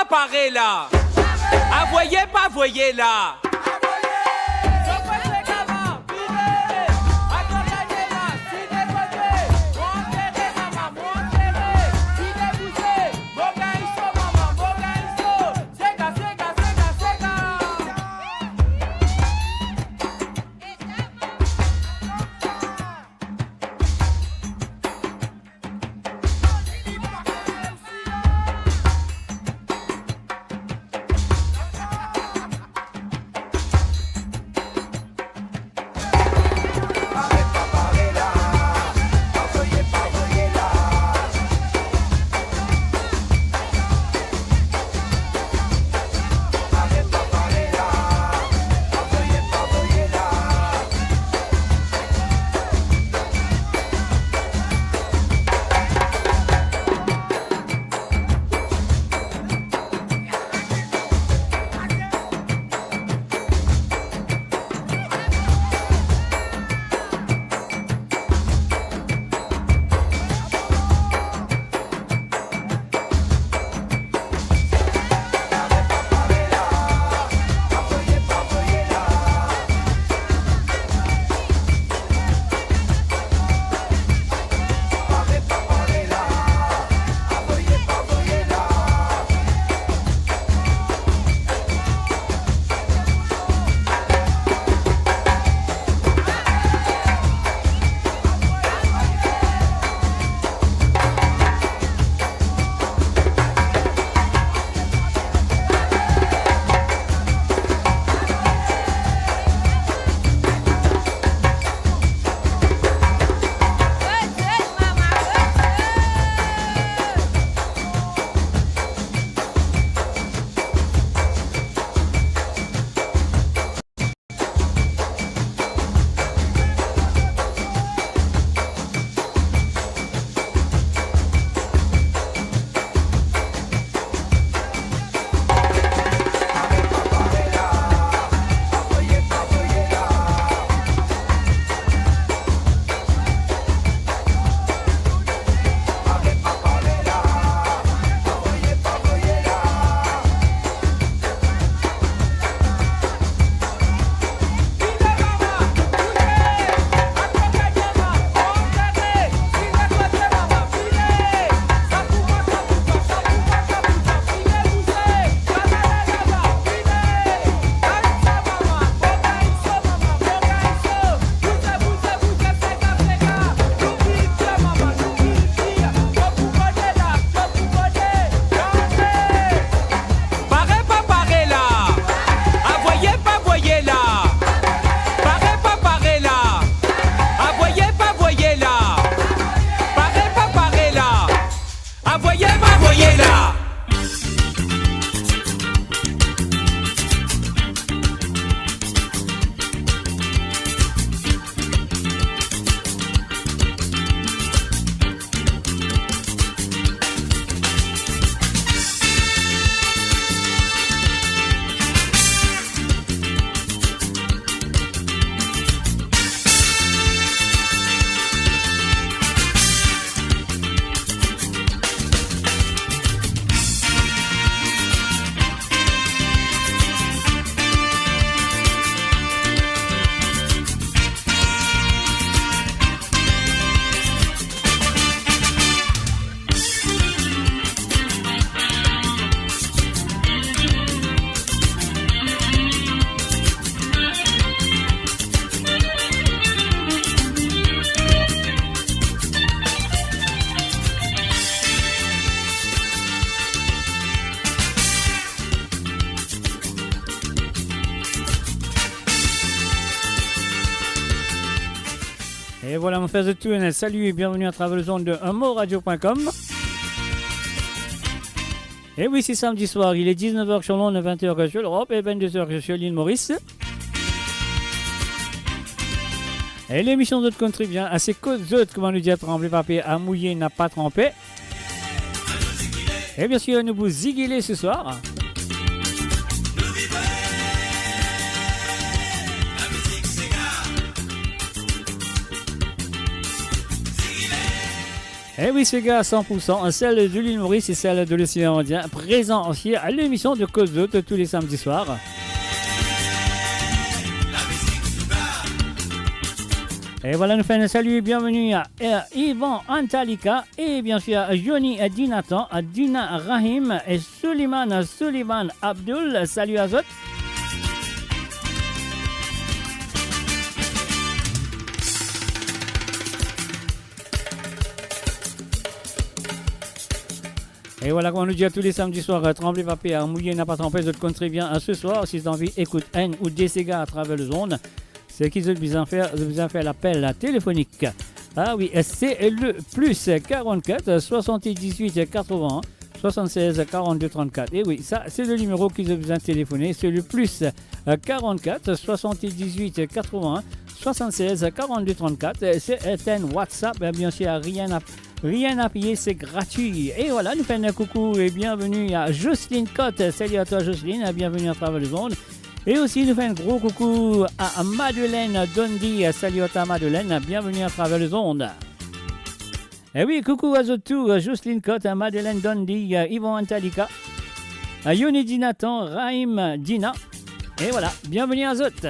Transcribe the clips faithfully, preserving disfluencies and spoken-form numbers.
Pare la. Avoye, pa voye la. Pare, pa pare la. Avoye, pa voye la. Pare, pa pare la. Avoye, pa voye la. Pare, pa pare la. Avoye, pa voye la. E vwala, mo fer zot tou enn sali e bienveni atraver lezond de un mot radio point com. E wi, se samdi swar, il est dix-neuf heures sur l'onde, vingt heures sur l'Europe et vingt-deux heures sur l'île Maurice. E lemision zot konn tre bien, a se kot zot, kouma nou dir, tranble pa per, a mouye napa tranpe. E biensir, nou pou zigile se swar. Eh oui, séga san pour san, celle de l'île Maurice et celle de l'océan Indien, présent aussi à l'émission de Koz Zot tous les samedis soirs. Et voilà, nous faisons un salut et bienvenue à, euh, Yvan Antalika et bien sûr à Johnny, à Dinatan, à Dina Rahim et Suleiman, Suleiman Abdul. Salut à zot. E vwala, kouma nou dir tou le samedi swar, euh, tranble pa per, mouye napa tranpe, zot konn tre bien, euh, se swar, si zot anvi ekout enn ou de sega atraver lezond, seki zot bizin fer, zot bizin fer lapel telefonik. Ah wi, se le plus quarante-quatre soixante-dix-huit quatre-vingts soixante-seize quarante-deux trente-quatre. E wi, sa se le nimero ki zot bizin telefone, se le plus, euh, quarante-quatre soixante-dix-huit quatre-vingts soixante-seize quarante-deux trente-quatre. Se enn WhatsApp, euh, bien sûr, rien à rien à payer, c'est gratuit. E vwala, nou fer enn koukou e bienveni a Jocelyne Cotte. Salut à toi, Jocelyne, bienvenue à travers le monde. E osi, nou fer enn gro koukou a, a Madeleine Dondi. Salut à toi, Madeleine, bienvenue à travers le monde. E wi, koukou a zot tou, Jocelyne Cotte, Madeleine Dondi, Yvan Antalika, Yoni Dinatan, Raïm Dina. E vwala, bienveni a zot.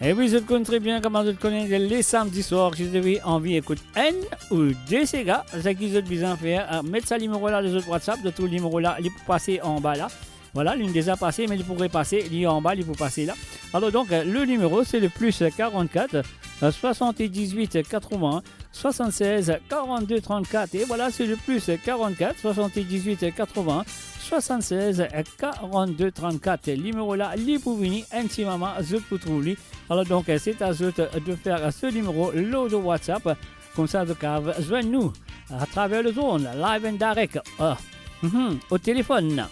E wi, zot konn tre bien kouma zot kone, le samedi swar, si zot anvi ekout enn ou de sega, seki zot bizin fer, euh, met sa nimero la dan zot WhatsApp, zot trouv nimero la, li pou pase anba la. Vwala, li deza pase, me li pou repase, li anba, li pou pase la. Alors donc, euh, le numéro, c'est le plus quarante-quatre, euh, soixante-dix-huit quatre-vingts soixante-seize quarante-deux trente-quatre. E vwala, se le plus quarante-quatre soixante-dix-huit quatre-vingts soixante-seize quarante-deux trente-quatre. Nimero la, li pou vini, enn ti moman, zot pou trouv li. Alors donc, c'est à zot de fer se nimero lor WhatsApp. Koumsa, zot kav zwenn nou atraver lezond, live and direct, euh, mhm, o telefon.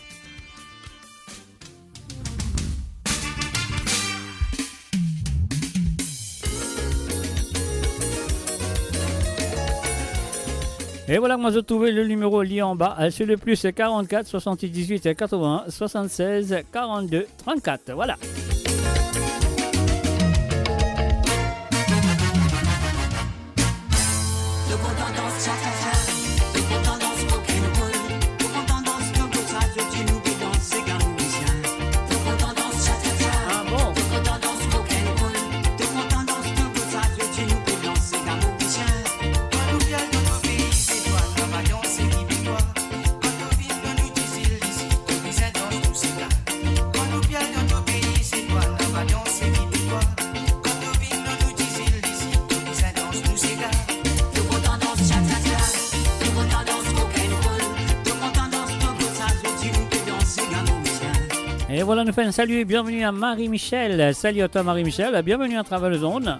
E vwala, kouma zot trouve le nimero, li anba, euh, se le plus quarante-quatre soixante-dix-huit quatre-vingts soixante-seize quarante-deux trente-quatre, vwala. Ah bon ? E vwala, nou fer enn salut, bienveni a Marie-Michel. Salut à toi, Marie-Michel, bienveni atraver lezond.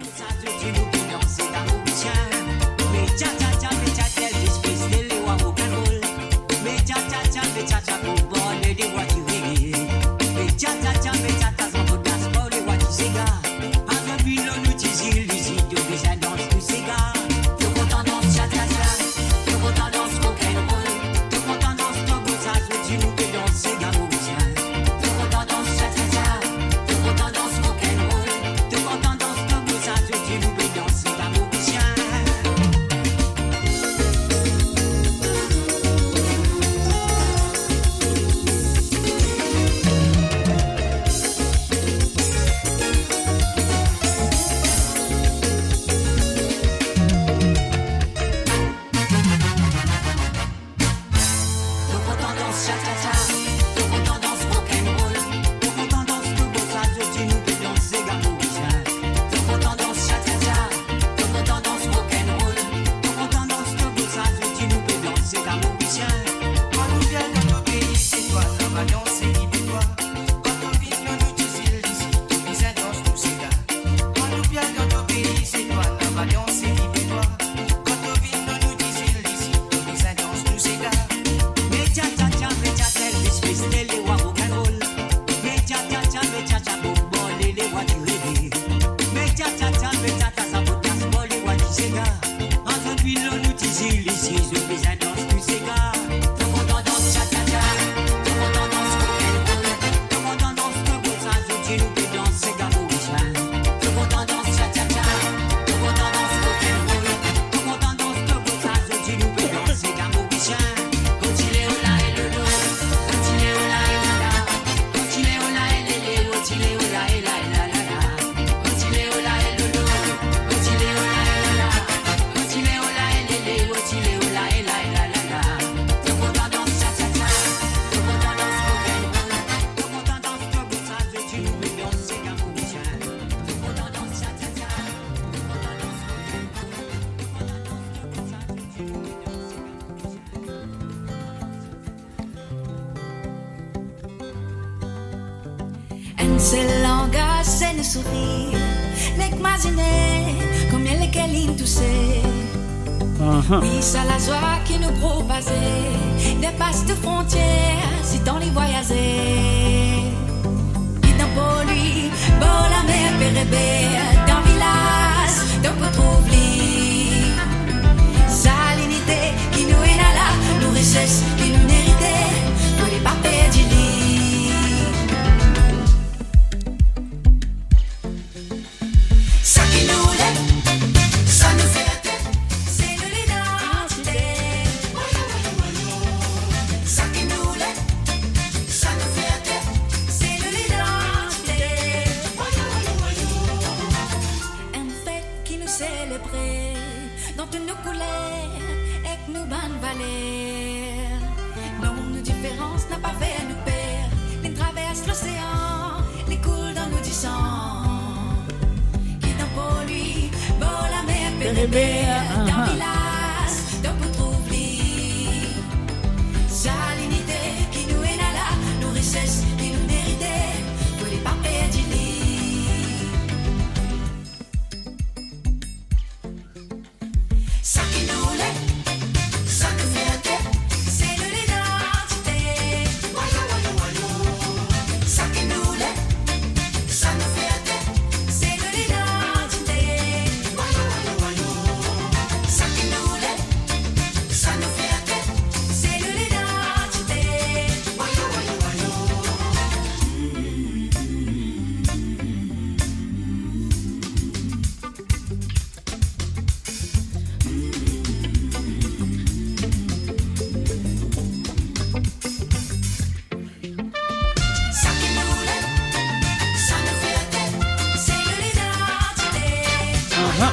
Enn sel langaz, se nou sourir. Nek mazine konbien leker li'nn touse. Aha. Wi, sa lazwa ki nou propaze, depas tou frontier, sitan li vwayaze. Ki dan Port-Louis, bor lamer, Bereber, dan vilaz, donk ou trouv li. Sa linite ki nou ena la, nou rises ki nou merite, fode pa perdi li. Sa ki nou le, sa nou ferte, se nou lidantite. Sa ki nou le, sa nou ferte, se nou lidantite. Enn fet ki nou selebre dan tou nou kouler ek nou bann valer. Non, nou diferans napa fer nou per. Li travers losean, li koul dan nou disan. Ki dan Port-Louis, bor lamer, Bereber, aha, dan vilaz, donk ou trouv li. Sa linite ki nou ena la, nou rises ki nou merite, fode pa perdi li. Sa ki nou le, sa nou ferte, se nou lidantite. Wayo, wayo, wayo. Sa ki nou le, sa nou ferte, se nou lidantite. Wayo, wayo, wayo. Sa ki nou le, sa nou ferte, se nou lidantite. Wayo, wayo, wayo. Aha.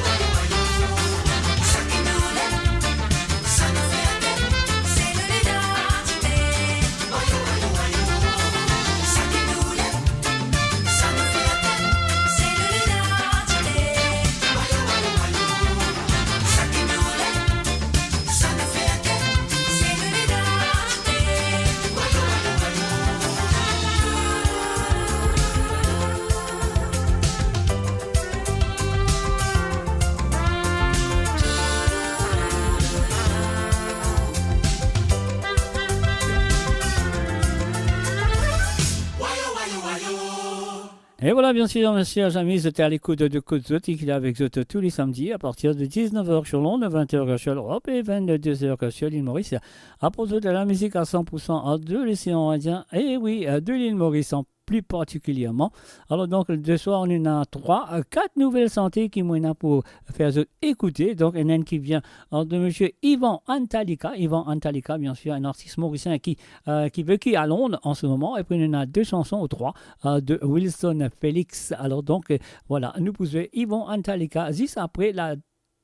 E vwala, biensir, mersi a zami, zot ete alekout de Kout Zot, ki la avek zot tou le samdi a partir de diznef er sur Londres, vent er sur Lerop e vennde zer er sur lil Moris. Aport zot lamizik a san pour san de losean Indien, e wi, de lil Moris an pli partikilierman. Alor donk, se swar, nou ena trwa, kat nouvel sante ki mo ena pou fer zot ekoute. Donk, ena enn ki vinn, euh, de misie Ivan Antalika. Ivan Antalika, biensir, enn artis morisien ki, euh, ki veki a Londres an se moman. Epi nou ena de sanson ou trwa, euh, de Wilson Felix. Alor donk, euh, vwala, nou pou zwe Ivan Antalika zis apre la,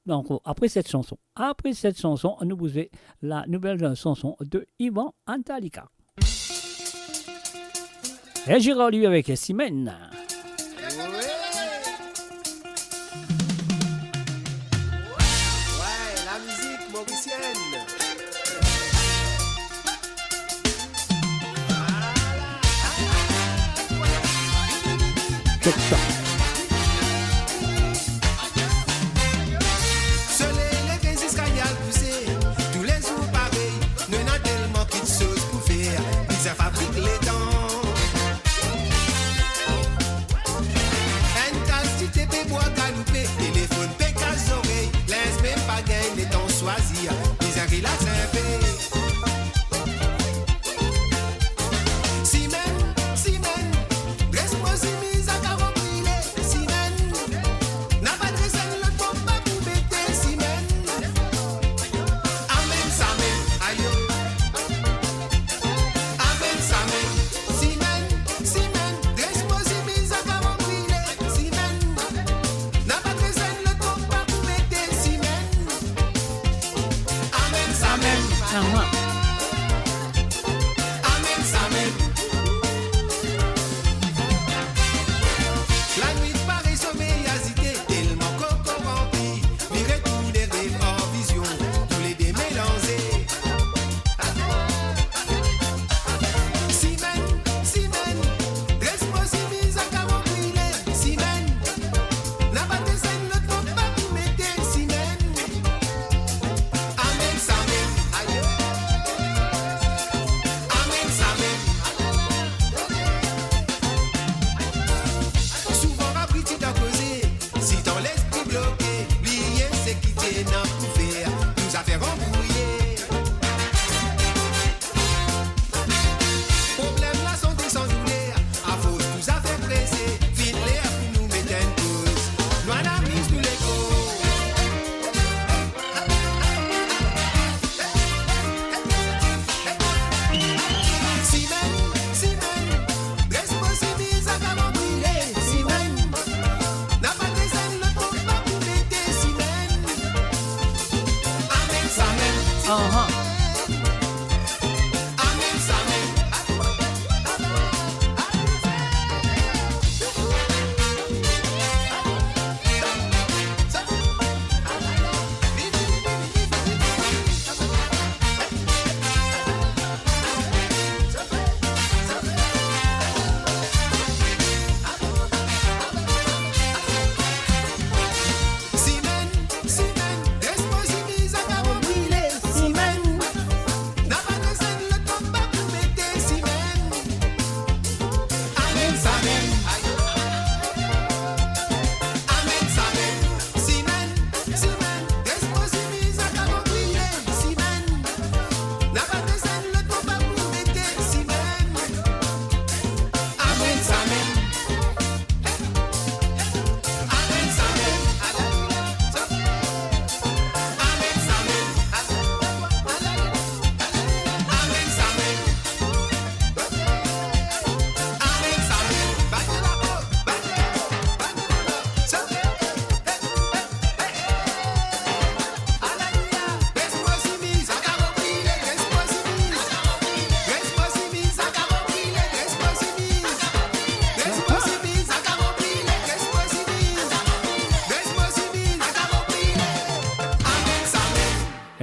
donk, apre set sanson. Apre set sanson, nou pou zwe la nouvel sanson de Ivan Antalika. E Gérard, li, avek Simen. Wi. Wi, lamizik morisienn. Vwala. Check sa. Soley leve ziska li al kouse, toulezour parey, nou ena telman kiksoz pou fer, bizin fabrik letan. Enn kas ti te pe bwar kaloupe, telefonn pe kas zorey, linz mem pa gagn letan swazir, bizin rilax inpe. Simen, Simen, dres mo simiz a karo brile.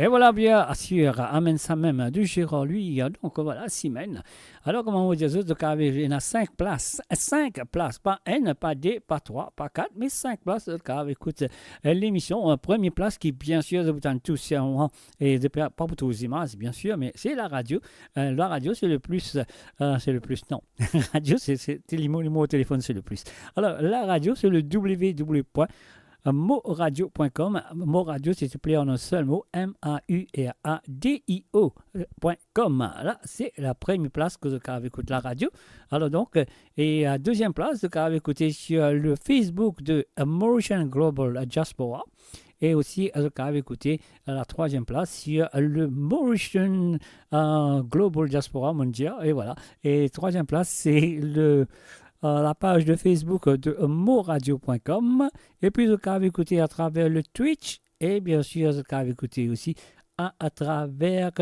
Et voilà, bien sûr, amen sa mem, de Gérard Louis, donc voilà, simenn. Alor, kouma mo dir zot, zot kapav, ena sink plas, sink plas, pa enn, pa de, pa trwa, pa kat, me sink plas, zot kapav ekout, eh, lemision, eh, premie plas ki, bien sûr, zot pou tann tou sirman, e zot pe, pa pou trouv zimaz, bien sûr, me se laradio. Eh, laradio, c'est le plus, eh, c'est le plus, non. Radio, c'est, c'est, le mot, le mot au téléphone, c'est le plus. Alors, laradio, c'est le w w w point moradio point com. Moradio, c'est player en un seul mot, M A U R A D I O point com. La, se la premie plas ki zot kapav ekout laradio. Alor donk, eh, e, eh, deziem plas, zot kapav ekoute sur le Facebook de, eh, Mauritian Global Diaspora. E osi, eh, zot kapav ekoute, eh, la trwaziem plas sur le Mauritian, eh, Global Diaspora, mo dir, e voilà. E trwaziem plas, se le, eh, la paz de Facebook de moradio point com. E pi, zot kapav ekoute atraver le Twitch. E bien sûr, zot kapav ekoute osi a, atraver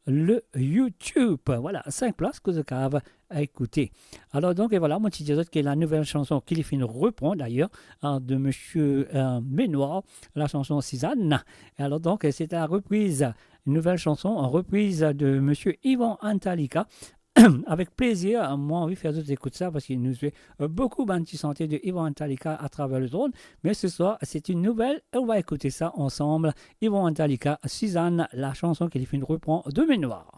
le YouTube. Voilà, sink plas ki zot kapav ekoute. Alor donk, e voilà, mo ti dir zot ki la nouvel chanson ki li finn repran, d'ailleurs, hein, de monsieur, eh, Menoir, la chanson Sizann. E alor donk, c'est la reprise, une nouvelle chanson, une reprise de monsieur Ivan Antalika. Avek plezir, mwa anvi fer zot ekout sa, parski nou zwe, eh, boukou bann ti sante de Ivan Antalika atraver le mond. Me se swar, c'est une nouvelle, e nou va ekoute sa ansam. Ivan Antalika, Sizann, la chanson ki li finn repran de Menoir.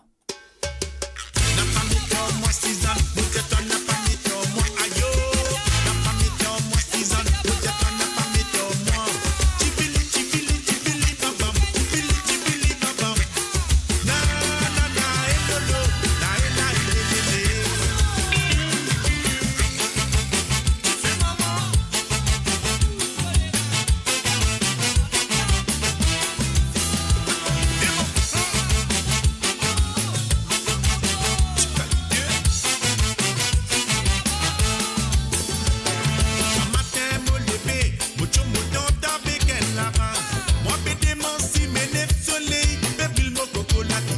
Matin mo leve, mo tchom mo tant avek enn laraz. Mwa pe demans si me nef soley pe bril mo koko late.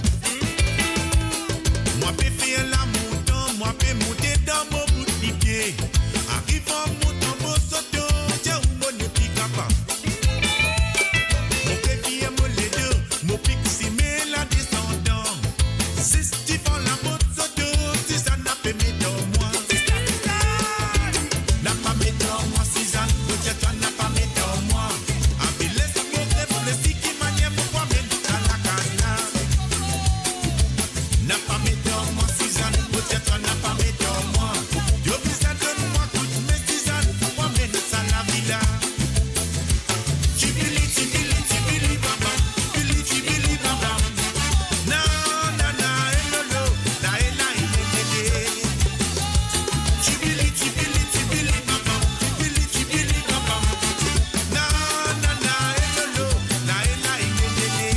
Mwa pe fer lamontan, mwa pe monte dan mo bout lipie. Arivan mont anba soto, dir ou mo nepli kapav. Mo revir mo ledo, mo pik sime ladesandan. Zis divan lamot soto, Sizann pe met dan mwa. Napa met dan mwa, Sizann, mo dir twa napa met dan mwa. Ape les mo reflesi ki manier mo pou amenn sa lakaz la. Napa met dan mwa, Sizann, mo dir twa napa met dan mwa. To bizin donn mwa koudme, Sizann, pou amenn sa lavi la. Tibili, tibili, tibili, bam, bam. Tibili, tibili, bam, bam. Na, na, na, e, lo, lo. La, e, la, e, le, le, le. Tibili, tibili, tibili, bam, bam. Tibili, tibili, bam, bam. Na, na, na, e, lo, lo. La, e, la, e, le, le, le.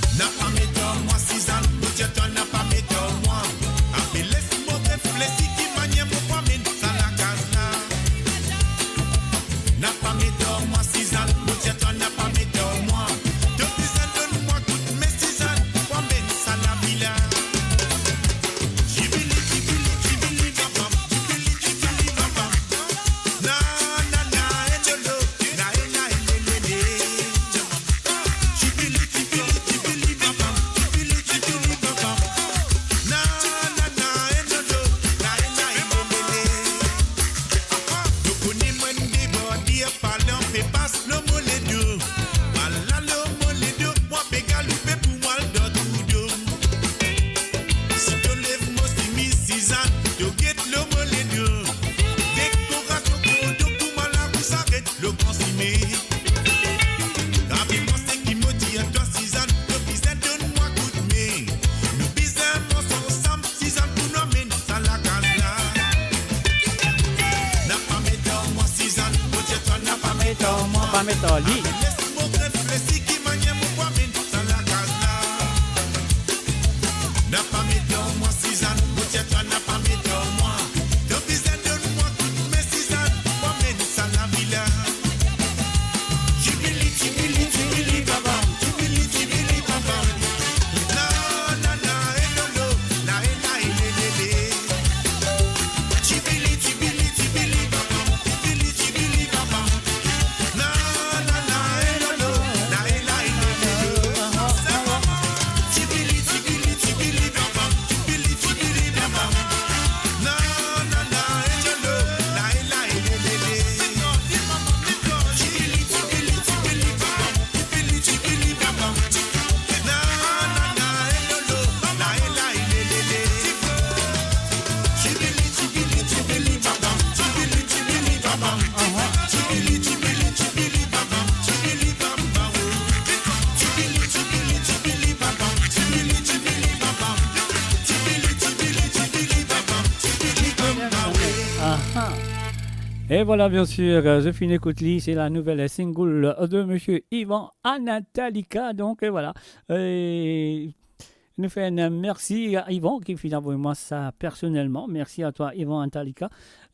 Napa met dan mwa, Sizann, mo dir twa napa met dan mwa. Ape les mo reflesi ki manier mo pou amenn sa lakaz la. Napa met dan mwa, Sizann, mo dir twa napa met dan mwa. To bizin donn mwa koudme, Sizann, pou amenn sa lavi la. Tibili, tibili, tibili, bam, bam. Tibili, tibili, bam, bam. Na, na, na, e, lo, lo. Na, e, na, e, le, le, le. Dekorasion kodo kouma lakou saret lo gran sime. Rapel mwa seki mo dir twa, Sizann, to bizin donn mwa koudme. Nou bizin mars ansam, Sizann, pou nou amenn sa lakaz la. Napa met dan mwa, Sizann, mo dir twa napa met dan mwa. Pa met dan li. Les mo reflesi ki manier mo pou amenn sa lakaz la. Napa met dan mwa, Sizann, mo dir twa napa met dan mwa. To bizin donn mwa koudme, Sizann, pou amenn sa lavi la. E vwala, bien sir, euh, zot finn ekout li, se la nouvel single de Monsieur Yvan Anathalika. Donk, euh, vwala. Euh, nou fer enn mersi a Yvan ki finn avoy mwa sa personelman. Mersi a twa, Yvan Anathalika.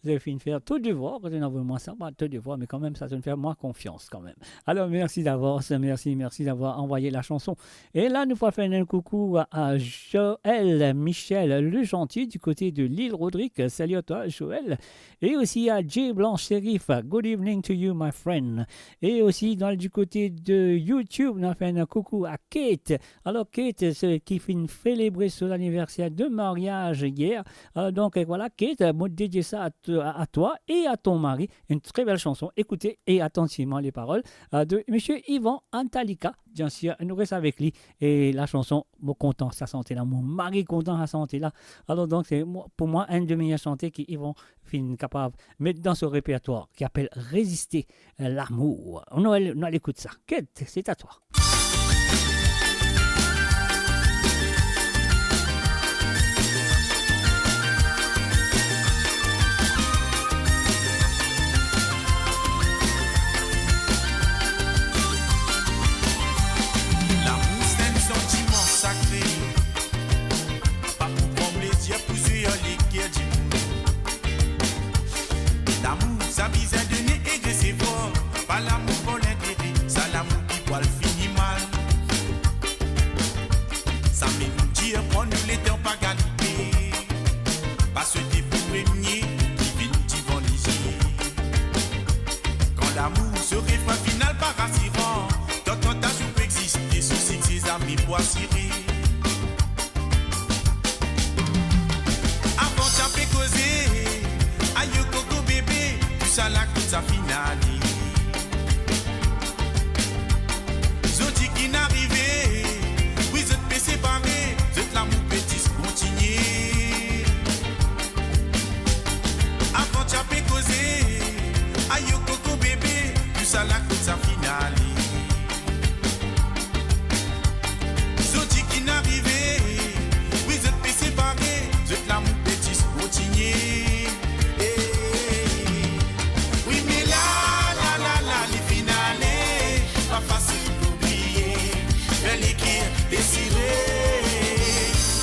Zot finn fer to devwar, kan zot avoy mwa sa, pa to devwar, me kanmem, sa zot fer mwa konfians kanmem. Alor, mersi davans, mersi, mersi d'avoir envoyé la chanson. E la, nou pou fer enn koukou a, a Joël Michel Le Gentil du côté de l'île Rodrigue. Salut à toi, Joël. Et aussi à Jay Blanc Sherif. Good evening to you, my friend. E osi, dan, du côté de YouTube, nou fer enn koukou a Kate. Alor, Kate, se ki finn selebre so laniverser de maryaz yer. Alor, donk, euh, vwala, Kate, euh, mo dedie sa a to-, a, a twa e a ton mari. Une très belle chanson. Écoutez et attentivement les paroles, euh, de Monsieur Yvan Anathalika. Bien sir, nou res avek li. E la chanson, mo kontan sa sante la, mo mari kontan sa sante la. Alor, donk, se mo-, pou mwa, enn de meyer sante ki Yvan finn kapav met dan so repertwar, ki apel Résister, euh, l'amour. Nou al, nou al ekout sa. Kate, c'est à toi. Lamour, se enn santiman sakre. Pa pou pran plezir pou zwe ar leker dimoun. Lamour, sa bizin done e resevwar. Pa lamour par lintere, sa lamour ki pou al fini mal. Samem Dieu pran nou letan pa galipe. Pa swete pou premie ki vinn divan lizie. Kan lamour so refren final pa rasiran, tantasion pou existe, so sikse zame pou asire. Avan ti ape koze, ayo koko bebe, tousala kot sa finn ale. Zot dir ki'nn arive, wi zot pe separe, zot lamour pe zis kontinie. Avan ti ape koze, ayo koko bebe, tousala kot sa finn ale. Zot dir ki'nn arive, wi zot pe separe, zot lamour pe zis kontinie. Eh, wi, me la, la, la, la, li finn ale, pa fasil pou bliye, fer leker desire.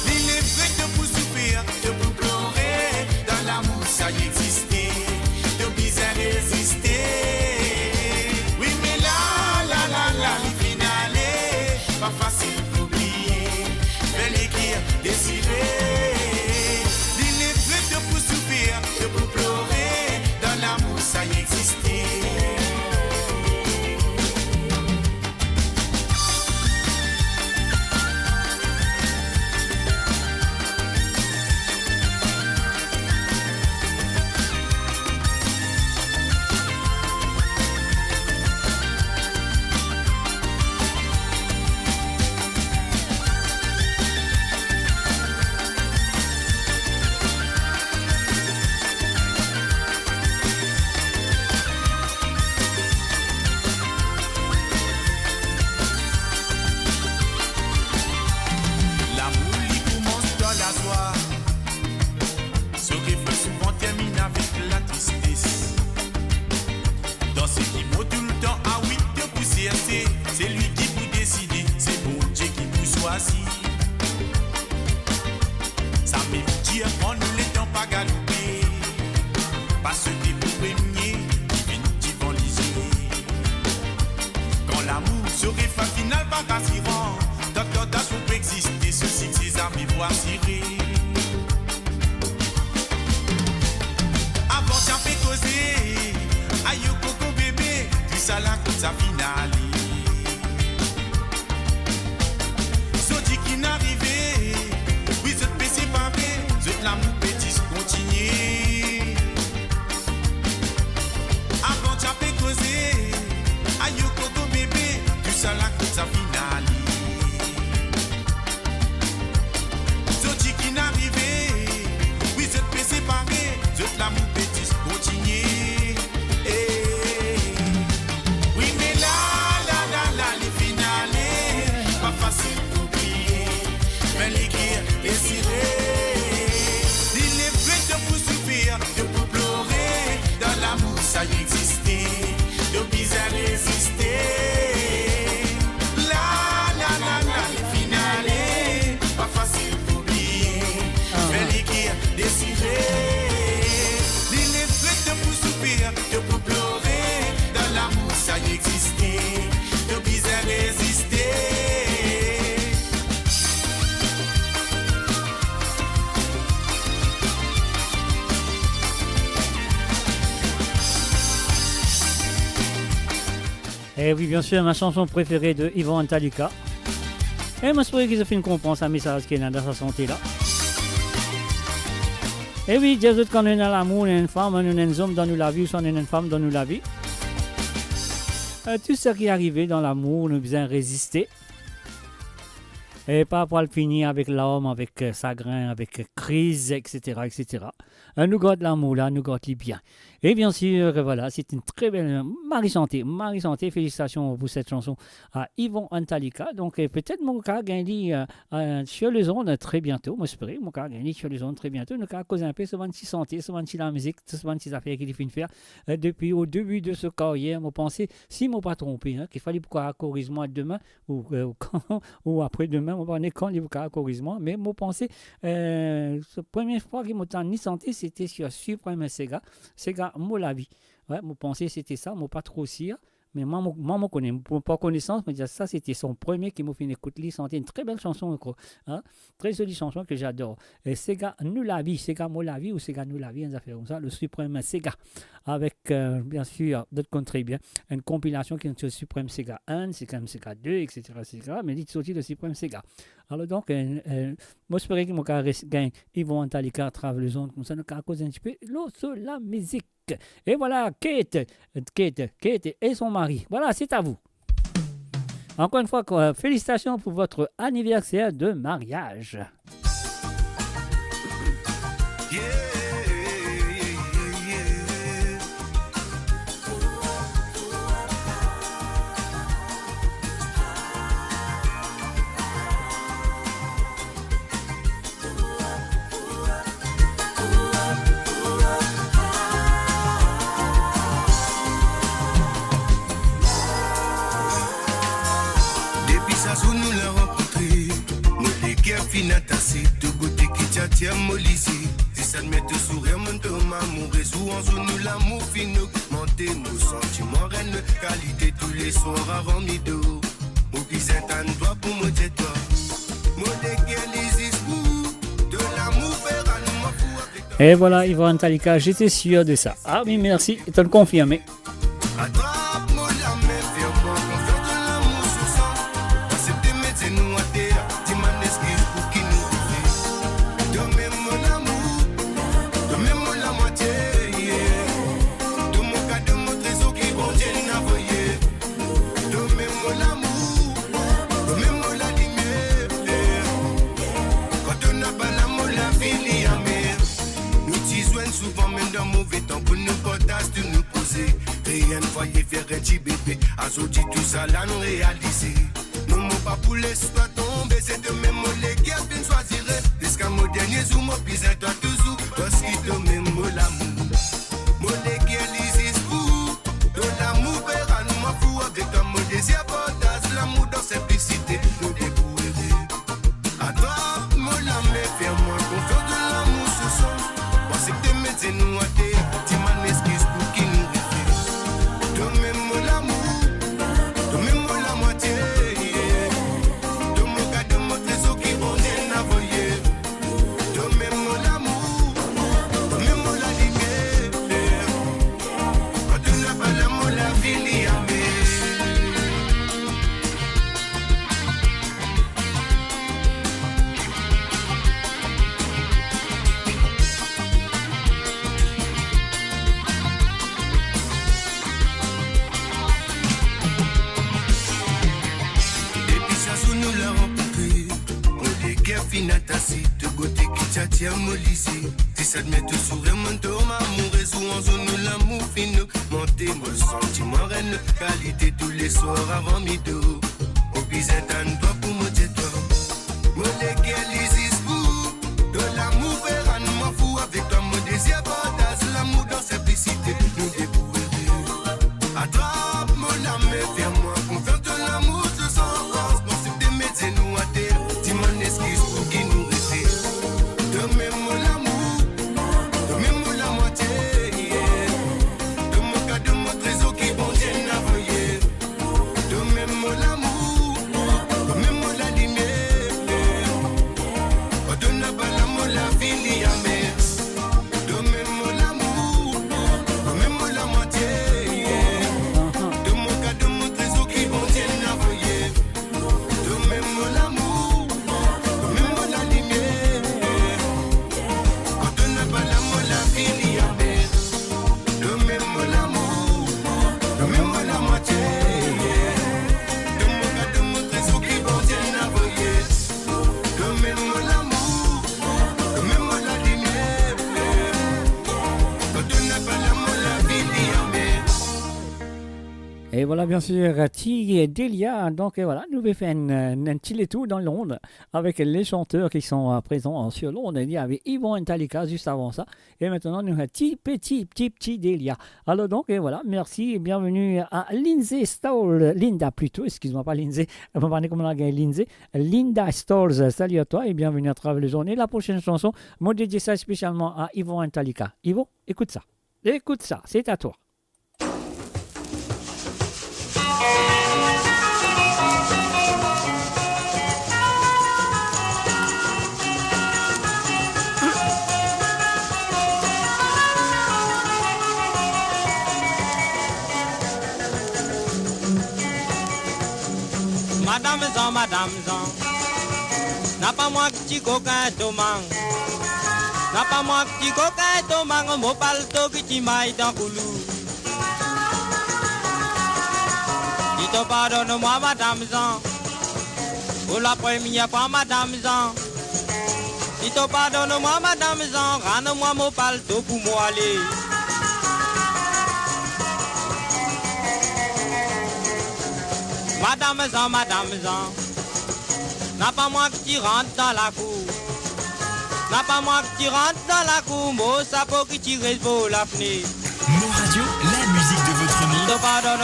Li le vre to pou soufer, to pou plore, dan lamour sa existe, to bizin reziste. Wi, me la, la, la, la, li finn ale, pa fasil pou bliye, fer leker desire. Li le vre to pou soufer, to pou plore, dan lamour sa existe. Lamour li koumans dan lazwa, so refren souvan terminn avek latristes. Dan seki mo toultan, a wi, to pou serse, se li ki pou deside, se Bondie ki pou swazir. Samem Dieu pran nou letan pa galipe, pa swete pou premie ki vinn divan lizie. Kan lamour so refren final pa rasiran, tantasion pou existe, so sikse zame pou asire. Avan ti ape koze, ayo koko bebe, tousala kot sa finn ale. Zot dir ki'nn arive, wi zot pe separe, zot lamour pe zis kontinie. Avan ti ape koze, ayo koko bebe, tousala kot sa finn ale. Zot dir ki'nn arive, wi zot pe separe, zot lamour pe zis kontinie. Eh. Wi, me la, Eh oui, bien sûr, ma chanson préférée de Yvon Antalica. E mo espere ki zot finn konpran sa mesaz ki ena dan sa sante la. E oui, dir zot kan nou ena lamour, nou ena enn fam, nou ena enn zom dan nou lavi, ouswa nou ena enn fam dan nou lavi. Eh, tou sa ki arive dan lamour, nou bizin reziste. E pa pou al fini avek larm, avek, eh, sagrin, avek, eh, kriz, et cetera, et cetera. Eh, nou gard lamour la, nou gard li bien. E bien sûr, eh, voilà, c'est une très belle, eh, mari sante, mari sante, félicitations pour cette chanson à Yvon Antalica. Donk, eh, petet mo kav gagn li, eh, eh, sur les ondes très bientôt, mo espere, mo kav gagn li sur les ondes très bientôt. Nou kav koz inpe so bann ti sante, so bann ti lamizik, so bann ti zafer ki li finn fer, eh, depuis au début de sa carrière. Mo panse, si mo pa tronpe, hein, ki fale pou kav koriz mwa demin, ou, eh, ou kan, ou apre demin, mo pa kone kan li pou kav koriz mwa, me mo panse, eh, so premie fwa ki mo tann li sante, sete sur Supreme Sega, Sega Mo Lavi. Wi, mo panse sete sa, mo pa tro sir, me mwa, mo, mwa, mo kone, pou, par konesans, mo dir sa, sete son premie ki mo finn ekout li sante, une très belle chanson ankor, hein, très jolie chanson que j'adore. Eh, Sega Nou Lavi, Sega Mo Lavi ou Sega Nou Lavi, enn zafer koumsa, le Supreme Sega. Avek, eh, bien sûr, zot konn tre bien, enn konpilasion ki ena Supreme Sega enn, Supreme Sega de, et cetera, et cetera. Me li ti sorti le Supreme Sega. Alor donk, eh, eh, mo espere ki mo kav res-, gagn Yvon Antalica atraver lezond, koumsa nou kav koz enn tipe lor so lamizik. E voilà, Kate, Kate, Kate et son mari. Voilà, c'est à vous. Encore une fois, quoi, félicitations pour votre anniversaire de mariage. Depi sa zour nou la rankontre, mo leker finn atase, to bote ki ti atir mo lizie. Zis admir to sourir, monn tom amour, e zour an zour nou lamour finn ogmante. Mo santiman rann kalite touleswar avan mi dor. Mo bizin tann twa pou mo dir twa. Mo leker li zis pou to lamour fer rann mwa fou avek twa. Et voilà, Yvon Antalica, j'étais sûr de ça. Ah oui, merci, t'as confirmé. Atrap mo lame, fer mwa konfians, to lamour so sans. Aksepte met zenou ater, dimann exkiz pou ki nou rive. To mem mo lamour, to mem mo lamwatie, yeah. To mo kado, mo trezor ki Bondie inn avoye. To mem mo lamour, to mem mo lalimier. Kan to napa la, mo lavi li amer. Nou ti zwenn souvan, mem dan move tan, pou nou partaz tou nou proze. Kree enn fwaye, fer enn ti bebe. Azordi tousala nou realize. Non, mo pa pou les twa tonbe, se to mem mo leker finn swazir. Ziska mo dernie zour, mo bizin twa touzour, parski to mem mo lamour. Mo leker li zis pou ou, to lamour fer rann mwa fou avek twa, mo dezir partaz lamour dan sinplisite, nou de pou ere. Atrap mo lame, fer mwa konfians, to lamour so sans. Mo aksepte met zenou ater, dimann exkiz pou ki nou rive. To mem mo lamour, to mem mo lamwatie, yeah. To mo kado, mo trezor ki Bondie inn avoye. To mem mo lamour, to mem mo lalimier. Kan to napa la, mo lavi li amer. Depi sa zour nou la rankontre, mo leker finn atase, to bote ki ti atir mo lizie. Zis admir to sourir, monn tom amour, e zour an zour nou lamour finn ogmante. Mo santiman rann kalite touleswar avan mi dor. Mo bizin tann twa pou mo dir twa. Mo leker li zis pou ou, to lamour fer rann mwa fou avek twa, mo dezir partaz lamour dan sinplisite, nou de pou ere. Atrap mo lame, fer mwa konfians, to lamour so sans, mo aksepte met zenou ater, dimann exkiz pou ki nou rete. To mem mo lamour, to mem mo lamwatie, yeah. To mo kado, mo trezor ki Bondie inn avoye. To mem mo lamour, to mem mo lalimier. Voilà, bien sûr, ti Delia. Donc, euh, voilà, nou pe fer enn, enn ti letour dan lond avek les chanteurs qui sont, euh, présents sur l'onde. Il y avait Yvan Entalika juste avant ça. Et maintenant, nou avons ti, ti, ti, ti Delia. Alors donc, et voilà, merci et bienvenue à Lindsay Stoll, Linda plutôt, excuse-moi, pas Lindsay, mo pa kone kouma lagagn Lindsay, Linda Stoll, salut à toi et bienvenue à Travel Zone. Et la prochaine chanson, mo dedie sa spécialement à Yvan Entalika. Yvan, écoute ça. Écoute ça, c'est à toi. Madam Zan, Madam Zan, napa mwa ki ti kokin to mang. Napa mwa ki ti kokin to mang, mo palto ki ti may dan koulou. Si to pardonn mwa, Madam Zan, pou la premie fwa, Madam Zan. Si to pardonn mwa, Madam Zan, rann mwa mo palto pou mo ale. Madam Zan, Madam Zan, napa mwa ki ti rant dan lakour. Napa mwa ki ti rant dan lakour, mo sapo ki ti res bor lafnet. Mo Radio, la musique de votre monde,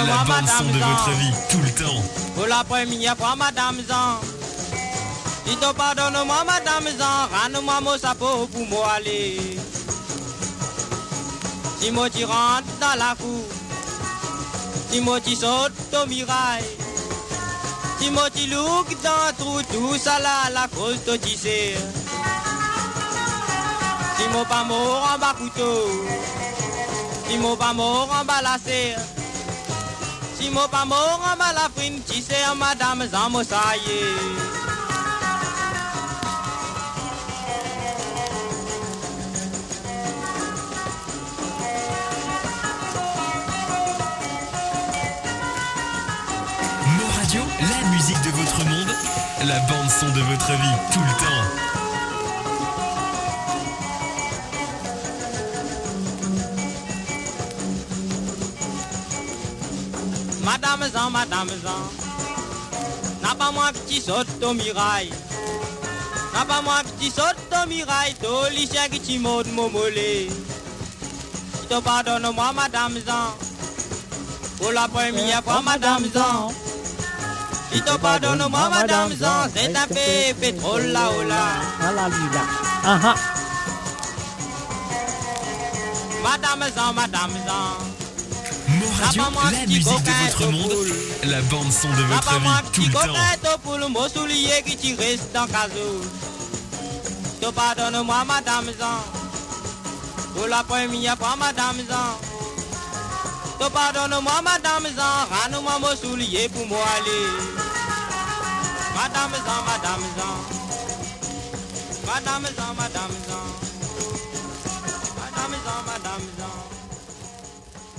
la bande son de votre vie, tout le temps. Pou la premie fwa, Madam Zan. Si to pardonn mwa, Madam Zan, rann mwa mo sapo pou mo ale. Si mo ti rant dan lakour, si mo ti sot to miray, si mo ti louk dan trou, tousala lakoz to ti ser. Si mo pa mor anba kouto, si mo pa mor anba laser, si mo pa mor anba lafrinn, ti ser Madam Zan mo sa ye. Mo Radio, la musique de votre monde, la bande son de votre vie, tout le temps. Madam Zan, Madam Zan, napa mwa ki ti sot to miray. Napa mwa ki ti sot to miray, to lisien ki ti mord mo mole. Si to pardonn mwa, Madam Zan, pou la premie fwa, Madam Zan. Si to pardonn mwa, Madam Zan, zet inpe petrol lao la. Ala li la. Aha. Madam Zan, Madam Zan. Mo Radio, la musique de votre monde, la bande son de votre vie, tout le temps. Napa mwa ki ti kokin to poul, mo soulie ki ti res dan kazo. To pardonn mwa, Madam Zan, pou la premie fwa, Madam Zan. To pardonn mwa, Madam Zan, rann mwa mo soulie pou mo ale. Madam Zan, Madam Zan. Madam Zan, Madam Zan. Madam Zan, Madam Zan.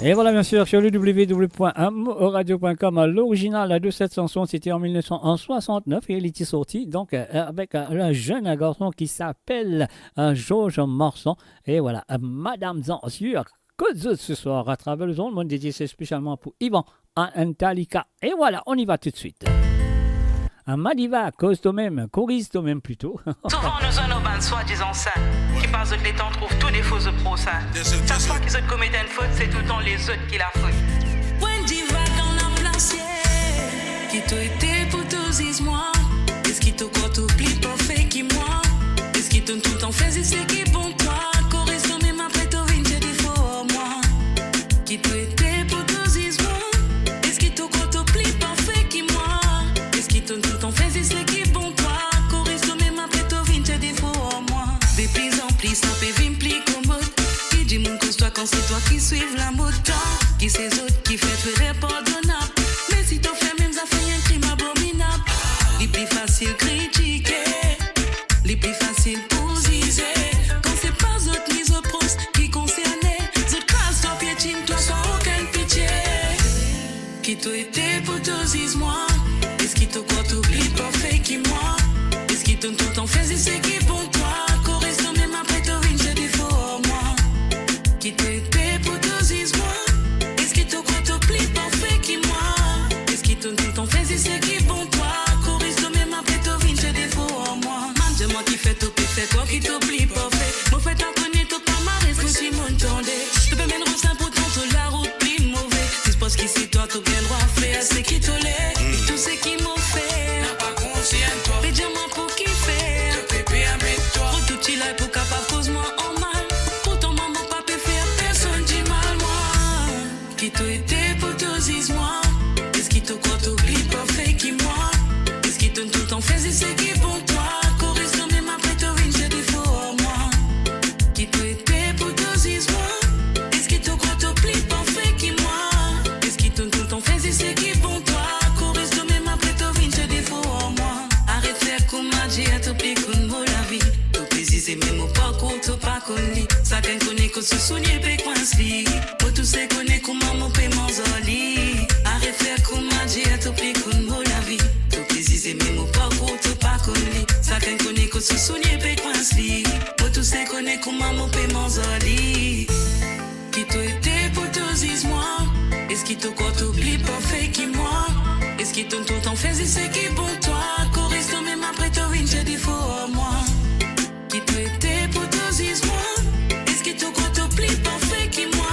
Et voilà, bien sûr, sur le w w w point mo radio point com, l'original de cette chanson, c'était en mille neuf cent soixante-neuf et elle était sortie donc, euh, avec, euh, un jeune garçon qui s'appelle, euh, Georges Marchand. Et voilà, euh, Madam Zan sur Kot Zot ce soir à Travel Zone, mo dedie sa spécialement pour Yvan Entalika. Et voilà, on y va tout de suite. Madiva, koz to mem, koriz to mem plito. Souvan nou zwenn nou bann swadizan sin ki pa zot letan trouv tou defo zot prosin. Sak fwa ki zot komet enn fot, se toultan lezot ki lafot. Pran diva dan laplase. Ki to ete pou to ziz mwa? Eski to krwar to pli parfe ki mwa? Eski to'nn toultan fer zis seki bon twa? Koriz to mem apre to vinn dir defo ar mwa. Ki to ete pou to ziz mwa? Eski to krwar to pli parfe ki mwa? Eski to'nn toultan fer zis seki bon twa? Koriz to mem apre to vinn dir defo ar mwa. De pli an pli sa pe vinn pli komod. Ki dimoun koz twa kan se twa ki swiv lamod? Tan ki se zot ki fer twa inpardonab. Me si to fer mem zafer enn krim abominab, li pli fasil kritike. Li pli fasil pou zize kan se pa zot ni zot pros ki konserne. Zot kraz twa, pietinn twa san okenn pitie. Ki to ete pou to ziz mwa? Eski to krwar to pli parfe ki mwa? Eski to'nn toultan fer zis seki bon twa? Koriz to mem apre to vinn dir defo ar mwa. Ki to ete pou to ziz mwa? Eski to krwar to pli parfe ki mwa? Demann kifer to pe fer krwar ki to pli parfe. Mo fer twa kone to palmares, mo dimoun tande. To pe menn rwasinn, pourtan to larout pli move. Zis parski se twa, to gagn drwa fer seki to le. E tou seki mo fer, napa konsern twa. Pe dir mwa pou kifer to pe permet twa. Pran tou ti lay pou kapav koz mwa anmal. Pourtan mwa mo pa pe fer personn dimal, mwa. Ki to ete pou to ziz mwa? Eski to krwar to pli parfe ki mwa? Eski to'nn toultan fer seki pou twa? Koz to mem apre to vinn fer defo ar mwa. Ki to ete pou to ziz mwa? Eski to krwar to pli parfe ki mwa? Eski to'nn toultan fer seki pou twa? Koz to mem apre to vinn fer defo ar mwa. Aret fer kouma dir to pli konn mo lavi. To pe zize me mo parkour, to pa konn li. Sakenn kone kot so soulie pe kwins li. Mo tousel kone kouma mo pe manz ar li. Aret fer kouma dir to pli konn mo lavi. To pe zize me mo parkour, to pa konn li. Sakenn kone kot so soulie pe kwins li. Mo tousel kone kouma mo pe manz ar li. Ki to ete pou to ziz mwa? Eski to krwar to pli parfe ki mwa? Eski to'nn toultan fer seki pou twa? Koz to mem apre to vinn fer defo ar mwa. Ki to ete pou to ziz mwa? Eski to krwar to pli parfe ki mwa?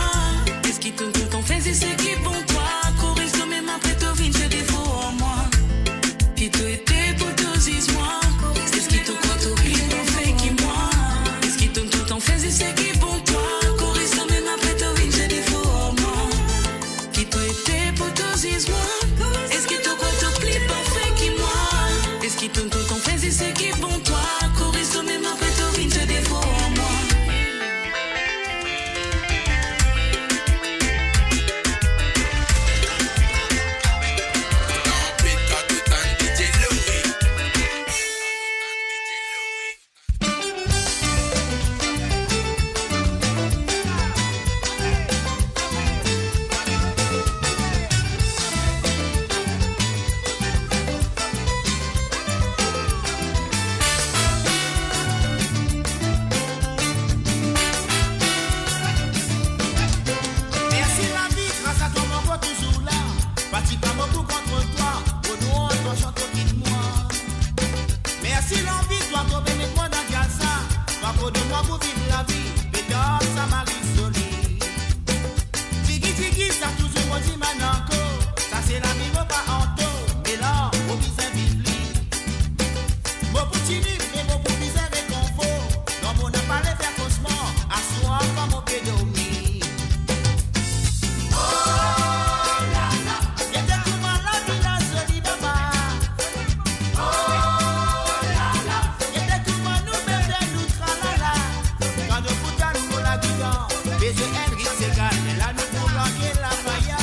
Eski to'nn toultan fer seki pou twa? Koz to mem apre to vinn fer defo ar mwa. Ki to ete pou to ziz mwa? Eski to krwar to pli parfe ki mwa? Eski to'nn toultan fer seki pou twa? Koz to mem apre to vinn fer defo ar mwa. Ki to ete pou to ziz mwa? Eski to krwar to pli parfe ki mwa? Eski to'nn toultan fer seki pou twa? Koz to mem apre to vinn fer defo ar mwa. Mersi lavi, gras a twa mo ankor touzour la. Pa ti pa mo pou kont twa, o non a twa, zan to kit mwa. Mersi lanvi, twa ki pe met mwa dan dial sa, twa ki donn mwa pou viv lavi, pe dan sa mari zoli. Digi digi, sa touzour mo dimann ankor, sa se lavi mo pa antor, me la mo bizin viv li. Mo pou tini, me mo pou bizin rekonfor, non mo napa le fer kosmar, aswar kan mo pe dormi. Oh la la, gete kouma lavi la zoli baba. Oh la la, gete kouma nou pe fer nou tralala. Kan nou pou tann mo lagitan, bezwin enn rit segal, la nou pou large lafaya.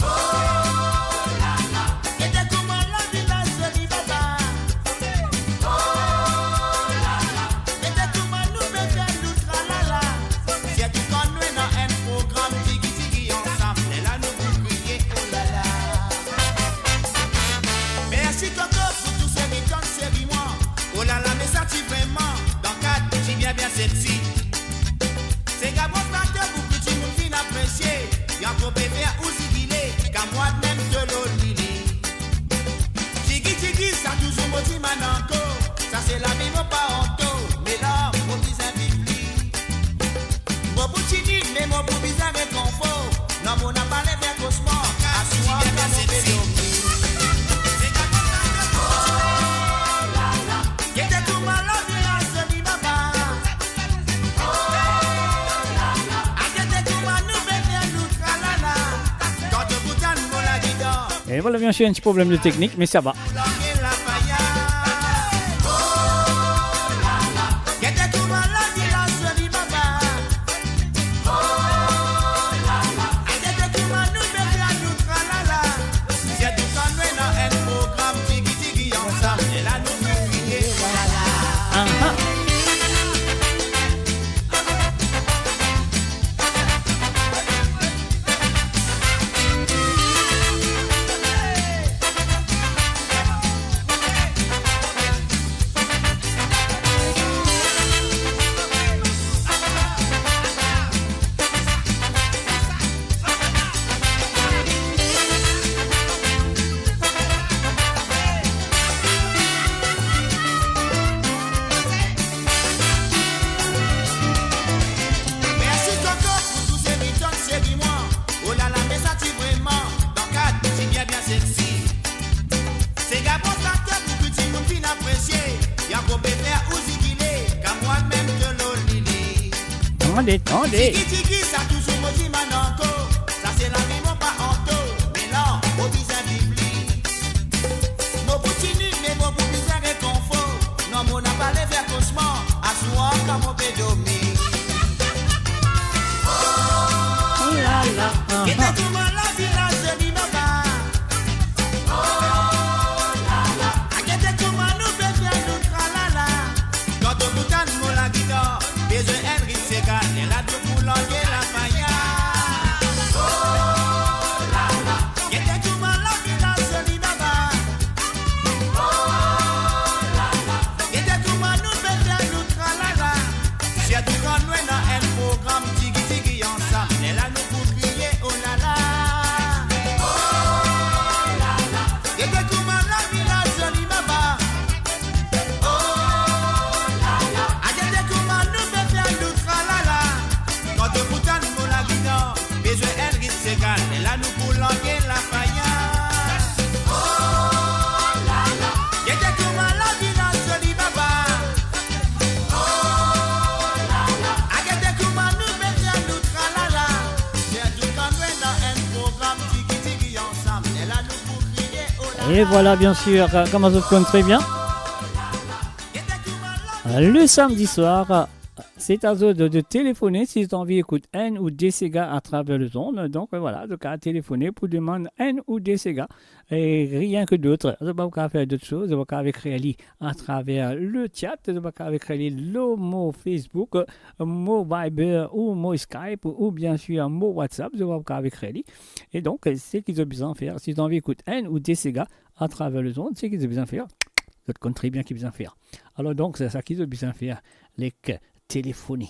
Oh la la, gete kouma lavi la zoli baba. Oh la la, gete kouma nou pe fer nou tralala. Sirtou kan nou ena enn program digi digi ansam, lerla nou pou kriye, oh la la. Mersi Koko pou tou seki tann seri mwa. Oh la la, me sa ti vreman dan kad, ti bien bien sexy. Se Gabon Plateau, boukou dimoun finn apresie. Li ankor pe fer ou zigile, kan mwa mem to lor lili. Digi digi, sa touzour mo dimann ankor, sa se lavi mo pa antor, me la mo bizin viv li. Mo pou tini, me mo pou bizin rekonfor, non mo napa le fer kosmar, aswar kan mo pe dormi. Gete kouma lavi la zoli baba. Et voilà, bien sûr, un petit problème de technique, mais ça va. Aha. Tande, tande. Tiki, tiki, sa touzour mo dimann ankor. Sa se lavi, mo pa anto. Me la, mo bizin viv li. Mo pou tini, me mo pou bizin rekonfor. Non, mo napa leve kosman. Aswar kan mo pe dormi. Oh la la, ah, ah. Gete kouma lavi la zoli, mo pa. Oh la la. Gete kouma nou pe fer nou tralala. Kan to pou tann mo lagitar, bezwin enn rit sega, lerla nou pou large lafaya. Oh la la. Gete kouma lavi la zoli, baba. Oh la la. Gete kouma nou pe fer nou tralala. Sirtou kan nou ena enn program tiki tiki ansam, lerla nou pou kriye, oh la la. Oh la la. Gete kouma lavi la zoli, baba. Oh la la. Gete kouma nou pe fer nou tralala. Kan to pou tann mo lagitar, bezwin enn rit sega, lerla nou pou large lafaya. Oh la la. Gete kouma lavi la zoli, baba. Oh la la. Gete kouma nou pe fer nou tralala. Sirtou kan nou ena enn program tiki tiki ansam, lerla nou pou kriye, oh la la. Et voilà, bien sûr, euh, comme vous comprenez très bien, le samedi soir, c'est à vous de, de téléphoner si vous avez envie d'écouter un ou deux ségas à travers le zone. Donc, euh, voilà, donc à téléphoner pour demander un ou deux ségas. Et rien que d'autre. Vous n'avez pas qu'à faire d'autres choses, vous n'avez qu'à écrire à travers le chat, vous n'avez qu'à écrire le mot Facebook, euh, mot Viber ou mot Skype ou bien sûr mot WhatsApp, vous n'avez qu'à écrire. Et donc, euh, c'est ce qu'ils ont besoin de faire. Si vous avez envie d'écouter un ou deux ségas à travers le zone, c'est ce qu'ils ont besoin de faire. Zot konn tre bien ki bizin fer. Alor donk, se sa ki zot bizin fer, lek telefone,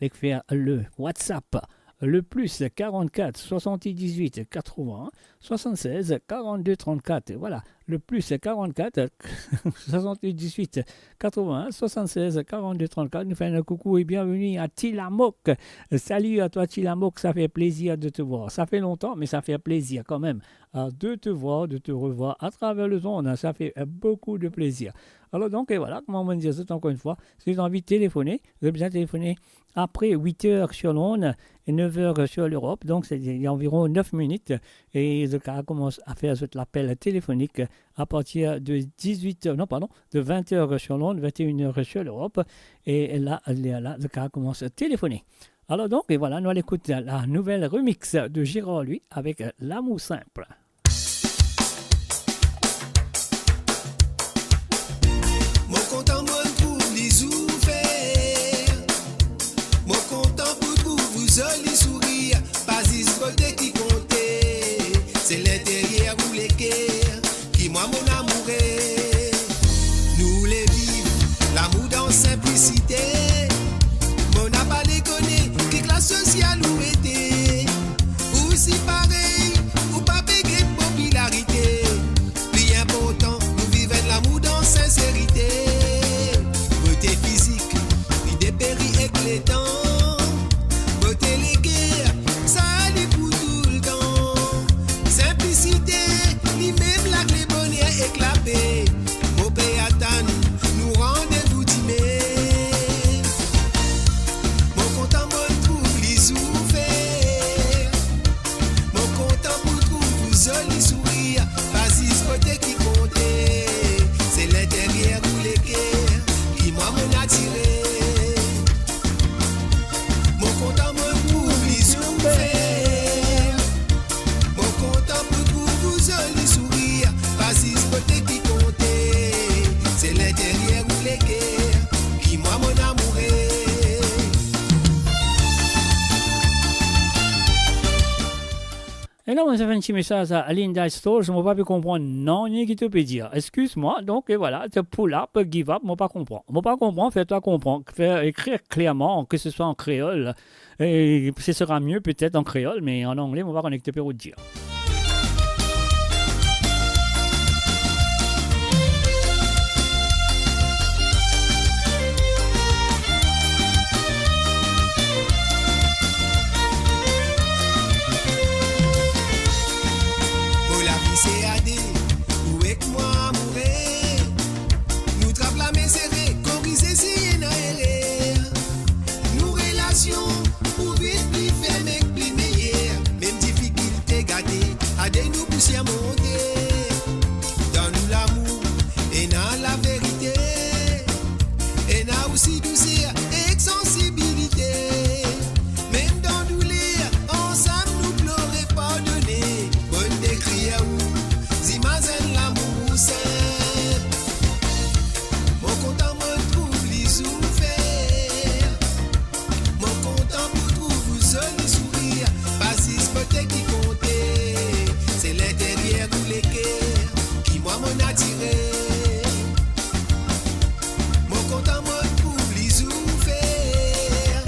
lek fer le WhatsApp, le plus quarante-quatre soixante-dix-huit quatre-vingts soixante-seize quarante-deux trente-quatre. Voilà, le plus quarante-quatre soixante-dix-huit quatre-vingts soixante-seize quarante-deux trente-quatre. Nou fer enn koukou e bienveni a Tilamok. Salut à toi, Tilamok, ça fait plaisir de te voir. Ça fait longtemps, mais ça fait plaisir quand même. Ah, de te voir, de te revoir à travers le zone, hein, ça fait, euh, beaucoup de plaisir. Alors donc, et voilà, kouma mo dir zot ankor enn fwa, si zot anvi telefone, zot bizin telefone apre huit heures sur l'onde et neuf heures sur l'Europe, donc c'est, il y a environ neuf minutes, et zot kapav koumans a fer zot lapel telefonik à partir de dix-huit heures, non, pardon, de vingt heures sur l'onde, vingt et une heures sur l'Europe, et la, la, la, zot kapav koumans telefone. Alors donc, et voilà, nou al ekout la nouvelle remix de Gérard Louis avec, euh, L'amour simple. Mo kontan mo trouv li zour fer. Mo kontan pou trouv ou zoli sourir. Pa zis bote ki konte, se linteryer ou leker ki mwa mo amoure. Nou oule viv lamour dan sinplisite. Mo napa le kone ki klas sosial ou ete. Ou si parey, ou pa pe get popilarite. Pli inportan, nou viv enn lamour dan sinserite. Bote fizik, li deperi ek letan. Bote leker, sa li pou toultan. Sinplisite, limem lakle boner ek lape. Mo pe atann nou randevou dime. Mo kontan mo trouv li zour fer. Mo kontan pou trouv ou zoli sourir. Pa zis bote ki konte, se linteryer ou leker ki mwa mo atire. Mo kontan mo trouv li zour fer. Mo kontan pou trouv ou zoli sourir. Pa zis bote ki konte, se linteryer ou leker ki mwa mo amoure. E la, mo fer enn ti mesaz a Linda Storch, mo pa pe konpran nanye ki to pe dir. Eskiz mwa, donk, e vwala, to pull up, give up, mo pa konpran. Mo pa konpran, fer twa konpran, fer ekrir klerman, ke se swa an kreol, e ce sera mieux peut-être en créole, mais en anglais, mo pa konn ki to pe rod dir. Mo lavi se a de, ou ek mwa amoure. Nou trap lame sere, korize si ena erer. Nou relasion Douser, douser ek sansibilite. Mem dan douler, ansam nou plore, pardone. Bonn dekrir ou, zimazenn lamour ou sinp. Mo kontan mo trouv li soufer. Mo kontan pou trouv ou zoli sourir. Pa zis bote ki konte, se linteryer ou leker ki mwa mo atire. Mo kontan mo trouv li soufer.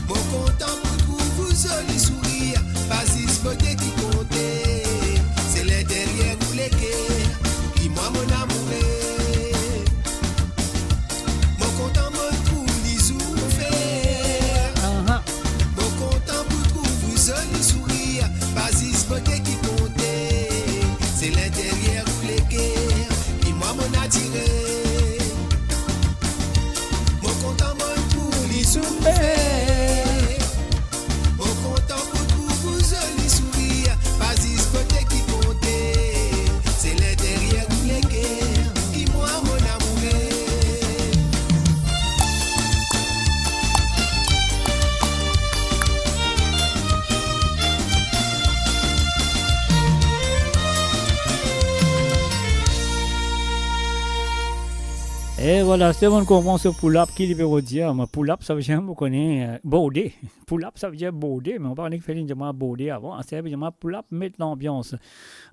Mo kontan pou trouv ou zoli sourir. Pa zis bote ki konte, se linteryer ou leker ki mwa mo amoure. Mo kontan mo trouv li soufer. Aha. Mo kontan pou trouv ou zoli sourir. Pa zis bote ki konte, se linteryer ou leker ki mwa mo atire. Mo kontan mo trouv li soufer. Mo kontan pou trouv ou zoli sourir. Pa zis bote ki konte, se linteryer ou leker ki mwa mo amoure. E vwala, se bon, konpran so pull up ki li pe dir. Mwa, pull up, savedir, mo kone, euh, borde. Pull up, savedir borde, me mo pa kone kifer li dir mwa borde avan. Sa vedir mwa pull up, met lanbians.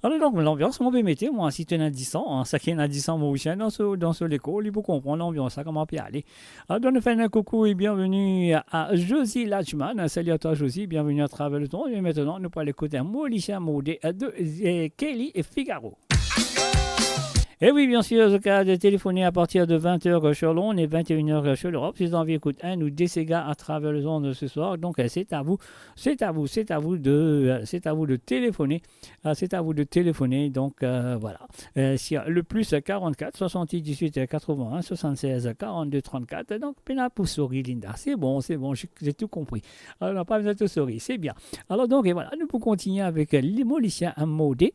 Alor donk, lanbians, mo pe mete, mwa, si to ena disan, hein, seki ena disan Morisien dan so, dan so lekor, li pou konpran lanbians la, kouma pe ale. Alor, nou fer enn koukou e bienveni a Josie Lachman. Salut à toi, Josie. Bienvenue à travers le temps. E aster, nou pou al ekout enn Morisien mode de, euh, Kelly Figaro. E wi, bien sir, zot kapav telefone a partir de vingt heures sur l'onde e vingt et une heures sur l'Europe. Si zot anvi ekout enn ou de sega a travers les ondes ce soir, donc, euh, c'est à vous, c'est à vous, c'est à vous de, euh, c'est à vous de téléphoner. Ah, c'est à vous de téléphoner, donc, euh, voilà. Euh, sur le plus quarante-quatre soixante-dix-huit quatre-vingts soixante-seize quarante-deux trente-quatre. Donc, pena pou sori, Linda. C'est bon, c'est bon, j'ai, j'ai tout compris. Alors, nou pa bizin to sori, c'est bien. Alors, donc, et voilà, nou pou kontigne avek, euh, le Morisien mode.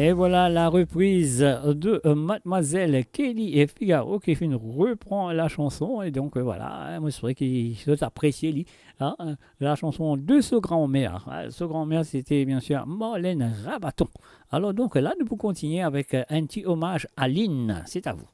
Et voilà la reprise de, euh, Mademoiselle Kelly et Figaro qui finn repran la chanson. Et donc, euh, voilà, hein, mo espere ki zot apresie li, hein, la chanson de so granmèr. Hein, so granmèr, c'était bien sûr Marlène Rabaton. Alors donc, là, nous pouvons continuer avec, euh, un petit hommage à Lynn. C'est à vous.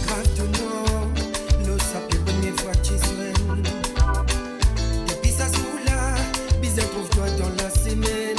Grav to nor, lo sa pe premie fwa ti zwenn. Depi sa zour la, bizin trouv twa dan lasemenn.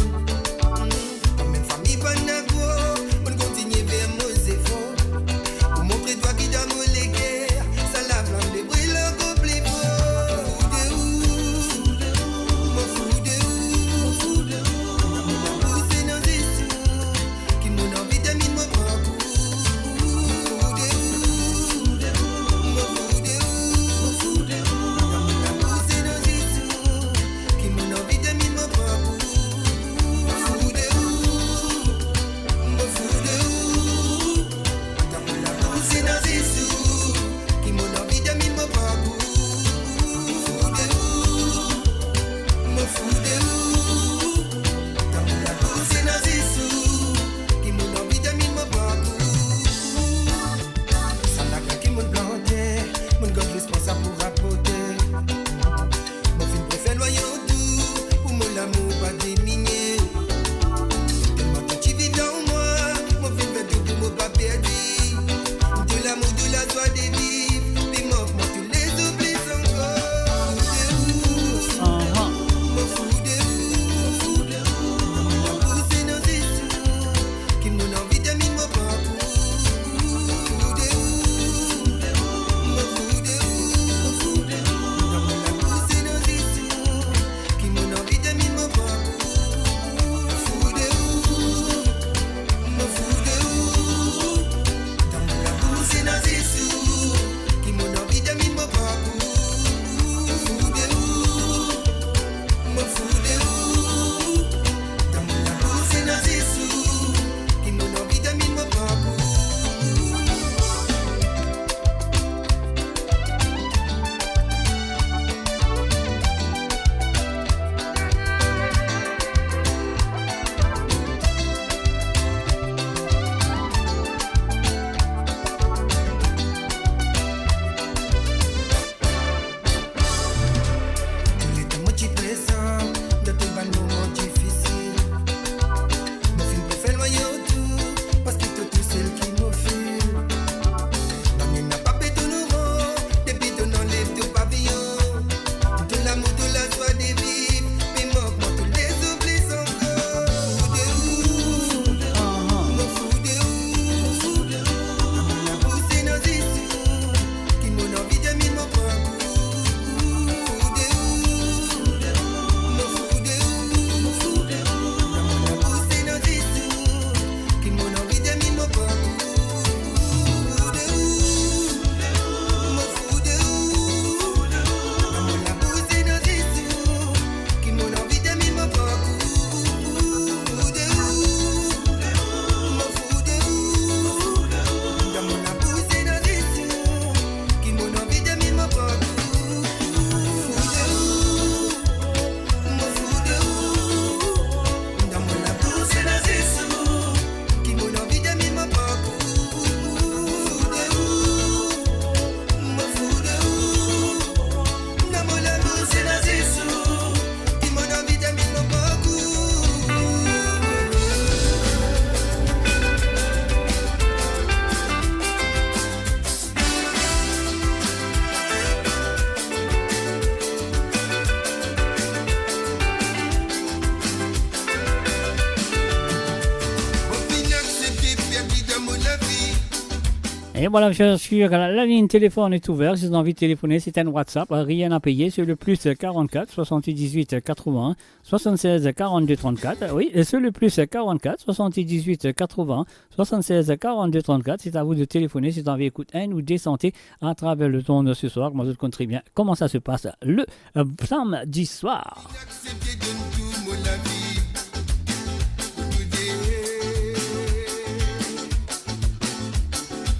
Et voilà, bien sûr, la, la ligne téléphone est ouverte. Si vous avez envie de téléphoner, c'est un WhatsApp, rien à payer, c'est le plus quarante-quatre soixante-dix-huit quatre-vingts soixante-seize quarante-deux trente-quatre. Oui, et c'est le plus quarante-quatre soixante-dix-huit quatre-vingts soixante-seize quarante-deux trente-quatre. C'est à vous de téléphoner si vous avez envie d'écouter un ou deux santé à travers le temps de ce soir. Moi, je connais très bien comment ça se passe le, euh, samedi soir. Aksepte donn tou mo lavi.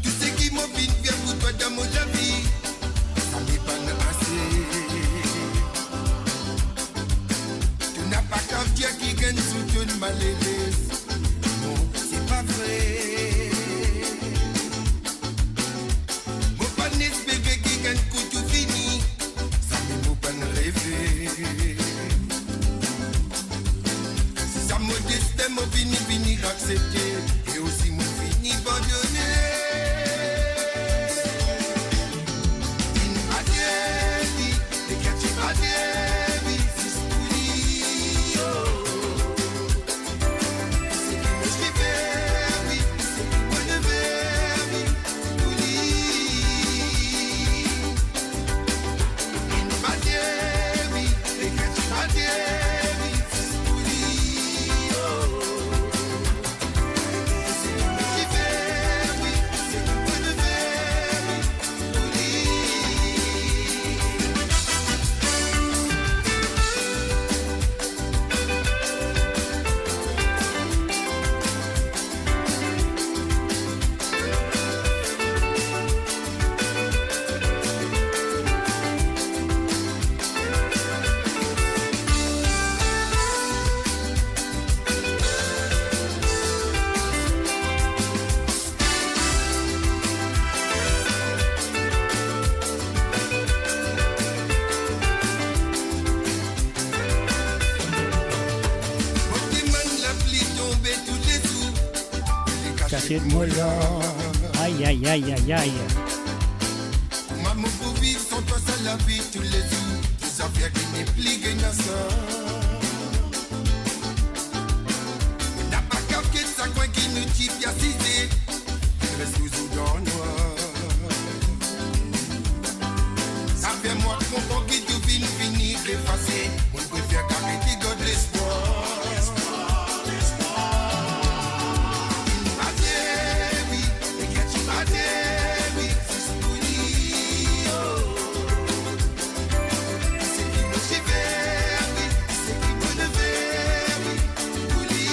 Tou seki mo finn fer pou twa dan mo lavi, sa me bann ase. To napa kav dir ki gagn sou to malere. Non, se pa vre. Mo pann espere ki gagn kou tou fini, samem mo pann reve. Si sa mo destin, mo fini, fini aksepte, e osi mo fini abandone. Vinn adie li, leker ti adie li, zis pou li, oh. Mo demann lapli tonbe toulezour, kasiet mo la. Ay, ay, ay, ay, ay. Kouma mo pou viv san twa, sa lavi toulezour, tou zafer ki nepli gagn sa. Napa kav get sa kwin ki nou ti pe asize, res touzour dan nwar. Sa fer mwa konpran ki tou finn fini, efase. Mo prefer gard ki gard lespwar. Vinn adie li, leker ti adie li, zis pou li, oh. Seki mo ti fer li, seki mo neve li, pou li.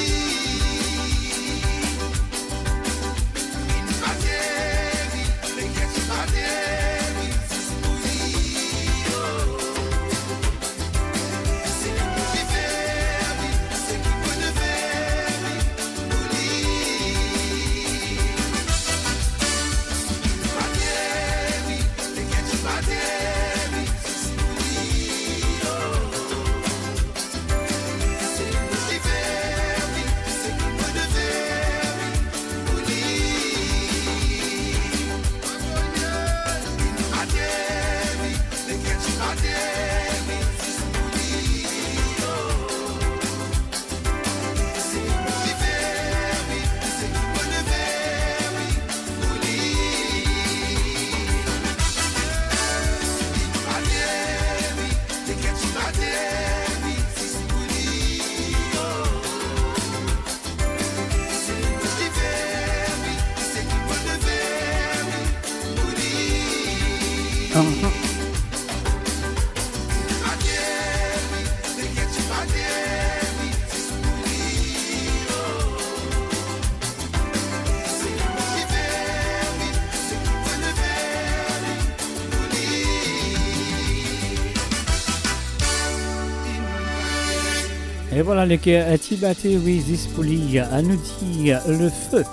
Et voilà, leker ti adie li, zis pou li, a nou dir le feu.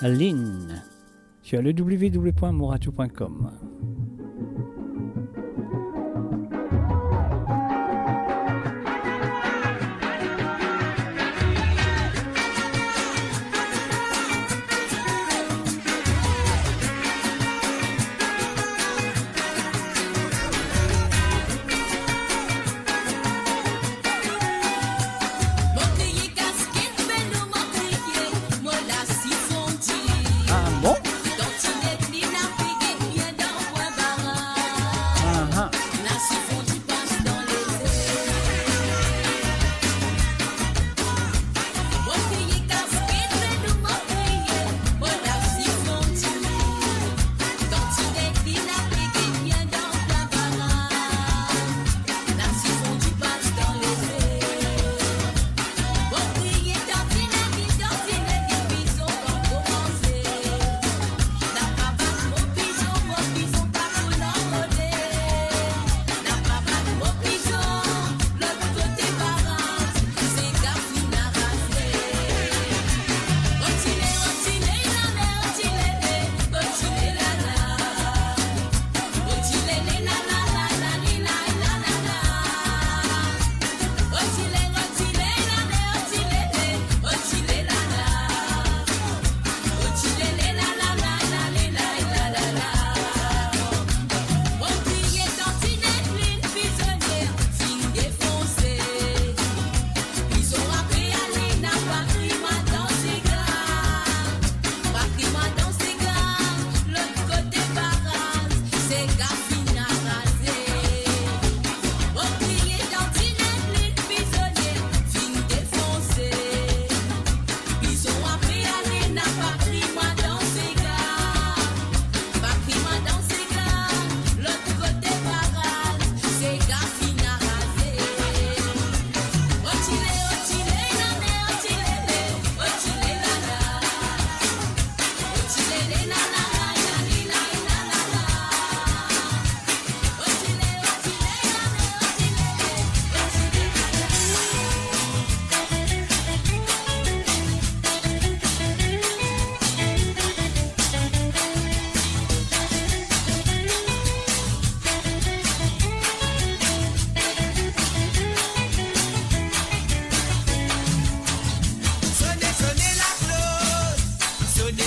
Linn. Sur le w w w point moradio point com. Ah bon ?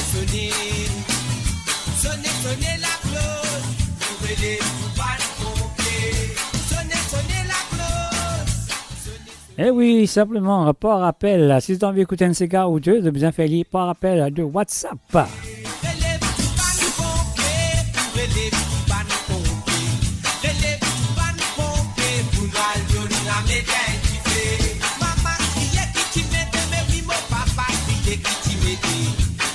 Sone, sone, sone lakloz, pou rele pou bann ponpie. Sone, sone lakloz, sone, sone. Eh wi, sinpleman, par apel. Si zot anvi ekout enn sega ou de, zot bizin fer li par apel de WhatsApp. Rele pou bann ponpie, pou rele pou bann ponpie. Rele pou bann ponpie, pou nou al donn lame dife. Mama kriye ki ti mete, me wi mo papa kriye ki ti mete.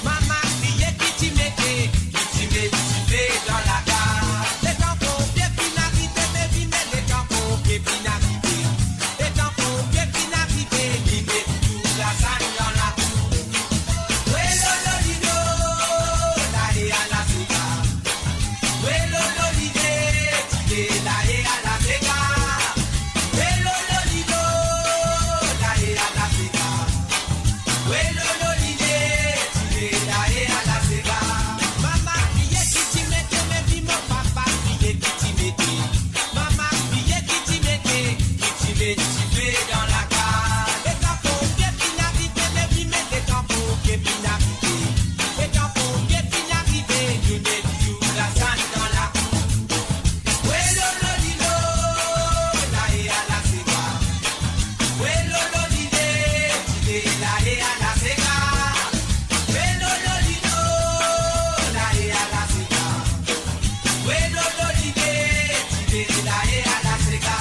Mama kriye ki ti mete, ki ti met dife dan lakaz. Letan ponpie finn arive, me wi me letan ponpie finn arive. Letan ponpie finn arive, li met tou lasam dan lakour. We lolo lido, lae ala sega. We lolo lide, tide lae ala sega. We lolo lido, lae ala sega. We lolo lide, tide lae ala sega. Mama kriye ki ti mete, me wi mo papa kriye ki ti mete. Mama kriye ki ti mete, ki ti met dife dan lakaz. Letan ponpie finn arive, me wi me letan ponpie finn arive. Letan ponpie finn arive, li met tou lasam dan lakour. We lolo lilo, lae ala sega. We lolo lide, tide lae ala sega. We lolo lilo, lae ala sega. We lolo lide, tide lae ala sega.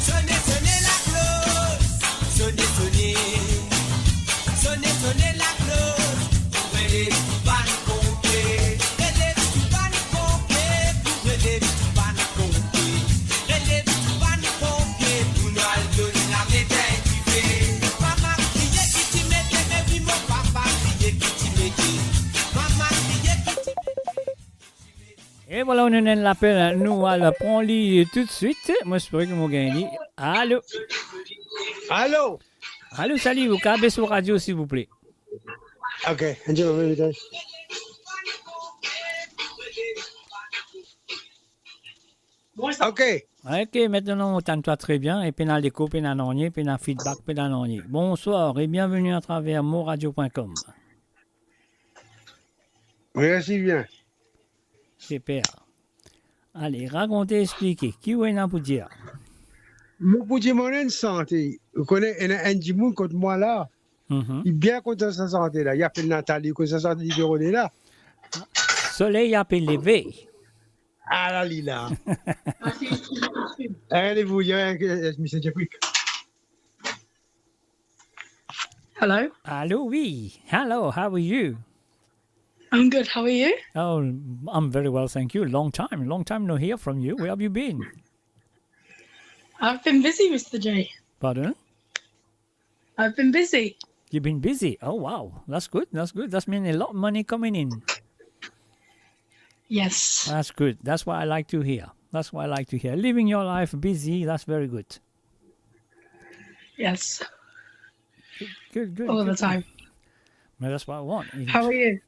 Sone, sone lakloz, sone, sone. Sone, sone lakloz, pou rele tou bann ponpie. Rele tou bann ponpie, pou rele tou bann ponpie. Rele tou bann ponpie, pou nou al donn lame dife. Mama kriye ki ti mete, me wi mo papa kriye ki ti mete. Mama kriye ki ti mete. E vwala, nou ena enn lapel, nou al pran li toutswit. Mo espere ki mo gagn li. Alo? Alo? Alo, sali, ou kapav bes ou radio, silvouple? Ok, enn ti moman, vit. Ok. Ok, aster nou tann twa tre bien, e pena leko, pena nanye, pena feedback, pena nanye. Bonsoir et bienvenue à travers moradio point com. Mersi bien. Siper. Ale, rakonte, explike. Ki ou ena pou dir? Mo pou dir, mo ena enn sante. Ou kone, ena enn dimoun kot mwa la. Mhm. Li bien kontan sa sante la. Li apel Nathalie, ou konn sa sante li pe rode la. Soley ape leve. Ala li la. Regard li, misie Jeffrey. Hello. Alo, wi. Hello, how are you? I'm good. How are you? Oh, I'm very well, thank you. Long time, long time no hear from you. Where have you been? I've been busy, Mister J. Pardon? I've been busy. You've been busy. Oh, wow. That's good. That's good. That's mean a lot of money coming in. Yes. That's good. That's what I like to hear. That's what I like to hear. Living your life busy, that's very good. Yes. Good, good, good, good. All the time. Well, that's what I want. How are you?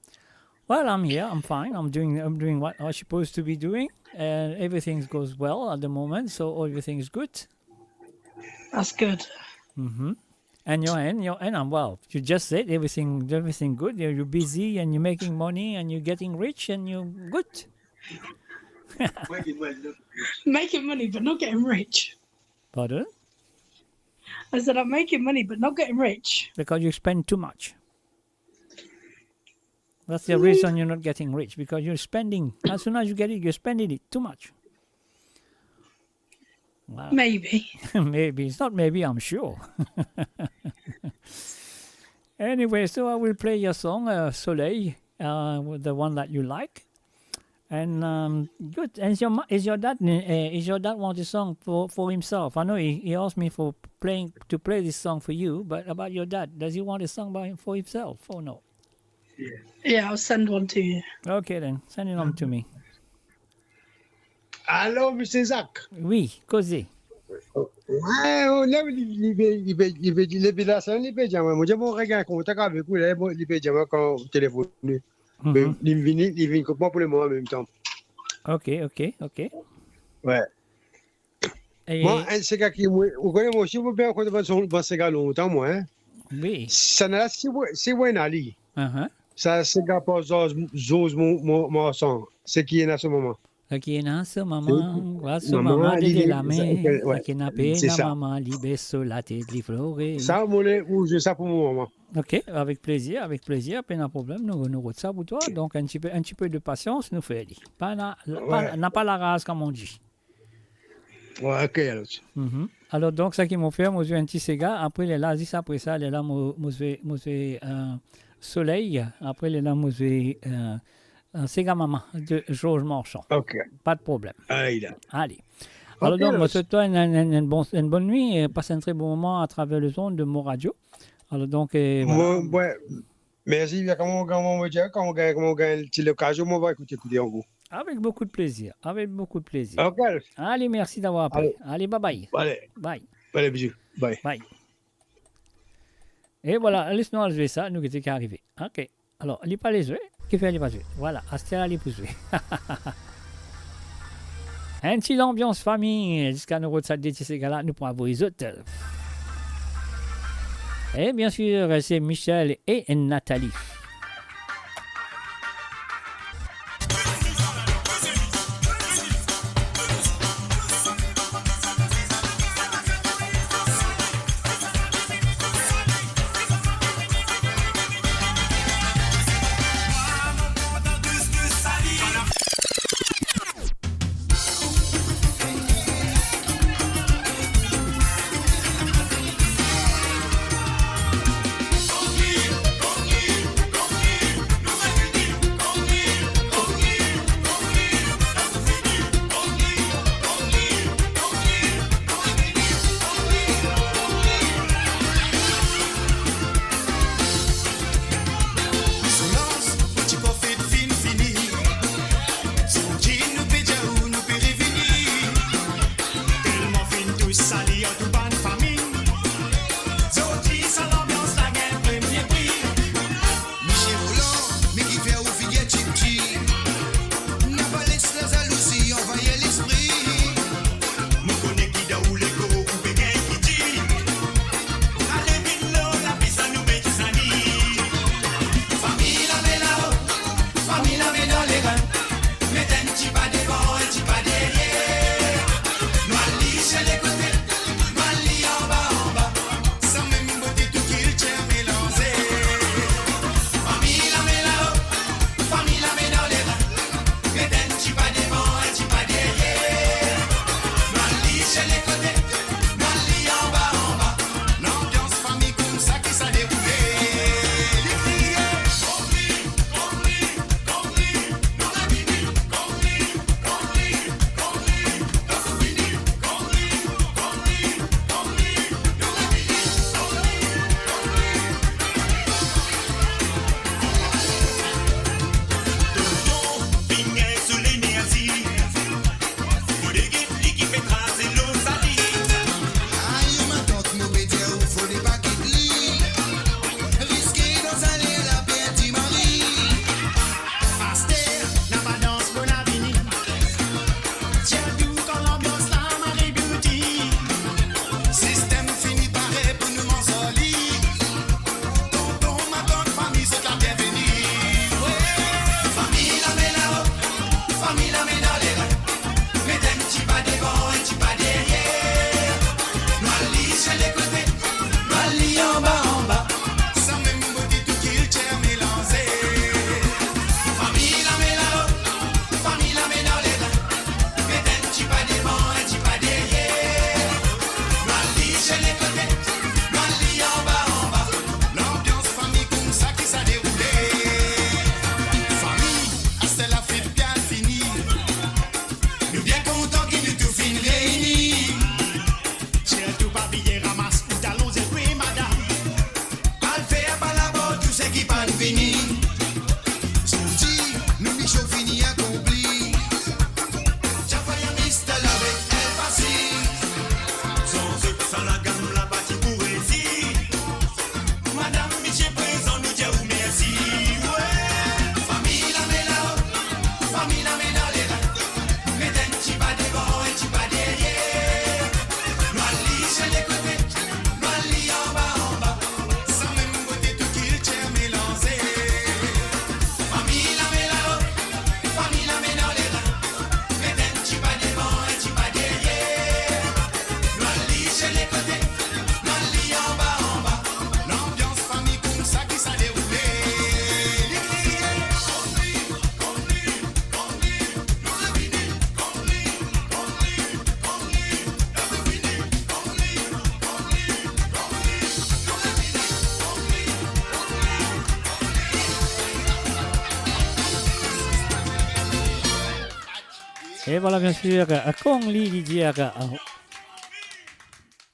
Well, I'm here. I'm fine. I'm doing, I'm doing what I'm supposed to be doing. And everything goes well at the moment, so everything's good. That's good. Mm-hmm. And your end, your end, I'm well. You just said everything, everything good. You're, you're busy and you're making money and you're getting rich and you're good. Making money, but not getting rich. Pardon? I said I'm making money, but not getting rich. Because you spend too much. That's the reason you're not getting rich, because you're spending. As soon as you get it, you're spending it too much. Wow. Maybe. Maybe. It's not maybe, I'm sure. Anyway, so I will play your song, uh, Soleil, uh, the one that you like. And, um, good. And is your ma-, is your dad, uh, is your dad want a song for, for himself? I know he, he asked me for playing, to play this song for you, but about your dad, does he want a song by, for himself or no? Yeah, I'll send one to you. Okay then, send it on to me. Alo, Mister Zak. Wi, koze. Wi, oh, la, li, li pe, li pe, li pe, li pe dir la, sa, li pe dir mwa, mo dir, mo regagn kontak avek ou, la, bon, li pe dir mwa kan telefonn li. Mhm. Me li vini, li vinn kot mwa pou lemoman mem tan. Ok, ok, ok. Wi. E mwa, enn sega ki, mwa, ou kone, mwa osi, mo bien kontan bann son, bann sega lontan, mwa, hein. Wi. Sa la, si ou, si ou ena li. Ahan. Sa sega par Georges, Georges Mon-, Mon-, Marchand. Seki ena so mama. Seki ena so mama, seki, vwala so mama, mama, li, de lame, sa, ok, wi, seki ena pena, se sa. Mama, li bes so latet, li plore. Sa, mo le, ou zwe sa pou mo mama. Ok, avek plezir, avek plezir, pena problem, nou, nou rod sa pou twa. Ok. Donk, enn tipe, enn tipe de pasians, nou fer li. Pa na, pa, wi, na pa laraz, kouma on dir. Wi, ok, alor. Mhm. Alor, donk, sa ki mo fer, mo zwe enn ti sega, apre, lerla, zis apre sa, lerla, mo, mo zwe, mo zwe, euh, Soley, apre, lerla, mo zwe, euh, euh, Sega Mama de Georges Marchand. Ok. Pa de problem. Aye la. Ale. Ok, alor, donk, alor, mo swet twa enn, enn, enn, enn bon, enn bonn nwi, e pas enn tre bon moman atraver lezond de Mo Radio. Alor, donk, e, vwala. Mo, wi. Mersi, bien, kouma, kouma mo dir, kouma, kouma, kouma ti lokazion, mo va ekoute, ekoute ankor. Avek boukou de plezir, avek boukou de plezir. Ok. Ale, mersi davwar apele. Ale. Ale, bye bye. Ale. Bye. Ale, bizou. Bye. Bye. E vwala, les nou al zwe sa, nou gete ki arive. Ok. Alor, li pa le zwe, kifer li pa zwe? Vwala, aster la li pou zwe. Enn ti lanbians fami, ziska nou rod sa de ti sega la, nou pou avoy zot. E bien sir, se Michel e Nathalie. E vwala, bien sir, euh, Kong Lee, li dir, euh,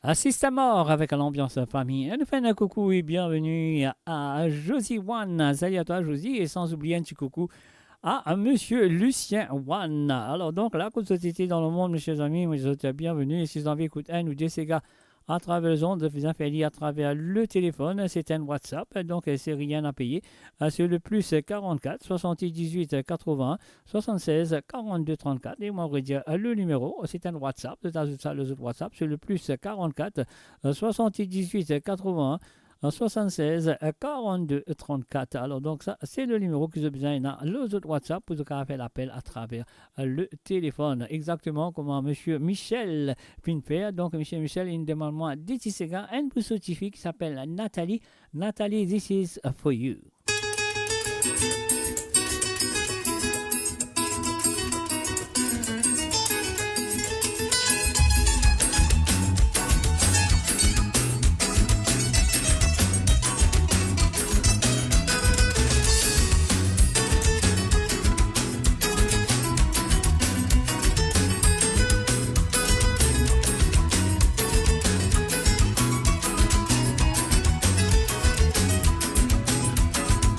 euh, System Mor avek lanbians fami. E nou fer enn koukou e bienveni a Josie One. Salut à toi, Josie, e san oubliye enn ti koukou a Monsieur Lucien One. Alor donk la, kot zot ete dan lemond, mesie zami, mo dir zot bienveni. E si zot anvi ekout enn ou de sega atraver lezond, bizin fer li atraver le telefonn, se enn WhatsApp, donk, euh, se rien a peye. Euh, se le plus quarante-quatre soixante-dix-huit quatre-vingts soixante-seize quarante-deux trente-quatre. E mo redir, euh, le nimero, se enn WhatsApp, zot azout sa lor zot WhatsApp, se le plus quarante-quatre soixante-dix-huit quatre-vingts soixante-seize quarante-deux trente-quatre. Alor donk sa, se le nimero ki zot bizin ena lor zot WhatsApp pou zot kapav fer lapel atraver le telefonn. Exakteman kouma Monsieur Michel finn fer. Donk, Monsieur Michel, li demann mwa de ti sega, enn pou so tifi ki apel Nathalie. Nathalie, this is for you.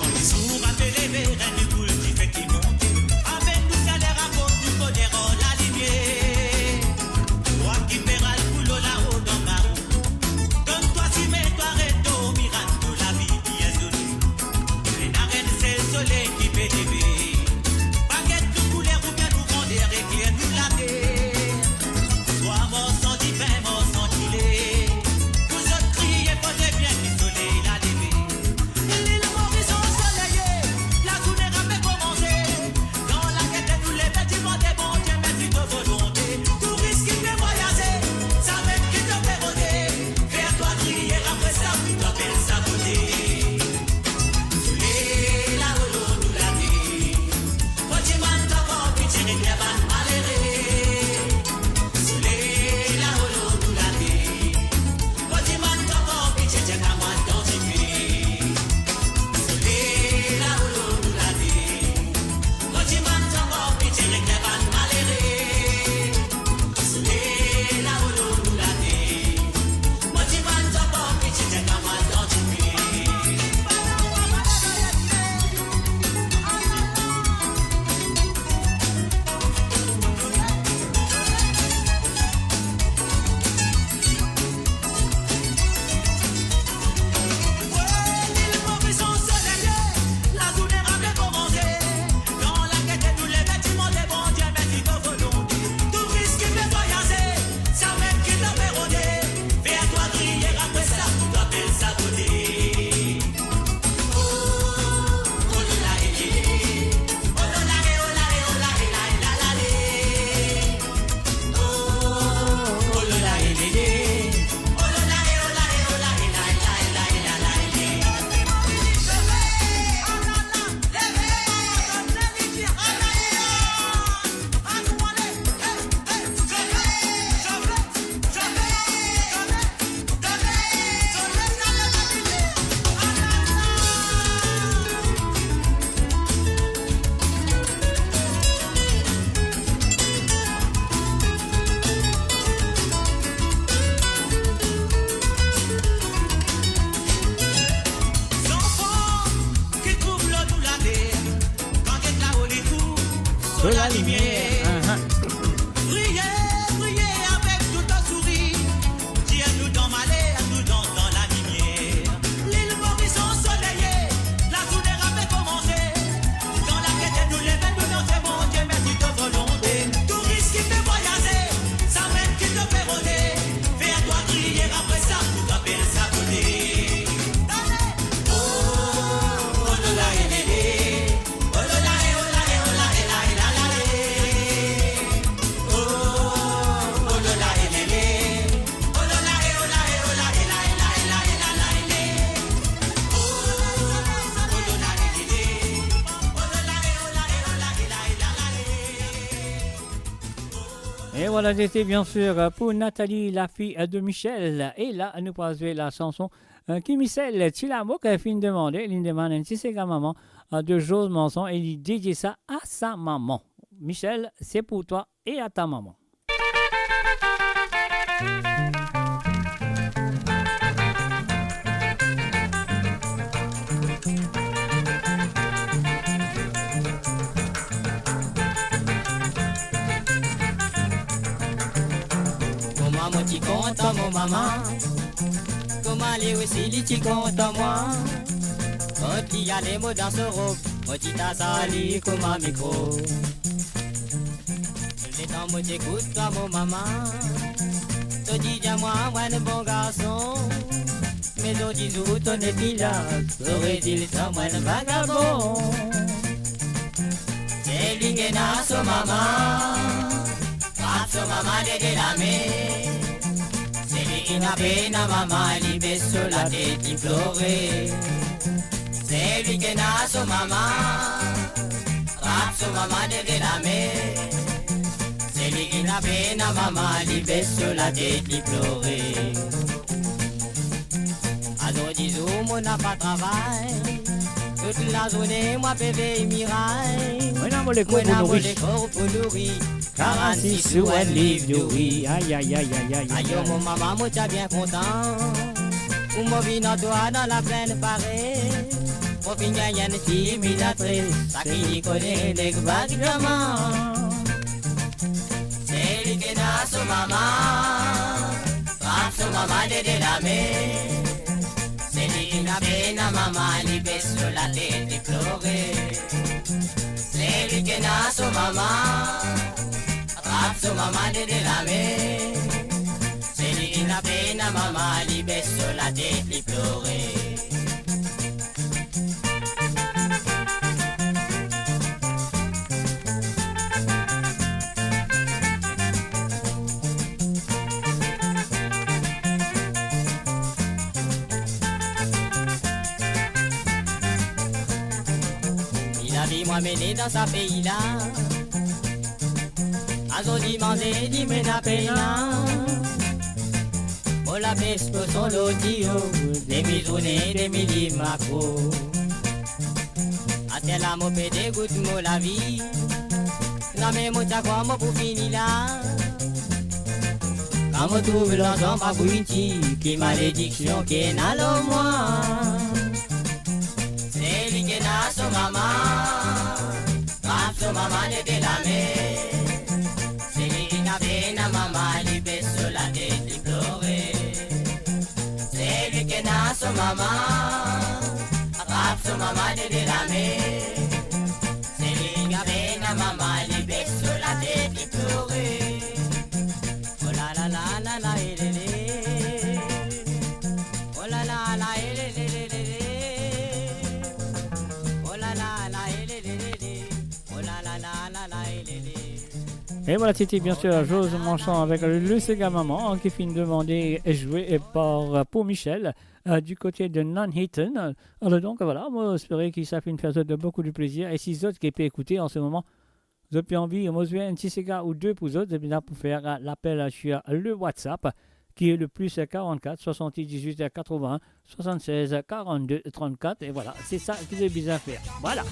Kan lezour a pe leve, enn boul dife ki monte, avek nou saler aport nou boner ar lalimier. Twa ki pe al koulou lao dan karo, donn twa sime, twa reto, mirak to lavi bien zoli. Ena enn sel soley ki pe leve, pa get nou kouler oubien nou grander, ekler nou later. Swa mor san dipin, mor san dile, pou zot kriye fode bien ki soley la leve. Lil Moris ansoleye, lazourne la pe komanse. Dan lagete nou leve, dimande Bondie mersi to volonte. Touris ki pe vwayaze, samem ki to pe rode, fer twa kriye, apre sa pou twa bel sa bote. Soley la, olo nou late. Mo dimann twa pran pitie, regle bann malere. Soley la, olo nou late. Mo dimann twa pran pitie, tir mwa dan dife. Soley la, olo nou late. Mo dimann twa pran pitie, regle bann malere. Soley la, olo nou late. Mo dimann twa pran pitie, tir mwa dan dife. Zanfan ki trouv lor nou later, kan get lao li trouv so lalimier. Ahan. Priye, priye avek tou to sourir. Dir nou dan maler, nou dan, dan lalimier. Lil Moris ansoleye, lazourne la pe komanse. Dan lagete nou leve, nou danse Bondie mersi to volonte. Touris ki pe vwayaze, samem ki to pe rode, fer twa kriye, apre sa pou twa bel sa bote. Ale! Oh, oh, la, la, la, la, la. E vwala, sete bien sir pou Nathalie, lafi de Michel. E la, nou pou zwe lasanson, euh, ki Michel Tilamok finn demande. Li demann enn ti sega mama, euh, de Georges Manson e li dedie sa a sa mama. Michel, c'est pour toi et à ta maman. Kouma mo ti kontan mo mama, kouma li osi li ti kontan mwa. Kot li ale mo dan so rob, mo ti ta sali kouma mikrob. Letan mo ti ekout twa mo mama, to ti dir mwa mo enn bon garson. Me zordi zour to nepli la, to redir mwa enn vagabon. Selwi ki ena so mama, trap so mama de de lame. Selwi ki napa mama, li bes so latet, li plore. Selwi ki ena so mama, trap so mama de de lame. Selwi ki napa mama, li bes so latet, li plore. Azordi zour mo napa travay, tout lazourne mo pe vey miray. Mo ena mo lekor pou nouri. Mo ena mo lekor pou nouri. Karann-sis sou enn liv douri. Ay, ay, ay, ay, ay, ay, ayo, ay. Mo mama, mo ti a bien kontan. Ou mo vinn ar twa dan lapenn pare. Mo finn gagn enn ti milatris, sa ki li kone nek vagabon. Selwi ki ena so mama, trap so mama de de lame. Selwi ki napa mama, li bes so latet, li plore. Selwi ki ena so mama, trap so mama de de lame. Selwi ki napa mama, li bes so latet, li plore. Li lavi mwa mene dan sa pei la. Azordi manze, dimin napa. Mo lapes pou son lotio, demi zourne, demi limako. Aster la mo pe degout mo lavi. Zame mo ti a krwar mo pou fini la. Kan mo trouv larzan pa pou iti, ki malediksion ki ena lor mwa. Selwi ki ena so mama, trap so mama de de lame. Selwi ki napa mama, li bes so latet, li plore. Selwi ki ena so mama, trap so mama de de lame. Selwi ki napa mama, li bes so latet, li plore. Oh la la la la la, eh, le, le. Oh la la la, eh, le, le, le, le, le. Oh la la la, eh, le, le, le, le. Oh la la la la la, eh, le, le. Et voilà, c'était bien sûr Jose Manchon avec le Sega Maman qui finn demande et joué par, euh, pour Michel, euh, du côté de Nuneaton. Alors donc voilà, mo espere ki sa finn fer zot boukou de plezir. E si zot ki pe ekoute an se moman, zot pe anvi, mo zwe enn ti sega ou de pou zot, zot ena pou fer lapel sur le WhatsApp, ki est le plus quarante-quatre soixante-dix-huit quatre-vingts soixante-seize quarante-deux trente-quatre, e voilà, se sa ki zot bizin fer. Voilà.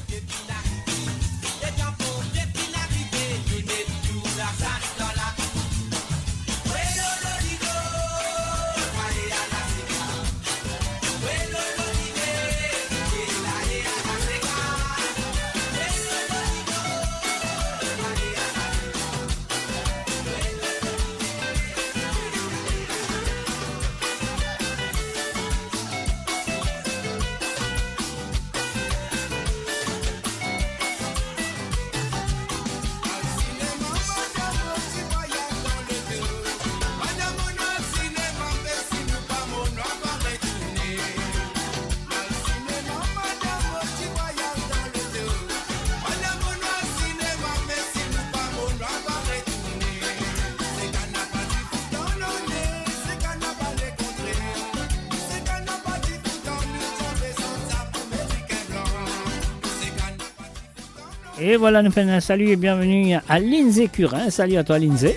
Et voilà, nous faisons un salut et bienvenue à Lindsay Curin. Salut à toi, Lindsay.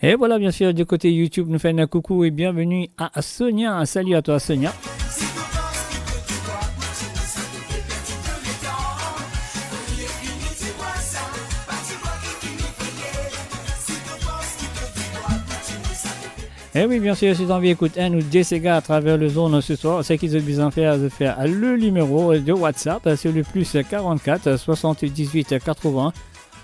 Et voilà, bien sûr, du côté YouTube, nous faisons un coucou et bienvenue à Sonia. Salut à toi, Sonia. Eh oui, bien sûr, si t'as envie d'écouter un ou deux ségas à travers le zone ce soir, ce qu'ils ont besoin de faire, c'est faire le numéro de WhatsApp, c'est le plus quarante-quatre soixante-dix-huit quatre-vingts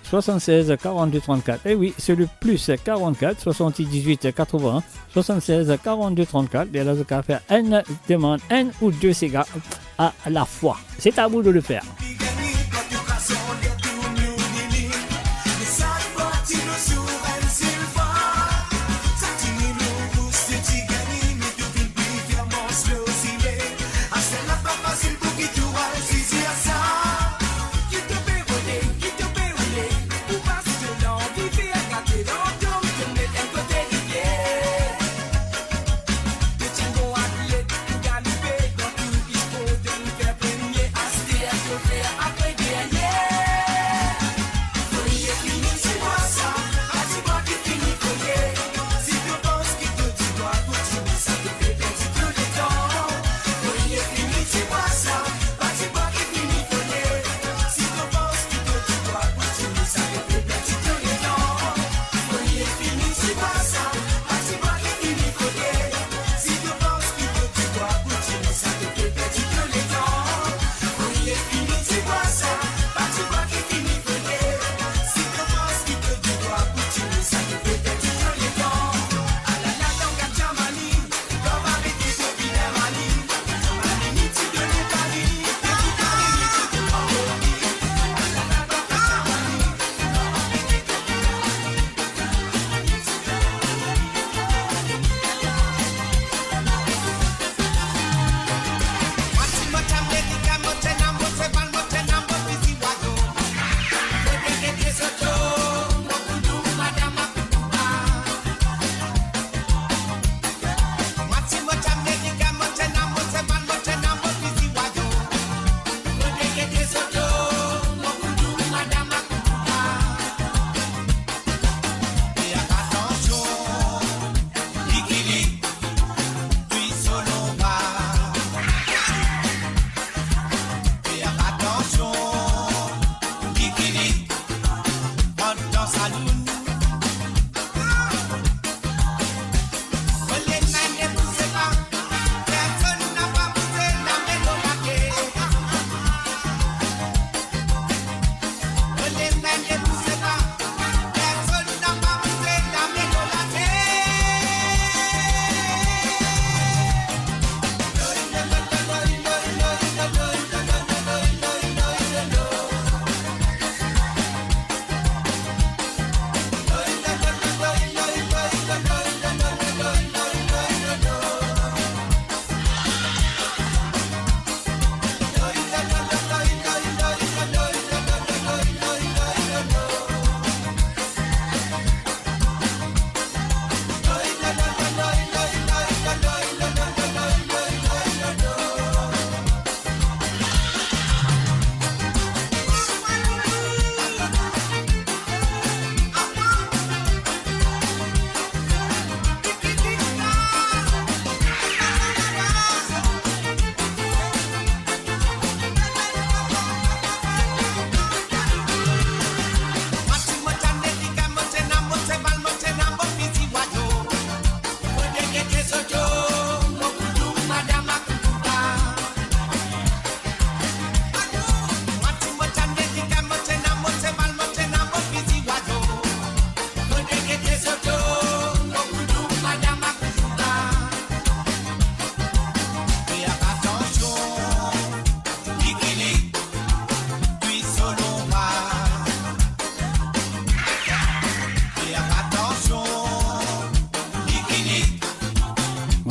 soixante-seize quarante-deux trente-quatre. Eh oui, c'est le plus quarante-quatre soixante-dix-huit quatre-vingts soixante-seize quarante-deux trente-quatre. Et là, vous pouvez faire une demande, un ou deux ségas à la fois. C'est à vous de le faire.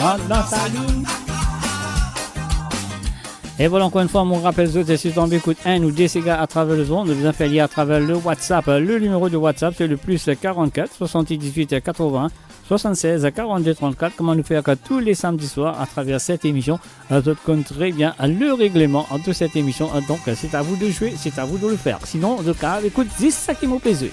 Voilà, salut. Et voilà, encore une fois, mon rappel, zot, si t'as envie d'écouter un ou deux ségas à travers le monde, vous pouvez faire à travers le WhatsApp. Le numéro de WhatsApp, c'est le plus quarante-quatre soixante-dix-huit quatre-vingts soixante-seize quarante-deux trente-quatre. Comment nous faire tous les samedis soirs à travers cette émission. Zot konn très bien le règlement de cette émission. Donc, c'est à vous de jouer, c'est à vous de le faire. Sinon, zot kapav ekout zis seki mo pe zwe.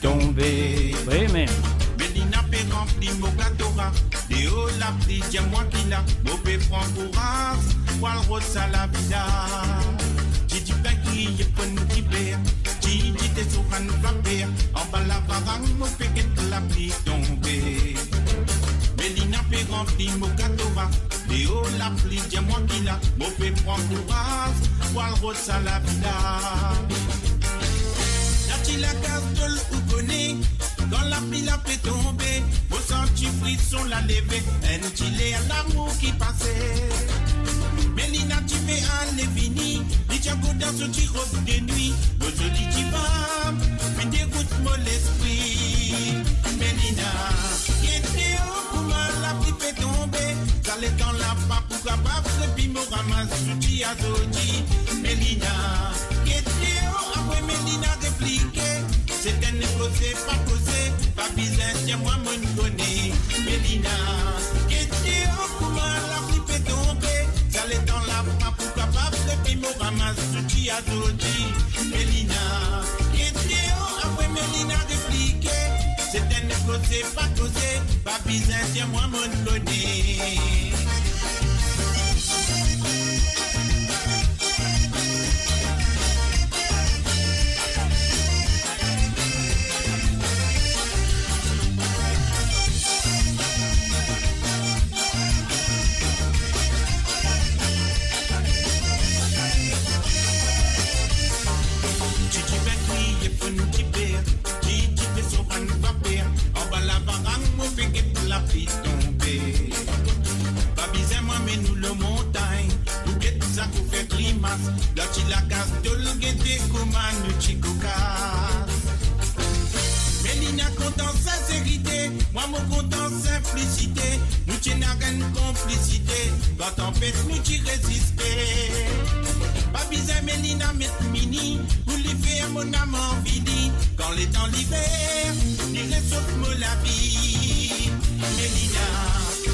tonbe. Wi, me Melina pe ranpli mo gatora, deor lapli, dir mwa ki la, mo pe pran kouraz pou al rod sa lavi la. Ti dipin griye, ponn diber, ti dite sou bann vaper, anba lavarang mo pe get lapli tonbe. Melina pe ranpli mo gatora, deor lapli, dir mwa ki la, mo pe pran kouraz pou al rod sa lavi la. Dan ti lakaz tol, ou kone, kan lapli la pe tonbe, mo santi frison la leve, enn ti ler lamour ki pase. Melina ti pe ale vini, li ti ankor dan so ti rob de nwi, mo santi ti vam, finn degout mo lespri. Melina, get deor kouma lapli pe tonbe, sa letan la pa pou kapav, epi mo ramas zouti azordi. Melina, get deor, apre Melina replike, se enn koze pa koze, pa bizin dir mwa, monn kone. Melina, get deor kouma lapli pe tonbe, sa letan la pa pou kapav, epi mo ramas zouti azordi. Melina, get deor, apre Melina replike, se enn koze pa koze, pa bizin dir mwa, monn kone. Ti dipin griye, ponn diber, ti dite sou bann vaper, anba lavarang mo pe get lapli tonbe. Pa bizin mwa amenn ou lor montagn, ou get sa pou fer grimas, dan ti lakaz tol, gete kouma nou ti kokas. Melina kontan sinserite, mwa mo kontan sinplisite, nou ti ena enn konplisite, kan tanpet nou ti reziste. Pa bizin Melina met mini, pou li fer mo nam anvi li, kan letan liver, li resof mo lavi. Melina,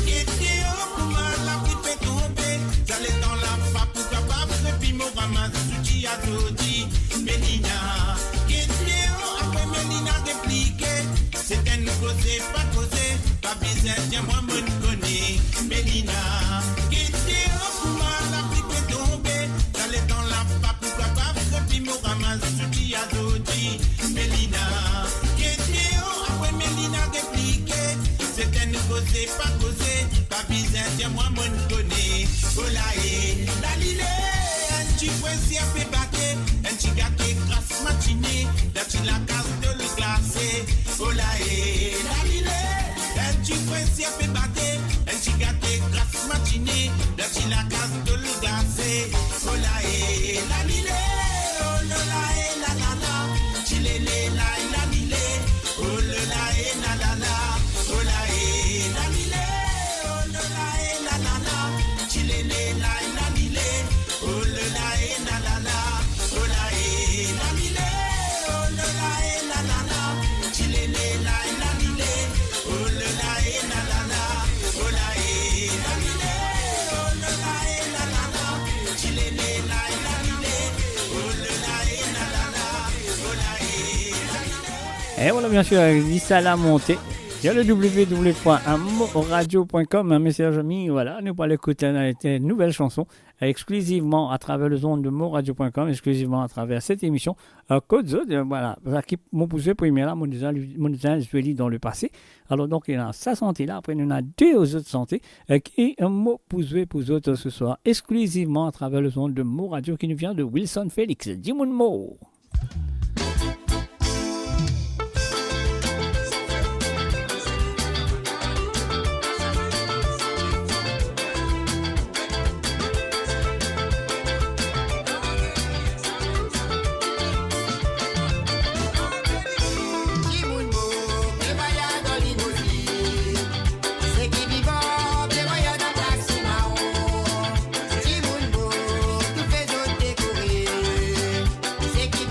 get deor kouma lapli pe tonbe, sa letan la pa pou kapav, epi mo ramas zouti azordi. Melina, get deor, apre Melina replike, se enn koze pa koze, pa bizin dir mwa, monn kone. Melina, get deor kouma lapli pe tonbe, sa letan la pa pou kapav, epi mo ramas zouti azordi. Melina, get deor, apre Melina replike, se enn koze pa koze, pa bizin dir mwa, monn kone. Ola e lalile, enn ti fre siel pe bate, enn ti gate gras matine, dan ti lakaz tol glase. Ola e lalile, enn ti fre siel pe bate, enn ti gate gras matine, dan ti lakaz tol glase. Ola e lalile, oh lola e lalala, ti lele la e lalile, oh lola e lalala, ola e lalile, oh lola e lalala, ti lele la e lalile, oh lola e lalala, ola e lalile, oh lola e lalala, ti lele la e lalile, oh lola e lalala, ola e lalile, oh lola e lalala, ti lele la e lalile, oh lola e lalala, ola e lalile. E vwala, bien sir, li sa la monte. Sur le w w w point mo radio point com, hein, mes chers amis, vwala, nou pou al ekout enn, enn nouvel sanson, euh, exclusivement à travers les ondes de mo radio point com, exclusivement à travers cette émission. Euh, kot zot, euh, vwala, sa ki mo pou zwe premie la, mo deza, mo deza zwe li dan lepase. Alor, donk, ena sa sante la, apre nou ena de zot sante, euh, ki, euh, mo pou zwe pou zot, euh, ce soir, exclusivement à travers les ondes de Mo Radio, qui nous vient de Wilson Félix. Dimoun Mo. Dimoun Mo, pe vwayaz dan limouzin. Seki vivan, pe vwayaz dan taxi marron. Dimoun Mo, tou fer zot dekore. Seki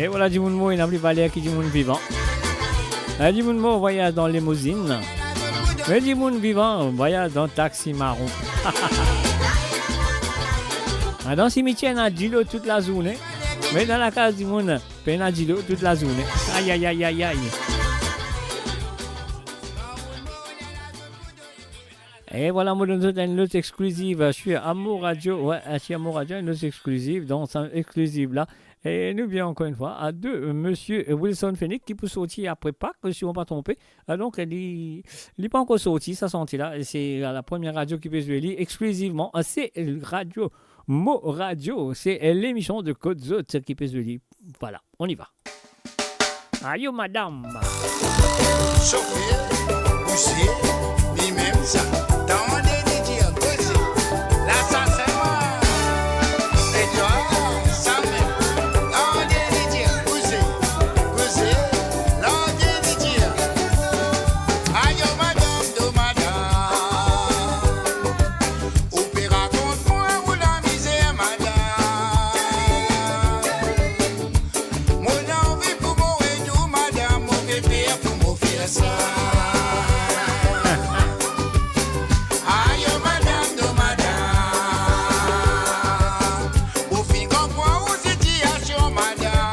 E vwala, dimoun mor ena pli valer ki dimoun vivan. E dimoun mor vwayaz dan limouzinn. Me dimoun vivan vwayaz dan taxi maron. Ah, dan simitier ena dilo tout lazourne. Me dan lakaz dimoun, pena dilo tout lazourne. Ayayayayay. E vwala, mo donn zot enn lot exkluziv, euh, sur Amour Radio. Wi, euh, sur Amour Radio, enn lot exkluziv. Donk, sa exkluziv la, e nou vinn ankor enn fwa a de, euh, misie, euh, Wilson Phoenix ki pou sorti apre Pak, si mo pa tronpe. Ah, donk, li, li pa ankor sorti, sa santi la. E se la premie radio ki pe zwe li exklizivman. Ah, se Radio Mo Radio, se, euh, lemision de kot zot ki pe zwe li. Vwala, on y va. Ayo madam. Sofer, bouze, limem sa. Tande li dir, koze. La sa selman. E twa, samem. Tande li dir, bouze, bouze. Tande li dir. Ayo madam, do madam. Ou pe rakont mwa ou lamizer, madam. Mo anvi pou mo ed ou, madam, mo pe per pou mo fer sa. Ayo, madam, do madam. Mo finn konpran ou sitiasion, madam.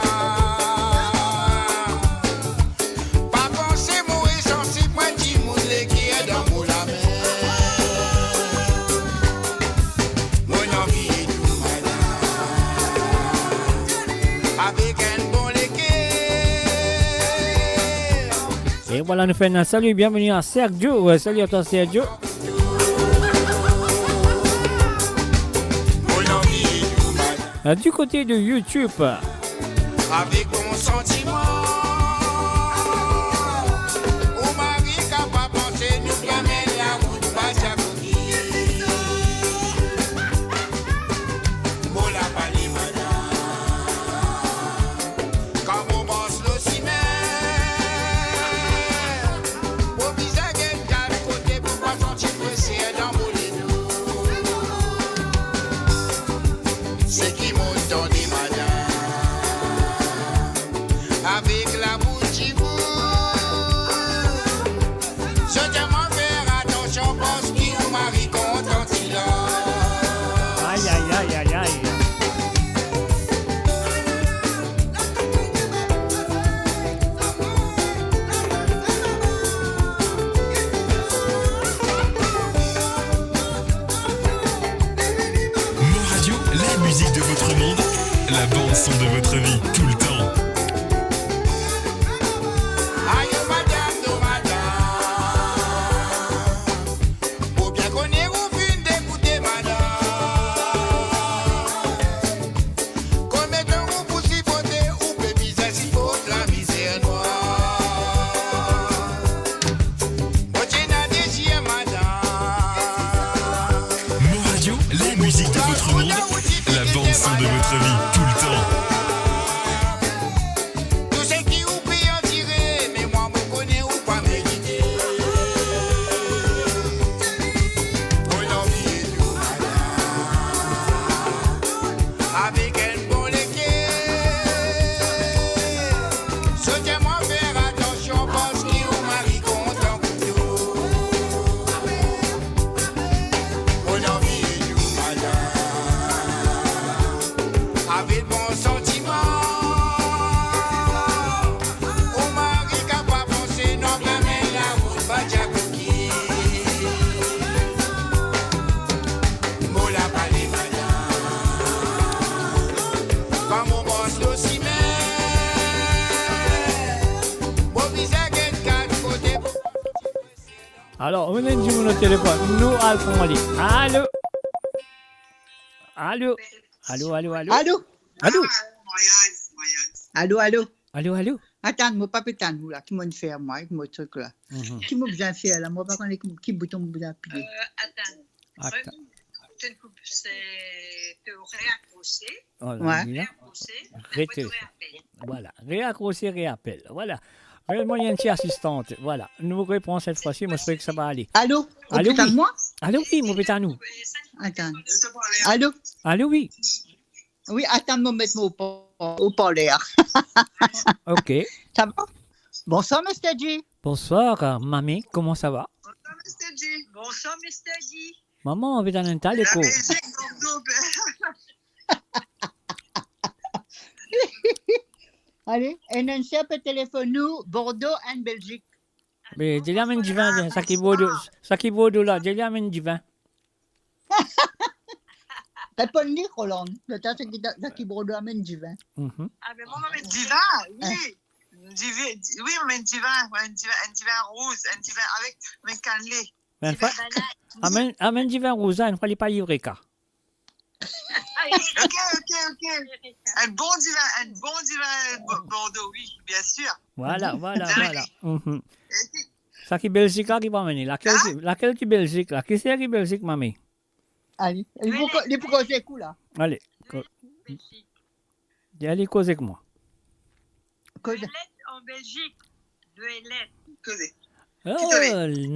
Pa panse mo e sansib, mwa dimoun leker dan mo lame. Mo anvi ed ou, madam, avek enn bon leker. E vwala, nou fer enn salut, bienvenue à Sergio. Euh, salut à toi, Sergio. Mo anvi ed ou, madam. Euh, du côté de YouTube. Avek bon santiman, ou mari kapav panse nou pe amenn larout Badia Koki. Mo la pale madam, kan mo mars lor sime, mo bizin get kat kote pou pa santi preser dan mo ledo. Seki mo tande madam, avek labous dimoun, zot dir mwa fer atansion parski ou mari kontan ti la. Ay, ay, ay, ay, ay. Mon Radio, la musique de votre monde, la bande son de votre vie, tout le temps. Ayo madam, do madam. Mo bien kone ou finn degoute madam. Konbien tan ou pou siporte, ou pe bizin siport lamizer nwa. Mo ti ena deziem madam. Mon Radio, la musique de votre monde, la bande son de votre vie, tout le temps. Tou seki ou pe andire, me mwa mo kone ou pa merite. Mo anvi ed ou madam, avek enn bon leker. Sot dir mwa fer atansion parski ou mari kontan pou tou. Mo anvi ed ou madam, avek bon santiman. Ou mari kapav panse nou pe amenn larout Badia Koki. Mo la pale madam, kan mo mars lor sime, mo bizin get kat kote. Alor, nou ena enn dimoun o telefonn, nou al pran li. Alo? Alo? Alo, alo, alo? Alo? Alo? Alo, alo? Alo, alo? Atann, mo pa pe tann ou la, ki mo'nn fer mwa, ek mo trik la. Mhm. Ki mo bizin fer la, mo pa kone ki, ki bouton mo bizin apiye. Euh, atann. Atann. Re-, se, se reakrose. Vwala, wi. Reakrose, apre to reapel. Vwala, reakrose, reapel. Vwala. Vwala, mwa, enn ti asistant. Vwala. Nou repran set fwa si, mo espere ki sa va ale. Alo? Alo, wi. Ou pe tann mwa? Alo, wi, mo pe tann ou. Atann. Alo? Alo, wi. Oui, atann, mo met mo pa-, haut-parleur. Ok. Ça va? Bonsoir, Mister G. Bonsoir, euh, mami, comment ça va? Bonsoir, Mister G. Bonsoir, Mister G. Maman, on vit dans un tas de La coups. Belgique, Bordeaux. Ale, enn enn sel pe telefonn nou, Bordeaux, enn Belgique. Me, dir li amenn divin, sa ki Bordeaux, sa ki Bordeaux la, dir li amenn divin. Reponn li, Roland. Letan sa ki, sa ki Bordeaux amenn divin. Mhm. Ah, mais moi, on met divin, oui. Divin, di-, oui, on met divin, ouais, un divin, un divin rouge, un divin avec, mais cannelé. Me enn fwa, amenn, amenn divin rouge la, enn fwa li pa livre ka. Ok, ok, ok. Un bon divin, un bon divin Bo-, Bordeaux, oui, bien sûr. Voilà, voilà, voilà. Mhm. Sa ki Belgique la ki pou amenn li. Laquelle ki, laquelle ki Belgique la? Ki se ki Belgique, mami? Ale, li pou ko-, li pou koze kou la. Ale, ko-, Belgique. Dir li koze ek mwa. Koze. Noëlette en Belgique. Noëlette. Koze. Oh,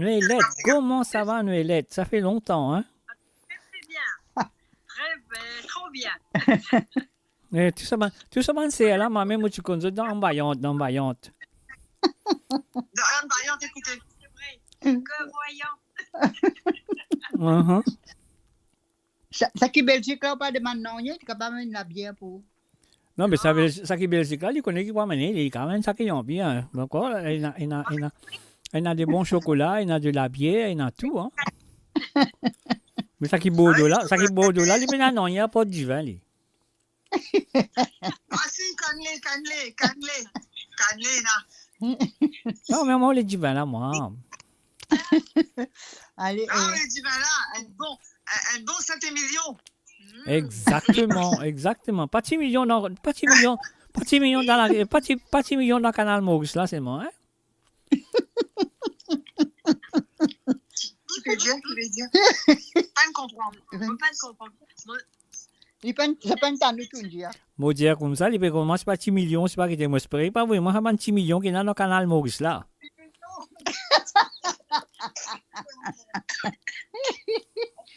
Noëlette, comment ça va, Noëlette? Ça fait longtemps, hein? Très, très bien. Très, euh, trop bien. Eh, tou sa bann, tou sa bann ser la, mwa mem mo ti konn zot dan Ambayant, dan Ambayant. Dan Ambayant, écoutez. C'est vrai. Cœur voyant. Mhm. Sa, sa ki Belgique la, ou pa demann nanye, li kapav amenn labier pou ou. Non, me sa, Bel-, sa ki Belgique la, li kone ki pou amenn, li kapav amenn sa ki anvi, hein. Donk, oh, ena, ena, ena, ena de bon chokola, ena de labier, ena tou, hein. Me sa ki Bordeaux la, sa ki Bordeaux la, li pena nanye apar divin, li. Ah si, cannelé, cannelé, cannelé. Cannelé, la. Non, me mwa, le divin la, mwa. Ale, ah, eh, le divin la, un bon, un, un bon sept millions. Mm. Exactement, exactement. Pa ti milion dan, pa ti milion, pa ti milion dan la, pa ti, pa ti milion dan Kanal Moris la selman, hein? Ki pe dir, ki pe dir? Pa konpran. Pa konpran. Mo, li pa, se pa enn ta nou ki dir, hein. Mo dir koumsa, li pe koumans par ti milion, se pa ki te mo espere, pa vreman sa bann ti milion ki ena dan Kanal Moris la.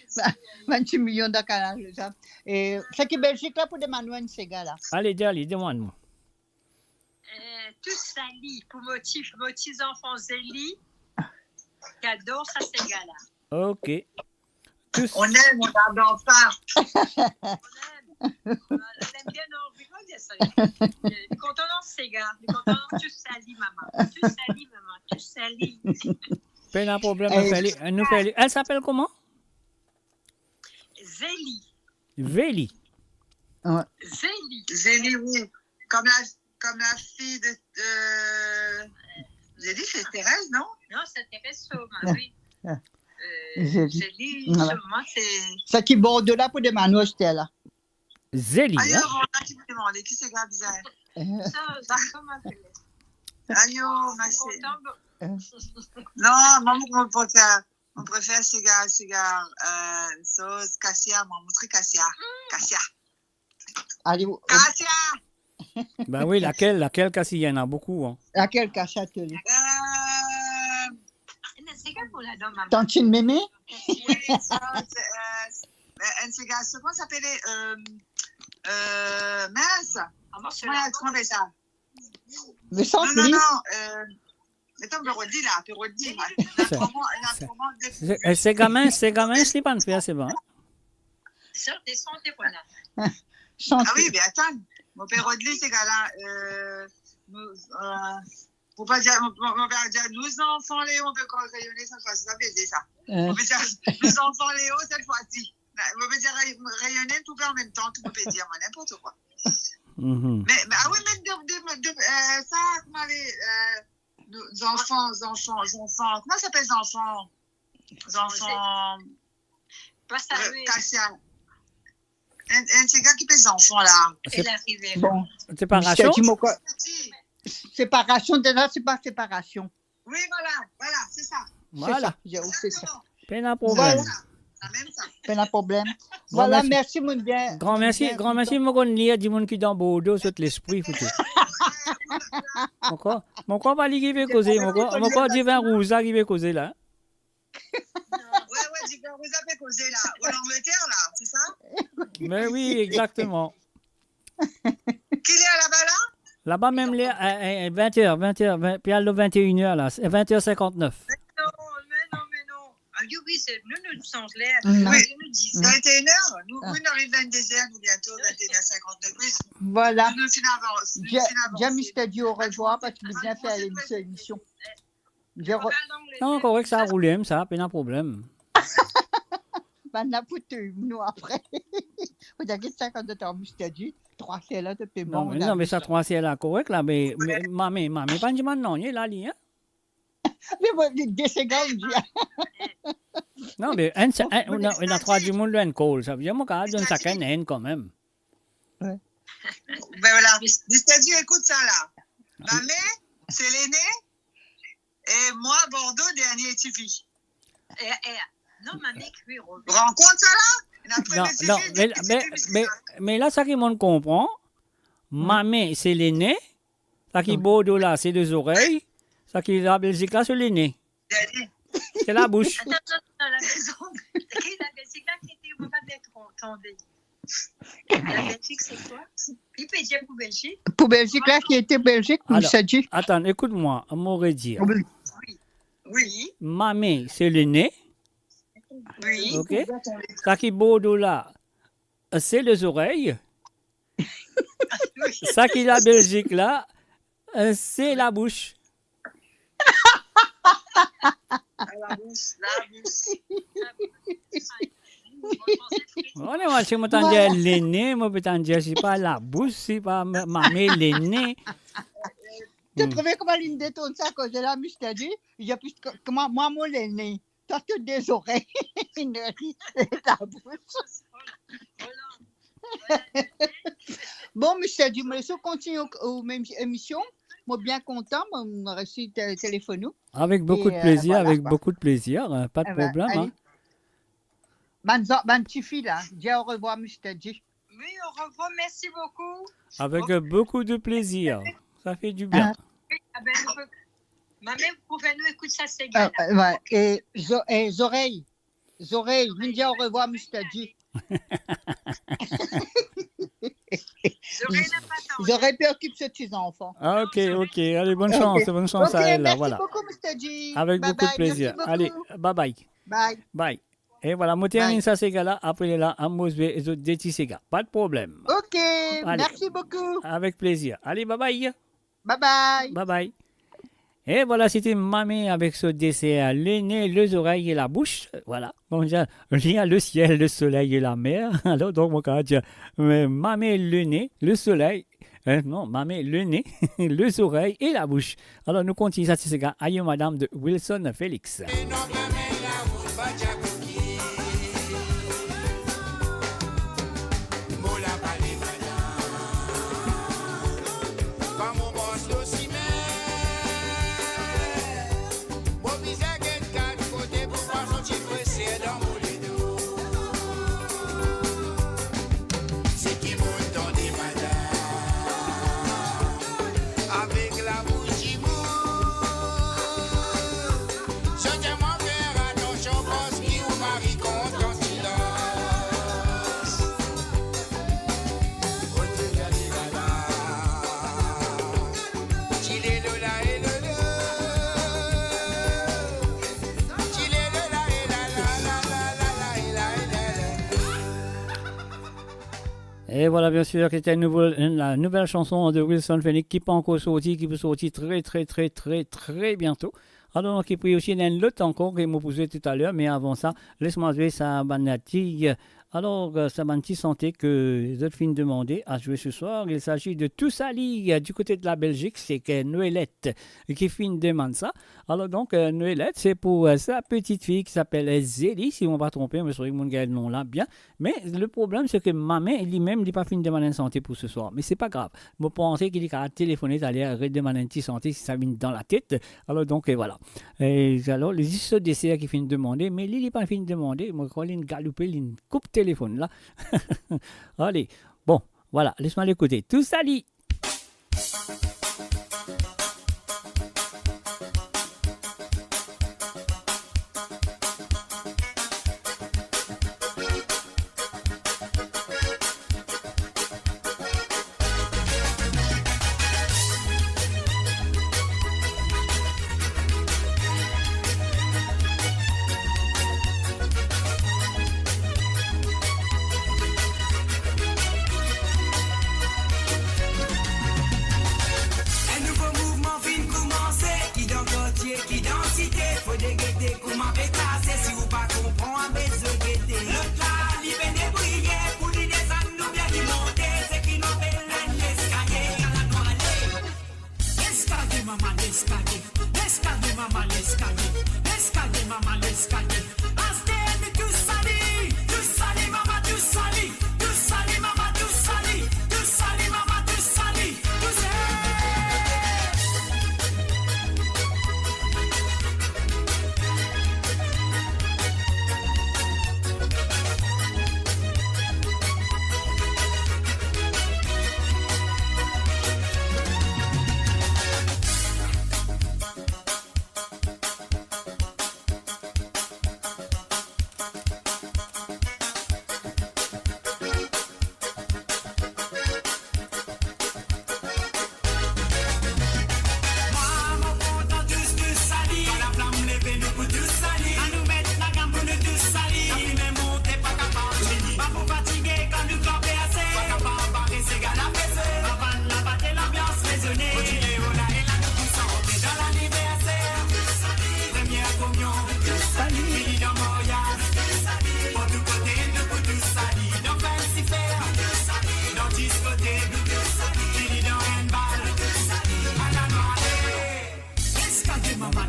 Sa, bann ti milion dan Kanal, sa. E, sa ki Belgique la pou demann nou enn sega la. Ale, dir li, demann mwa. Euh, tous Sali, pour motif, motif enfant Zélie, qui adore sa séga la. Ok. Tous. On aime, on n'abandonne pas. On aime. On aime bien, non, on rigole de ça. Il est content dans ses gars. Il est content dans tous Sali, maman. Tous Sali, maman. Tous Sali. Pena problem, nou fer li, nou fer li. Elle s'appelle comment? Zélie. Veli. Ouais. Zélie. Zélie, oui. Comme la, comme la fille de, de Zélie, c'est Thérèse, non? Non, c'est Thérèse Soma, oui. Ah. Euh, Zélie. Zélie, voilà. Soma, c'est... Sa ki Bordeaux la pou demann nou, Esther la. Zélie, hein? Ayo, bon, la, ki pou demann, ki se Gabriel? Eh. Sa, sa, kouma apel? Ayo, ma chérie. Kontan, bon. Eh. Non, mwa, mo, mo, mo, mo prefer sega, sega, euh, sos, kasia, mwa, mo tre kasia. Mm. Kasia. Allez, on... Kasia! Ben oui, laquelle, laquelle kasia, il y en a beaucoup, hein. Laquelle kasia, tu dis? Euh, Tantine Mémé? Oui, ça, c'est, euh, euh, un sega, comment ça s'appelle, euh, euh, mince. Comment ça s'appelle ça? Le centre, non, non, non, euh, atann, mo pe redir la, mo pe redir la. Sa, sa, se gamin, se gamin, se li pa fer, se bon. Sort de santé, voilà. Santé. Ah oui, mais attends, mo pe redir sega la, euh, mo, euh, mo pa dir, mo, mo, mo pa dir, nos enfants Léo, mo pe rayonn sa, sa, sa, sa, sa. Eh. Mo pe dir, nos enfants Léo, cette fois-ci. Mo pe dir, ray-, rayonn tou en même temps, tou mo pe dir, mwa, n'importe quoi. Mhm. Mais, mais, ah oui, mais de, de, de, euh, ça, comment les, euh, nos enfants, enfants, enfants, comment ça s'appelle, enfants? Enfants, pas ça, euh, oui. Kasia. Un, un petit gars qui fait enfants, là. C'est... Elle arrive. Bon. Séparation? Mister Jim, quoi? Séparation, déjà, c'est pas séparation. Oui, voilà, voilà, c'est ça. Voilà. C'est ça, c'est ça. Exactement. Pena problem. Voilà. Sa mem sa. Pena problem. Gran mersi. Voilà, mersi, mon bien. Gran mersi, gran mersi, mo konn lir dimoun ki dan Bordeaux, zot lespri, fouti. Mo krwar, mo krwar pa li ki pe koze, mo krwar, mo krwar divin rouz la ki pe koze la. Ouais, ouais, divin rouz la pe koze la. An Angleterre, là, c'est ça? Mais oui, exactement. Ki ler laba la? Laba mem ler, eh, eh, vin er, vin er, vin, pe al vin er la, eh, vin er sinkant-nef. Me non, me non, me non. Ah wi, wi, se, nou, nou sanz ler. Non. Wi. Nou diz. Vin er, nou, ah, wi, nou ariv vin er, nou biento, vin er sinkant-nef. Wi. Vwala. Nou, nou finn avans, nou finn avans. Mister Di, orevwar, parski nou bizin fer lemision, lemision. Non, korek, sa roule, sa, pena problem. Bann la pou touy nou apre. Ou dir ki sinkant-nef an Mister Di, trwa ser la, to pe... Non, me, non, me sa trwa ser la korek la, me, me, mame, mame, pa dimann nanye la, li, hein? Me mwa, de sega, ou dir. Non, me enn se-, enn, ena, ena trwa dimoun dan enn call, savedir mwa kapav donn sakenn enn kanmem. Wi. Ben vwala, Mister Di, ekout sa la. Mame, se lene, e mwa, Bordo, dernie tifi. E, e, non, mame, ki revien. Rann kont sa la? Non, non, me, me, me la, sa ki mo konpran, mame, se lene, sa ki Bordo la, se lezorey, sa ki Labelzik la, se lene. Se labous. Atann, atann, atann, atann. Ki Labelzik la, ki ete, mo pa bien tande. Labelzik, se kwa? Li pe dir pou Belzik? Pou Belzik la, ki ete Belzik, alor, Mister Di. Atann, ekout mwa, mo redir. Wi. Wi. Mame, se lene. Wi. Ok. Sa ki Bordo la, se lezorey. Wi. Sa ki Labelzik la, eh, se labous. Labous, labous. Mo, mwa, si mo tann dir lene, mo pe tann dir, se pa labous, se pa ma-, mame lene. To trouve kouma li detourn sa koze la, Mister Di? Li dir plis ko-, kouma mwa, mo lene. Twa, to de zorey. Labous. Bon, Mister Di, mo les ou kontigne ou, ou mem emision. Mo bien kontan, mo, mo resi te-, telefonn ou. Avek boukou de plezir, avek boukou de plezir, hein, pa de problem, hein. Bann zan-, bann tifi la, dir orevwar, Mister Di. Wi, orevwar, mersi boukou. Avek, euh, boukou de plezir. Sa fer dibien. Ah. Wi, ah ben, nou pe, mame, pou fer nou ekout sa sega la. Ah, wi. E zo-, e zorey, zorey, vinn dir orevwar, Mister Di. Zorey, la pa tande. Zorey pe okip so ti zanfan. Ah, ok, ok. Ale, bonn sans, bonn sans a el la, vwala. Ok, mersi boukou, Mister Di. Avek boukou de plezir. Bye bye, mersi boukou. Ale, bye bye. Bye. Bye. E vwala, mo terminn sa sega la, apre la, mo zwe zot de ti sega. Pa de problem. Ok, mersi boukou. Ale. Avek plezir. Ale, bye bye. Bye bye. Bye bye. E vwala, se te Mame avek so deser, le ne, le zorey e labous. Vwala. Kouma dir, li a le siel, le soley e lamer. Alor, donk, mo kapav dir, me, Mame, le ne, le soley, eh, non, Mame, le ne, le zorey e labous. Alor, nou kontign sa ti sega Ayo Madam de Wilson Felix. Mo bizin get kat kote pou pa santi preser dan mo ledo. Seki mo tande madam avek labous dimoun. Sot dir mwa fer atansion parski ou mari kontan silans. E vwala, biensir, se ti nouvo, la nouvel sanson de Wilson Felix ki pankor sorti, ki pou sorti tre, tre, tre, tre, tre biento. Alor, ki pou osi ena enn lot ankor ke mo pou zwe toutaler, me avan sa, les mwa zwe sa bann ti, alor, sa bann ti sante ke zot finn demande a zwe se swar. Il s'agit de Tousali, du kote de la Belzik, se ke Noelette ki finn demann sa. Alor donk, euh, Noelette, se pou, euh, sa petite fille ki apel, euh, Zélie, si mo pa tronpe, mo swa mo gagn nom la bien. Me le problem, se ke Mame, limem, li pa finn demann enn sante pou se swar. Me se pa grav. Mo panse ki li kapav telefone taler, redemann enn ti sante, si sa vinn dan latet. Alor donk, euh, vwala. E alor, li zis so deser ki finn demande, me li, li pa finn demande, mo krwar linn galoupe, linn koup telefonn la. Ale, bon, vwala, les mwa al ekoute. Tousali!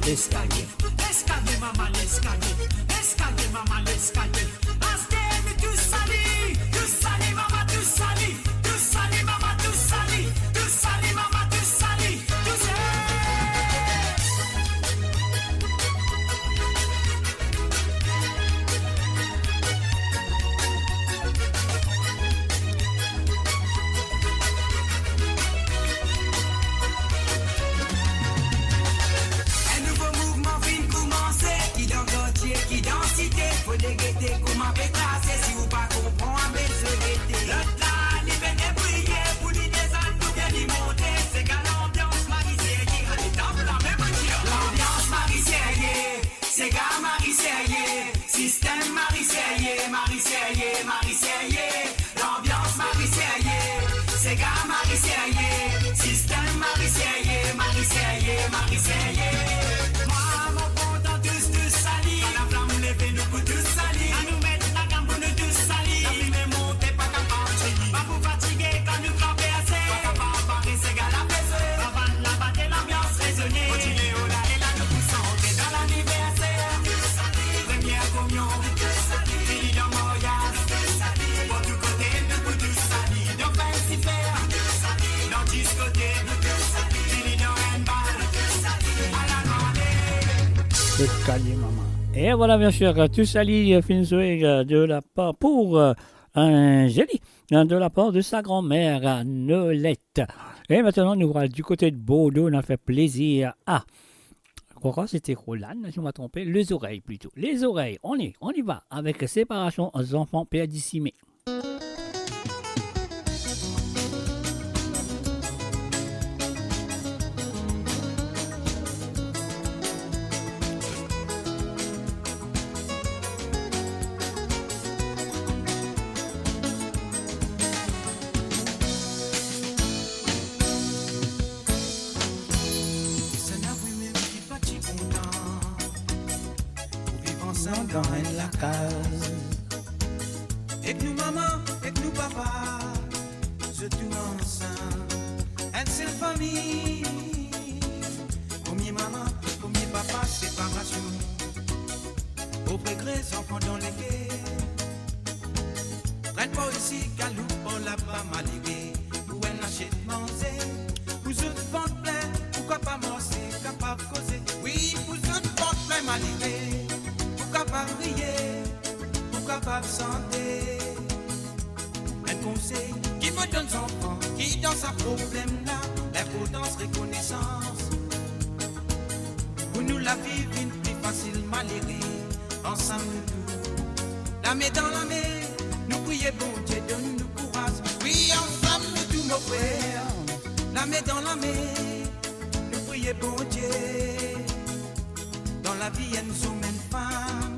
Leskalie, leskalie, mama, leskalie, leskalie, mama, leskalie. Aster nou tous sali, tous sali, mama, tous sali, tous sali, mama, tous sali, tous sali, mama, tous sali, tous sali. Enn nouvo mouvman finn koumanse, ki dan kartie, ki dan site, fode gete kouma pe trase, si ou pa konpran, abe zwe gete. Lot la, li pe debriye, pou li desann oubien li monte, sega lanbians Marie Serrier, ale tanp lame pou dir. Lanbians Marie Serrier, sega Marie Serrier, sistem Marie Serrier, Marie Serrier, Marie Serrier. Lanbians Marie Serrier, sega Marie Serrier, sistem Marie Serrier, Marie Serrier, Marie Serrier. Mwa, mo kontan tous, tous sali. Kan laflam leve, nou pou tous sali. Kan nou met lagam pou nou tous sali. Lafime monte, pa kapav sini. Pa pou fatige kan nou tranpe ase. Pa kapav pare, sega la peze. Avan labate, lanbians rezone. Kontinie, ola, e la nou pou sante dan laniverser. Premie kominyon, fini dan maryaz. Bor tou kote, nou pou tous sali. Dan festival, dan diskotek, fini dan handball. Ala nou ale. Leskalie, mama. Et voilà, bien sûr, tous sali, euh, finn zwe, euh, de la part pour, euh, un joli, hein, de la part de sa grand-mère, euh, Nolette. Et maintenant, nous voilà du côté de Bordeaux, on a fait plaisir à, je crois que c'était Roland, si je ne me trompe pas, Les Oreilles plutôt. Les Oreilles, on y, on y va avec Séparation, enfants perdus. Kisannla vremem ki pa ti kontan pou viv ansam dan enn lakaz. Ek nou mama, ek nou papa, zot tou ansam, enn sel fami. Komie mama, komie papa, separasion. Pov regre, zanfan dan leker. Pran par isi, galoup par laba, malere. Pou enn lasiet manze, pou zot vant plin, pou kapav marse, kapav koze. Wi, pou zot vant plin, malere, pou kapav riye, pou kapav sante. Enn konsey ki mo donn zanfan ki dan sa problem la, linportans rekonesans. Pou nou lavi vinn pli fasil, malere, ansam nou tou, lame dan lame, nou priye Bondie donn nou kouraz. Wi, ansam nou tou, mo frer, lame dan lame, nou priye Bondie. Dan lavi, enn zom, enn fam,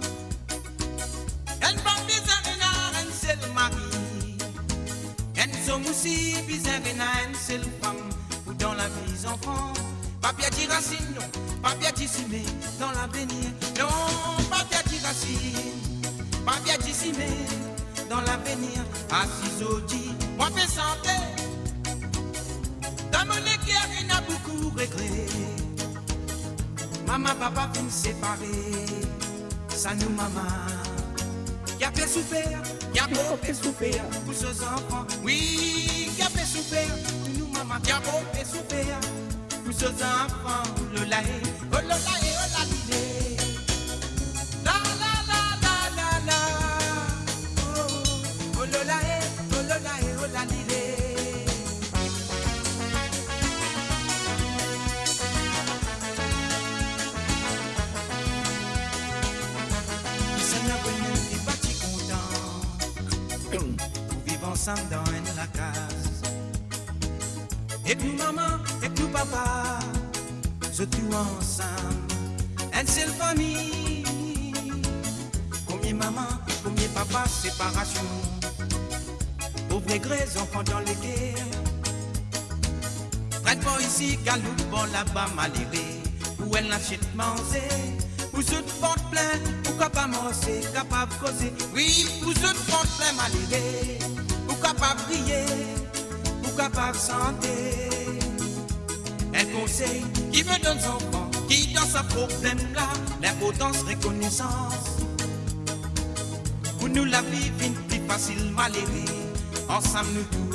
enn fam bizin ena enn sel mari. Enn zom osi bizin ena enn sel fam. Pou dan lavi, zanfan, pa perdi rasinn, non, pa perdi sime dan lavenir. Non, pa perdi rasinn, pa perdi sime dan lavenir. Asiz ozordi, mwa pe sante. Dan mo leker ena boukou regre. Mama, papa finn separe. Sa nou mama ki ape soufer, ki ape soufer pou so zanfan. Wi, ki ape soufer pou nou mama, ki ape soufer pou so zanfan. Oh lola e, oh lola e, oh lalile. La, la, la, la, la, la. Oh, oh lola e, oh lola e, oh lalile. Kisannla vremem ki pa ti kontan pou viv ansam dan enn lakaz. Ek nou mama, ek nou papa, zot tou ansam, enn sel fami. Komie mama, komie papa, separasion. Pov regre, zanfan dan leker. Pran par isi, galoup par laba, malere. Pou enn lasiet manze, pou zot vant plin, pou kapav marse, kapav koze. Wi, pou zot vant plin, malere, pou kapav riye, pou kapav sante. Enn konsey ki mo donn zanfan Ki dan sa problem la, linportans rekonesans. Pou nou lavi vinn pli fasil, malere, ansam nou tou.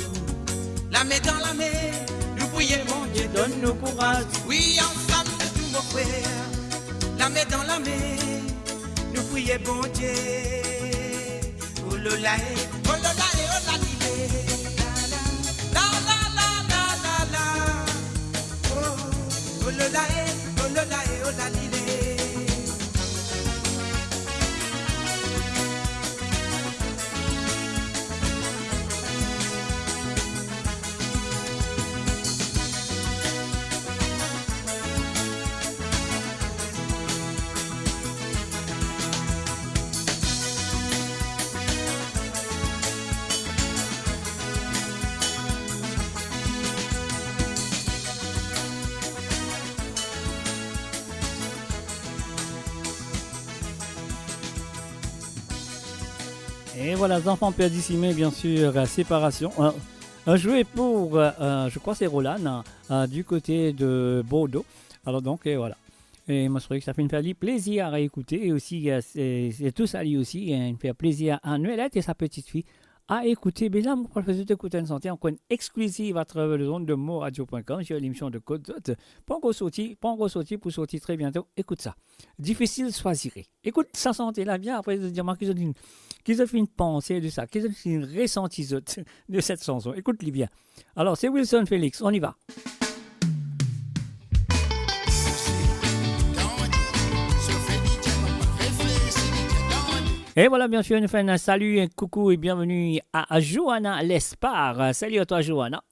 Lame dan lame, nou priye Bondie donn nou kouraz. Wi, ansam nou tou, mo frer, lame dan lame, nou priye Bondie. Oh lola e, oh lola e, oh lalile. La la, la la la la la la. Oh, oh lola e, oh lola e, oh lalile. Et voilà, Zanfan Perdi Sime, bien sûr, euh, Séparation. Un, un jouet pour, euh, euh, je crois que c'est Roland, hein, euh, du côté de Bordeaux. Alors donc, et voilà. E mo swete ki sa finn fer li plezir a ekoute, e osi, euh, se, se tou sa li osi, hein, fer plezir a Noëlette e sa petite fille a ekoute. Be la, mo pou fer zot ekout enn sante ankor, enn exkliziv atraver lezond de moradio point com, sur l'émission de Kot Zot. Pankor sorti, pankor sorti, pou sorti tre biento. Ekout sa. Difisil swazire. Ekout sa sante la bien, apre zot dir mwa ki zot finn, ki zot finn panse de sa, ki zot finn resanti zot de set sanson. Ekout li bien. Alors, c'est Wilson Félix, on y va. Et voilà, bien sûr, nous faisons un salut, un coucou et bienvenue à, à Johanna Lespard. Salut à toi, Johanna.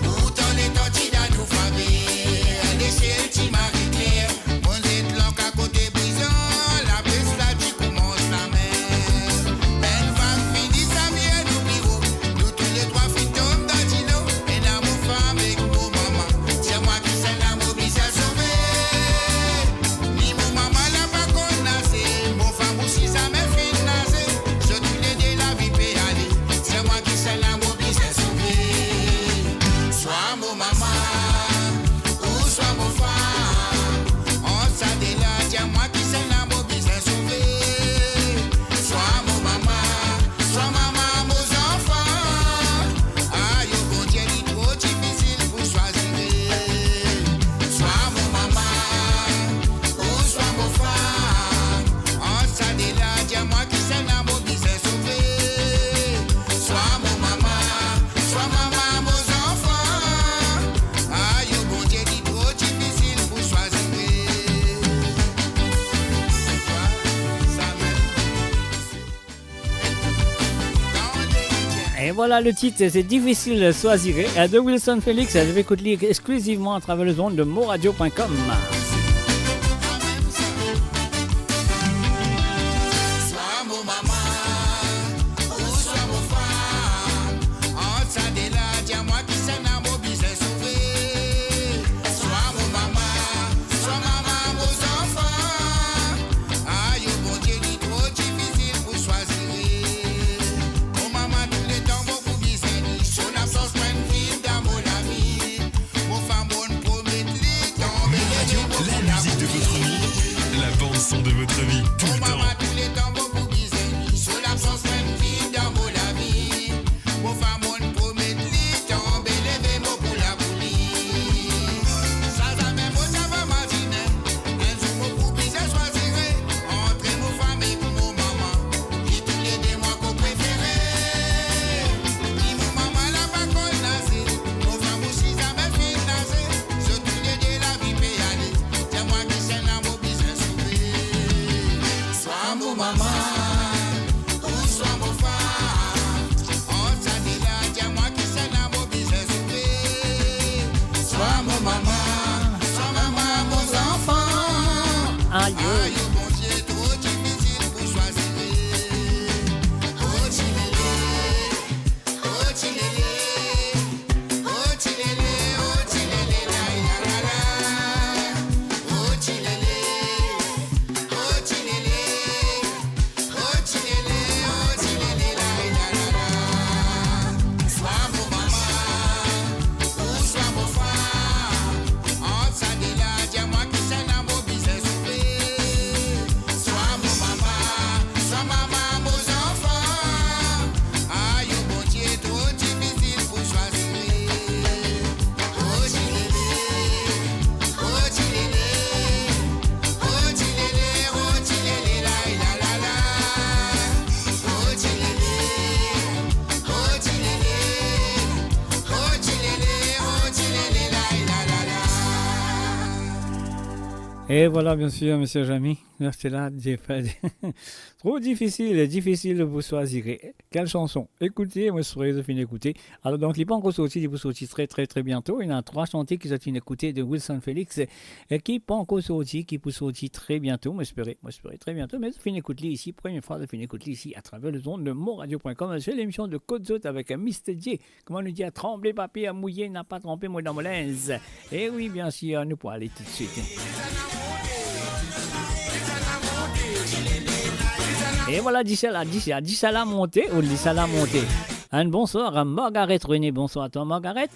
Pourtan letan ti dan nou faver, lesiel ti mari kler, monn zet lank akote brizan, lapes la ti koumans lame. Enn vag vini, sa vinn nou pli wo, nou touletrwa finn tom dan dilo. Ena mo fam ek mo mama, dir mwa kisannla mo bizin sove. Ni mo mama la pa konn naze, mo fam osi zame finn naze. Zot toulede lavi pe ale, dir mwa kisannla mo bizin sove. Swa mo mama, ouswa mo fam, ant sa de la, dir mwa kisannla mo bizin sove. Swa mo mama, swa mama mo zanfan. Ayo, Bondie, li tro difisil pou swazire. Swa mo mama, ouswa mo fam, ant sa de la, dir mwa kisannla mo bizin sove. Swa mo mama, swa mama mo zanfan. Ayo, Bondie, li tro difisil pou swazire. Swa sa mem. Et voilà, le titre, c'est Difficile Swazire, euh, de Wilson Félix. Zot pe ekout li exklisivman atraver lezond de moradio point com. Swa mo mama, ouswa mo fam, ant sa de la, dir mwa kisannla mo bizin sove. Swa mo mama, swa mama mo zanfan. Ayo, Bondie, li tro difisil pou swazire. Mo mama, touletan mo pou bizin li, so labsans pou enn vid dan mo lavi. Mo fam, monn promet li, tonbe lezot mo Ayo, Bondie, tro difisil pou swazir. Oh, tilele, oh, tilele, oh, tilele, oh, tilele, la, la, la, la. Oh, tilele, oh, tilele, oh, tilele, oh, tilele, la, la, la, la. Swa mo mama, ou swa mo frer. Ant sa de la, dir mwa kisannla mo bizin soufer. Swa mo mama, swa mama mo zanfan. Ayo, Bondie, tro difisil pou swazir. Oh, tilele, oh, tilele, oh, tilele, oh, tilele, la, la, la, la. Oh, tilele, oh, tilele, oh, tilele, oh, tilele, la, la, la, la. E vwala, biensir, misie Jamy, reste la, dife-, tro difisil, difisil pou swazir. Kel sanson? Ekoute, mo espere zot finn ekoute. Alor, donk, li pankor sorti, li pou sorti tre, tre, tre bianto. Ena trwa sante ki zot finn ekoute de Wilson Felix, e ki pankor sorti, ki pou sorti tre bianto, mo espere, mo espere tre bianto. Me zot finn ekout li isi, premie fwa zot finn ekout li isi, atraver lezond de monradio point com, se lemision de Kot Zot avek Mister Dje. Kouma nou dir, tranble pa per, mouye napa tranpe mo dan mo linz. E wi, biensir, nou pou ale toutswit. E vwala, disala, disala, disala monte, ou disala monte. Enn bonswar a Margaret René. Bonswar twa, Margaret.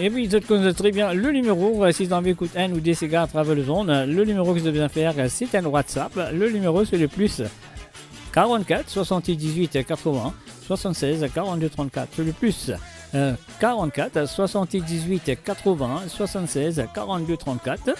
Epi, zot konn tre bien le nimero, euh, si zot anvi ekout enn ou de sega atraver lezond, euh, le nimero ki zot bizin fer, euh, se enn WhatsApp. Le nimero, se le plus quarante-quatre soixante-dix-huit quatre-vingts soixante-seize quarante-deux trente-quatre. Le plus, euh, quarante-quatre soixante-dix-huit quatre-vingts soixante-seize quarante-deux trente-quatre.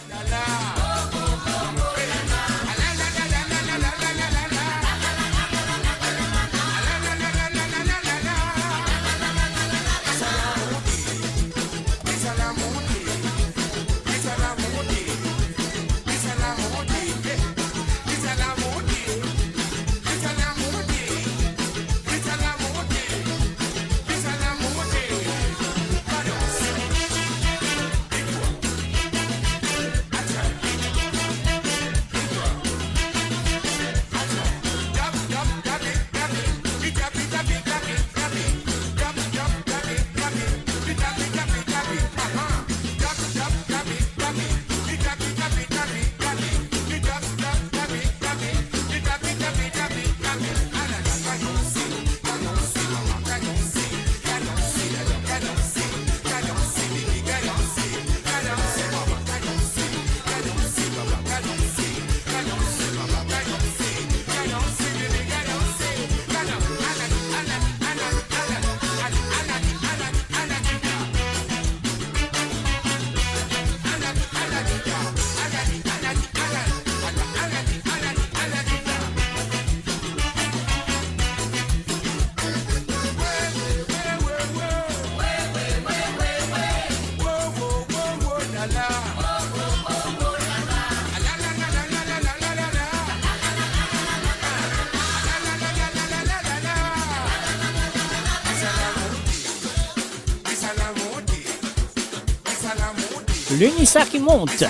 L'UNISA qui monte.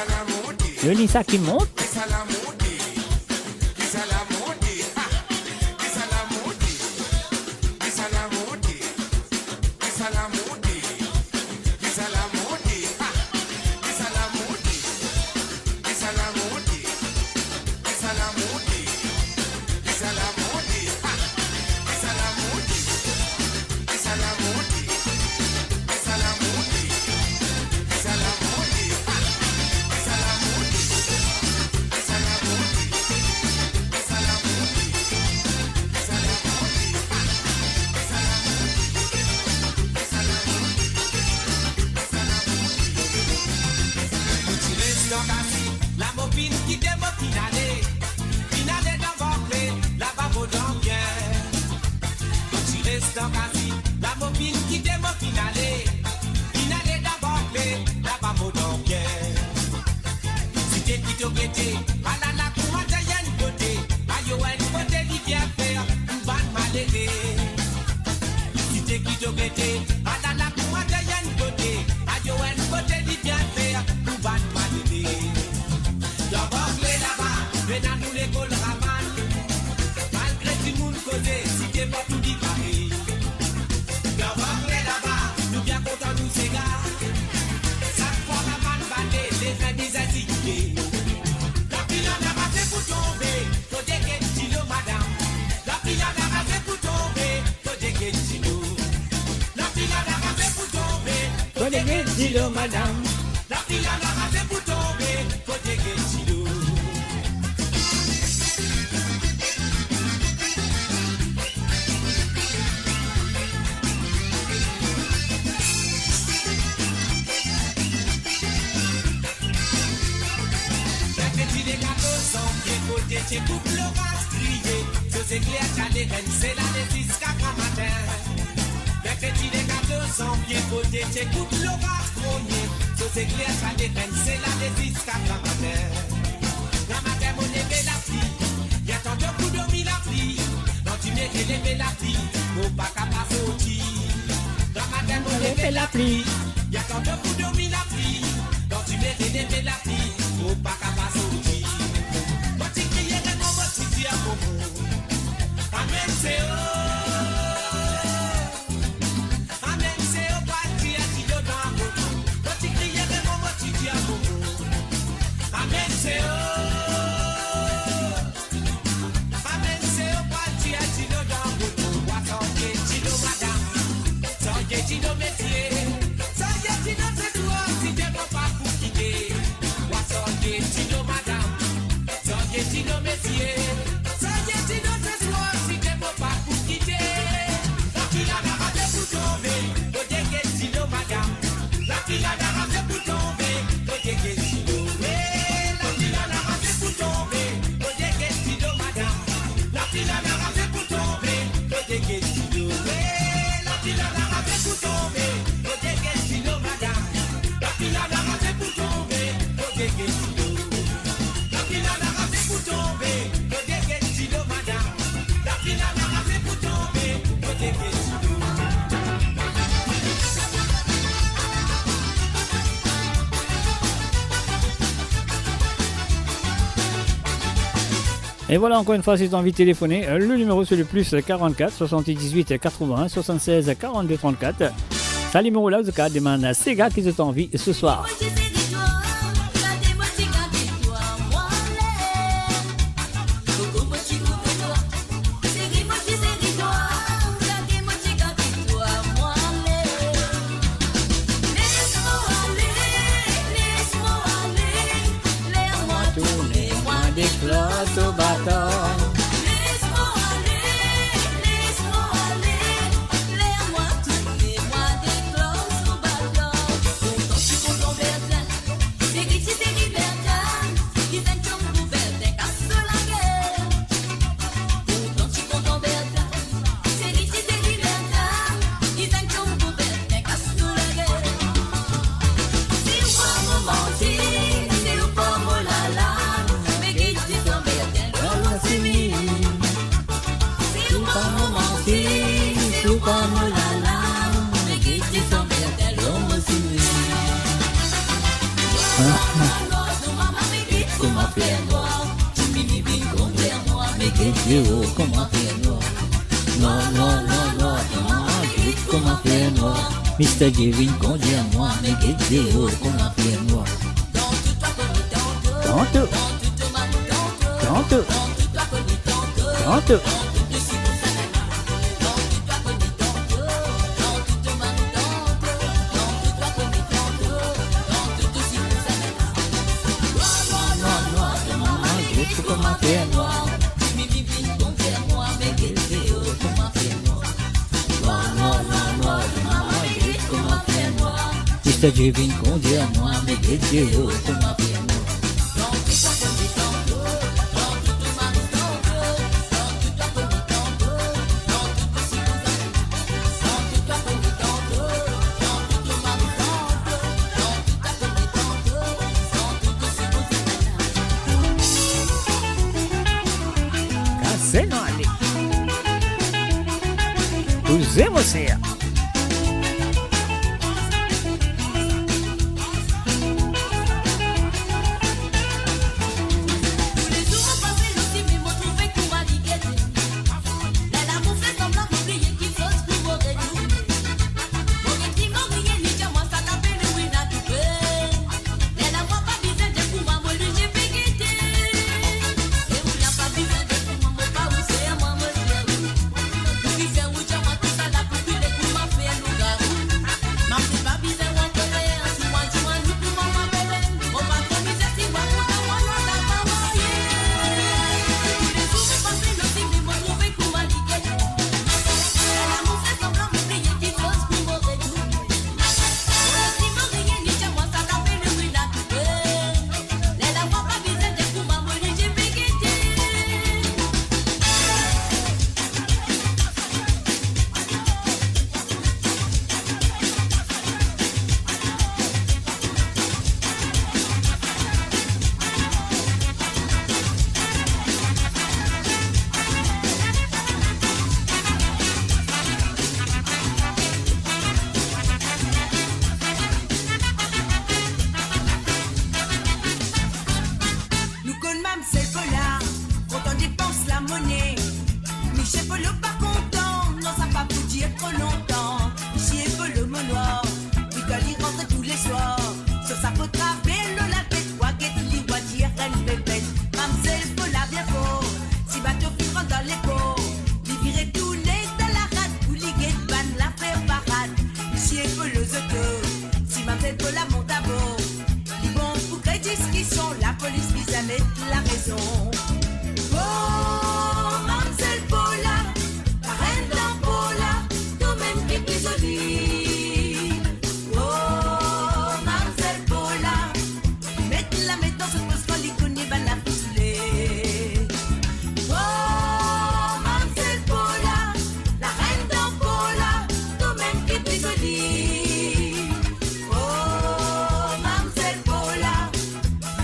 L'UNISA qui monte. Site ki to gete, alala kouma ti enn bote, ayo enn bote li bien fer pou bann malere. Site ki to gete, alala kouma ti enn bote, ayo enn bote li bien fer pou bann malere. Dan Bòkle laba, pena nou lekol Ravann, malgre dimoun koze, site partou li pare. Dan Bòkle laba, nou bien kontan nou sega. Sak fwa Ravann bate, lezin bizin sikize. Lapli la rann ase pou tonbe, kote get dilo madam? Lapli la rann ase pou tonbe, kote get dilo? Lapli la rann ase pou tonbe, kote get dilo madam? Lapli la rann ase pou tonbe, kote get dilo? Merkredi le katorz zanvie, kote ti koup loraz kriye, so sekler ti ale rann sel ale ziska gramatin. Merkredi le katorz zanvie, kote ti koup loraz grogne, so sekler ti ale rann sel ale ziska gramatin. Gramatin mo leve lapli, li atann to pou dormi lapli, dan dime leve lapli, mo pa kapav sorti. Gramatin mo leve lapli, li atann to pou dormi lapli, dan dime leve lapli, mo pa kapav sorti. Mo ti kriye, mo, mo ti dir mo, mo, amenn seo. Amenn seo, pral tir dilo dan koton. Mo ti kriye, mo, mo ti dir mo, mo, amenn seo. Amenn seo, pral tir dilo dan koton. Wa, sorti dilo madam, sorti dilo mesie, sorti dilo seswar, site mo pa pou kite. Wa, sorti dilo madam, sorti dilo mesie, sorti dilo seswar, site mo pa pou kite. Lapli la rann ase pou tonbe, kote get dilo madam? Lapli la rann ase pou tonbe, kote get dilo? Eh, lapli la rann ase pou tonbe, kote get dilo madam? Lapli la rann ase pou tonbe, kote get dilo? Eh, lapli la rann ase pou tonbe, kote get dilo madam? Lapli la rann ase pou tonbe, kote get dilo? Lapli la rann ase pou tonbe, kote get dilo madam? Lapli la rann ase pou tonbe, kote get dilo? Et voilà, encore une fois, si tu as envie de téléphoner, euh, le numéro, c'est le plus quarante-quatre, soixante-dix-huit, quatre-vingts, soixante-seize, quarante-deux, trente-quatre. Sa limero la, ou kapav demann sega ki zot anvi se swar. Ler mwa tourne, mwa deklor so baton. Les mwa ale, les mwa ale, ler mwa tourne, mwa deklor so baton. Pourtan ti kontan Bertin, seri ti seri Bertin, ki zis enn tiom pou Bertin kas so lager. Pourtan ti kontan Bertin, seri ti seri Bertin, ki zis enn tiom pou Bertin kas so lager. Si ou pa mo manti, si ou pa mo lala, me get dizon Bertin lor mo simiz. Si ou pa mo manti, si ou pa mo lala, me get dizon Bertin lor mo simiz. Ah, ah. Kouma fer nwar, ti mimi vinn konter mwa, me get deor kouma fer nwar. Nwar, nwar, nwar, nwar, mama, get kouma fer nwar. Mister J vinn konter mwa, me get deor kouma fer nwar. Tanto. Tanto. Tanto. Mister J vinn kondir mwa, me get deor kouma fer nwar. Kote nou ale? Koze mo ser? Nou konn Mamzel Pola, kontan depans lamone. Misie Polo pa kontan, non, sa pa pou dir tro lontan. Misie Polo, mo nwar, li kan li rantre tou le swar, so sa po traver lor latet, wa get li, wa dir enn bebet. Mamzel Pola bien for, si bato finn rant dan lepor, li vire tourne dan larad pou li get bann la fer parad. Misie Polo, zoto, si Mamzel Pola mont abor, li bon pou kre diskision, lapolis bizin met larezon. Oh, Mamzel Pola, larenn dan Pola, tomem ki pli zoli. Oh, Mamzel Pola, met lame dan so pos kan li kone bann lafi soule. Oh, Mamzel Pola, larenn dan Pola, tomem ki pli zoli. Oh, Mamzel Pola,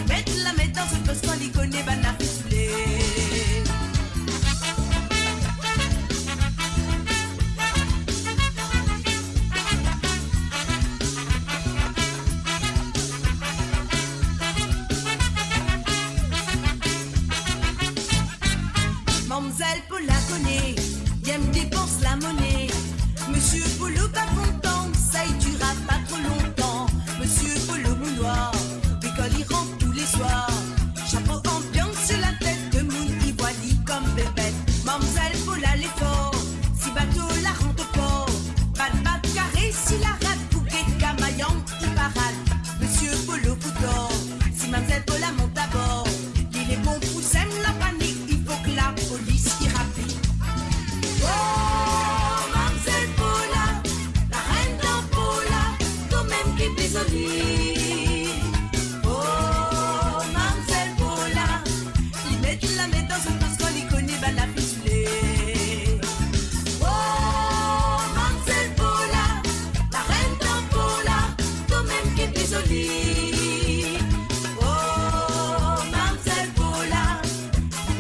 met lame dan so pos kan li kone bann lafi soule. Mamzel Pola kone, li enn depans lamone. Misie Polo pa kontan, sa i dira pa tro lontan. Misie Polo, mo nwar, li kan li rant tou le swar, sa po anbians lor latet, dimoun i vwa li kom bebet. Mamzel Pola, li for, si bato la rant o por, bann bak kare si larad pou get kamayon i parad. Misie Polo fou tor, si Mamzel Pola mont abor, li le bon pou sem lapanik, i fok lapolis i rapid. Oh, Mamzel Pola, larenn dan Pola, tomem ki pli zoli. Oh, Mamzel Pola, li met lame dan so pos kan li kone bann lafi soule. Oh, Mamzel Pola, larenn dan Pola, tomem ki pli zoli. Oh, Mamzel Pola,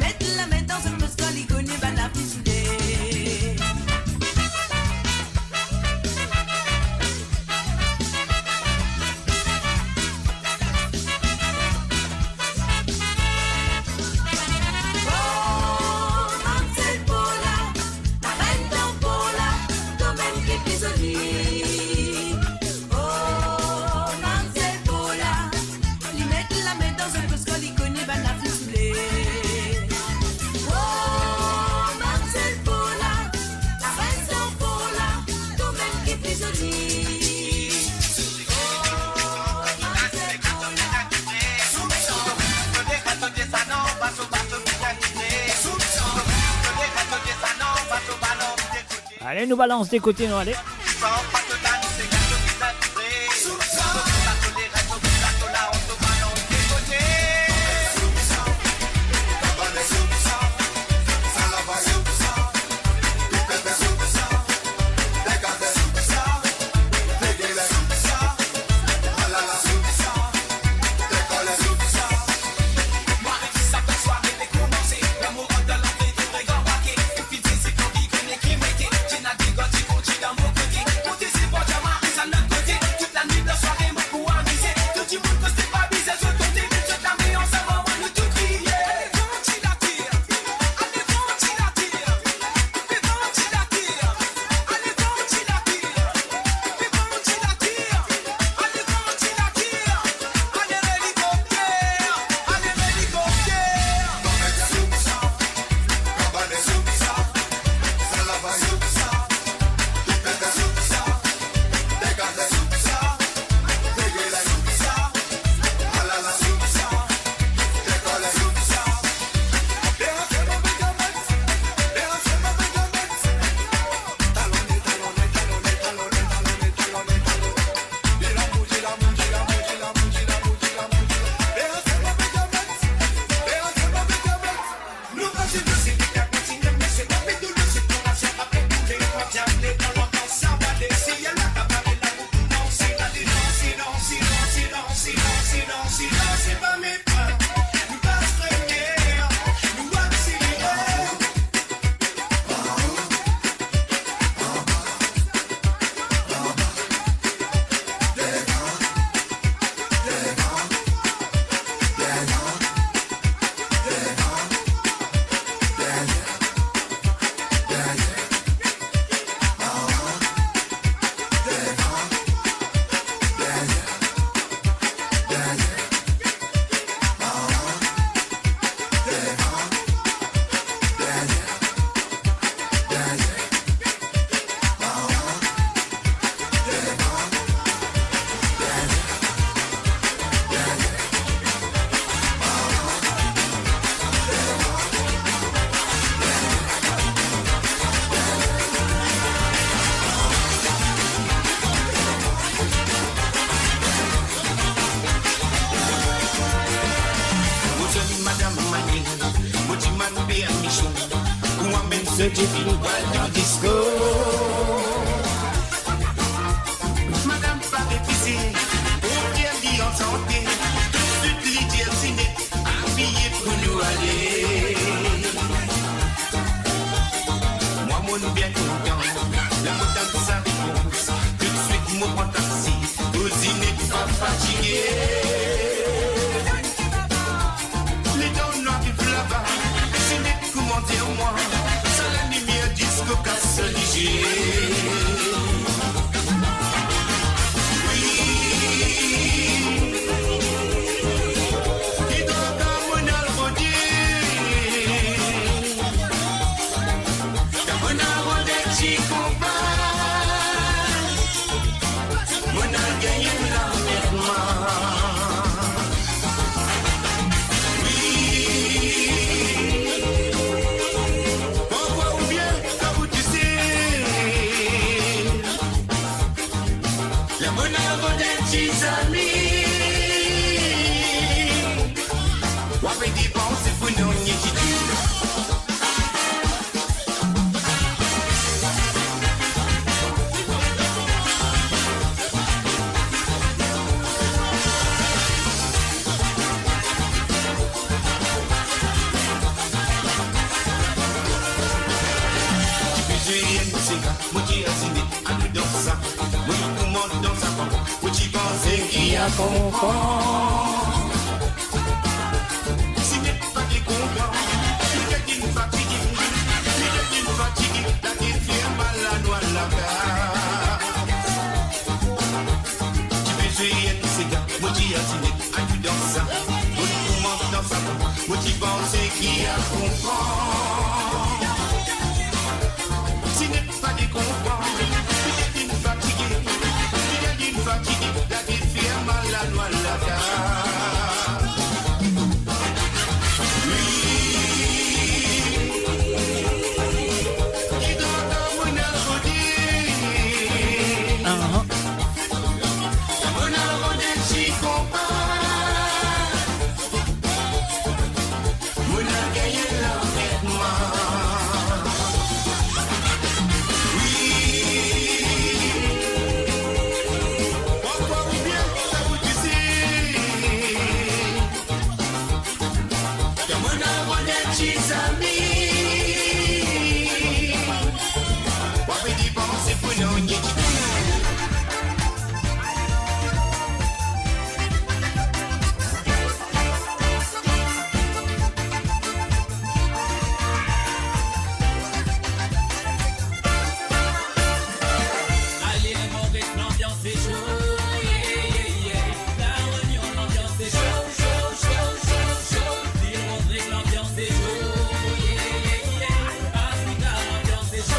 met lame dan so pos kan li kone bann lafi soule. Oh, Mamzel Pola, larenn dan Pola, tomem ki pli zoli. Oh, Mamzel Pola, li met lame dan so pos kan li kone bann lafi soule. Oh, Mamzel Pola, larenn dan Pola, tomem ki pli zoli. Ale, nou balans de kote, nou ale. Zot ti finn pral dan disko. Madam pa refize, pou dir li ansante, toutswit li dir Zinette, abiye pou nou ale. Mwa, mo'nn bien kontan, ler mo tann sa repons. Toutswit mo pran taksi, pou Zinette pa fatige. Letan nou ariv laba, Zinette kouma dir mwa, sa lalimier disko kas lizie. Wi. Ki drwa mo'nn al rode. Mo'nn al rode ti konpa. Mo'nn al gagn enn lanmertman. Wi. Pokwa oubien kan ou ti se. Ler mo'nn al rod enn ti zami. Wa pe depanse pou nou nie ti tou. Ti bizin enn sega, mo ti asine, anou dans sa. Mo ti koumans dans sa, mo ti panse ki a konpran. Zinette pa ti konpran, li ti fatige, li ti fatige, la ti fer mal a nou lakaz. Ti bizin enn sega, mo ti asine, anou dans sa. Mo ti koumans dans sa, mo ti panse ki a konpran. Zinette pa ti konpran, li ti fatige, li ti fatige, la ti fer mal a nou lakaz. Wi. Ki drwa mo'nn al rode. Aha. Mo'nn al rode ti konpa. Mo'nn al gagn lanmertman. Wi. Pokwa oubien kan ou ti se. Kan mo'nn al rod enn ti zami. Wa pe depanse pou nou nie ti tou. Ale, lanbians se so, yeah, yeah, yeah. La Rényon, lanbians se so, so, so, so, so. Lil Rodrig, lanbians se so, yeah, yeah, yeah. Afrika, lanbians se so.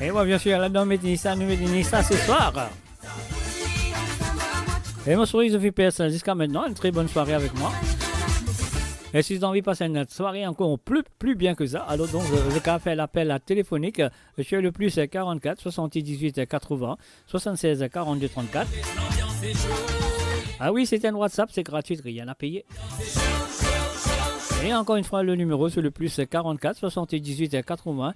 Et moi, bien sûr, là-dedans, Métinissa, nous Métinissa ce soir. Et mon sourire, je fais personne jusqu'à maintenant. Une très bonne soirée avec moi. Et si vous avez envie de passer une soirée encore plus, plus bien que ça, alors donc, je, je vais faire l'appel à téléphonique, euh, sur le plus quarante-quatre, soixante-dix-huit, quatre-vingts, soixante-seize, quarante-deux, trente-quatre. Ah oui, c'est un WhatsApp, c'est gratuit, rien à payer. Et encore une fois, le numéro, c'est le plus quarante-quatre, soixante-dix-huit, quatre-vingts,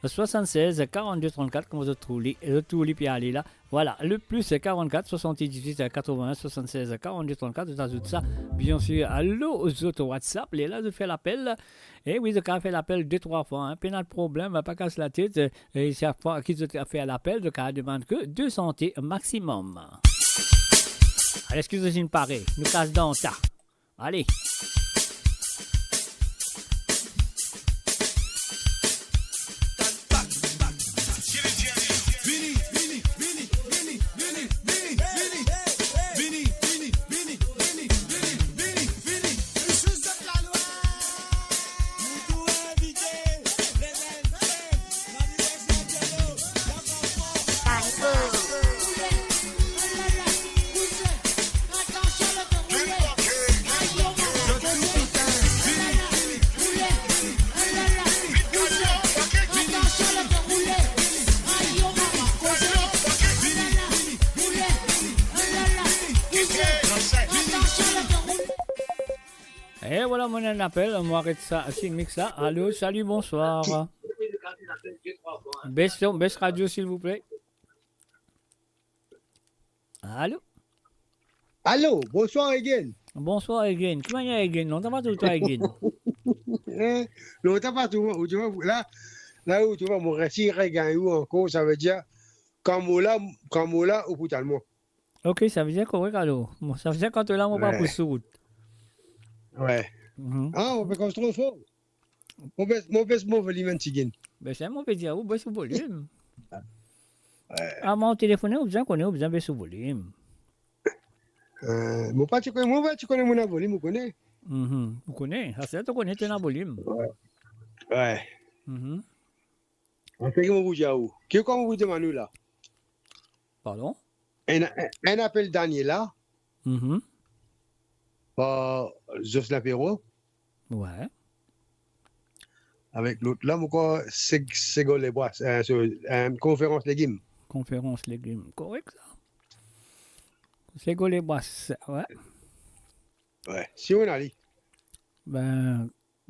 swasannsez karannde trannkat, kouma zot trouv li, zot trouv li pe ale la. Vwala, le plis karannkat swasanndizwit katrovin-enn swasannsez karannde trannkat, zot azout sa, biensir, lor zot WhatsApp, lerla zot fer lapel. E wi, zot kapav fer lapel de, trwa fwa, hein, pena de problem, pa kas latet, e sak fwa ki zot fer lapel, zot kapav demann ke de sante maximum. Alor, eski zot inn pare? Nou kas dan ta. Ale. E vwala, mo ena enn apel, mo aret sa, si mix la. Alo, salut, bonsoir. Bes son, bes radio, silvouple. Alo? Alo, bonsoir again. Bonsoir again. Ki manier again? Lontan pa trouv twa again. Hein? Lontan pa trouv, ou trouv, la, la ou trouv, mo resi regagn ou ankor, savedir, kan mo la, kan mo la, ou pou tann mwa. Ok, savedir korek alor. Bon, savedir kan to la, mo pa pou sot. Wi. Mhm. Ah, ou pe koz tro for. Mo bes, mo bes mo volim enn tigit. Be sa mo pe dir ou, bes ou volim. Wi. Avan ou telefone, ou bizin kone, ou bizin bes ou volim. Eh, mo pa ti kone, mo pa ti kone mo ena volim, ou kone? Mhm, ou kone, sa se to kone to ena volim. Wi. Wi. Mhm. An fer ki mo pou dir ou. Ki kouma ou pou demann ou la? Pardon? Enn, enn apel Daniela. Mhm. Par Jocelyn Perrault. Wi. Avek lot la, mo krwar Seg-, Segol Lebras, eh, so, eh, Konferans Legim. Konferans Legim, korek sa. Segol Lebras, wi. Wi, si ou ena li. Be,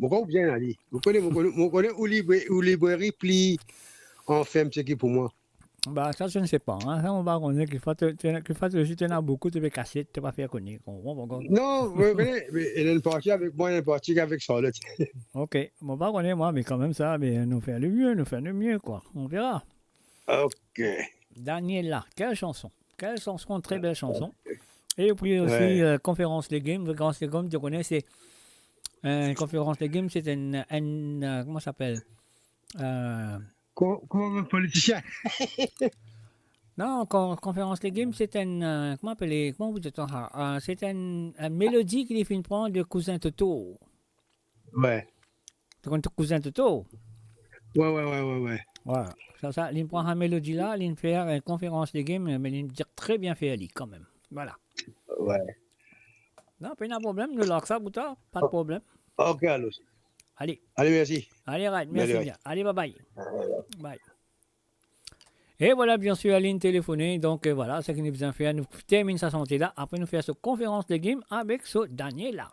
mo krwar ou bizin ena li. Ou kone, mo kone, mo kone ou libre-, ou libreri pli anferm seki pou mwa. Be, sa, je ne sais pas, hein. Sa, mo pa kone, ki fwa to, to, ki fwa to osi to ena boukou, to pe kasiet, to pa fer kone, konpran, konpran. Non, mo kone, me ena enn parti avek mwa, ena enn parti avek Charlotte. Ok, mo pa kone mwa, me kanmem sa, me nou fer le mie, nou fer le mie, kwa. On verra. Ok. Daniela, quelle chanson? Quelle chanson, très belle chanson. Ok. E wi osi, wi, eh, Konferans Legim, Konferans Legim, to kone, se, eh, Konferans Legim, se enn, enn, eh, kouma sa apel? Eh, Ko-, kouma politisien? Non, Kon-, Konferans Legim, se enn, eh, kouma apele, kouma ou dir sa? Eh, se enn, enn melodi ki li finn pran de Kouzin Toto. Wi. To konn Kouzin Toto? Wi, wi, wi, wi, wi. Vwala. Sa, sa, li pran sa melodi la, li fer, eh, Konferans Legim, me li dir tre bien fer li kanmem. Vwala. Wi. Non, pena problem, nou larg sa pou twa, pa de problem. Ok, alor. Ale. Ale, mersi. Ale, right, mersi bien. Ale, bye bye. Bye. E vwala, biensir, linn telefone. Donk, eh, vwala, seki nou bizin fer, nou terminn sa sante la. Apre, nou fer so Konferans Legim avek so Daniela.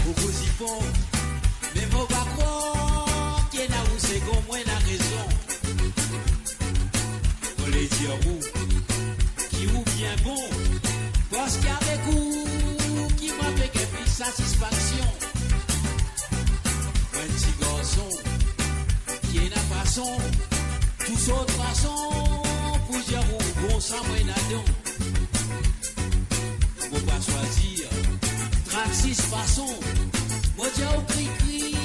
Boukou zipon, me mo pa krwar ki ena ou segon, mo ena rezon. Mo le dir ou ki ou bien bon, parski avek ou ki mo pe gagn plis satisfaksion. Mo enn ti garson ki ena fason, tou sort fason pou dir ou bon, sa mo ena don. Mo pa swazir trannsis fason, mo dir ou krikri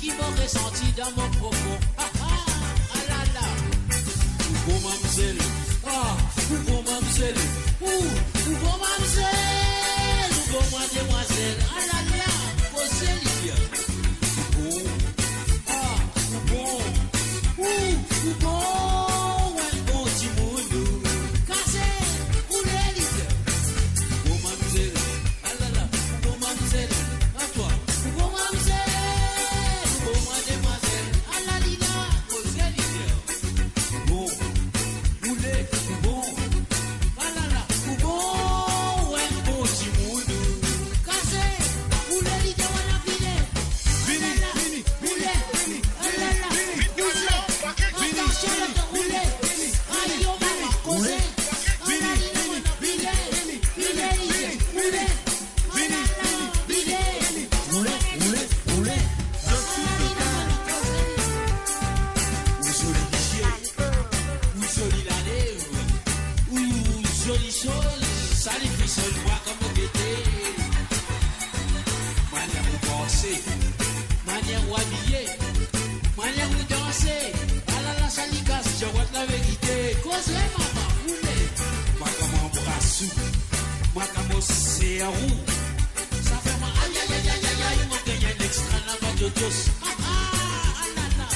ki mo resanti dan mo profon. Ah, ah, ah la la. Ou bon mamzel, ah, ou bon mamzel, ou, ou bon mamzel, ou bon mwa demwazel. Ah la la, koze li. Manier ou abiye, manier ou danse, alala sa li kas, djawat laverite. Koze mama, boule. Mwa kan mo anbras ou, mwa kan mo ser ou, sa fer mwa ay, ay, ay, ay, ay, ay, mo gagn enn extra laba dodos. Ah, ah, alala.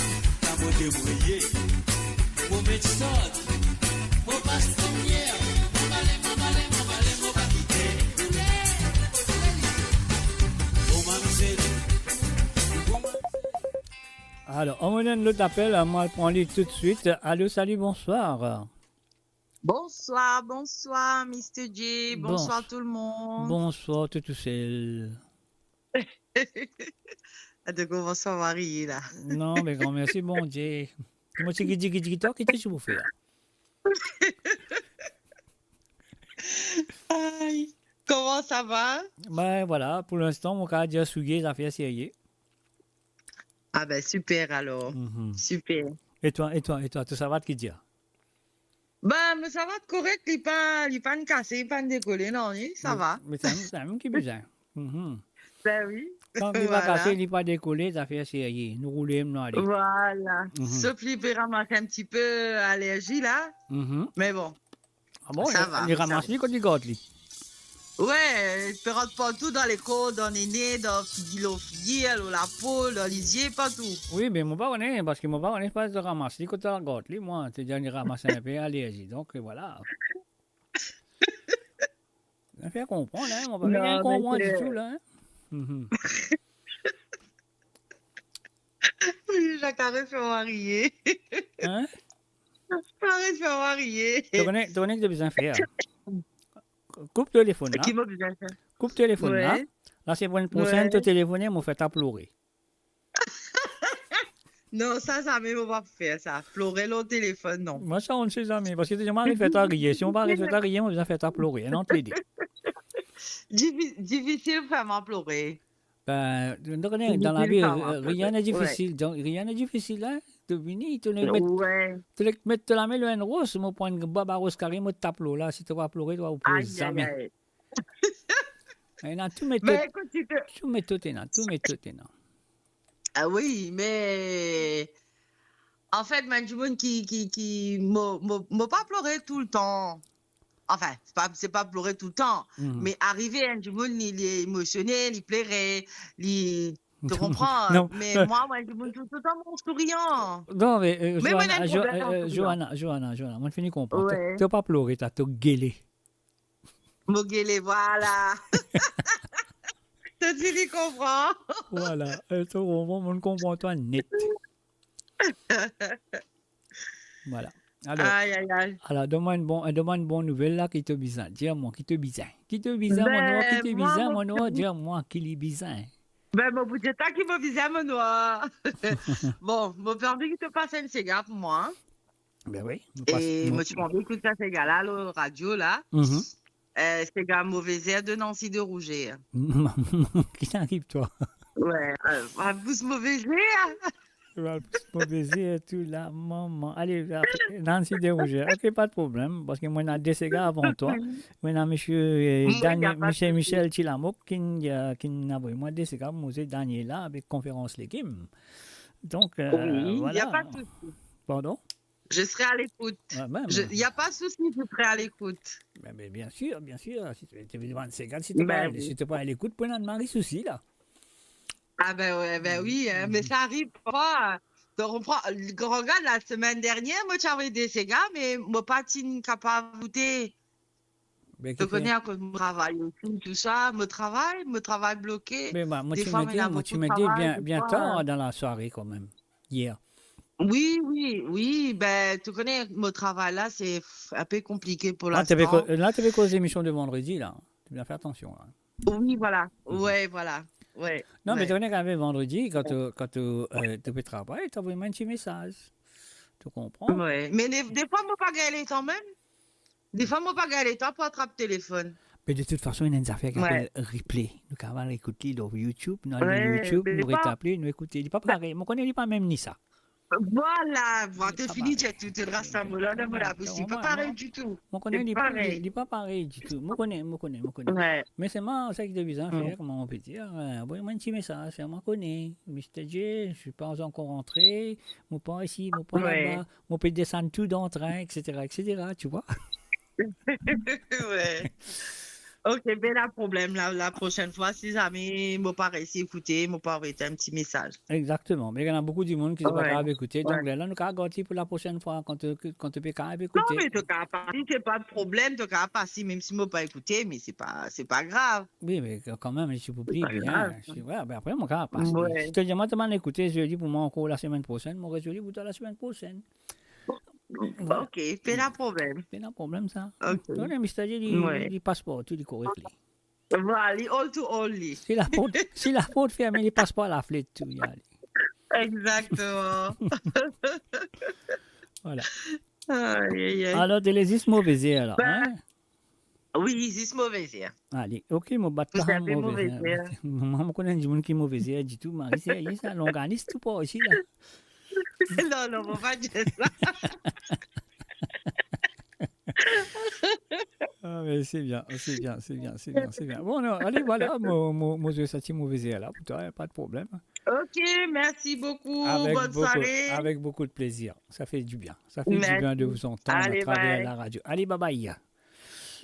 Kan mo debrouye, mo met sort, mo pas tanmier, mo bale, mo bale, mo bale, mo pa kite. Boule, boule, boule. Mo mamize. Alor, ann donn lot apel, mo al pran li toutswit. Alo, salut, bonsoir. Bonsoir, bonsoir, Mister J. Bonsoir tout le monde. Bonsoir, to tousel. Ah, to koumans par mwa riye la. Non, me gran mersi Bondie. Mo ti gidi, gidi, gidi, ki to ti pou fer? Ay, koman sa va? Ben, vwala, pou linstan, mo kav dir souye, zafer serye. Ah ben, super alor. Mhm. Super. E twa, e twa, e twa, to sava, ki dir? Ben, mo sava korek, li pa, li pa'nn kase, li pa'nn dekole, non, li, sa va. Me, me sa, sa mem ki bizin. Mhm. Ben wi. Tan ki li pa kase, li pa dekole, zafer serye. Nou roule, nou ale. Vwala. Mhm. Sof li pe ramas enn tipe alerzi la. Mhm. Me bon. Ah bon, sa li, va, li ramas sa li va. Kot li gard li? Wi, li pe rant partou dan lekor, dan nene, dan figi, lor figir, lor lapo, dan lizie, partou. Wi, me mo pa kone, parski mo pa kone, pa ramas li kot li gard li, mwa, ti dir li ramas enpe alerzi, donk, vwala. Mo fer konpran, hein, mo pa bien konpran ditou la, hein. Mhm. Wi, Jacques a refer mwa riye. Hein? Arret fer mwa riye. To kone, to kone ki to bizin fer? Koup telefon la. Ki mo bizin fer? Koup telefon la. Wi. La, semenn prosenn, wi, to telefone, mo fer twa plore. Non, sa, zame mo pa fer sa. Plore lor telefonn, non. Mwa sa, on ne sait jamais. Parski to dir mwa, aret fer twa riye. Si mo pa aret fer twa riye, mo bizin fer twa plore. Enn ant lede. Difi-, difisil fer mwa plore. Ben, to kone, dan lavi, rien n'est difficile. Donk, rien n'est difficile, hein. To vini, to met, to met to lame lor enn ros, mo pran enn baba ros kare, mo tap lor la, si to pa plore, to pa plore zame. Ay, ay, ay. Ena tou metod, tou metod ena, tou metod ena. Ah wi, me anfet, mo enn dimoun ki, ki, ki, mo, mo, mo pa plore toultan. Anfin, se pa, se pa plore toultan, me arive enn dimoun, li, li emosione, li plere, li, to konpran? Non, me non. Mwa, mo enn dimoun tou, toultan mo sourian. Non, me, euh, Johanna, Johanna, Johanna, Johanna, mo fini konpran. To, to pa plore, to, to gele. Mo gele, vwala. To ti li konpran. Vwala, euh, to konpran, mo konpran twa net. Vwala. Alor, ay, ay, ay. Alor, donn mwa enn bon, donn mwa enn bon nouvel la, ki to bizin. Dir mwa, ki to bizin. Ki to bizin, mo nwar, ki to bizin, mo nwar, dir mwa, ki li bizin. Ben, mo pou dir twa ki mo bizin, mo nwar. Bon, mo pe anvi ki to pas enn sega pou mwa. Ben wi, mo pas, e mo ti anvi ekout sa sega la, lor radio la. Mhm. Euh, sega Mauvais air de Nancy de Rouger. Ki sa ariv twa? Wi, euh, ma bouche mauvais air. Mauvais air tou la, mama. Ale, Nancy de Rouger. Ok, pa de problem, parski mwa ena de sega avan twa. Mwa ena misie, euh, Dani-, misie Michel Tilamok ki, euh, ki avoy mwa de sega, mo Daniela avek konferans legim. Donk, euh, wi, vwala. Y a pas de souci. Pardon? Je serai à l'écoute. Ah, ben, je, ben. Y a pas de souci, je serai à l'écoute. Ben, ben, bien sûr, bien sûr. Si to, to vinn sega, si to pa, si to pa alekout, pou ena mari sousi la. Ah ben wi, ben wi, hein, me sa ariv parfwa. To konpran, kan regard la semenn dernier, mo ti avoy de sega, me mo pa ti kapav ekoute. To kone, akoz mo travay osi, tou sa, mo travay, mo travay bloke. Me mwa, mo ti mete, mo ti mete bien, bien tar dan la sware kanmem, yer. Wi, wi, wi, ben, to kone, mo travay la, se f-, enpe konplike pou linstan. Ah, to pe ko-, la, to pe koz lemision de vandredi la. To bizin fer atansion la. Wi, vwala. Mhm. Wi, vwala. Wi. Non, me to kone kan mem vandredi, kan to, kan to, euh, to pe travay, to avoy mwa enn ti mesaz. To konpran? Wi. Me de, defwa, mo pa gagn letan mem. Defwa, mo pa gagn letan pou atrap telefonn. Me de tout fason, ena enn zafer ki apel replay. Nou kapav al ekout li lor YouTube, nou al lor YouTube, nou retap li, nou ekout li. Li pa parey. Mo kone li pa mem ni sa. Vwala, vwala, to fini dir tou, to ras sa mo la dan mo labous. Li pa parey ditou. Mo kone li pa, li pa parey ditou. Mo kone, mo kone, mo kone. Wi. Me selman, sa ki to bizin fer, kouma mo pe dir, eh, voy mwa enn ti mesaz, fer mwa kone, Mister J, je suis pas encore rentré, mo pa isi, mo pa laba, mo pe desann tou dan trin, et cetera, et cetera, tu vois. Wi. Ok, pena problem, la, la prosenn fwa, si zame mo pa reysi ekoute, mo pou avoy enn ti mesaz. Exactement. Me ena boukou dimoun ki pa kapav ekoute, donk la, nou kapav gard li pou la prosenn fwa, kan to, kan to pe kapav ekoute. Non, me to kapav pas, se pa problem, to kapav pas, mem si mo pa ekoute, me se pa, se pa grav. Wi, me kanmem, si ou pli bien, si, wi, be apre, mo kapav pas. Si to dir mwa to bann ekoute zodi pou mwa ankor lasemenn prosenn, mo res zodi pou twa lasemenn prosenn. Vwala. Ok, pena problem. Pena problem sa. Ok. Non, non, Mister J, li, li pas partou, li korek li. Vwala, li all to all li. Si laport, si laport ferme, li pas par lafnet tou, li ale. Exactement. Vwala. Ay, ay, ay. Alor, to le zis move zer la, hein? Wi, zis move zer. Ale, ok, mo bat pa move zer. Mwa, mo kone enn dimoun ki move zer ditou, Marie, serye sa, longanis tou par isi la. Non, non, mo pa dir sa. Ah, mais c'est bien, c'est bien, c'est bien, c'est bien, c'est bien. Bon, non, ale, vwala, mo, mo, mo zwe sa ti move zer la pou twa, pa de problem. Ok, merci beaucoup, bonne soirée. Avec beaucoup de plaisir. Ça fait du bien. Ça fait du bien de vous entendre à travers la radio. Allez, bye bye.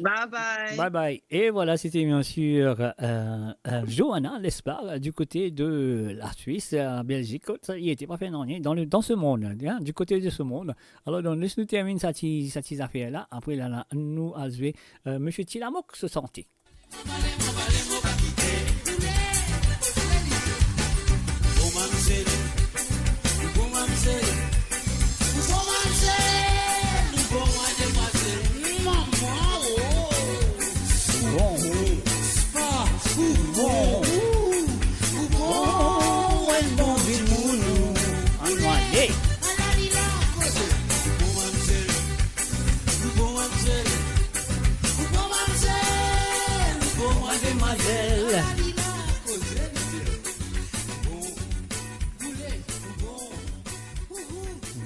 Bye bye. Bye bye. Et voilà, c'était bien sûr, euh, euh, Johanna Lespar, euh, du côté de la Suisse, euh, Belgique, kot li ete pa fer nanye dan le, dan se mond, hein, du côté de ce monde. Alor, donk, les nou terminn sa ti, sa ti zafer la. Apre la, la, nou al zwe, euh, Monsieur Tilamok, so sante. Bon mamzel, bon mamzel, bon mamzel, bon madmwazel, mama, oh. Bon, pa, bon, bon, enn bon dimoun, ann ale. Bon mamzel, bon mamzel, bon mamzel, bon madmwazel.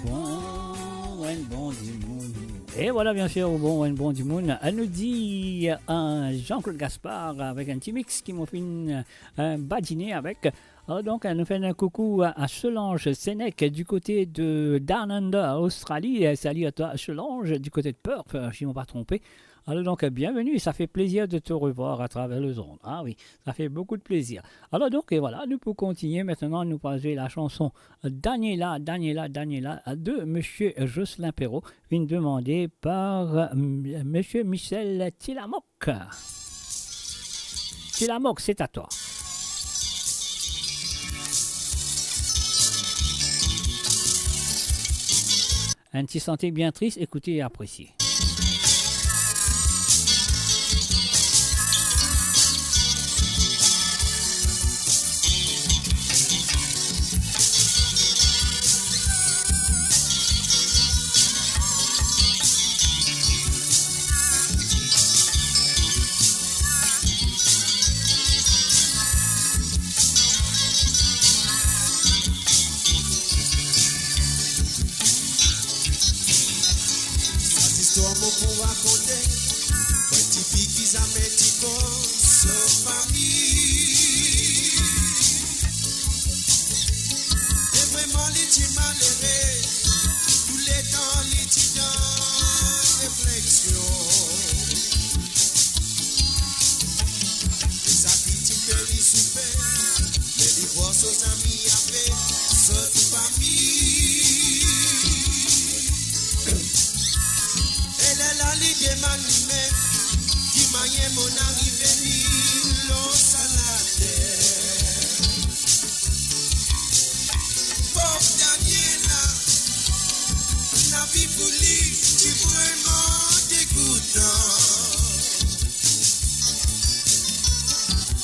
Bon, enn bon dimoun. E vwala, bien sir, bon, enn bon dimoun. Nou dir, euh, Jean-Claude Gaspard avek enn ti mix ki mo finn, euh, badine avek. Alor donk, nou fer enn koukou a, a Solange Sénèque du côté de Down Under, Australie. Euh, salut à toi, Solange, du côté de Perth, euh, si mo pa tronpe. Alor donk, bienvenue, ça fait plaisir de te revoir à travers les ondes. Ah oui, ça fait beaucoup de plaisir. Alor donk, e vwala, nou pou kontinie. Aster nou pou zwe la chanson Daniela, Daniela, Daniela de Monsieur Jocelyn Perrault, vinn demande par, euh, Monsieur Michel Tilamok. Tilamok, c'est à toi. Enn ti sante bien tris, ekoute e apresie. Sa zistwar mo pou rakonte, enn tifi ki zame ti konn so fami. E vreman li ti malere, touletan li ti dan refleksion. E sa ki ti fer li soufer, ler li vwar so zami avek so fami. E lerla li demann limem, ki mannyer monn arive vini lor sa later. Pov Daniela, lavi pou li ti vreman degoutan.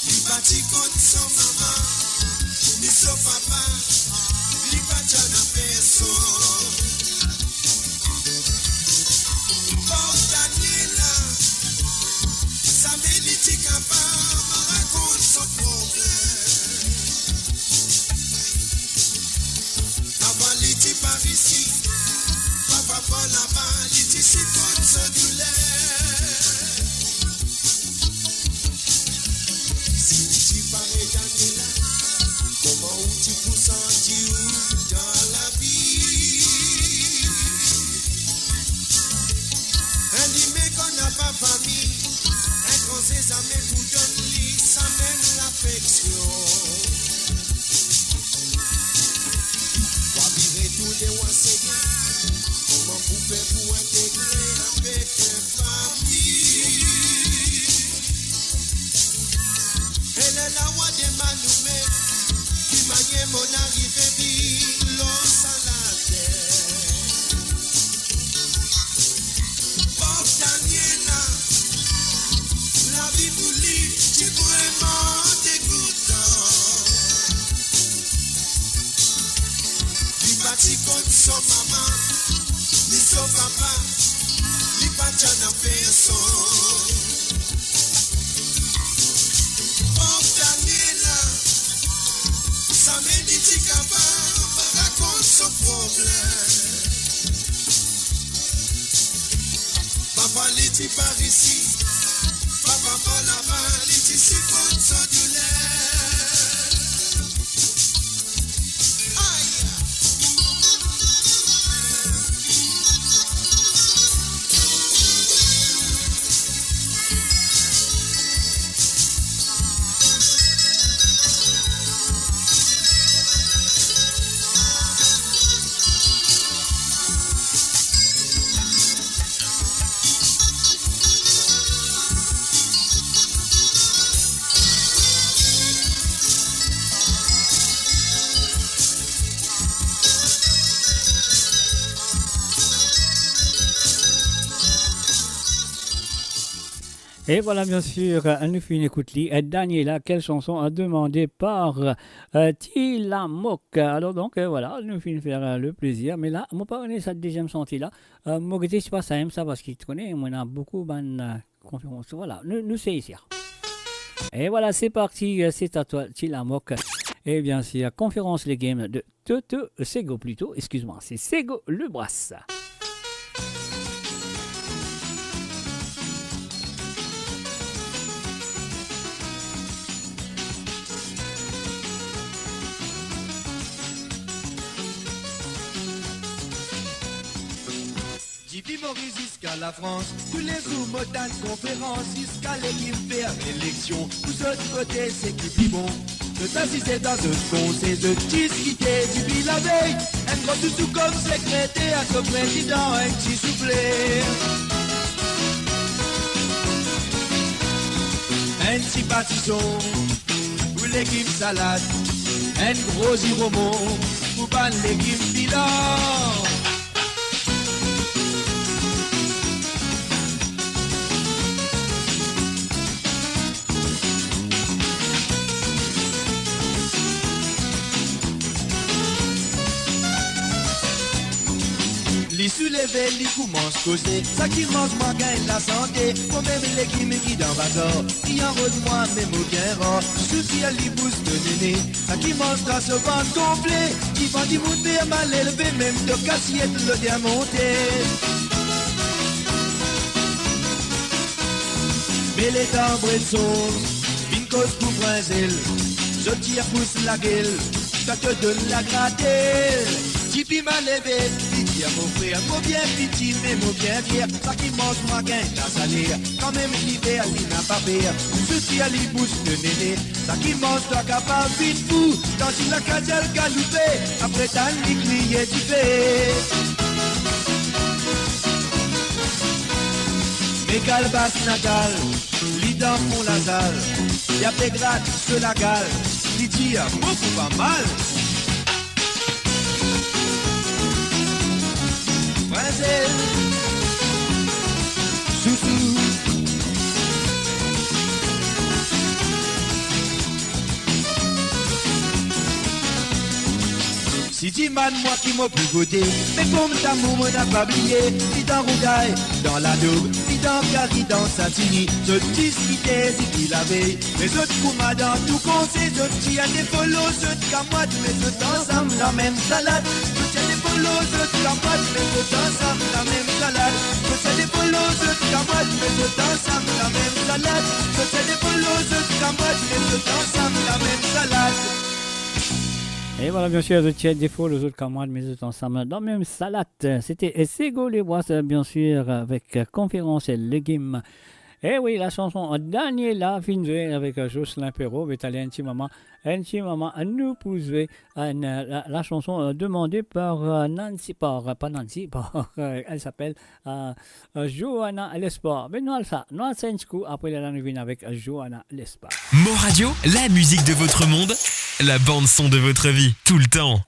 Li pa ti konn so mama, ni so papa, li pa ti ena personn. Pov Daniela, zame li ti kapav rakont so problem. Avan li ti Laba, li ti siport so douler. Si ou ti parey Daniela, kouma ou ti pou santi ou dan lavi? Enn dimoun ki napa fami, enn gran sezame pou donn li sa mem lafeksion. Wa vire toule wa sege, kouma pou fer pou integre avek enn fami? E lerla wa demann ou mem, ki manier monn arive vinn lor sa later? Pov Daniela, lavi pou li ti vreman degoutan. Li pa ti konn so mama, ni so papa, li pa ti ena personn. Pov Daniela, samem li ti kapav rakont so problem. Papa li ti par isi, papa par laba, li ti siport so douler. Ay! E vwala, bien sir, euh, nou finn ekout li, euh, Daniela, kel sanson, euh, demande par, euh, Ti Lamok. Alor donk, euh, vwala, nou finn fer, euh, le plezir. Me la, mo pa kone sa deziem santi la. Euh, mo gete, se pa sa mem sa, parski to kone, mo ena boukou bann, euh, konferans. Vwala, nou, nou se isi. E vwala, se parti, euh, se a twa, Ti Lamok. E bien sir, konferans legim de Toto Sego plito, eskiz mwa, se Sego Lebras. Depi Moris ziska Lafrans, toulezour mo tann konferans, ziska lekip fer eleksion, pou zot vote seki pli bon. Zot asize dan zot konsey, zot diskite depi lavey. Enn gran sousou kom sekreter, so prezidan, enn ti soufler, enn ti patison, pou lekip salad, enn gro ziromon, pou bann lekip bilan. Li souleve, li koumans koze, sa ki mank mwa gagn lasante, mo mem legim ki dan bazar, li anrod mwa mem mo bien rar, sousou tir li bous to nene. Sa ki manz twa so vant gonfle, divan dimoun fer malelve, mem to kasiet loder monte. Me letan Bredson vinn koz pou Brinzel, zot dir pous lagel, twa to donn lagratel. Depi maleve, li dir mo frer, mo bien piti, me mo bien fier, sa ki manz mwa gagn lasaler, kanmem liver li napa per, sousou tir li bous to nene. Sa ki manz twa kapav vinn fou, dan enn lakaz al galoupe, apre tann li kriye dife. Me kalbas Natal, li dan fon lasal, li ape grat so lagal, li dir mo pou pa mal. Brinzel, sousou. Si dimann mwa ki mo pou vote, me koumsa mo, mo napa bliye, li dan rougay, dan ladob, li dan kari, dan satini, zot diskite depi lavey. Me zot kouma dan tou konsey, zot ti ena defo lor zot kamwad, me zot ansam dan mem salad. Zot ti ena defo Zot kamarad, me zot ansam lamem salad. Zot se de polo, zot kamarad, me zot ansam lamem salad. Zot se de polo, zot kamarad, me zot ansam lamem salad. Et voilà, bien sûr, zot se de polo, zot kamarad, me zot ansam lamem salad. C'était Sego Lebois, bien sûr, avec Conférence et Légumes. Eh oui, la chanson Daniela, finn zwe avek Jocelyn Perrault, me taler enn ti moman, enn ti moman, nou pou zwe, euh, la, la chanson, euh, demandée par, euh, Nancy, par, euh, pas Nancy, par, euh, elle s'appelle, euh, euh, Johanna Lespoir. Me nou al sa, nou al sa enn ti kou, apre la nou vinn avek Johanna Lespoir. Mon Radio, la musique de votre monde, la bande son de votre vie, tout le temps.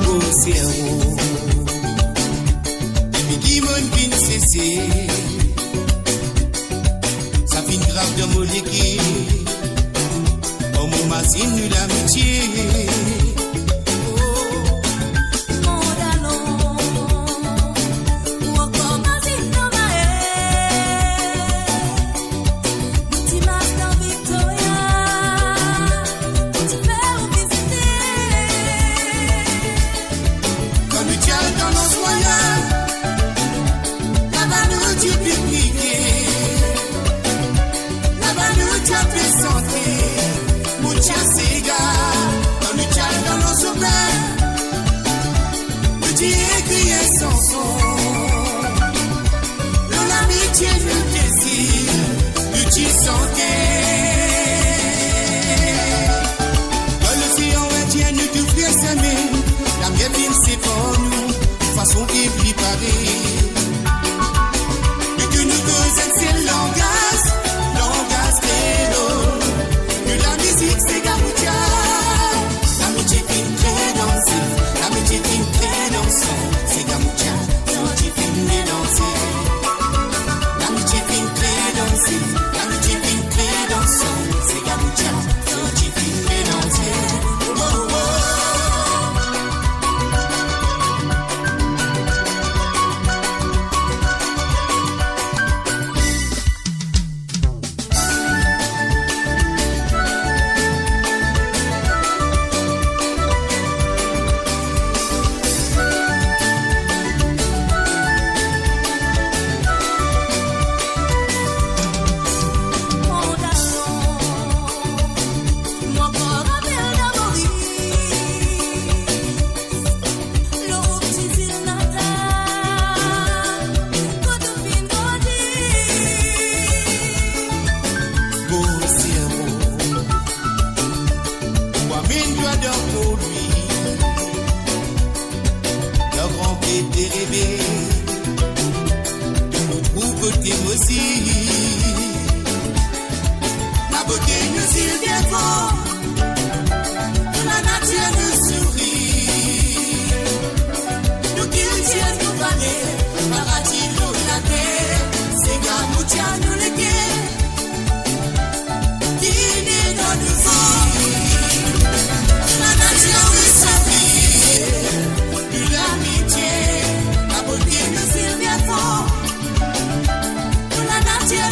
Mo servo, depi ki monn finn sese, sa finn grav dan mo lekil. Oh, mo mazinn nou lamitie. Oh, mon dalon, ou ankor mazinn nou maye. Nou ti mars dan Victoria, nou ti fer ou vizite. Kan nou ti al dan Anse Royale, laba nou ti piknike. Laba nou ti al pe sante, mucha sega. Kan nou ti al dan Anse Royale, nou ti ekrir enn sanson. Lor lamitie nou dezir, nou ti sante. Dan losean Indien nou tou fer semin, lamier finn separ nou, fason ki pli pare. Nou tou nou koz enn sel langaz, langaz kreol. Nou lamizik sega mucha. Lamitie finn kre dan sik, lamitie finn kre dan san, sega mucha, nou ti finn melanze. Lamitie finn kre dan sik, lamitie finn kre dan san, sega mucha, nou ti finn melanze. Oh, oh. Lor ti zil natal, kot ou finn grandi. Mo servo, ou amenn twa dan mo lwi. Dan gran pete reve, nou trouv kote mo zil. Labote nou zil defo, nou lanatir nou sourir, nou kiltir nou vale, paradi lor later, sega mucha nou leke, vini dan nou vi. Nou lanatir nou sourir, nou lamitie, labote nou zil defo, nou lanatir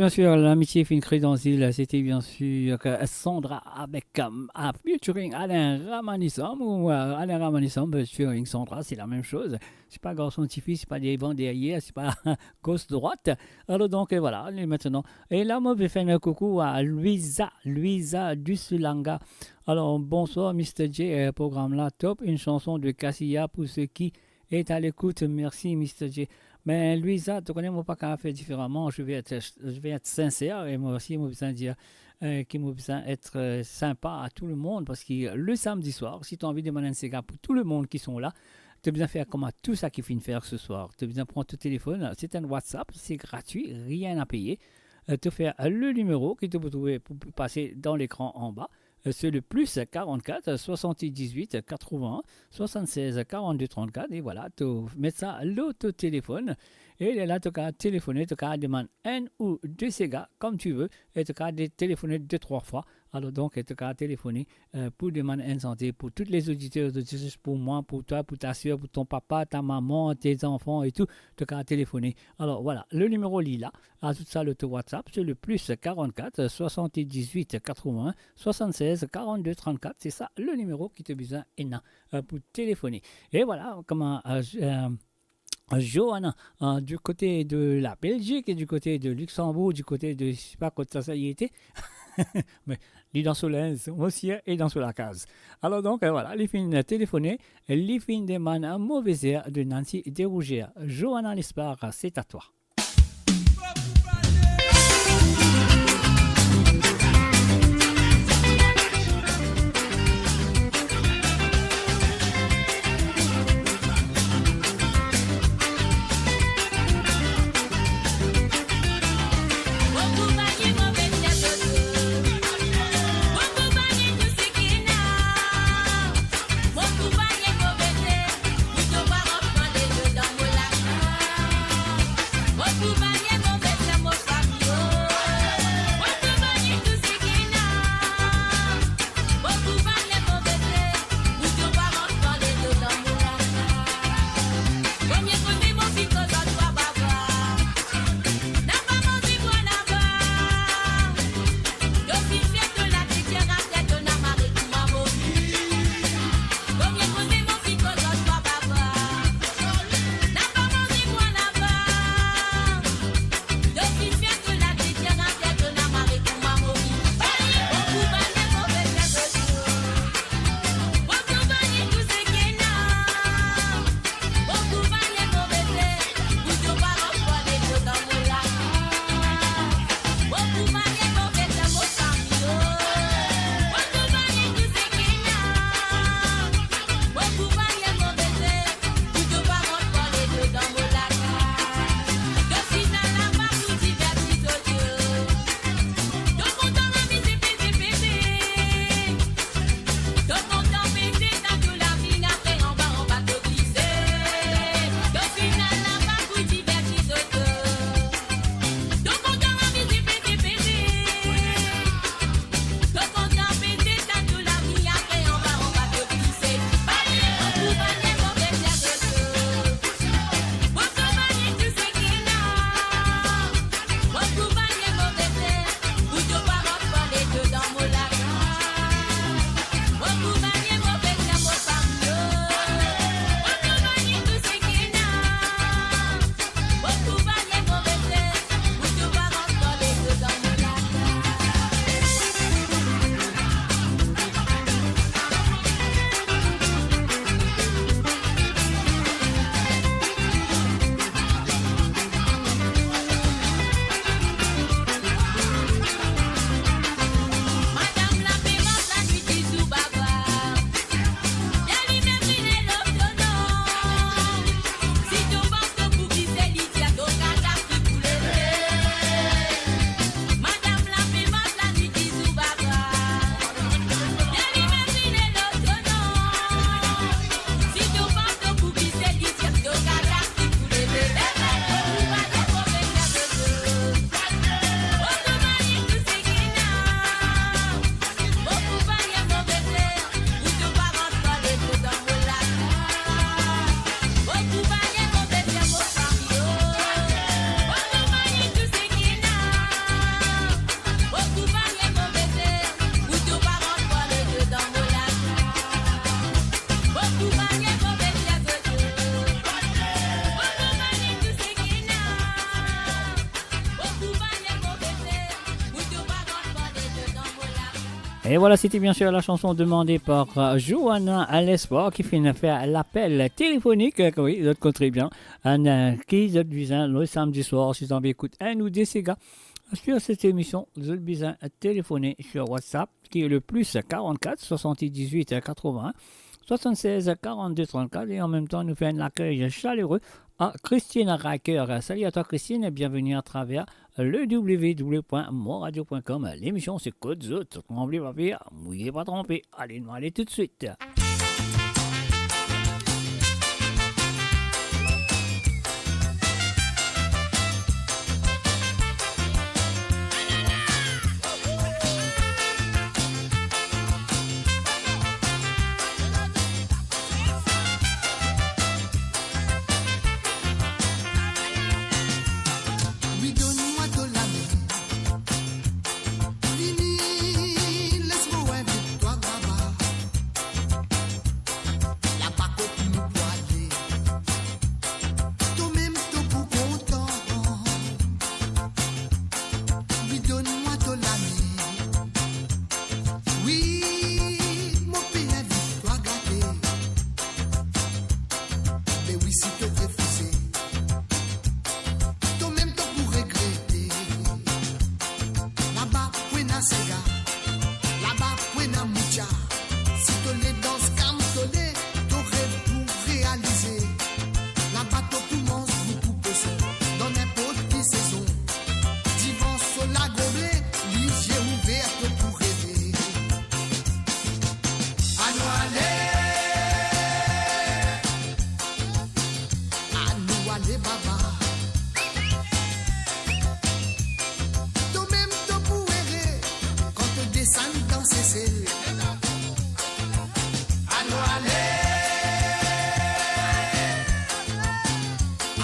Bien sûr, l'amitié finn kre dan zil, c'était bien sûr que Sandra avec, euh, un featuring Alain Ramanisum ou, euh, Alain Ramanisum featuring Sandra, c'est la même chose. C'est pas garçon, tifi, c'est pas devant, derrière, c'est pas gauche, droite. Alors donc, euh, voilà, allez maintenant. Et là, moi, je fais un coucou à Luisa, Luisa Dusulanga. Alors, bonsoir, Mister J, euh, programme là, top, une chanson de Cassia pour ceux qui est à l'écoute. Merci, Mister J. Mais Luisa, tu connais, moi, pas qu'à faire différemment. Je vais être, je vais être sincère et moi aussi, moi, besoin dire, euh, que moi, besoin être, euh, sympa à tout le monde parce que le samedi soir, si tu as envie de demander un séga pour tout le monde qui sont là, tu as besoin faire comme à tout ça qui finit faire ce soir. Tu as besoin prendre ton téléphone, c'est un WhatsApp, c'est gratuit, rien à payer. Euh, tu fais le numéro que tu peux trouver pour, pour passer dans l'écran en bas. Euh, c'est le plus quarante-quatre, soixante-dix-huit, quatre-vingts, soixante-seize, quarante-deux, trente-quatre. Et voilà, tu mets ça lor ton téléphone. Et là, tu as téléphoné, tu as demandé un ou deux ségas, comme tu veux. Et tu as dé-, téléphoné deux, trois fois. Alors donc, tu as téléphoné, euh, pour demander une santé pour tous les auditeurs, auditrices, pour moi, pour toi, pour ta soeur, pour ton papa, ta maman, tes enfants et tout. Tu as téléphoné. Alors voilà, le numéro est là. Azout sa lor to WhatsApp, c'est le plus quarante-quatre, soixante-dix-huit, quatre-vingts, soixante-seize, quarante-deux, trente-quatre. C'est ça le numéro que tu as besoin, euh, pour téléphoner. Et voilà, comment, euh, j-, euh, Johanna, euh, du côté de la Belgique et du côté de Luxembourg, du côté de, je sais pas quoi ça, ça y était. Mais li dan so linz, mo sir, e dan so lakaz. Alors donc, euh, voilà, li finn téléphoné, li finn demann Mauvais air de Nancy Desrougères. Johanna Lespard, c'est à toi. Et voilà, c'était bien sûr la chanson demandée par, euh, Johanna à l'Espoir qui finit de faire l'appel téléphonique, euh, oui, zot konn tre bien, hein, euh, ki zot bizin le samedi soir, si zot anvi ekout enn ou de sega sur cette émission, zot bizin téléphone sur WhatsApp, qui est le plus quarante-quatre soixante-dix-huit quatre-vingts soixante-seize quarante-deux trente-quatre, et en même temps, nous fait un accueil chaleureux à Christine Riker. Salut à toi, Christine, et bienvenue à travers le w w w point mon radio point com. L'émission, c'est Kot Zot. Tranble pa per, mouye pa tranpe. Allez, nou ale tout de suite. Wi, donn mwa to lame. Vini, les mo invit twa laba. Laba kot nou pou ale. To mem to pou kontan. Wi, donn mwa to lame. Wi, mo pe invit twa gate. Me wi, si to refize, to mem to pou regrete. Laba pou ena sega, laba pou ena mucha. Si to le dans, kalm to le, to rev pou realize. Laba to pou manz boukou poson dan ninport ki sezon. Divan so lagonble, lizie ouver, to pou reve. Anou ale, anou ale baba. To mem to pou ere kan to desann dan Sesel. Anou ale,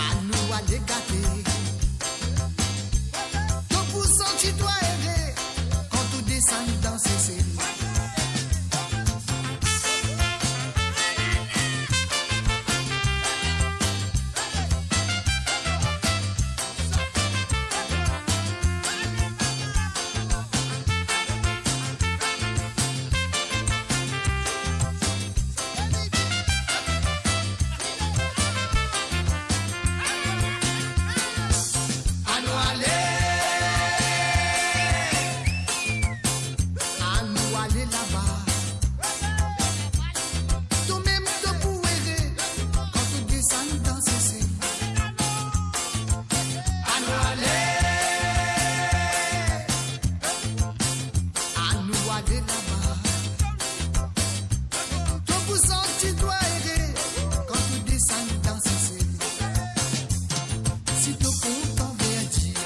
anou ale gate. To pou santi twa ere kan to desann dan Sesel. Anou ale, anou ale laba. To mem to pou ere kan to desann dan Sesel. Anou ale, anou ale laba. To pou santi twa ere kan to desann dan Sesel. Si to kontan verdir,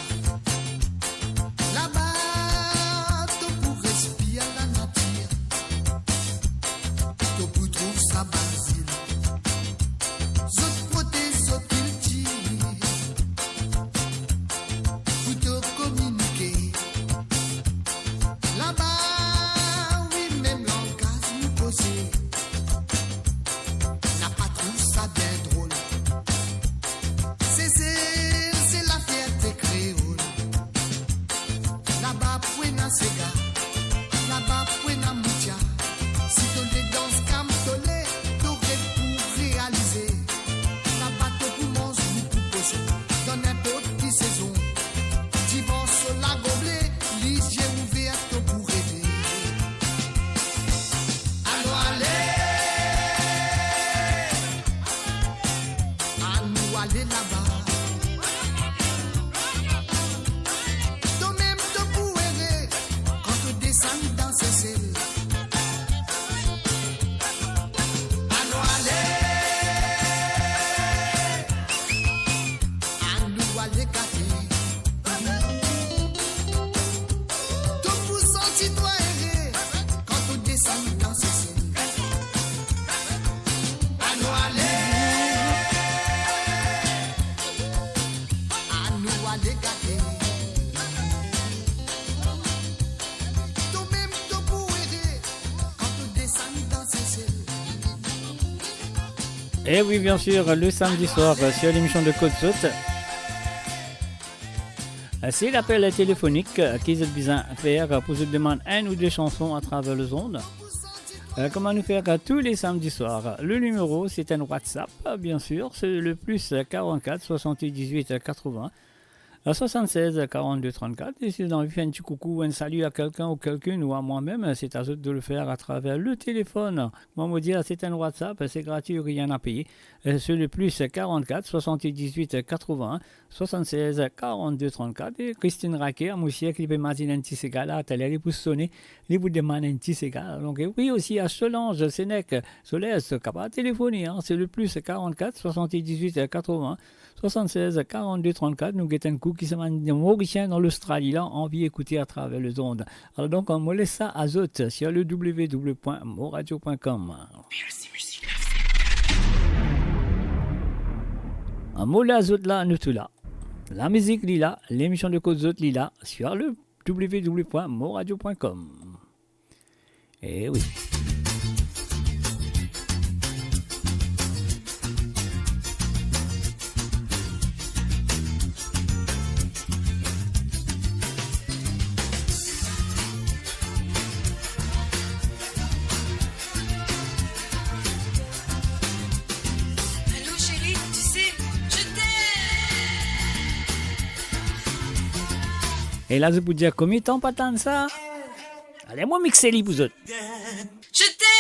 laba to pou respir lanatir. To pou trouv sa bazil, zot protez zot kiltir. Pou to kominike, laba wi, mem langaz nou koze. Napa trouv sa bien drol. Sesel, se lafierte kreol. Laba pou ena sega, laba pou ena mucha. Si to le dans, kalm to le, to rev pou realize. Laba to pou manz boukou poson dan ninport ki sezon. Divan so lagonble, lizie ouver, to pou reve. Anou ale, anou ale laba. To mem to pou ere kan to desann dan Sesel. Anou ale, anou ale gate. To pou santi twa ere kan to desann dan Sesel. Anou ale, anou ale gate. To mem to pou ere kan to desann dan Sesel. Et oui, bien sûr, le samedi soir, euh, sur l'émission de Kot Zot. Se lapel telefonik ki zot bizin fer pou zot demann enn ou de sanson atraver lezond. Euh, kouma nou fer tou le samdi swar, le nimero, se enn WhatsApp, bien sir, se le plis karant-kat, swasant-diz-wit, katrovin, swasant-sez, karant-de, trant-kat. E si zot anvi fer enn ti koukou, enn sali a kelkenn ou kelkenn ou a mwa mem, se a zot de le fer atraver le telefonn. Mwa, mo dir, se enn WhatsApp, se gratwi, rien a peye. Euh, se le plis karant-kat, swasant-diz-wit, katrovin, swasant-sez, karant-de, trant-kat. E Christine Raquer, mo sir ki li pe mazinn enn ti sega la, taler li pou sone, li pou demann enn ti sega. Donk, e wi, osi a Solange, Senec, Soler, zot kapav telefone, hein, se le plis karant-kat, swasant-diz-wit, katrovin, swasant-sez, karant-de, trant-kat. Nou get enn kou ki sa bann Morisien dan Lostrali la anvi ekoute atraver lezond. Alor donk, mo les sa a zot sur le w w w point moradio point com. Mo la, zot la, nou tou la. Lamizik li la, lemision de kot zot li la, sur le w w w point moradio point com. Eh wi. Allô chérie, tu sais, je t'aime. E la, zot pou dir, "Konbien tan pa tann sa?" Ale, mo mixe li pou zot. Je t'aime.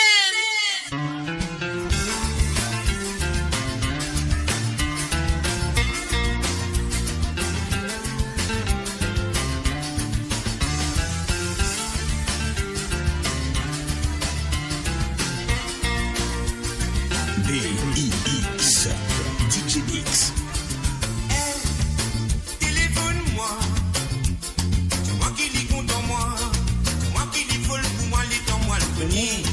B I X, D J Mix. Hey, telefonn mwa. Dir mwa ki li kontan mwa. Dir mwa ki li fol pou mwa, letan mwa al konie.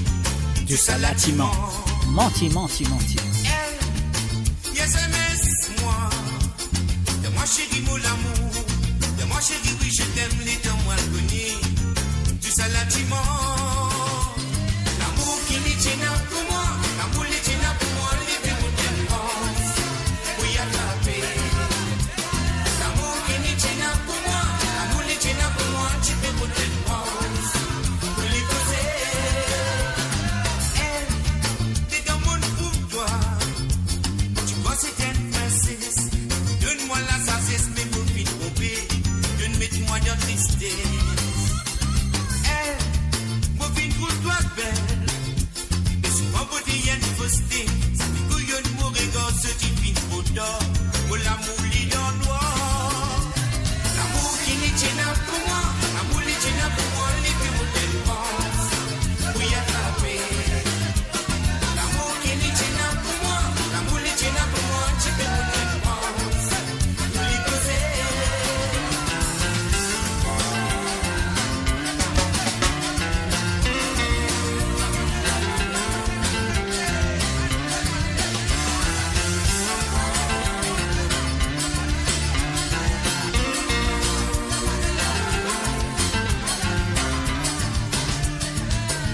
Tou sa la ti man-, manti, manti, manti. Hey, S M S mwa. Donn mwa seri mo lamour, donn mwa seri wi je t'aime, letan mwa al konie. Tou sa la ti man-, lamour ki li ti ena pou mwa, lamour li ti ena pou mwa, li pe mo tellement pou li atrape. Lamour ki li ti ena pou mwa, lamour li ti ena pou mwa, ti pe mo tellement pou li koze. Eh, letan mo trouv twa, ti krwar se enn princesse. Donn mwa lasazes, me mo finn tronpe, donn met mwa dan tristes. Eh, mo finn trouv twa bel, me souvan mo ti enn foste. Sa finn kouyon mo regar, so ti finn tro tar, mo lamour li dan nwar. Lamour ki li ti ena pou mwa, lamour li ti ena pou mwa, li pe mo tellement pou li atrape. Lamour ki li ti ena pou mwa, lamour li ti ena pou mwa, ti pe mo tellement pou li koze.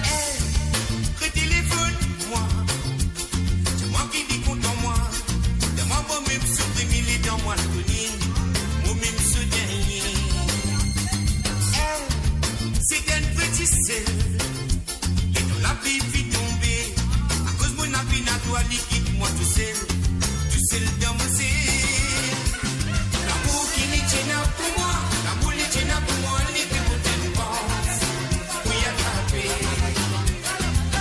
Hey, retelefonn mwa. Dir mwa ki li kontan mwa. Dir mwa momem so premie, letan mwa al konie, momem so dernie. Eh, se enn vreti sel. Letan lapli finn tonbe, akoz mo lapli, na twa li kit mwa tousel, tousel dan mo sel. Lamour ki li ti ena pou mwa, lamour li ti ena pou mwa, li pe mo tellement pou li atrape.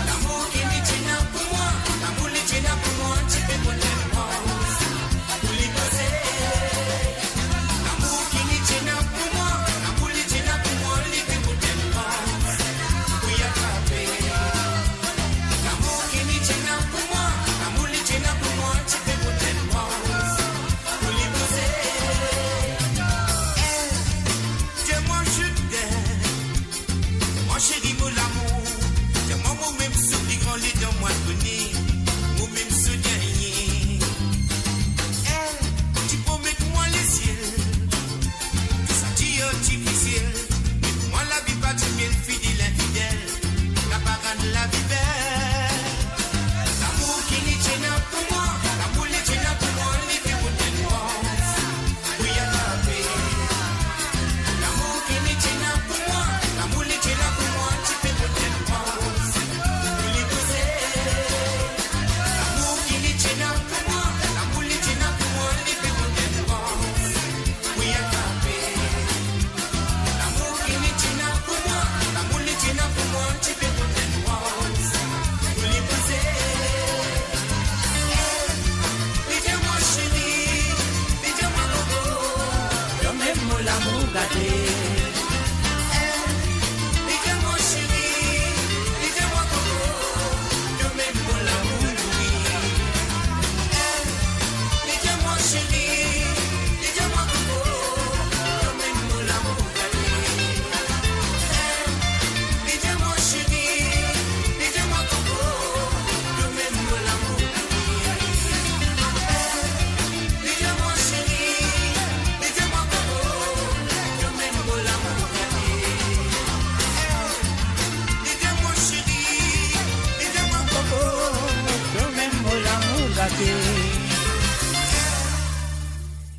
Lamour ki li ti ena pou mwa, lamour li ti ena pou mwa, ti pe mo tellement pou li koze. Lamour ki li ti ena pou mwa, lamour li ti ena pou mwa, li pe mo tellement pou li atrape. Lamour ki li ti ena pou mwa, lamour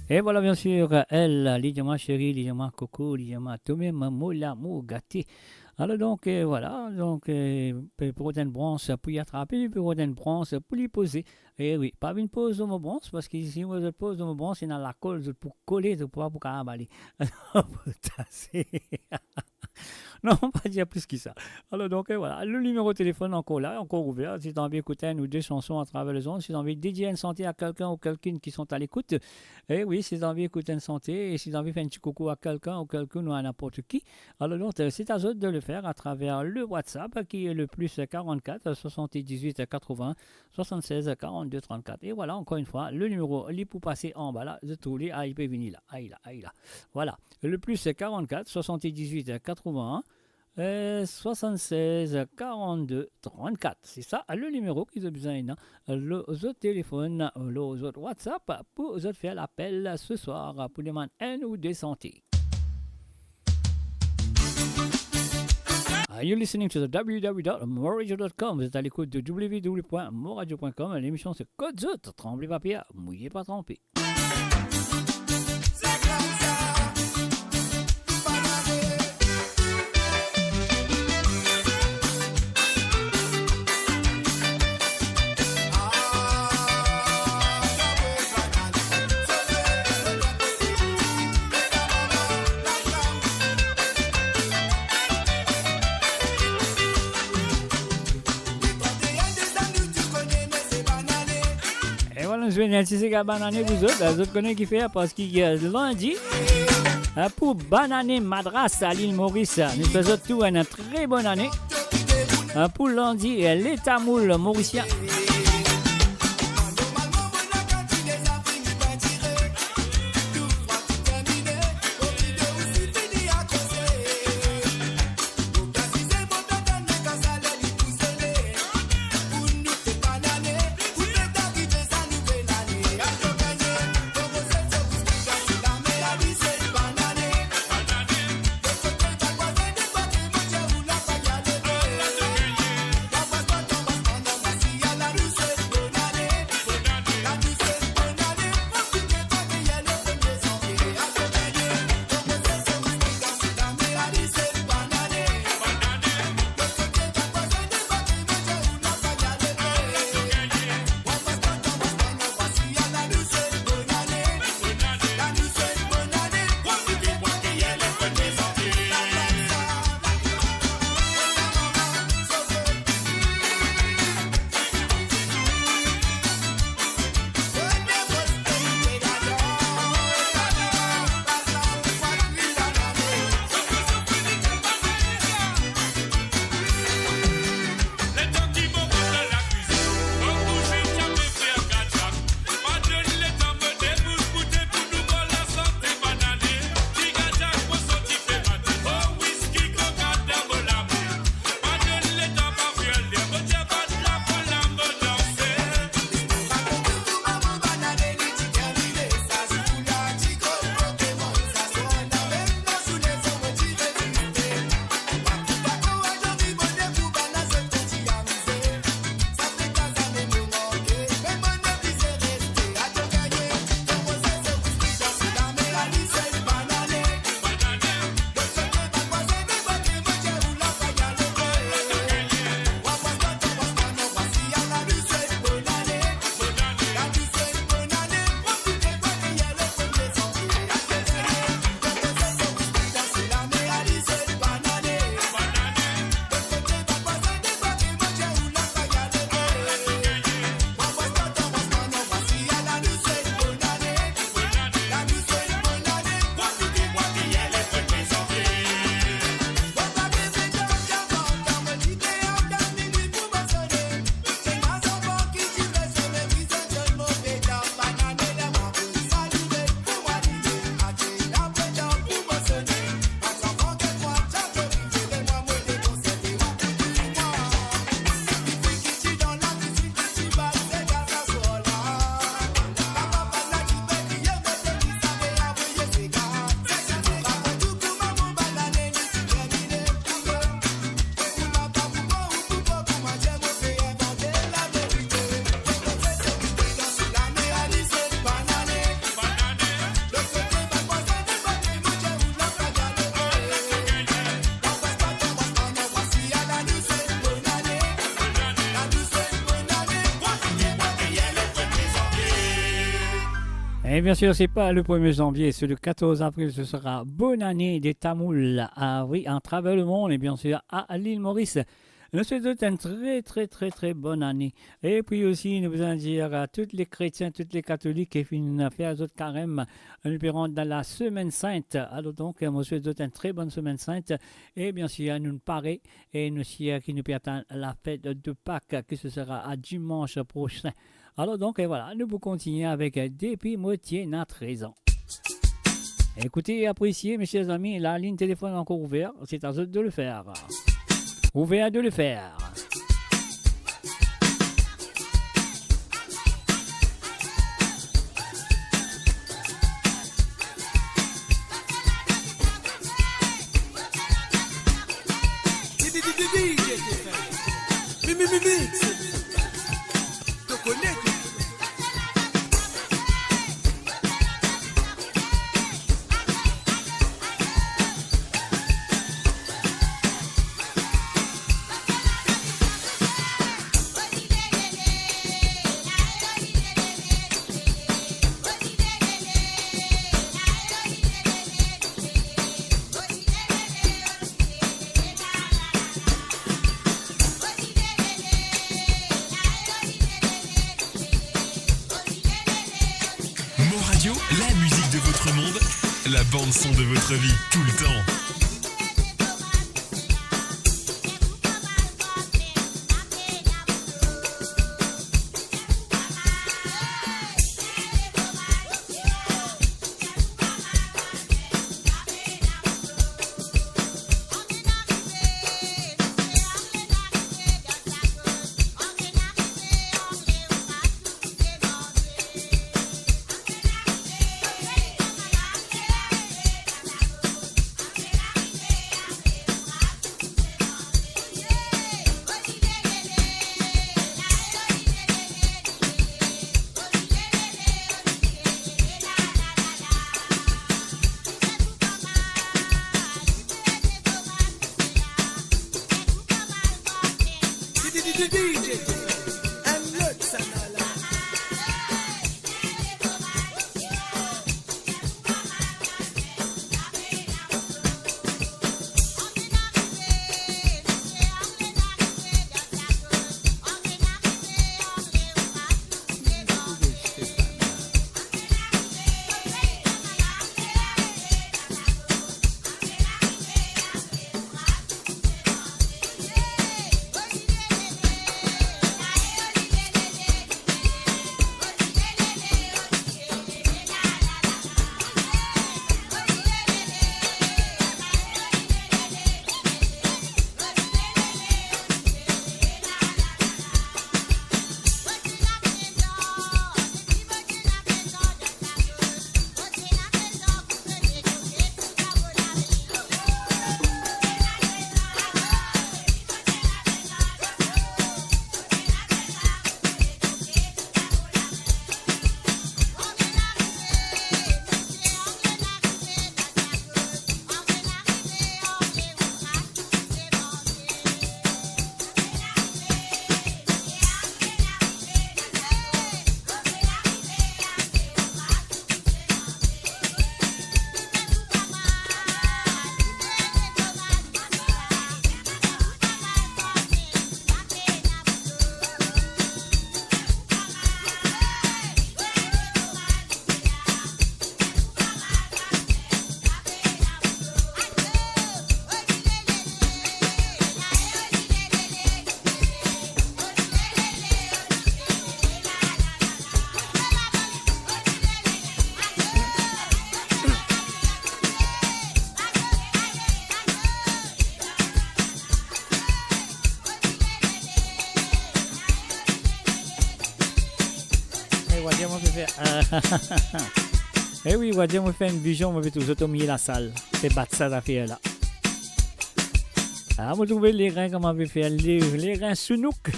E vwala, bien sir, el, li dir mwa seri, li dir mwa koko, li dir mwa to mem, mo lamour gate. Alor donk, eh, vwala, donk, eh, pe, pe rod enn brans pou li atrape, pe rod enn brans pou li poze. E wi, pa vinn poz lor mo brans, parski si mo zot poz lor mo brans, ena lakol, zot pou kole, zot pou pa pou kapav ale. Pou tase. Non, pa dir plis ki sa. Alor donk, eh, vwala, le nimero telefonn ankor la, ankor ouver. Si to anvi ekout enn ou de sanson atraver lezond, si to anvi dedie enn sante a kelkenn ou kelkenn ki sont à l'écoute, eh wi, si to anvi ekout enn sante, e si to anvi fer enn ti koukou a kelkenn ou kelkenn ou a ninport ki, alor donk, eh, c'est à zot de le faire à travers le WhatsApp qui est le plus quarante-quatre soixante-dix-huit quatre-vingts soixante-seize quarante-deux trente-quatre. E vwala, ankor enn fwa, le nimero, li pou pase anba la, zot trouv li, ah, li pe vini la, ah, li la, ah, li la. Vwala, le plus quarante-quatre soixante-dix-huit quatre-vingts, eh, soixante-seize quarante-deux trente-quatre. Se sa le nimero ki zot bizin ena lor zot telefonn, lor zot WhatsApp pou zot fer lapel se swar pou demann enn ou de sante. Are you listening to the w w w dot moradio dot com? Zot a lekout de w w w point moradio point com. Lemision se Kot Zot, tranble pa per, mouye pa tranpe. E vwala, nou zwenn enn ti sega banane pou zot. Zot kone ki fer, parski, eh, landi, eh, pou Banane Madras a Lil Moris, eh, nou swet zot tou enn tre bonn ane. Eh, pou landi, eh, le tamoul morisien. Et bien sûr, c'est pas le premier janvier, c'est le quatorze avril, ce sera Bonne Année des Tamouls, ah oui, à travers le monde, et bien sûr à l'île Maurice. Nou swet zot enn tre, tre, tre, tre bonn ane. E pi osi, nou bizin dir a tou le kretien, tou le katolik ki finn fer zot karem, nou pe rant dan la Semaine Sainte. Alor donk, mo swet zot enn tre bonn Semaine Sainte. E bien sir, nou pare e nou sir ki nou pe atann la fèt de Pâques, ki se sera a dimans prosin. Alor donk, e vwala, nou pou kontigne avek, e, Depi mo ti ena trez an. Ekoute e apresie, mesie zami, lalinn telefonn ankor ouver, se a zot de le fer. Ouver de le fer. Mon Radio, la musique de votre monde, la bande son de votre vie, tout le temps. Eh, ou a dir mo pe fer, eh wi, ou a dir mo fer enn vizion, mo pe trouv zot omie lasal, pe bat sa zafer la. Ah, mo trouve lerin kouma pe fer, le, lerin sounouk.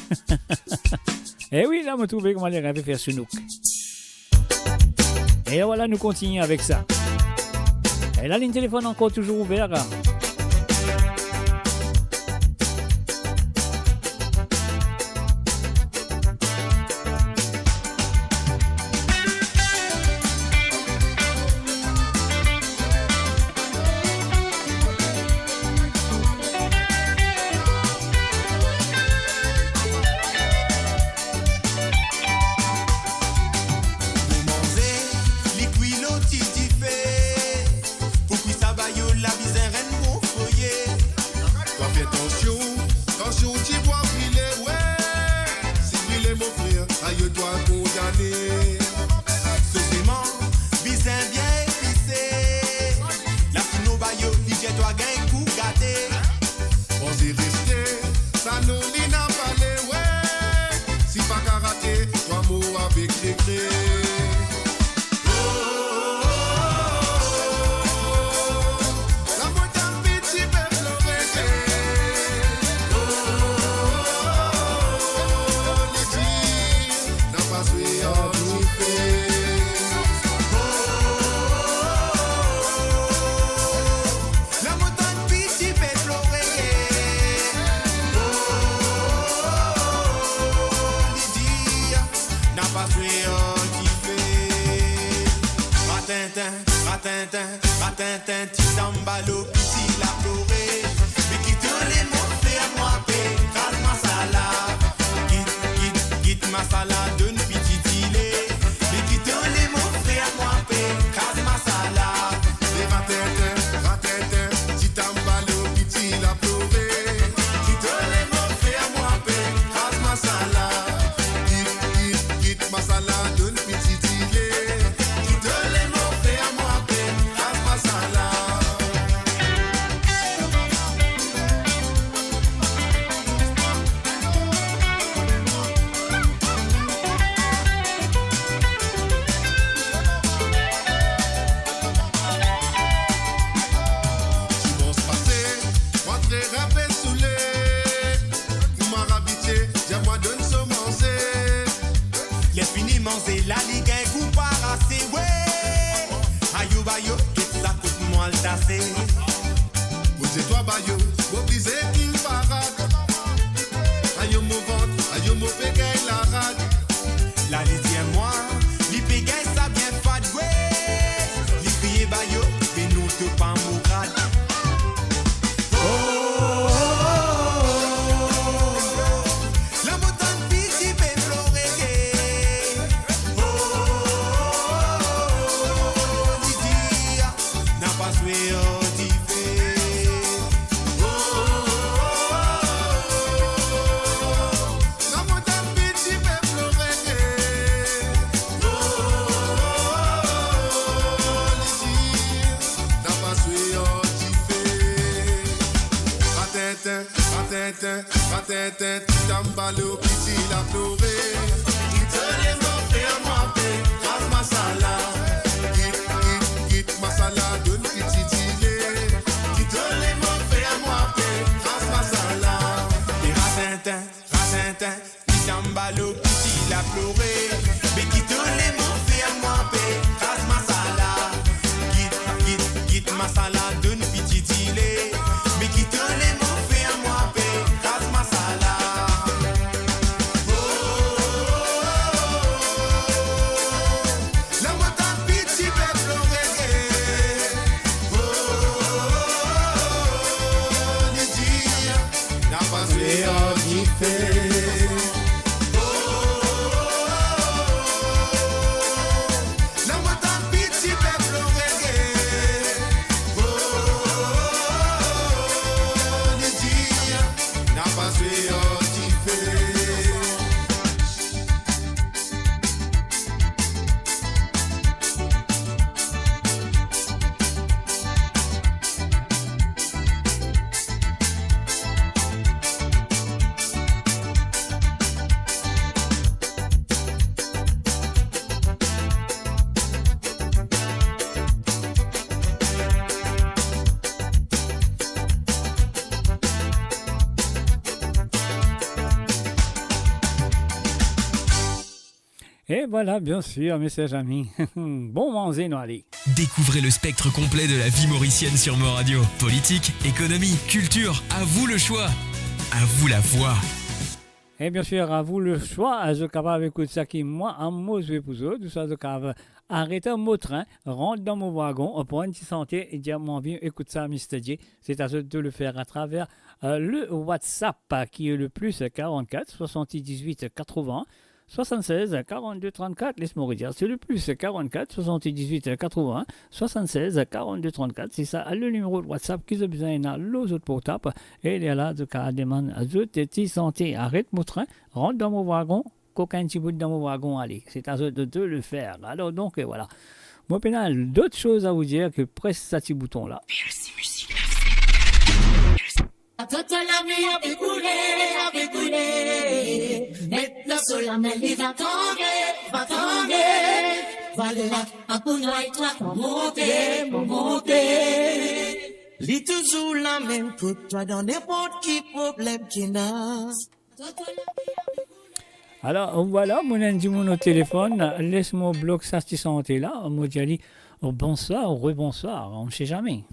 Eh wi, la mo trouve kouma lerin pe fer sounouk. E vwala, nou kontigne avek sa. E lalinn telefonn ankor touzour ouver. Tansion, tansion, ti bwa brile, we. Si brile, mo frer, ayo twa kondane. Soseman, bizin bien epise. Lafinon bayo, li dir twa gagn kou gate. Panze reste, sa non li na pale, we. Si pa karate, twa mor avek regre. Lamontann piti pe plore. Li dir, napa swe an dife. Lamontann piti pe plore. Li dir, napa swe an dife. Ratintin, ratintin, ratintin, ti tanbalo piti la plore. Me kit to lemo fer mwa pe, kraz masala. Kit, kit, kit masala, donn piti dile. Me kit to lemo fer mwa pe, kraz masala. E ratintin, ratintin, ti tanbalo piti la plore. Kit to lemo fer mwa pe, kraz masala. Kit, kit, kit masala, donn piti dile. Kit to lemo fer mwa pe, kraz masala. Dimans pase, mwa tre inpe soule. Kouma abitie, dir mwa donn so manze. Ler fini manze la, li gagn gou parase, we. Ayo bayo, get sa kot mwa al tase. Mo dir twa bayo, mo oblize kinn parad. Ayo mo vant, ayo mo pe gagn larad. La li dir mwa, li pe gagn sa bien fad, we. Li kriye bayo, me non to pa mo rad. Oh, lamontann piti pe plore. Oh, li dir, napa swe an dife. Oh, lamontann piti pe plore. Oh, li dir, napa swe an dife. Ratintin, ratintin, ratintin, ti tanbalo piti la plore. Kit to lemo fer mwa pe, kraz masala. Kit, kit, kit masala, donn piti dile. Kit to lemo fer mwa pe, kraz masala. E ratintin, ratintin, ti tanbalo piti la plore. Me kit to lemo fer mwa pe, kraz masala. Kit, kit, kit masala, donn piti dile. Me kit to lemo fer mwa pe, kraz masala. Oh, lamontann piti pe plore. Oh, li dir, napa swe an dife. Oh, lamontann piti pe plore. Oh, li dir, napa swe an dife. Et voilà, bien sûr, mes chers amis. Bon manze, nou ale. Découvrez le spectre complet de la vie mauricienne sur Mo Radio. Politique, économie, culture, à vous le choix. À vous la voix. E bien sûr, à vous le choix, zot kapav ekout sa ki mwa, mo zwe pou zot, ou swa zot kapav aret mo trin, rant dan mo wagon, pran enn ti sante e dir, mo anvi ekout sa, Mister J. C'est à zot de le faire à travers, euh, le WhatsApp, euh, qui est le plus quarante-quatre soixante-dix-huit quatre-vingts swasannsez karannde trannkat, les mo redir, se le plis karannkat swasanndizwit katrovin swasannsez karannde trannkat, se sa le nimero WhatsApp ki zot bizin ena lor zot portab, e lerla zot kapav demann zot ti sante. Aret mo trin, rant dan mo wagon, kokin ti bout dan mo wagon, ale, se a zot de, de le fer. Alor donk, euh, vwala. Mo pena dot soz a vous dire ke pres sa ti bouton la. Mersi mizik. Toto lame ave koule, ave koule. Met lor so lame, li va tonbe, va tonbe. Vwala, akoz nou ek twa pou monte, pou monte. Li touzour lamem pou twa dan ninport ki problem ki ena. Alor, vwala, mo ena enn dimoun o telefonn, les mo blok sa ti sante la, mo dir li, oh, bonswar, rebonswar, on ne sait jamais.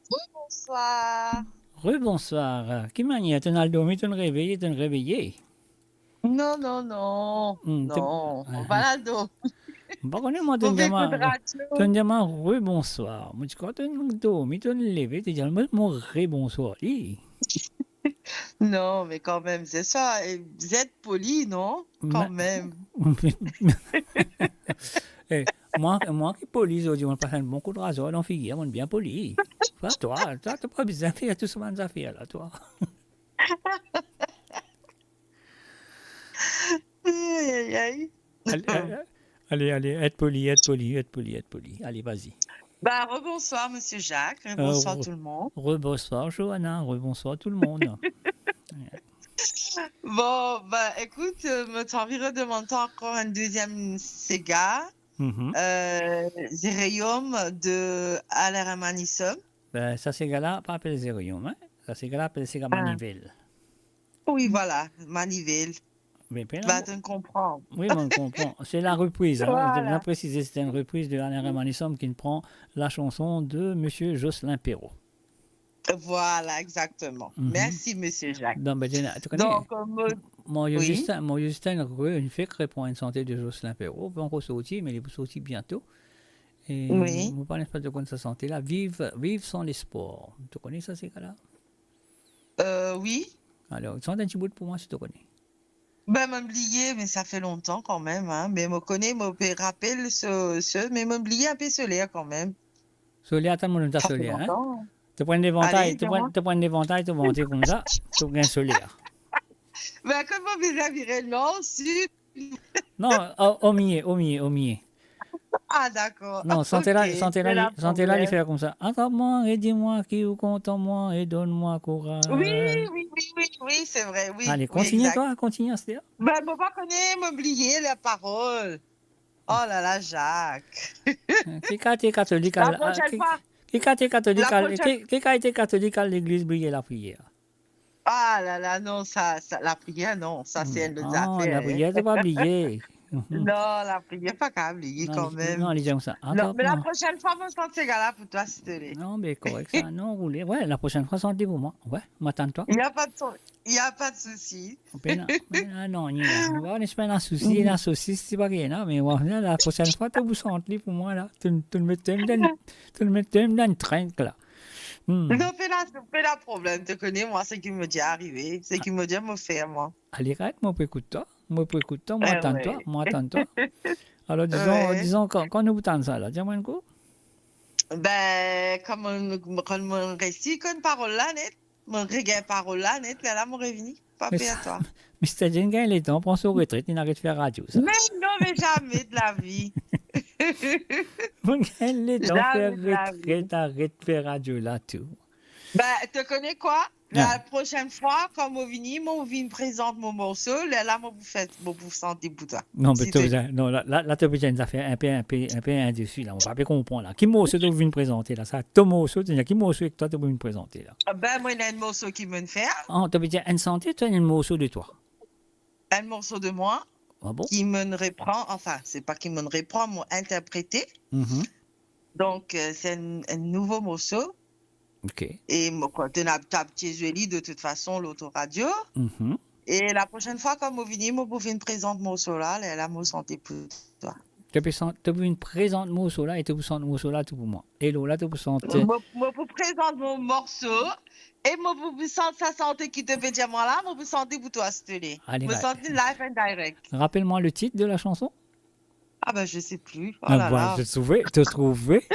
Rebonswar. Rebonswar. Ki manier, to'nn al dormi, to'nn reveye, to'nn reveye? Non, non, non. Hmm, to-, non, ah, mo pa al dormi. Mo pa kone mwa, to'nn dir mwa, to'nn dir mwa rebonswar. Mo ti krwar to'nn dormi, to'nn leve, to dir mwa, mo rebonswar li. Non, me kanmem, se sa, eh, zet poli, non? Kanmem. Eh, mwa, mwa ki poli, zordi, mo pas enn bon kout razwar dan figir, mo bien poli. Twa, twa, twa, to pa bizin fer tou sa bann zafer la, twa. Aïe, aïe, aïe. Ale, ale, ale, et poli, et poli, et poli, et poli. Ale, vas-y. Ba, rebonswar, Misie Jacques. Euh, rebonswar re-, tout le monde. Rebonswar, Johanna. Rebonswar, tout le monde. Bon, ba, ekout, euh, mo ti anvi redemann twa ankor enn deziem sega. Mhm. Euh, Zerium de Alain Ramanisum. Ben, sa sega la pa apel Zerium, hein? Sa sega la apel sega Manivel. Wi, vwala, Manivel. Be, pena, ba, to konpran. Wi, mo konpran. Se la repriz, hein. Vwala. Mo presize, se enn repriz de Alain Ramanisum ki pran la chanson de Misie Jocelyn Perrot. Vwala, exakteman. Mhm. Mersi, Misie Jacques. Donk, be, to kone, donk, euh, mo, mo, wi. Justin, mo Justin re-, inn fek repran enn sante de Jocelyn Perrot, pa ankor sorti, me li pou sorti biento. E wi. Mo pa, pa to konn sa sante la, Viv, Viv san lespwar. To kone sa sega la? Euh, wi. Alor, sant enn ti bout pou mwa, si to kone. Ben, mo bliye, me sa fer lontan kanmem, hein. Me mo kone, mo pe rapel so, so, me mo bliye inpe so ler kanmem. So ler, atann, mo donn twa so ler, hein. Sa fer lontan. To pran levantay, ale, to pran, dir mwa. To pran levantay, to vante koumsa, to gagn so ler. Ben, kot mo bizin vire, nor, sid? Non, o, omie, omie, omie. Ah, dakor. Non, sante la, ok, sante la, li, sante la, li fer koumsa. Atrap mwa e dir mwa ki ou kontan mwa e donn mwa kouraz. Wi, wi, wi, wi, wi, se vre, wi. Ale, wi, kontigne, egzak. Twa, kontigne, aster. Ben, mo pa kone, mo bliye laparol. Oh la la, Jacques. Ki kartie katolik al, la prochaine fois, ki, ki kartie katolik al, la prochaine, ki, ki kartie katolik al legliz bliye lapriyer? Ah la la, non, sa, sa, lapriyer, non, sa, se enn lot zafer. Non, lapriyer, to pa bliye. Non, lapriyer, pa kapav bliye kanmem. Non, li, non, li dir sa. Non, me la prochaine fois, mo sant sega la pou twa, si to le. Non, be, korek sa, non, roule. Wi, la prochaine fois, sant li pou mwa. Wi, mo atann twa. Y a pas de sou-, y a pas de souci. Pena, pena, non, ni la. Mo pa espere ena sousi, ena sosis, se pa ki ena, me la prochaine fois, to pou sant li pou mwa la. To, to met, to met dan, to met dan trink la. Hmm. Non, pena, pena problem. To kone mwa, seki mo dir arive, seki mo dir mo fer, mwa. Ale, ret, mo pou ekout twa. Mo pou ekout twa, mo atann twa, mo atann twa. Alor, dizon, dizon, kan, kan nou pou tann sa la, dir mwa enn kou. Ben, kan mo, kan mo resi konn parol la net, mo regagn parol la net, lerla mo revini. Pa per twa. Mister Jane gagn letan pran so retret, li aret fer radio, sa. Me non, me zame de lavi. Mo gagn letan fer retret, aret fer radio la tou. Ben, to kone kwa? La prochaine fois, kan mo vini, mo vinn prezant mo morso, lerla mo pou fer, mo pou sant li pou twa. Non, me to bizin, non, la, la, la to bizin enn zafer inpe, inpe, inpe indesi la. Mo pa pe konpran la. Ki morso to vinn prezante la? Sa to morso, to, ki morso ek twa to vinn prezante la? Ben, mwa, ena enn morso ki mo'nn fer. Ah, to bizin enn sante, to ena enn morso de twa? Enn morso de mwa, ah bon? Ki mo'nn repran, anfin, se pa ki mo'nn repran, mo interprete. Mhm. Donk, euh, se enn, enn nouvo morso. Ok. E mo, kot ena, to ti zwe li de tout fason lor to radio. Mhm. E la prochaine fois, kan mo vini, mo pou vinn prezant morso la, lerla mo sante pou twa. To pe sant, to pou vinn prezant morso la e to pou sant morso la tou pou mwa. E lor la, to pou sant. Mo, mo pou prezant mo morso e mo pou sant sa sante ki to pe dir mwa la, mo pou sante pou twa, siouple. Ale, mo va- sante live and direct. Rappelle-moi le titre de la chanson. Ah ben, je sais plus. Oh Ah, là voilà, là. Je trouvais, tu trouvais.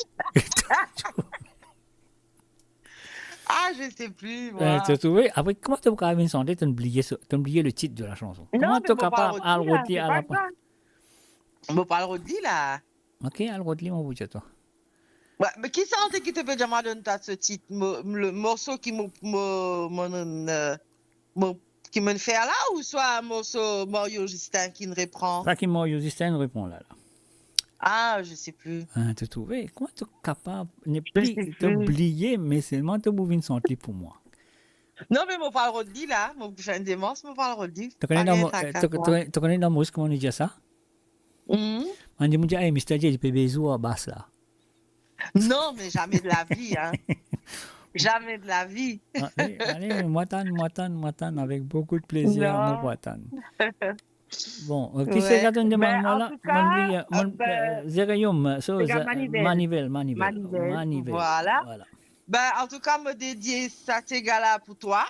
Ah, je sais plus, Euh, moi. Tu trouvais. Après, comment tu as sante, tu oublié ce, tu oublié le titre de la chanson? Non, Comment mais tu es capable de le redire à la fin? Mo pa rod li la. Ok, al rod li, mo pou dir twa. Ouais, me ki sante ki to pe dir mwa donn twa so tit, mo, le morso ki mo, mo, mo, euh, mo, ki mo'nn fer la, ouswa morso Mario Justin ki'nn repran? Sa ki Mario Justin repran la, la. Ah, je sais plus. Hein, tu trouves? Comment tu es capable? Ne plus, tu as oublié, mais seulement tu as envie de chanter pour moi. Non, me mo pa rod li la, mo pou fer enn demars, mo pa rod li. Tu connais dans Maurice comment on dit ça? Mhm. On dit, on dit, hey, Mister J, tu peux baiser à basse là. Non, mais jamais de la vie, hein. Jamais de la vie. Ah, oui, allez, moi tann, moi tann, moi tann, avec beaucoup de plaisir, Non. Moi tann. Bon, euh, qui c'est qui a donné Ben, en tout cas, euh, ben, Zerium, so, c'est Manivel. Manivel, Manivel. Manivel, voilà. Ben, en tout cas, mo dedie sa sega la pour toi.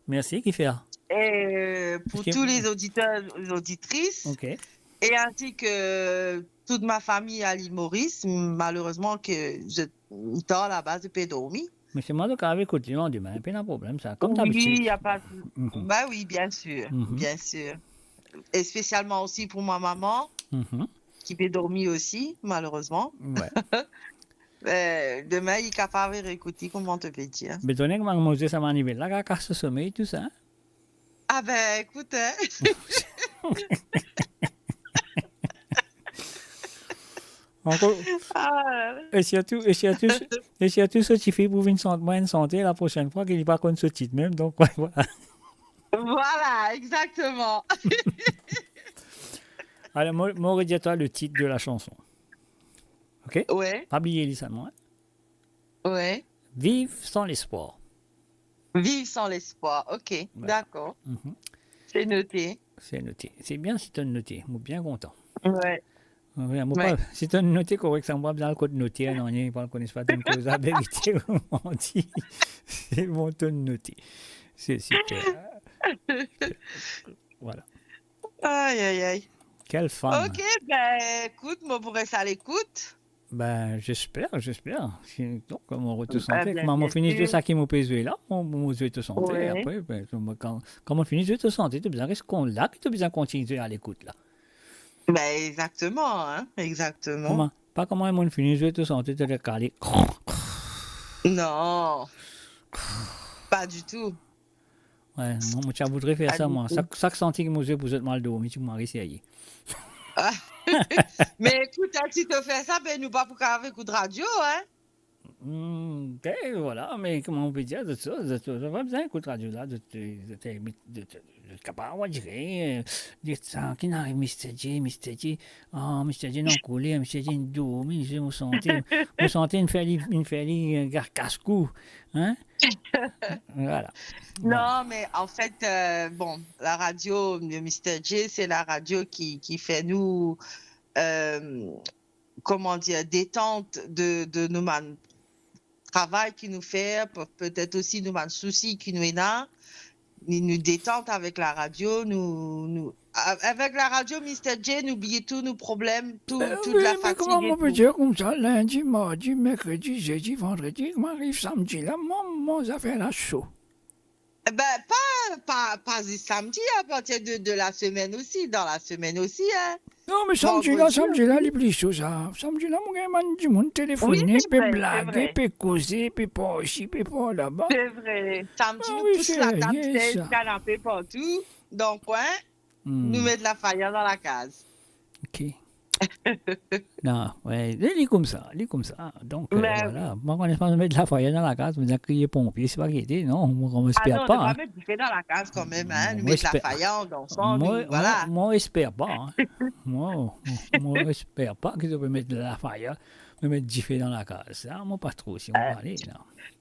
Merci, qui fait? Et pour tous les auditeurs, les auditrices. Ok. Et ainsi que toute ma famille à l'île Maurice, malheureusement que je, tard laba, je peux dormir. Mais c'est moi qui avais écouté le lendemain, pas de problème, ça, comme d'habitude. Oui, il y a pas de... Mhm. Ben oui, bien sûr, bien sûr. Et spécialement aussi pour ma maman, qui peut dormir aussi, malheureusement. Ouais. Euh, demin, li kapav reekouti, kouma to pe dir. Be to nek manz sa Manivel la, kakas so somey, tou sa, hein? Ah ben, écoute, hein. Ankor. Ah. E sirtou, e sirtou, e sirtou so tifi pou vinn sant mwa enn sante la prosenn fwa, ki li pa konn so tit mem, donk, voilà. Voilà, exactement. Alors, mo, mo redir twa le titre de la chanson. Ok? Ouais. Pa bliye li sa, non, hein? Ouais. Viv san lespwar. Viv san lespwar. Ok, dakor. Mhm. C'est noté. C'est noté. C'est bien si to'nn note. Mo bien kontan. Ouais. Ouais, mo pa, si to'nn note korek, sa, mo pa bizin al kot noter, non, li pa konn si to'nn koz laverite ou manti. C'est bon, to'nn note. C'est super. Voilà. Aïe, aïe, aïe. Quelle femme. Ok, ben, écoute, mo pou res a lekout. Ben, j'espère, j'espère. Si, donk, kouma mo retourn sante, kouma mo fini zwe sa ki mo pe zwe la, mo, mo zwe to sante, apre, ben, kan, kan mo fini zwe to sante, to bizin res konn la, ki to bizin kontign zwe a lekout la. Ben, exactement, hein, exactement. Kouma, pa kouma mo fini zwe to sante, to kale. Non, pas du tout. Ouais, mwa, mo ti a voudre fer sa, mwa. Sak, sak santi ki mo zwe pou zot mal dormi, ti mari serye. Me ekout, hein, si to fer sa, ben, nou pa pou kapav ekout radio, hein. Hmm, ben, voilà, me kouma mo pe dir, zot, zot, zot, zot pa bizin ekout radio la, zot, zot, zot, zot kapav, on dirait, euh, dir sa, ki inn ariv Mister J, Mister J, ah, Mister J inn an koler, Mister J inn dormi, mo sante, mo sante inn fer li, inn fer li, euh, gar kas kou, hein? Voilà. Non, mais en fait, euh, bon, la radio de Mister J, c'est la radio qui, qui fait nous, euh, comment dire, détente de, de nos man-, travail ki nou fer, pe-, peut-être aussi nou bann sousi ki nou ena, nou, nou detant avek la radio, nou, nou, a-, avek la radio Mister J, nou bliye tou nou problem, tou, Eh tou oui, la fatig e tou. Kouma mo pe dir koumsa, lindi, mardi, merkredi, zedi, vandredi, kouma ariv samdi la, mo, mo zafer la so. Eh ben, pa, pa, pa zis samdi, à partir de, de la semaine aussi, dans la semaine aussi, hein. Non, me samdi la, vendredi, samdi la, li pli so sa. Samdi la, mo gagn bann dimoun telefone, pe blage, pe koze, pe par isi, pe par laba. C'est vrai. Samdi, nou pous latab, sez, kanape partou. Donk, ouais, nou met lafaya dan lakaz. Ok. Non, ouais, li, li koumsa, li koumsa. Donk, euh, voilà. Mo pa kone si nou met lafaya dan lakaz, nou kriye ponpie, se pa gete, non, mo, mo esper pa, hein. Ah non, nou pa met dife dan lakaz kanmem, hein. Nou met lafaya, nou dans, nou, voilà. Mo, mo esper pa, hein. Mo, mo, mo esper pa ki nou pe met lafaya, nou met dife dan lakaz. Sa, mo pa tro si mo pale, non.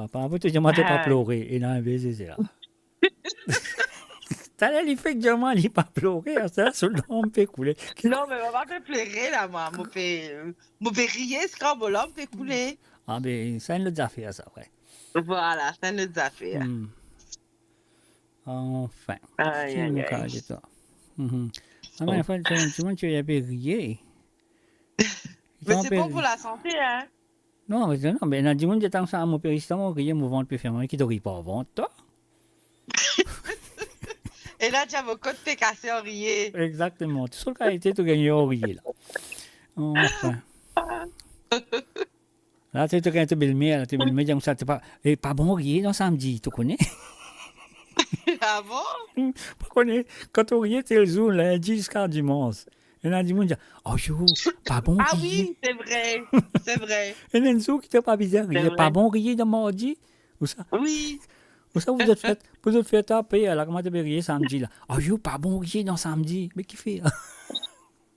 papa. Pou tou dir mwa to pa plore, ena enn beze la. Taler li fek dir mwa li pa plore, aster so larm pe koule. Non, me mo pa pe plore la, mwa. Mo pe, mo pe riye, kan mo larm pe koule. Ah, be, sa enn lot zafer, sa, vre. Vwala, sa enn lot zafer. Hmm. Anfin. Ay, ay, ay. Mhm. Ah, me anfin, ti, ti, ti, ti pe riye. Me se bon pou lasante, hein. Non, me, non, me ena dimoun ki tann sa, mo pe ri, mo riye, mo vant pe fer mal, ki to ri par vant, twa? E la, ti avo kot pe kase an riye. Exactement. Tou sa kalite to gagn an riye la. Anfin. La, to, to gagn to belmer, la, to belmer, dir sa, to pa, e pa bon riye dan samdi, to kone? Ah bon? Hmm, pa kone, kan to riye tel zour, lindi ziska dimans. Ena dimoun dir, "Oh, yo, pa bon riye." Ah oui, c'est vrai, c'est vrai. Ena enn zour ki to pa bizin riye, pa bon riye dan mardi. Ou sa? Oui. Ou sa, pou zot fer, pou zot fer tape, la, kouma to pe riye samdi la. "Oh, yo, pa bon riye dan samdi." Me ki fer?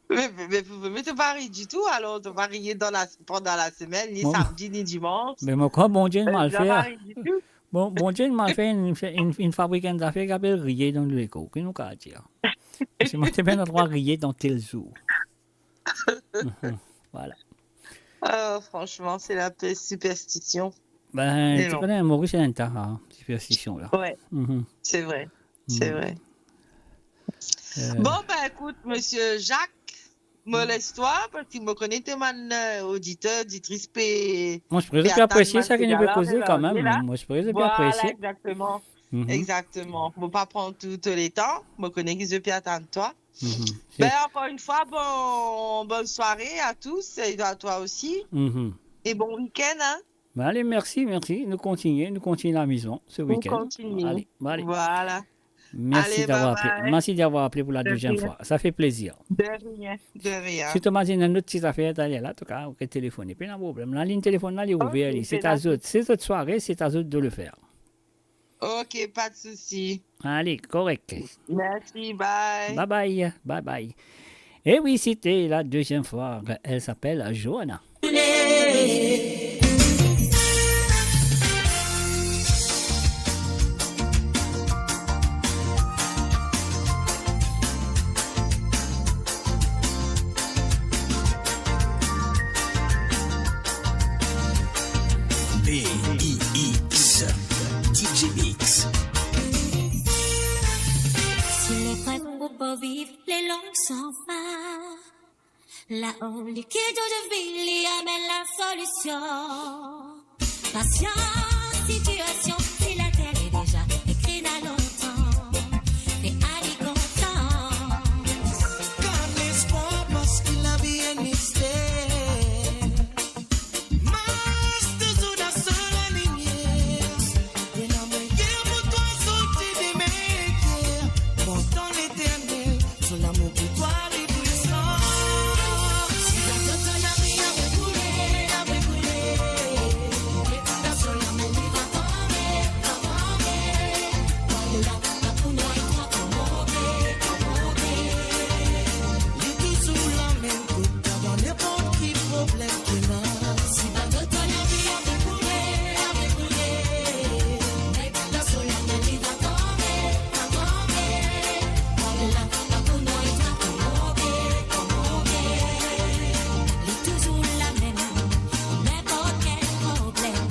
Me, me, me, me to pa ri ditou, alor, to pa riye dan la, pandan lasemenn, ni samdi, ni dimans. Me mo krwar Bondie inn mal fer. To pa ri ditou. Bon, Bondie inn mal fer, inn, inn, inn fabrik enn zafer ki apel riye dan lekor. Ki nou kav dir? Parski mo ti pena drwa riye dan tel zour. Mhm, vwala. Oh, franchement, c'est la peste superstition. Ben, ti kone, Moris ena enn ta, hein, superstition la. Ouais, c'est vrai, c'est vrai. Euh. Bon, ben, écoute, monsieur Jacques, mo les twa, parski mo kone to bann, euh, oditer, oditris pe, mo, mo pe apresie sa ki nou pe koze kanmem. Mo pe apresie. Voilà, exactement. Mhm. Exactement. Mo pa pran tou, tou letan. Mo kone ki zot pe atann twa. Mhm. Ben, encore une fois, bon, bonne soirée à tous et à toi aussi. Mhm. Et bon week-end, hein. Bon, ale, mersi, mersi. Nou kontigne, nou kontigne lamizman se wikenn. Ale, bon, ale. Mersi d'avoir apelé. Mersi d'avoir apelé pour la deuxième fois. Ça fait plaisir. De rien, de rien. Si to mazinn enn lot ti zafer, taler la, antouka, ou pe telefone, pena problem. Lalinn telefonn la, li ouver, li. Se ta zot, se zot sware, se ta zot de le fer. Ok, pa de sousi. Ale, korek. Mersi, bye. Bye bye, bye bye. Et oui, c'était la deuxième fois. Elle s'appelle Johanna. B I X, D J Mix. Si le problème pou viv les longues sans fin, la only ki de vie li amenn la solution. Pasians, sitiasion, si later li deza ekri dan lontan, pe al kontan. Gard lespwar parski lavi enn mister. Mars touzour dan so lalimier. Pena meyer pou twa sorti de meker. Kontan Leternel, son lamour pou twa li pwisan. Si dan to lavi ave koule, ave koule, met dan so lame li va tonbe, va tonbe. Pale la, pa pou nwa twa komobe, komobe. Li touzour la mem kot twa dan ninport ki problem ki ena. Si bato to lavi ave koule, ave koule, met dan so lame li va tonbe, va tonbe. Pale la, pa pou nwa twa komobe, komobe. Li touzour la mem, ninport kel problem.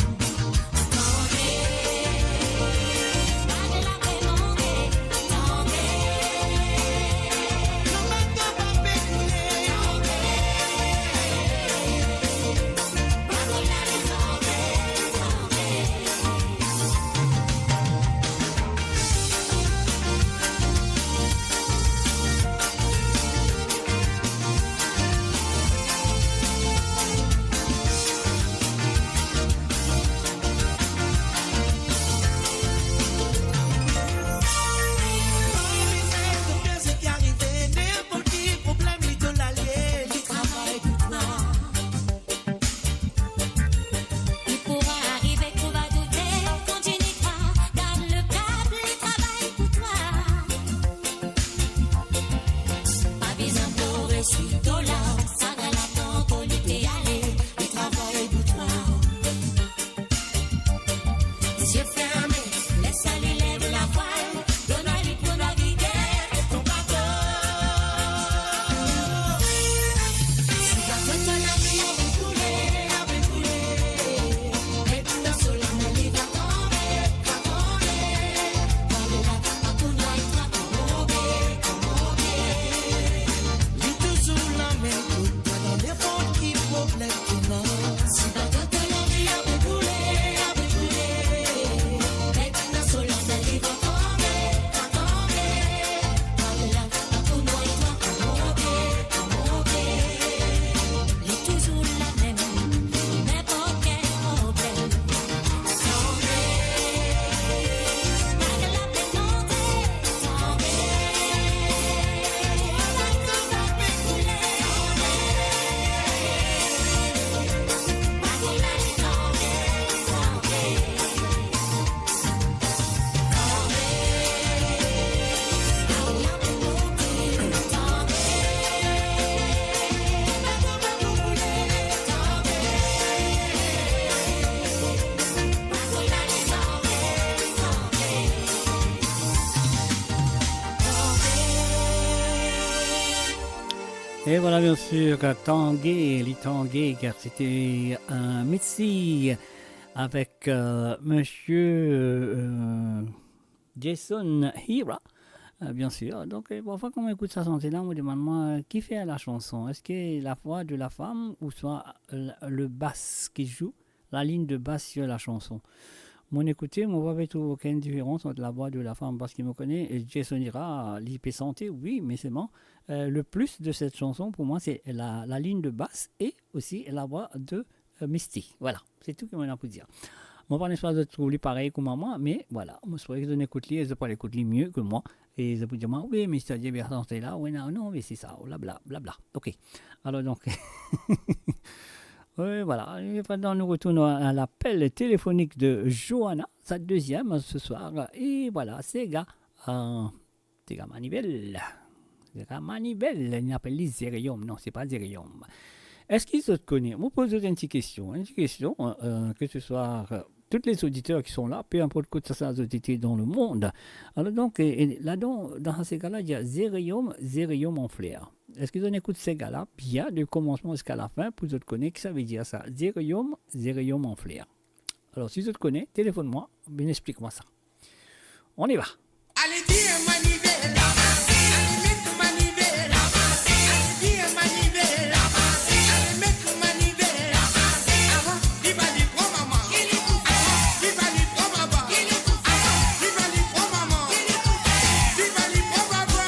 Li pou arive, trouv a doute, kontinie krwar, gard le kap, li travay pou twa. Pa bizin plore, swiv to larm, sa gala tan kot li pe ale, li travay pou twa. Zie ferme, les li lev lavwal, donn li pou navige ton bato. Si bato to lavi ave koule, ave koule, met dan so lame li va tonbe, va tonbe. Pale la, pa pou nwa twa komobe, komobe. Li touzour la mem kot twa dan ninport ki problem ki ena. Si bato to lavi ave koule, ave koule, met dan so lame li va tonbe, va tonbe. Pale la, pa pou nwa twa komobe, komobe. Li touzour la mem, ninport kel problem. Et voilà, bien sûr, Tanguay, li Tanguay, car c'était un mixi avec, euh, monsieur, euh, Jason Hira, euh, bien sûr. Donc, euh, parfois, kan mo ekout sa sante la, mo demann mwa, euh, ki fer la chanson? Est-ce que la voix de la femme ou soit, euh, le bass qui joue, la ligne de basse sur la chanson? Mo ekoute, mo pa pe trouv okenn diferans ant la voix de la femme, parski mo kone, euh, Jason Hira, li pe sante, oui, mais seulement, euh, le plus de cette chanson, pour moi, c'est la, la ligne de basse et aussi la voix de euh, Misty. Vwala, se tou ki mo ena pou dir. Mo pa nek zot trouv li parey kouma mwa, me vwala, mo espere ki zot ekout li, e zot pou ekout li mie ki mwa. E zot pou dir mwa, "Wi, Mister J bien sante la." Wi, non, non, me se sa, blabla, blabla. Ok. Alor donk, wi, vwala. E pandan nou retourn a, a lapel telefonik de Johanna, sa deziem se swar. E vwala, sega, euh, sega manivel. Sega manivel, li apel li Zerium. Non, se pa Zerium. Eski zot kone, mo poz zot enn ti kestion, enn ti kestion, euh, ke se swa, euh, tous les auditeurs qui sont là, peu importe kot sa, sa zot ete dan lemond. Alor donk, e, e ladan, dan sa sega la, dir Zerium, Zerium an fler. Eski zot inn ekout sega la bien, de komansman ziska lafin, pou zot kone ki sa ve dir sa, Zerium, Zerium an fler? Alor, si zot kone, telefonn mwa, vinn explik mwa sa. On y va. Ale dir manivel, ale met manivel, ale dir manivel, ale met manivel. Avan, li pa li pran mama. Avan, li pa li pran baba. Avan, li pa li pran mama. Li pa li pran baba.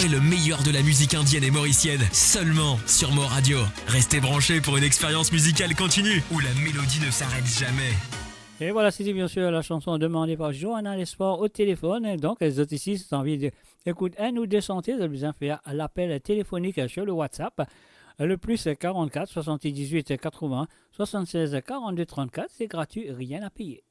Et le meilleur de la musique indienne et mauricienne, seulement sur Mor Radio. Restez branchés pour une expérience musicale continue où la mélodie ne s'arrête jamais. Et voilà, c'était bien sûr la chanson demandée par Johanna Lespoir au téléphone. Donc, les autres ici, si t'as envie d'écouter un ou deux sentiers, t'as besoin de faire l'appel téléphonique sur le WhatsApp, le plus quarante-quatre soixante-dix-huit quatre-vingts soixante-seize quarante-deux trente-quatre, c'est gratuit, rien à payer.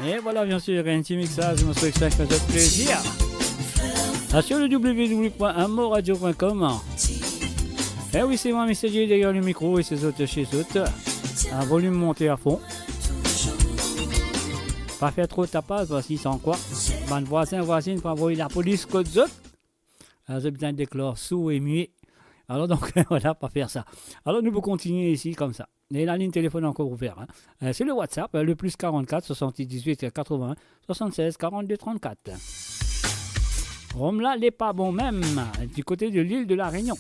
Et voilà, bien sûr, un petit mixage, morso extra ki fer zot plezir. Asir le w w w point morradio point com. Eh oui, c'est moi, Mister J, derrière le micro, et c'est zot chez zot. Un volume monté à fond. Pa fer tro tapaz, parski sa ankor bann vwazin, vwazinn pou avoy lapolis kot zot. Ah, zot bizin deklar sour e mie. Alors donc, voilà, pa fer sa. Alors, nou pou kontinie isi koumsa. E lalinn telefon ankor ouver, hein. Euh, c'est le WhatsApp, euh, le plus quarante-quatre soixante-dix-huit quatre-vingts soixante-seize quarante-deux trente-quatre. Rom la, li pa bon mem, du côté de l'île de la Réunion.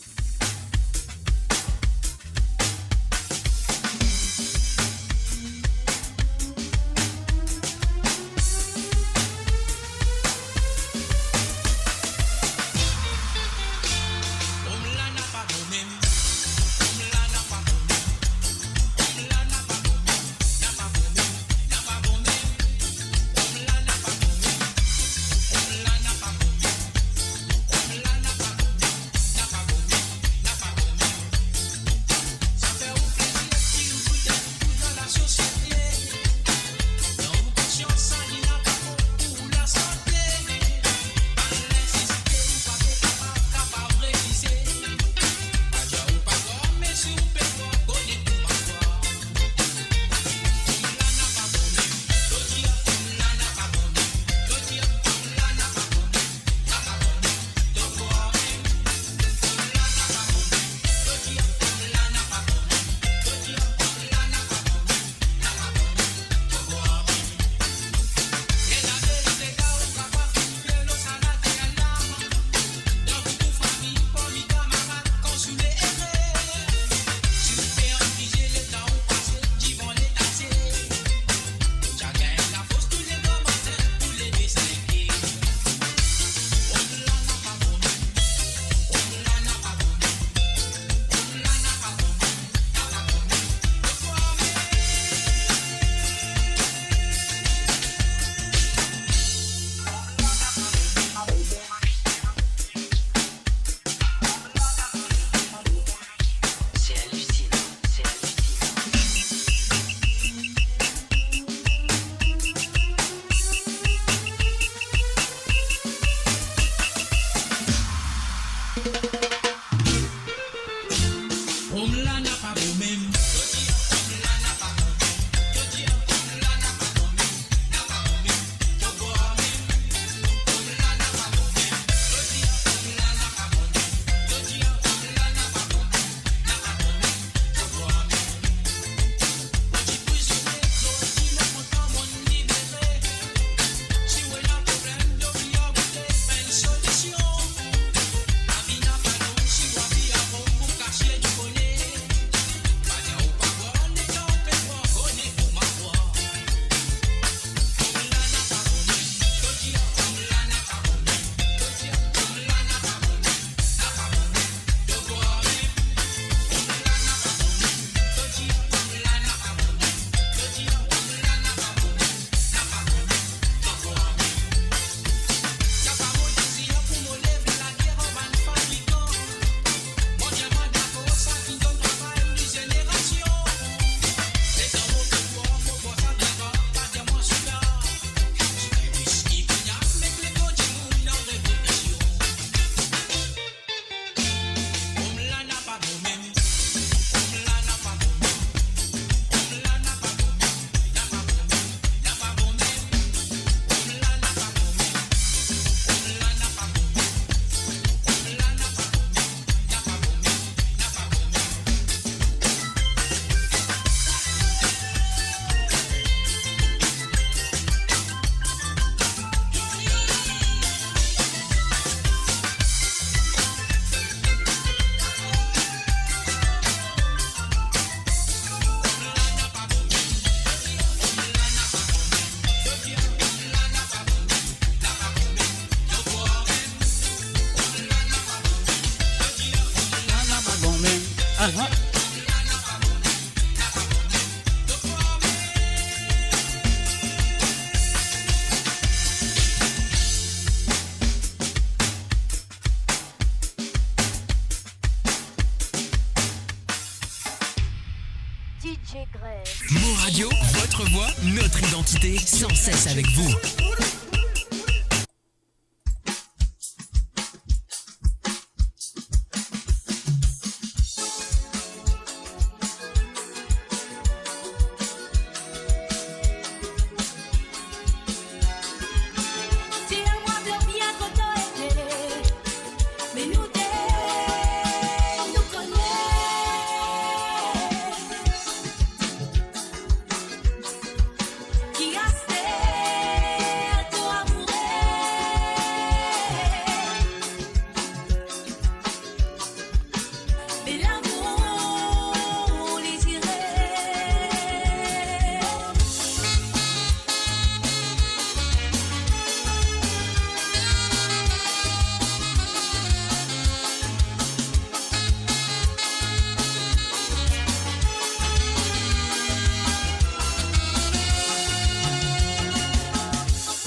Mo Radio, votre voix, notre identité, sans cesse avec vous.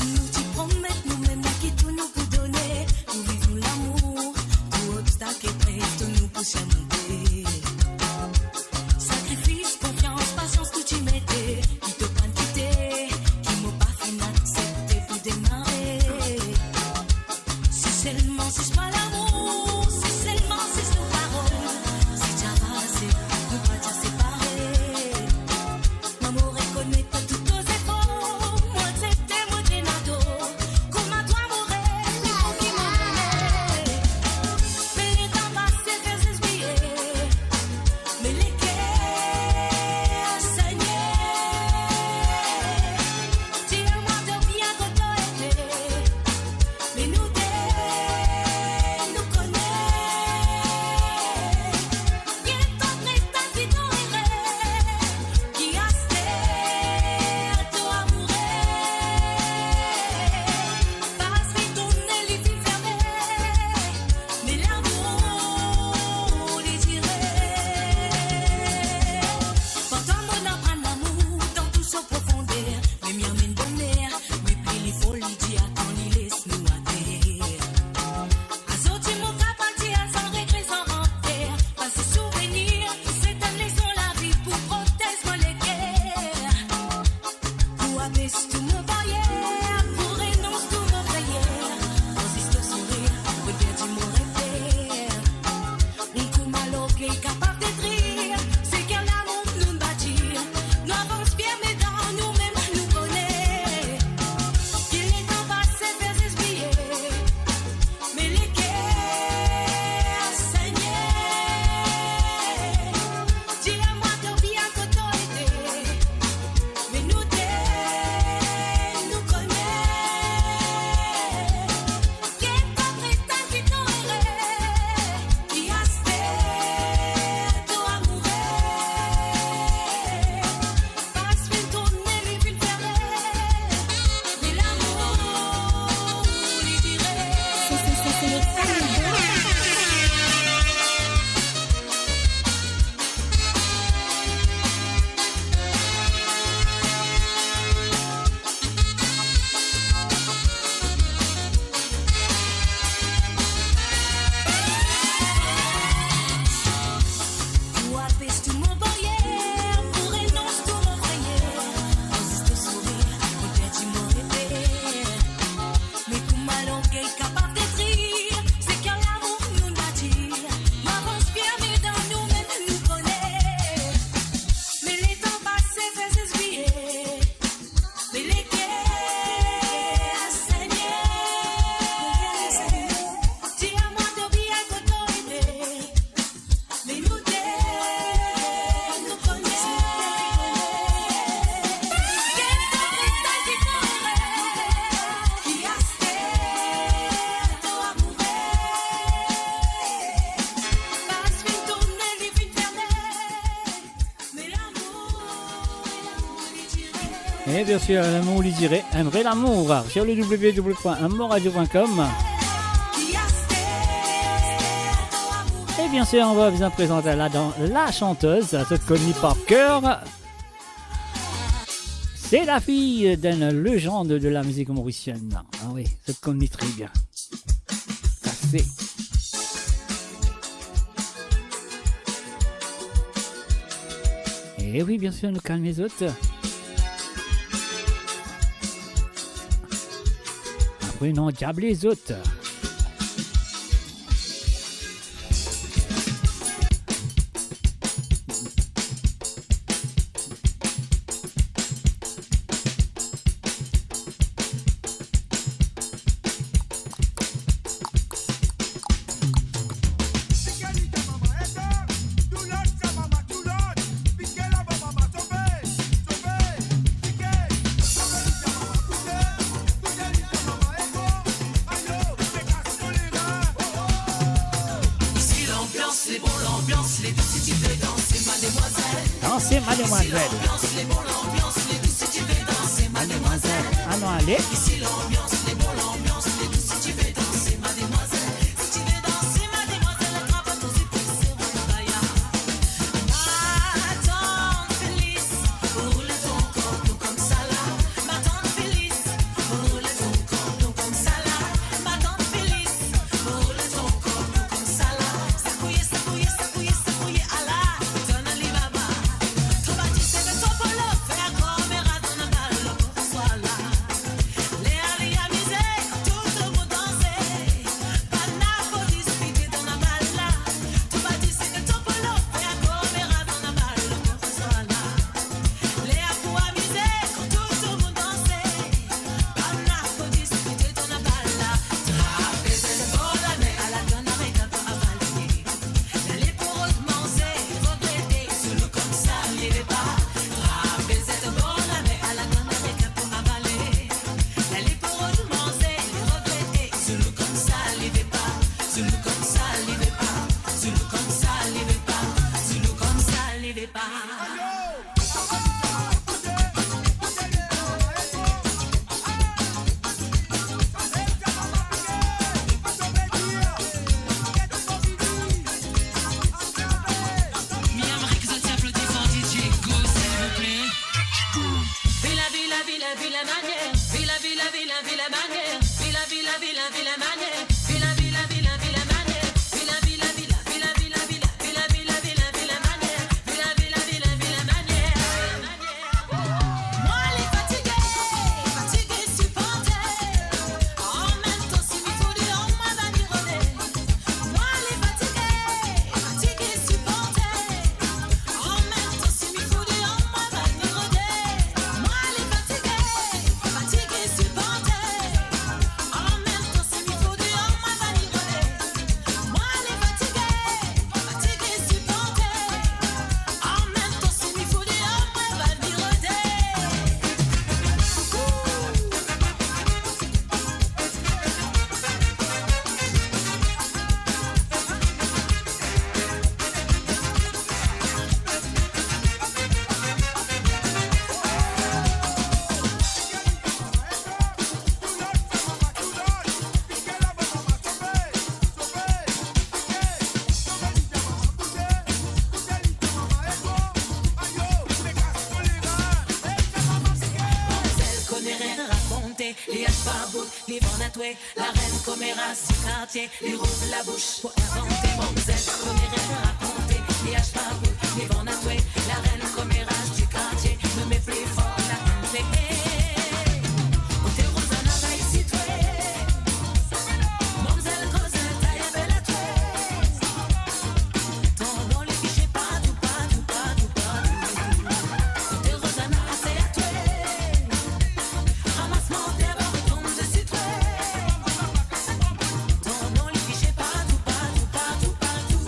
Nou ti promet noumem ki tou nou pou done, pou viv nou lamour, kou obstak e prez, tou nou pou sirmonte. Sakrifis, konfians, pasians, tou ti mete, ki to pa'nn kite, ki mo pa finn aksepte pou demare. Si selman zis twa lamour, si selman zis nou parol, si ti avanse, nou pa ti a separe. Mwa mo rekonet to tou to zefor, mo aksepte mo done a to, kouma twa mo rev, li pou ki mo done. Me letan pase, fer zis bliye, me leker segne. Dir mwa to bien kot to ete, me nou de nou kone. Get to treta ki to ere, ki aster to amoure. Pas finn tounen, li finn ferme, me lamour li dire. Pandan mo aprann lamour dan tou so profonder, me mi amenn boner, me pli li fol, li dir atann, li les nou ater. Azordi mo kapav dir san regre, san ranker, pas se souvenir, se enn leson lavi pou protez mo leker. Pou abes tou mo baryer, pou renons tou mo frayer, pou zis to sourir, pou perdi mo reper. Kouma lorgey kapav detrir seker lamour nou'nn batir, nou avans fierman dan noumem, nou kone ki letan pase, fer zis bliye, me leker segne. Dir mwa to bien kot to ete, me nou de nou kone. Get to treta ki to ere, ki aster to amoure. Pas finn tounen, li finn ferme, me lamour li dire. Pou abes tou mo baryer, pou renons tou mo frayer, pou zis to sourir, pou perdi mo reper. Me kouma lorgey kapav detrir seker lamour nou'nn batir, nou avans fierman dan noumem, nou kone. Me letan pase, fer zis bliye, me leker segne. Dir mwa to bien kot to ete, me nou de nou kone. Get to treta ki to ere, ki aster to amoure. Pas finn tounen, li finn ferme, me lamour li dire. Et bien sûr, l'amour li dire, un vrai lamour sur le w w w point moradio point com. Et bien sûr, on va vous présenter la, dan-, la chanteuse, zot konn li par cœur. C'est la fille d'une légende de la musique mauricienne. Ah oui, zot konn li très bien. Sa se E wi, biensir, nou kalme zot. Apre, nou diable zot. Isi lanbians, le bon lanbians, le dou si ti ve danse, mademwazel. Danse, mademwazel. Isi lanbians, le bon lanbians, le dou si ti ve danse, mademwazel. Anon ale. Isi lanbians, le bon lanbians, le dou si ti ve danse, mademwazel. Si ti ve danse, mademwazel, trap to zip, sere labaya. Matant Felis, roule ton kor, nou koumsa la. Matant Felis, roule ton kor, nou koumsa la. Matant Felis, roule ton kor, nou koumsa la. Sakouye, sakouye, sakouye, sakouye, ala. Donn Alibaba. Troubadour, seke to polo, fer komeraz, donn bal, koumsa la. Ler li amize, tou dimoun danse. Bann la pou diskite, donn bal la. Troubadour, seke to polo, fer komeraz, donn bal, koumsa la. Ler pou amize, tou dimoun danse. Bann la pou diskite, donn bal la. Trap zel bor lame, ala donn rega pou avale. Lale pou rod manze, regrete, sou nou koumsa li ve pa. Trap zel bor lame, ala donn rega pou avale. Lale pou rod manze, regrete, sou nou koumsa li ve pa. Sou nou koumsa li ve pa. Sou nou koumsa li ve pa. Sou nou koumsa li ve pa. Miam, nek zot ti aplodi for D J Go, silvouple. Vila, vila, vila, vila manier. Vila, vila, vila, vila manier. Vila, vila, vila, vila manier. Vila, vila, vila, vila manier. Vila, vila, vila, vila manier. Vila, vila, vila, vila manier. Mwa le fatige, fatige siporte. Anmemtan si mi fou deor, mwa vinn rode. Mwa le fatige, fatige siporte. Anmemtan si mi fou deor, mwa vinn rode. Mwa le fatige, fatige siporte. Anmemtan si mi fou deor, mwa vinn rode. Mwa le fatige, fatige siporte. Anmemtan si mi fou deor, mwa vinn rode. Mamzel Komeraz rakonte, li ash pa bout, li vann atwe. Larenn Komeraz di kartie, li rouv labous pou invante. Mamzel Komeraz rakonte, li ash pa bout, li vann atwe. Larenn Komeraz di kartie, nou met pli for larenn. Hey, hey. Kote Rozana bay sitwe? Mamzel Kozet, taye bel atwe. Tonton li fixe partou, partou, partou, partou. Kote Rozana, ase atwe. Ramas manter, va retonbe desitwe. Tonton li fixe partou, partou, partou, partou.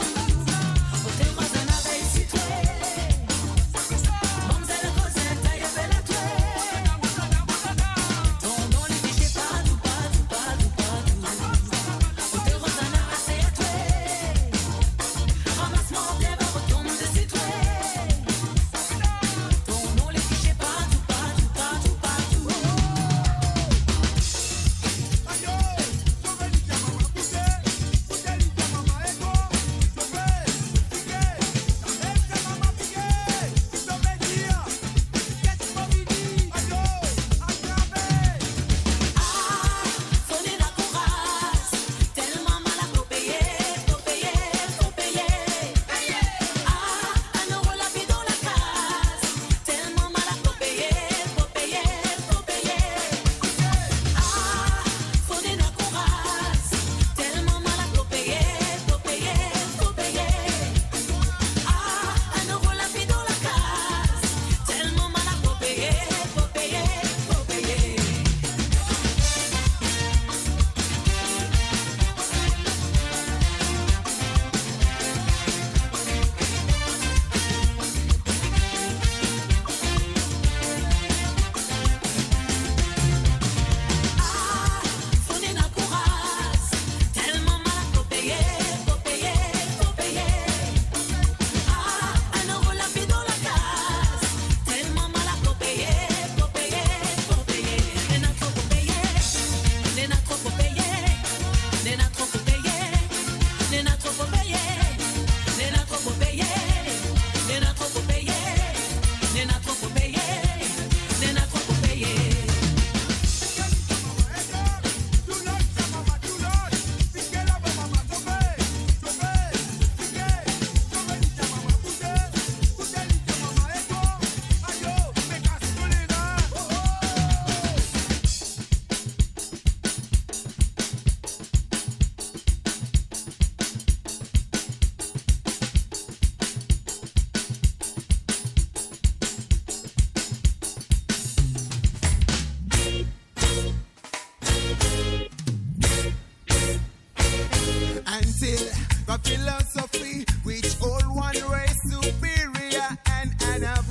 Until the philosophy which all one race superior and another.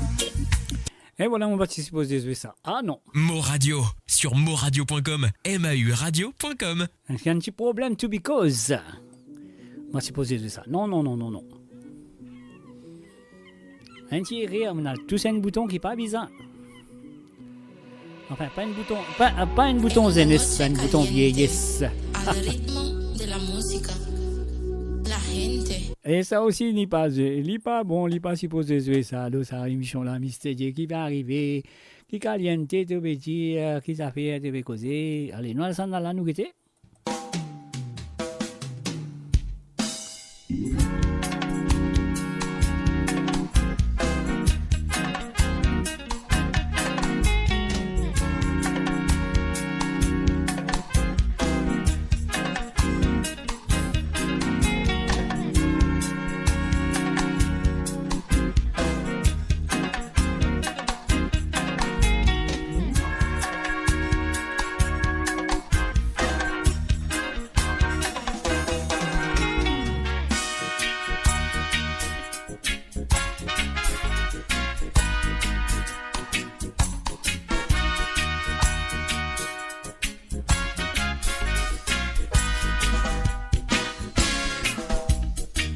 E vwala, mo pa ti sipoze zwe sa. Ah non. Mo Radio, sur moradio point com, M A U radio point com. Enn ti problem to because. Mo pa sipoze zwe sa. Non, non, non, non, non. Enn ti erer, mo al tous enn bouton ki pa bizin. Anfin, pa enn bouton, pa, pa enn bouton zenes, enn bouton vieyes. Al ritmo de la música, la gente. E sa osi, li pa zwe, li pa bon, li pa sipoze zwe sa, lor sa emision la, Mister J, ki pe arive, ki kaliente, to pe dir, ki zafer, to pe koze. Ale, nou al sa la, nou gete.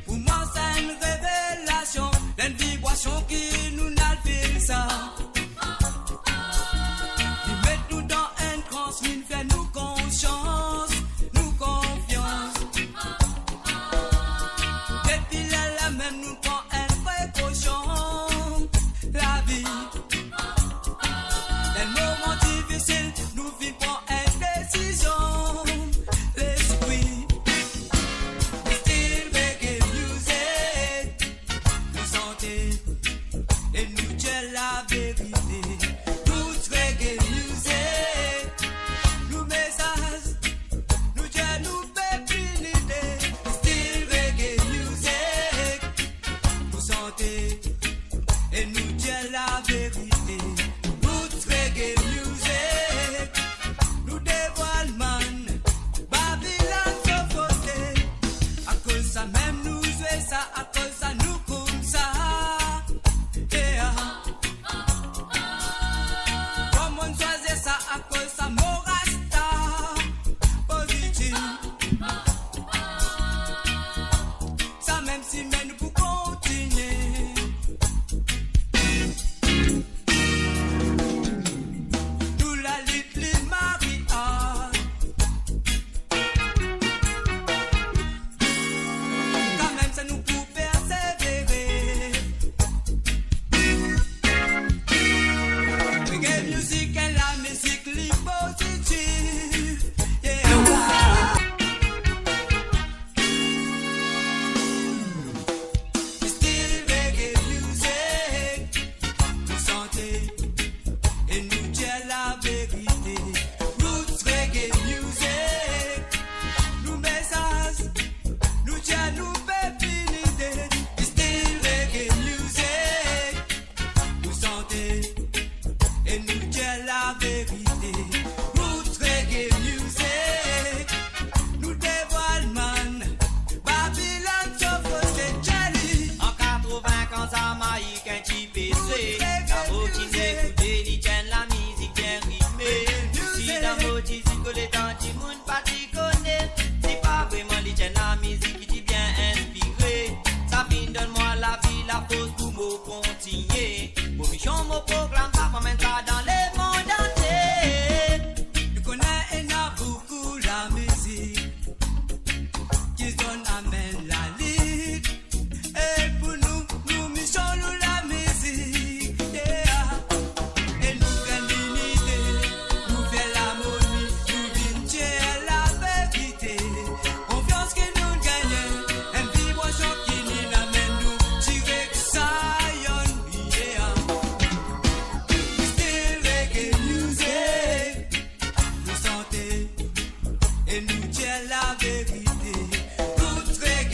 Pou mwa, sa enn revelasion, enn vibrasion ki nou al fil sa. Li met nou dan enn trans, li fer nou konsians, nou konfians. Depi lerla mem nou pran enn prekosion, lavi. Dan moman difisil, nou finn pran enn desizion. Lespri, still reggae music. Nou sante e nou dir laverite. Roots reggae music. Nou mesaz, nou dir nou pep inite. Still reggae music. Nou sante e nou dir laverite. Roots reggae music. Nou devwal mann Babilonn so kote. Akoz sa mem nou zwe sa, akoz sa nou koumsa. Yeah. Kouma nou swazir sa, akoz sa mo rasta pozitif. Sa mem simenn nou pou kontinie. Nou lalit li Maria. Kanmem sa nou pou persevere. Reggae music, enn lamizik li pozitif. Yeah. Still reggae music. Nou sante e nou dir laverite. Roots reggae music. Nou mesaz, nou dir nou pep inite. Still reggae music. Nou sante e nou dir laverite. Roots reggae music. Nou devwal mann Babilonn so kote. Jelly. An katrovin, kan Zamaik enn ti pe zwe, dan mo ti nek ou de, li ti enn lamizik bien ritme. Si dan mo ti zis ko letan dimoun pa ti kone, si pa vreman li ti enn lamizik ki ti bien inspire. Sa finn donn mwa lavi, lafors pou mo kontinie. Mo mision, mo proklam sa, mo amenn sa dan lemond antie. Nou kone ena boukou lamizik ki zot amenn lalit. E pou nou, nou mision nou lamizik, yeah. E nou fer linite, nou fer larmoni, nou vinn dir laverite. Konfians ki nou gagne, enn vibrasion ki nou amenn nou direk Zion, yeah. Still reggae music, nou sante e nou dir laverite. Roots reggae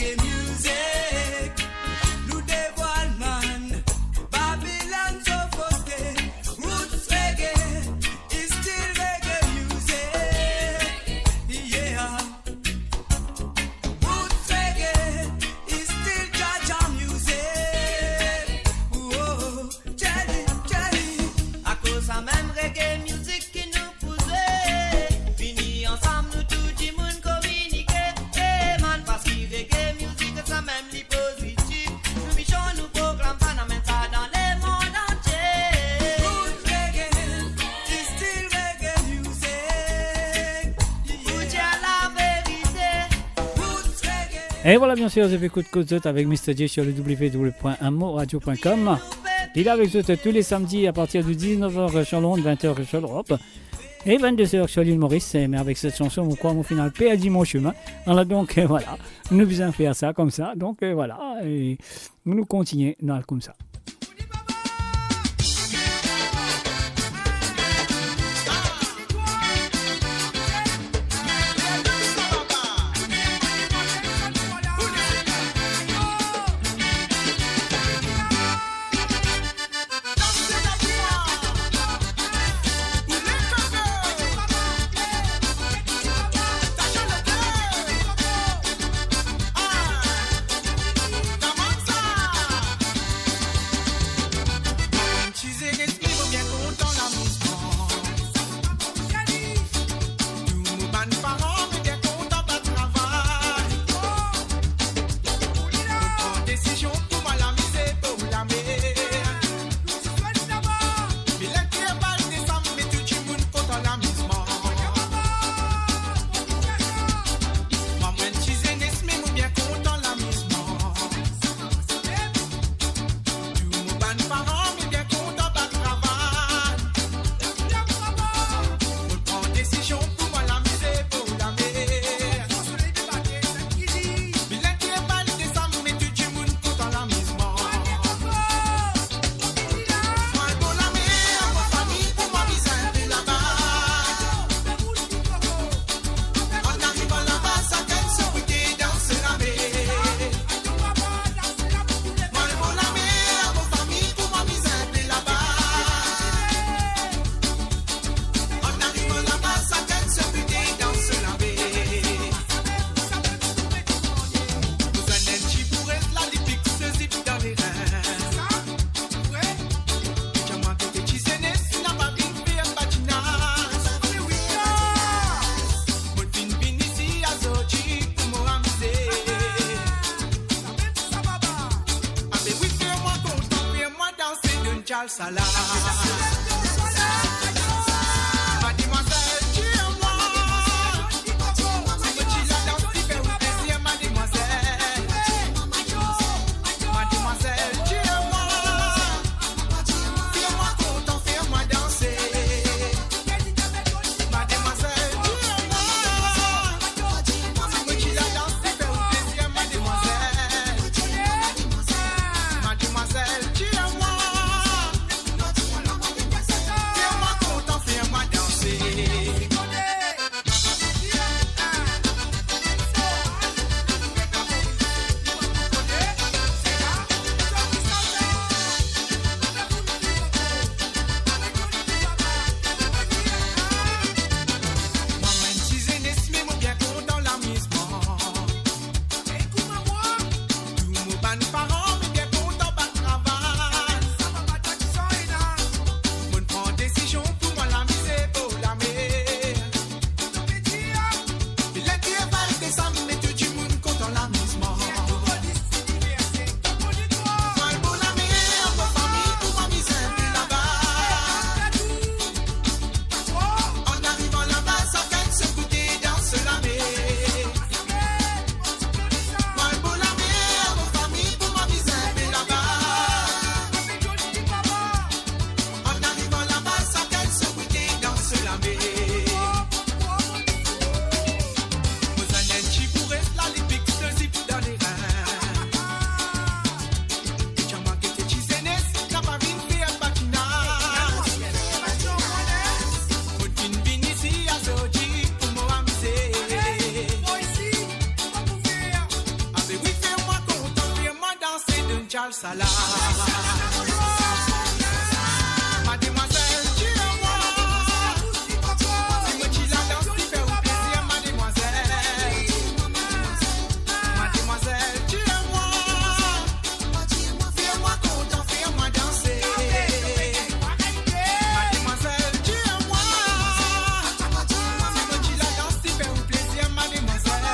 E vwala, bien sir, zot pe ekout Kot Zot avek Mister J sur le w w w point m o radio point com. Li la avek zot tou le samdi a partir de dix-neuf heures sur l'onde, vingt heures sur l'Europe, e vingt-deux heures sur l'île Maurice. E, me avek set sanson, mo krwar mo finn al perdi mo semin. Alor donk, e, vwala, nou bizin fer sa koumsa. Donk, e, vwala, e nou kontigne, nou al koumsa. Ti zenes, me mo bien kontan lamizman. Tou mo bann paran, me bien kontan bann travay. Mo pran desizion pou mo al amize bor lamer. Me ler tir bal desam, me tou dimoun kontan lamizman. Mwa, mo enn ti zenes, me mo bien kontan lamizman. Tou mo bann paran, me bien kontan bann travay. Mo pran desizion pou mo al amize bor lamer. Me ler tir bal desam, me tou dimoun kontan lamizman. Mo al bor lamer, mo fami, pou mo amiz enn pe laba. An arivan laba, sakenn so kote, dans lamer. Mo al bor lamer, mo fami, pou mo amiz enn pe laba. An arivan laba, sakenn so kote, dans lamer. Mo zannel ti pou res la, li fix so zip dan lerin. Ti mwa kote ti zenes, napa vinn fer badinaz. Mo finn vinn isi azordi pou mo amize. Abe wi, fer mwa kontan, fer mwa danse, donn tchal sala. Mademwazel, dir mwa, si mo ti la dans, li fer ou plezir, mademwazel. Mademwazel, dir mwa, fer mwa kontan, fer mwa danse. Mademwazel, dir mwa, si mo ti la dans, li fer ou plezir, mademwazel. Mademwazel, dir mwa, fer mwa kontan, fer mwa danse. Mwa, mo enn ti zenes, me mo bien kontan lamizman. Tou mo bann paran, me bien kontan bann travay. Mo'nn pran desizion pou mo al amize bor lamer. Ler tir bal desam, me tou dimoun kontan lamizman. Mo al bor lamer, mo fami, pou mo amiz enn pe laba. An arivan laba, sakenn so kote, dans lamer. Mo al bor lamer, mo fami, pou mo amiz enn pe laba. An arivan laba, sakenn so kote, dans lamer. Mo zannel ti pou res la, li fix so zip dan lerin. Ti mwa kote ti zenes, napa vinn fer badinaz. Mo finn vinn isi azordi pou mo amize. Abe wi, fer mwa kontan, fer mwa danse, donn tchal sala. Mademwazel, dir mwa, si mo ti la dans, li fer ou plezir, mademwazel. Mademwazel, dir mwa, fer mwa kontan, fer mwa danse. Mademwazel, dir mwa, si mo ti la dans, li fer ou plezir, mademwazel.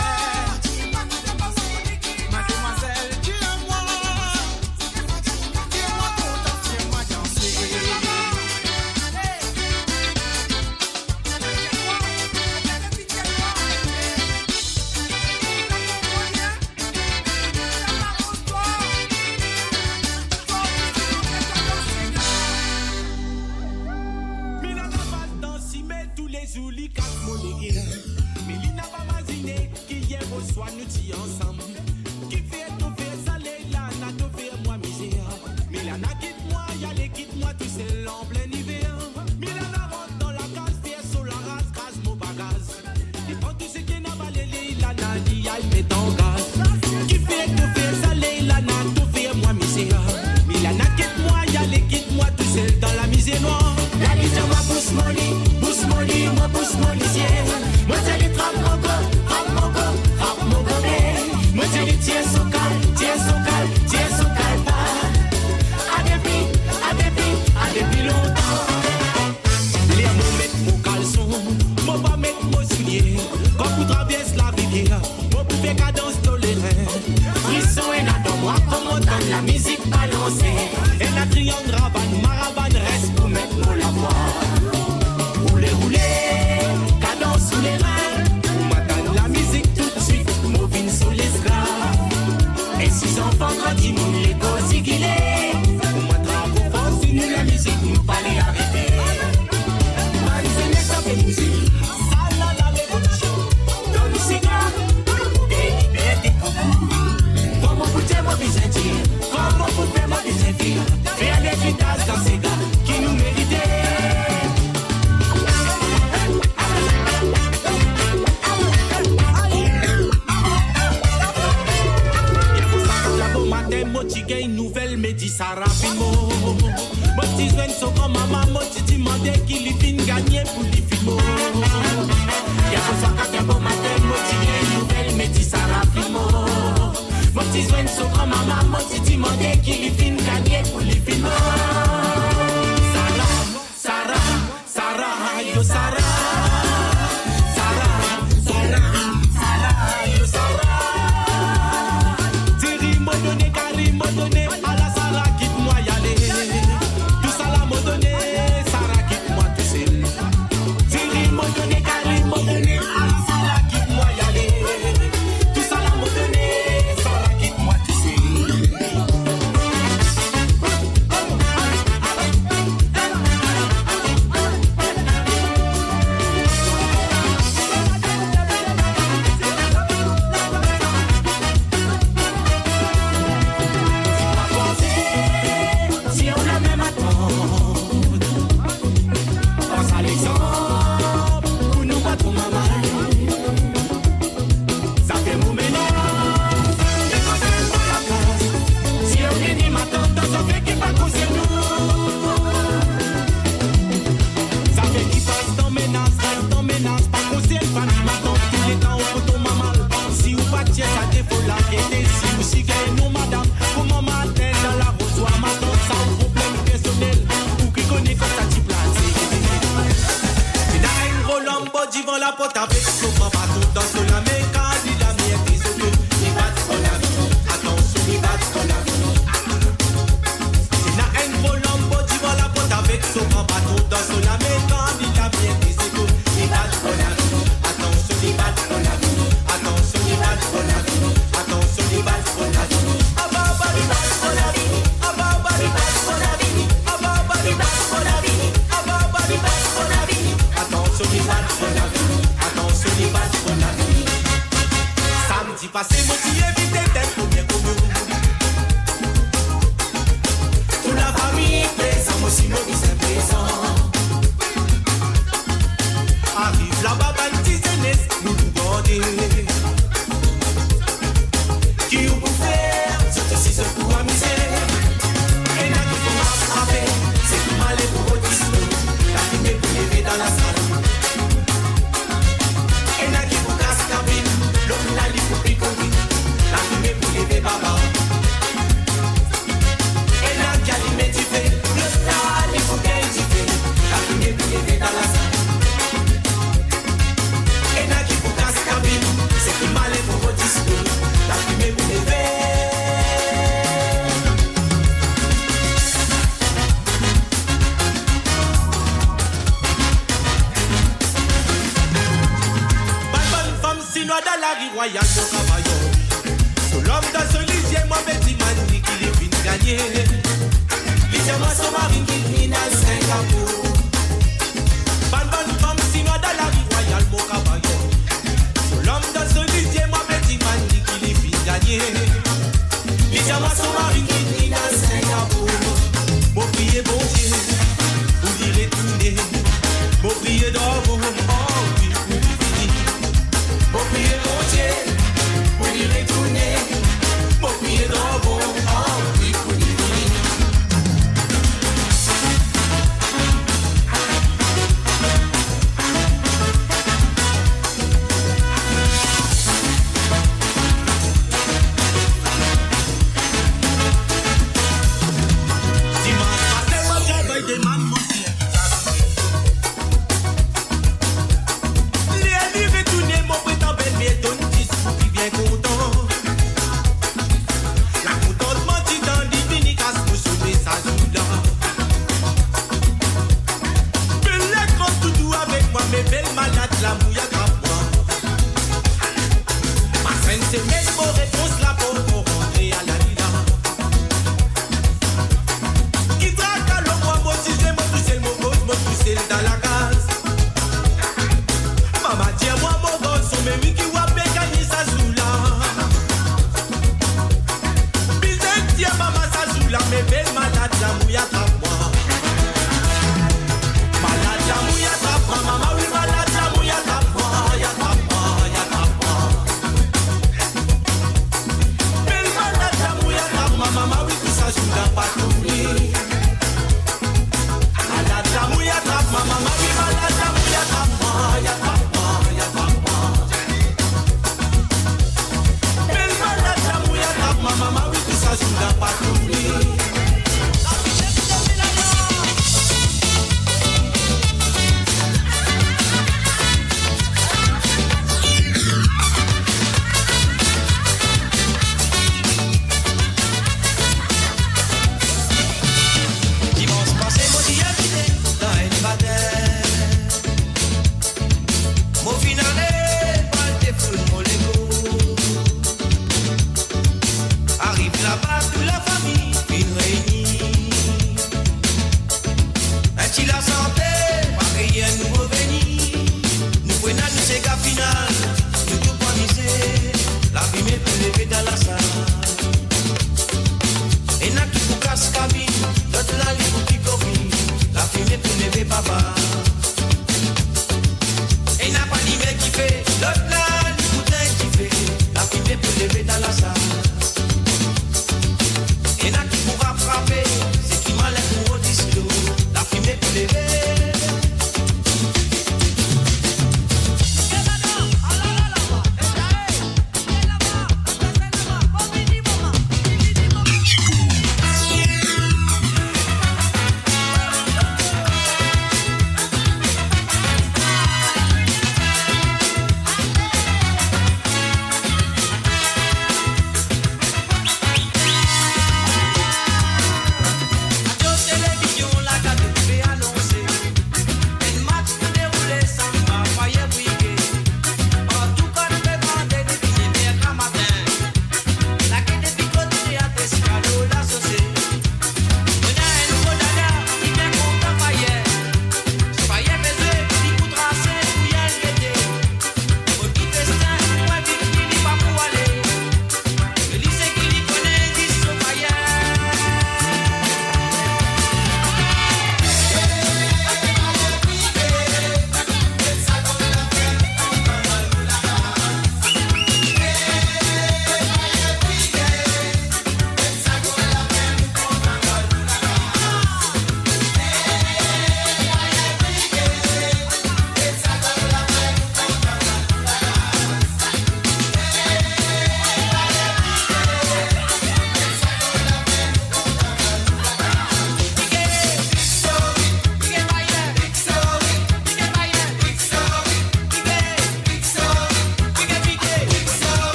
Mademwazel, dir mwa, fer mwa Nou ti ansam. Kifer to fer sa, Leilana, to fer mwa mizer? Milana, kit mwa, ale kit mwa tousel an plin iver. Milana rant dan lakaz, fer so laraz, kraz mo bagaz. Li pran tou seki ena, bale Leilana, li al met an gaz. Kifer to fer sa, Leilana, to fer mwa mizer? Milana, kit mwa, ale kit mwa tousel dan lamizer nwar. La li dir mwa, bous mo li, bous mo li, mo bous mo lizie. Mo dir li, trap mo go, trap mo go, trap mo gobe. Mo dir li, tir so kal, tir so kal, tir so kalpa. A depi, a depi, a depi lontan. Ler mo met mo kalson, mo pa met mo soulie. Kan pou travers larivier, mo pou fer kadans to lerin. Frison ena dan mwa kan mo tann lamizik balanse. Ena triang, ravann, maravann, res pou met mo lavwa. Roule, roule, kadans sou lerin. Kouma tann lamizik toutswit, mo vinn so lesklav. E si zanfan gran dimoun lekor zigile, kouma travay fors nou lamizik, nou pale arete. Bann zenes ave mizik. Sa la la revolision. Dan nou siga, nou pou gagn liberte pou nou. Kouma pou dir mo bizin dir, kouma pou fer mo bizin fer, fer lervitaz dan sega ki nou merite. Yako sa kat la bomatin, mo ti gagn nouvel, me di Sara finn mor. Mo ti zwenn so granmama, mo ti dimande ki li finn gagne pou li finn mor. Yako sa kat la bomatin, mo ti gagn nouvel, me di Sara finn mor. Mo ti zwenn so granmama, mo ti dimande ki li finn gagne pou li finn mor. Sara, Sara, Sara, yo Sara. Sara, Sara, Sara, yo Sara. Diri mo done, kari mo done, ala Sara kit mwa ale. Tousala mo done, Sara kit mwa tousel. Diri mo done, kari mo done, ala Sara kit mwa ale. Tousala mo done, Sara kit mwa tousel. Sa fer mo mene, me kote mo lakaz. Si ou vini matant, dan zafer ki pa konsern nou. Zafer ki pas dan menaz, pas dan menaz, pa konsern fami matant, touletan ou pou tom mal. Si ou pa tir sa defo la, gete si ou si gagn nou madam, kouma matin dan la Bonswar matant, sa ou problem personel, ou ki kone kouma sa ti plase. Ena enn gro lanbo divan laport avek so gran baton dan so lame, kar li lame enn dezoto, li bat pou lavi, atansion, li bat pou lavi. Ena enn gro lanbo divan laport avek so gran baton dan so lame, kar li lame enn dezoto, li bat pou lavi, atansion, li bat pou lavi, atansion, li bat pou lavi. Atansion, li bat pou lavi. Aba, aba, li bat pou lavi. Aba, aba, li bat pou lavi. Aba, aba, li bat pou lavi. Aba, aba, li bat pou lavi. Atansion, li bat pou lavi. Atansion, li bat pou lavi. Samdi pase, mo ti invite tel premie koumyon. Tou lafami prezan, mo si mo bizin prezan. Ariv laba, bann ti zenes, nou tou borde. Ki ou pou fer, zot osi zot pou amize. Ena ki pou mars ape, se pou male pou rod dislo. Lafime pou leve dan lasal. Ena ki pou kas kabin, lor la li pou pikoli. Lafime pou leve baba. Ena ki alime dife, lor la li pou gagn dife. Lafime pou leve dan lasal. Ena ki pou kas kabin, seki male pou rod dislo. Lafime pou leve. Bann, bann fam sinwa dan lari Rwayal Mont Cavaillon. So lom dan so lizie, mo pe dimann li ki li finn gagne. Li dir mwa so mari finn al Singapour. Bann, bann fam sinwa dan lari Rwayal Mont Cavaillon. So lom dan so lizie, mo pe dimann Met mo repons la, pou mo rantre a lalila. Ki traka lor mwa, mo ti zwe, mo tousel, mo koz, mo tousel dan lakaz. Mama dir mwa, mo garson, me mi ki wa pe gagn sa zour la. Bizin dir mama sa zour la, me bel malad lamour atrap mwa. Malad lamour atrap mwa, mama wi, malad lamour atrap mwa, atrap mwa, atrap mwa.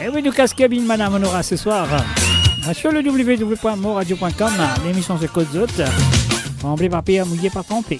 E wi, nou kas kabinn Madam Honora se swar. Sur le w w w point moradio point com, lemision se Kot Zot. Tranble pa per, mouye pa tranpe.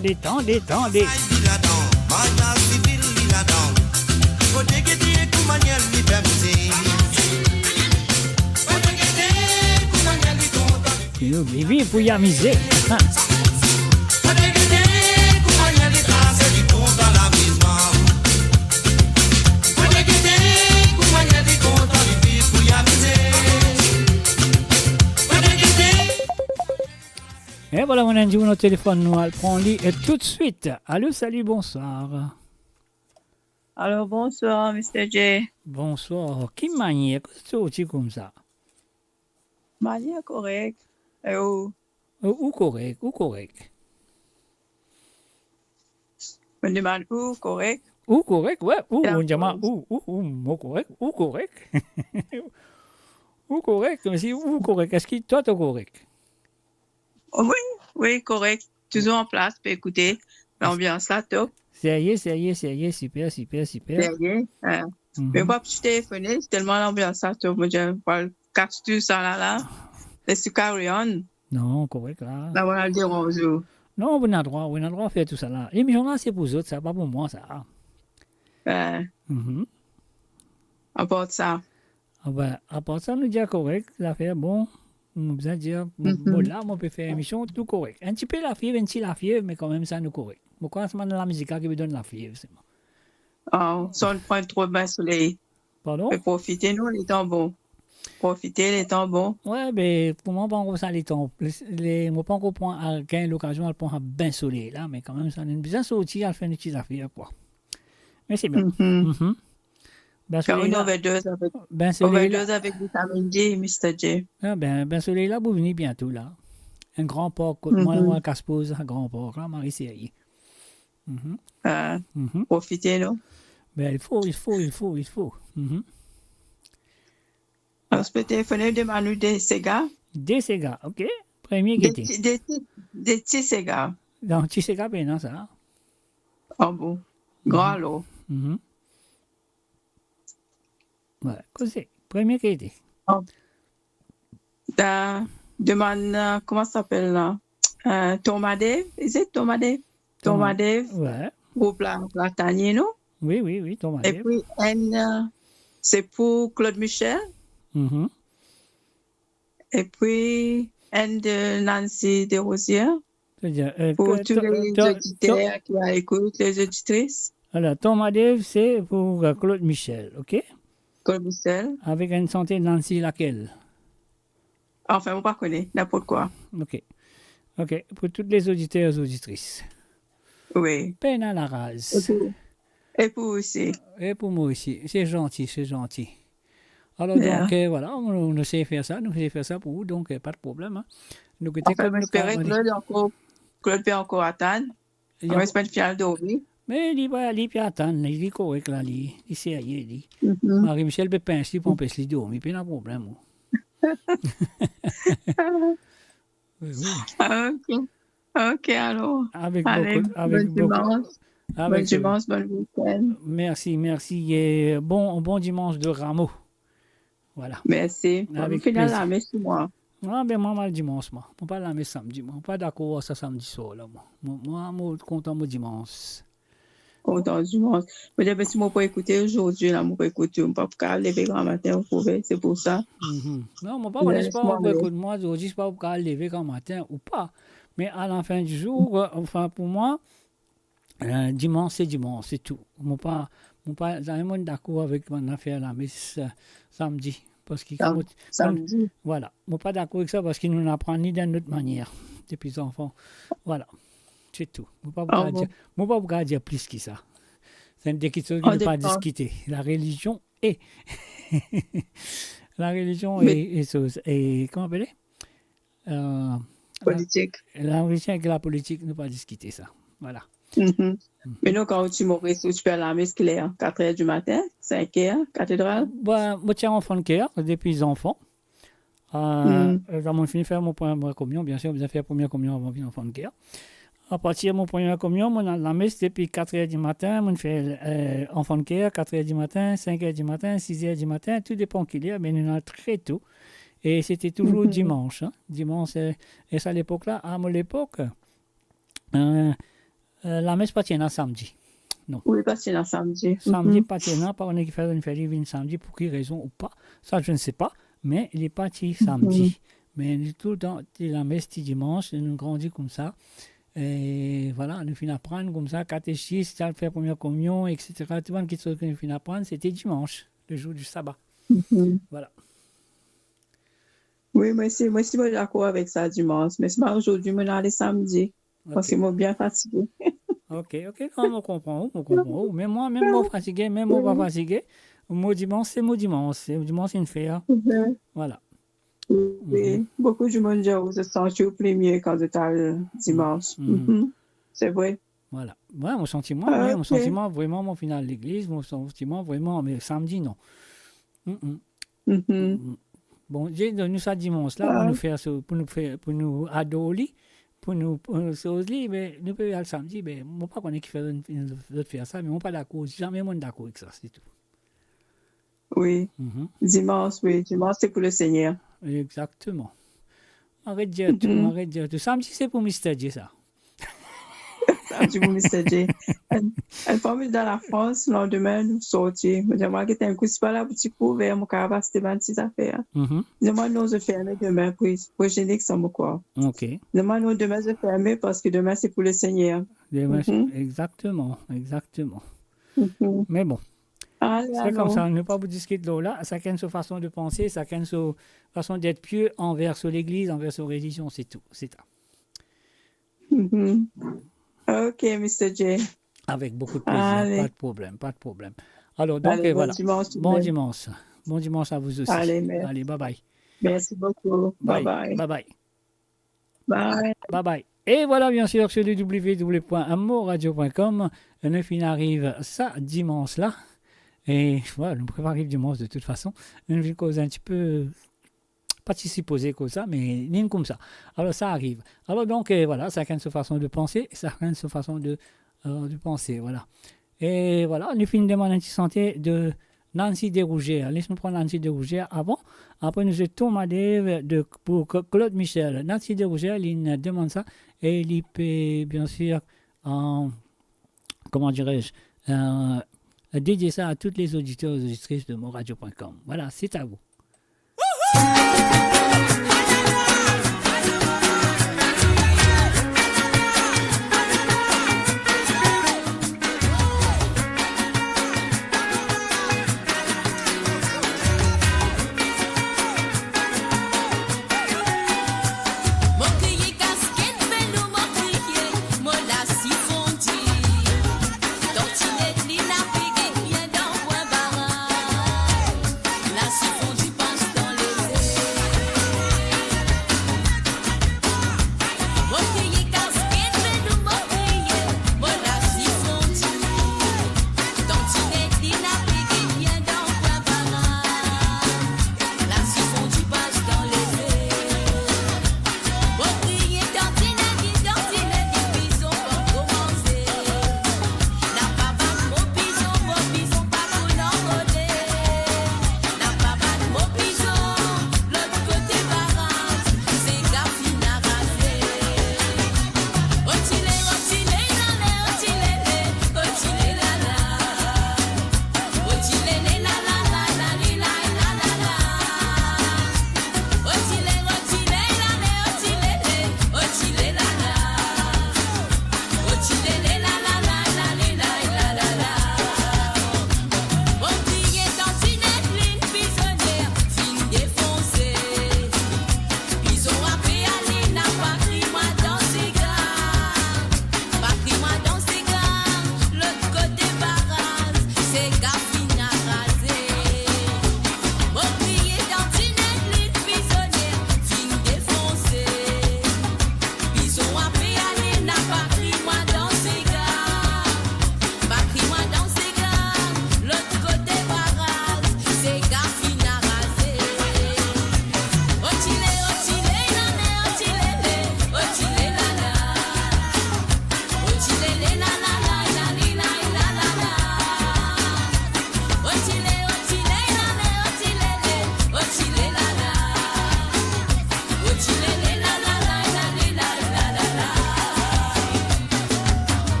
Tande, tande, tande. Li viv pou li amize. Ha. E vwala, nou ena enn dimoun o telefonn, nou al pran li, e toutswit. Alo, salut, bonsoir. Alo, bonsoir, Mister J. Bonsoir. Ki manier? Kot sorti koumsa? Manier korek. E ou? Ou, ou korek, ou korek. Mo demann ou korek. Ou korek, wi, ou, ou, ou, ou, ou, mo korek, ou korek. Ou korek, me si ou korek, eski twa to korek? Wi, wi, korek. Touzour an plas, pe ekoute. Lanbians la top. Serye, serye, serye, siper, siper, siper. Serye, eh. Mhm. Me pa pou telefone, telman lanbians la top. Mo dir, pou al kas tou sa la, la. Les to carry on. Non, korek la. La, mo al deranz ou. Non, ou ena drwa, ou ena drwa fer tou sa la. Lemision la, se pou zot, sa, pa pou mwa, sa. Eh. Mhm. Apar sa. Ah ben, apar sa, nou dir korek, zafer bon. Mo bizin dir, mo, mhm, mo la, mo pe fer emision, tou korek. Enn tipe lafiev, enn ti lafiev, me kanmem sa, nou korek. Mo krwar se bann lamizik la ki pe donn lafiev, selman. Ah, sa, nou pran tro bin soley. Pardon? Me profite non, letan bon. Profite, letan bon. Wi, be, pou mwa, pankor sa letan. Le, le, mo pankor pran, al gagn lokazion, al pran bin soley la, me kanmem sa, nou bizin sorti, al fer nou ti zafer, kwa. Me se bien. Mhm. Mhm. Bin soley la, overdose avek, bin soley la, overdose avek vitamin D, Mister J. Ah, bin, bin soley la pou vini biento la. Enn gran park kot mwa, mhm, nou al kas poz, sa gran park la, Marie Serrier. Mhm. Ah, mhm, profite, non? Bin, il faut, il faut, il faut, il faut. Mhm. Alor, ou pe telefone, demann ou de sega. De sega, ok. Premie ki ete? De ti, de ti, de ti sega. Non, ti sega pena sa. Ah bon? Gran alor. Mhm. Wi, koze. Premie ki ete? Oh. Euh, demann, euh, kouma sa apel la? Euh, Tom Adave, is it Tom Adave? Tom Adave. Tom Adave. Wi. Group la, Platanie, non? Wi, wi, wi, Tom Adave. Epi enn, euh, se pou Claude Michel. Mhm. Epi enn de Nancy Desrosiers. Pou tou lezoditer ki a ekout, lezoditris. Alor, Tom Adave, se pou, euh, Claude Michel, ok? Claude Michel. Avek enn sante Nancy lakel? Anfin, mo pa kone, ninport kwa. Ok. Ok, pou tou lezoditer, zoditris. Wi. Pena laraz. E pou, e pou ou osi. E pou mwa osi. Se zanti, se zanti. Alor, yeah, donk, euh, vwala, nou, nou esey fer sa, nou esey fer sa pou ou, donk, euh, pa de problem, hein. Nou gete... Anfin, mo espere Claude ankor, Claude pe ankor atann. Mo espere li finn al dormi. Me li pa, li pe atann, li, li korek la, li, li serye, li. Mhm. Marie Michel pe pins li pou anpes li dormi, pena problem, ou. Wi, wi. Ok. Ok, alor. Avek... Ale, boukou, avek bon boukou, dimans. Avek, bon dimans, bon week-end. Mersi, mersi. E bon, bon dimans de Ramo. Vwala. Mersi. Avek plezir. Mo finn al lames mwa. Ah, be, mwa, mo al dimans, mwa. Mo pa al lames samdi, mwa. Mo pa dakor ar sa samdi swar la, mwa. Mwa, mwa, mo kontan mo dimans. Kontan dimans. Me depi si mo pou ekoute zordi la, mo pou ekoute, mo pa pou kapav leve gramatin, ou trouve, se pou sa. Mhm. Non, mo pa kone si pa mo pou ekoute, mwa, zordi, si pa pou kapav leve gramatin ou pa. Me a la fin di zour, euh, anfin, pou mwa, euh, dimans, se dimans, se tou. Mo pa, mo pa, zame mo dakor avek bann zafer lames, euh, samdi. Parski... Sam-, mo, samdi. Vwala. Mo pa dakor ek sa parski nou aprann li dan enn lot manier depi zanfan. Vwala. Se tou. Mo pa pou kapav dir, mo pa pou kapav dir plis ki sa. Sa enn de kiksoz ki nou pa diskite. La relizion e la relizion e, e soz, e kouma apele? Euh, politik. La, la relizion ek la politik, nou pa diskite sa. Vwala. Mhm. Me non, kan ou ti Moris, ou ti pe al lames kiler? Kat er di matin, sink er, katedral? Bon, mo ti anfan de ker depi zanfan. Euh, mm. Kan mo fini fer mo premie komion, biensir, mo bizin fer premie komion avan vinn anfan de ker. Apartir mo premie komion, mo al lames depi kat er di matin, mo fer, euh, anfan de ker, kat er di matin, sink er di matin, sis er di matin, tou depan ki ler, me nou al tre to. E se ti touzour dimans, hein. Dimans, euh, e sa lepok la, a mo lepok, euh, euh, lames pa ti ena samdi. Non. Wi, pa ti ena samdi. Samdi pa ti ena, pa kone kifer zot inn fer li vinn samdi, pou ki rezon ou pa, sa je ne sais pas, me li pa ti samdi. Me li toultan ti lames ti dimans, nou grandi koumsa. E vwala, nou finn aprann koumsa, katezis, ti al fer premie komion, et cetera. Tou bann kiksoz ki nou finn aprann, se ti dimans, le jour du sabbat. Vwala. Wi, mo si, mo si, mo dakor avek sa, dimans. Me se pa zordi mo ale samdi, parski mo bien fatige. Ok, ok, non, mo konpran ou, mo konpran ou. Mem mwa, mem mo fatige, mem mo pa fatige, mo dimans, se mo dimans. Se dimans inn fer. Vwala. Wi, boukou dimoun dir ou zot santi ou pli mie kan zot al dimans. Se vre. Vwala. Mwa, mo santi mwa, mwa, mo santi mwa, vreman, mo finn al legliz, mo santi mwa, vreman, me samdi, non. Bondie donn nou sa dimans la, pou nou fer so, pou nou fer, pou nou ador li, pou nou, pou nou soz li, me nou pe al samdi, me mo pa kone kifer zot, zot fer sa, me mo pa dakor, zame mo dakor ek sa, se tou. Wi. Dimans, wi. Dimans, se pou Lesegner. Exakteman. Aret dir tou, aret dir tou. Samdi, se pou Mister J, sa. Samdi pou Mister J. Enn, enn fwa mo dan Lafrans, landime, nou sorti. Mo dir, mo al get enn kou, si pa laboutik pou ouver, mo kapav aste bann ti zafer. Mo dir, non, zot ferme demin, pou, pou izienik, sa mo krwar. Ok. Mo dir, non, demin, zot ferme, parski demin, se pou Lesegner. Demin, se, exakteman, exakteman. Me bon, se koumsa, nou pa pou diskit lor la, sakenn so fason de panse, sakenn so fason d'être pieux anver so legliz, anver so relizion, se tou, se sa. Ok, Mister J. Avek boukou de plezir, pa de problem, pa de problem. Alor, donk, vwala. Bon dimans. Bon dimans a vou osi. Ale, bye bye. Mersi boukou. Bye bye. Bye bye. Bye. Bye bye. E vwala, biensir, sur le w w w point moradio point com, nou finn ariv sa dimans la. E vwala, nou pa ariv dimans de tout fason. Nou vinn koz enn tipe, pa ti sipoze koz sa, me li koumsa. Alor, sa ariv. Alor, donk, euh, vwala, sakenn so fason de panse, sakenn so fason de, euh, de panse, vwala. E vwala, nou finn demann enn ti sante de Nancy Derouger. Les nou pran Nancy Derouger avan. Apre nou zet Tom Adeve de, pou Cla-, Claude Michel. Nancy Derouger, li inn demann sa e li pe, biensir, euh, comment dirais-je, euh, dédier ça à tous les auditeurs et auditrices de moradio point com. Voilà, c'est à vous.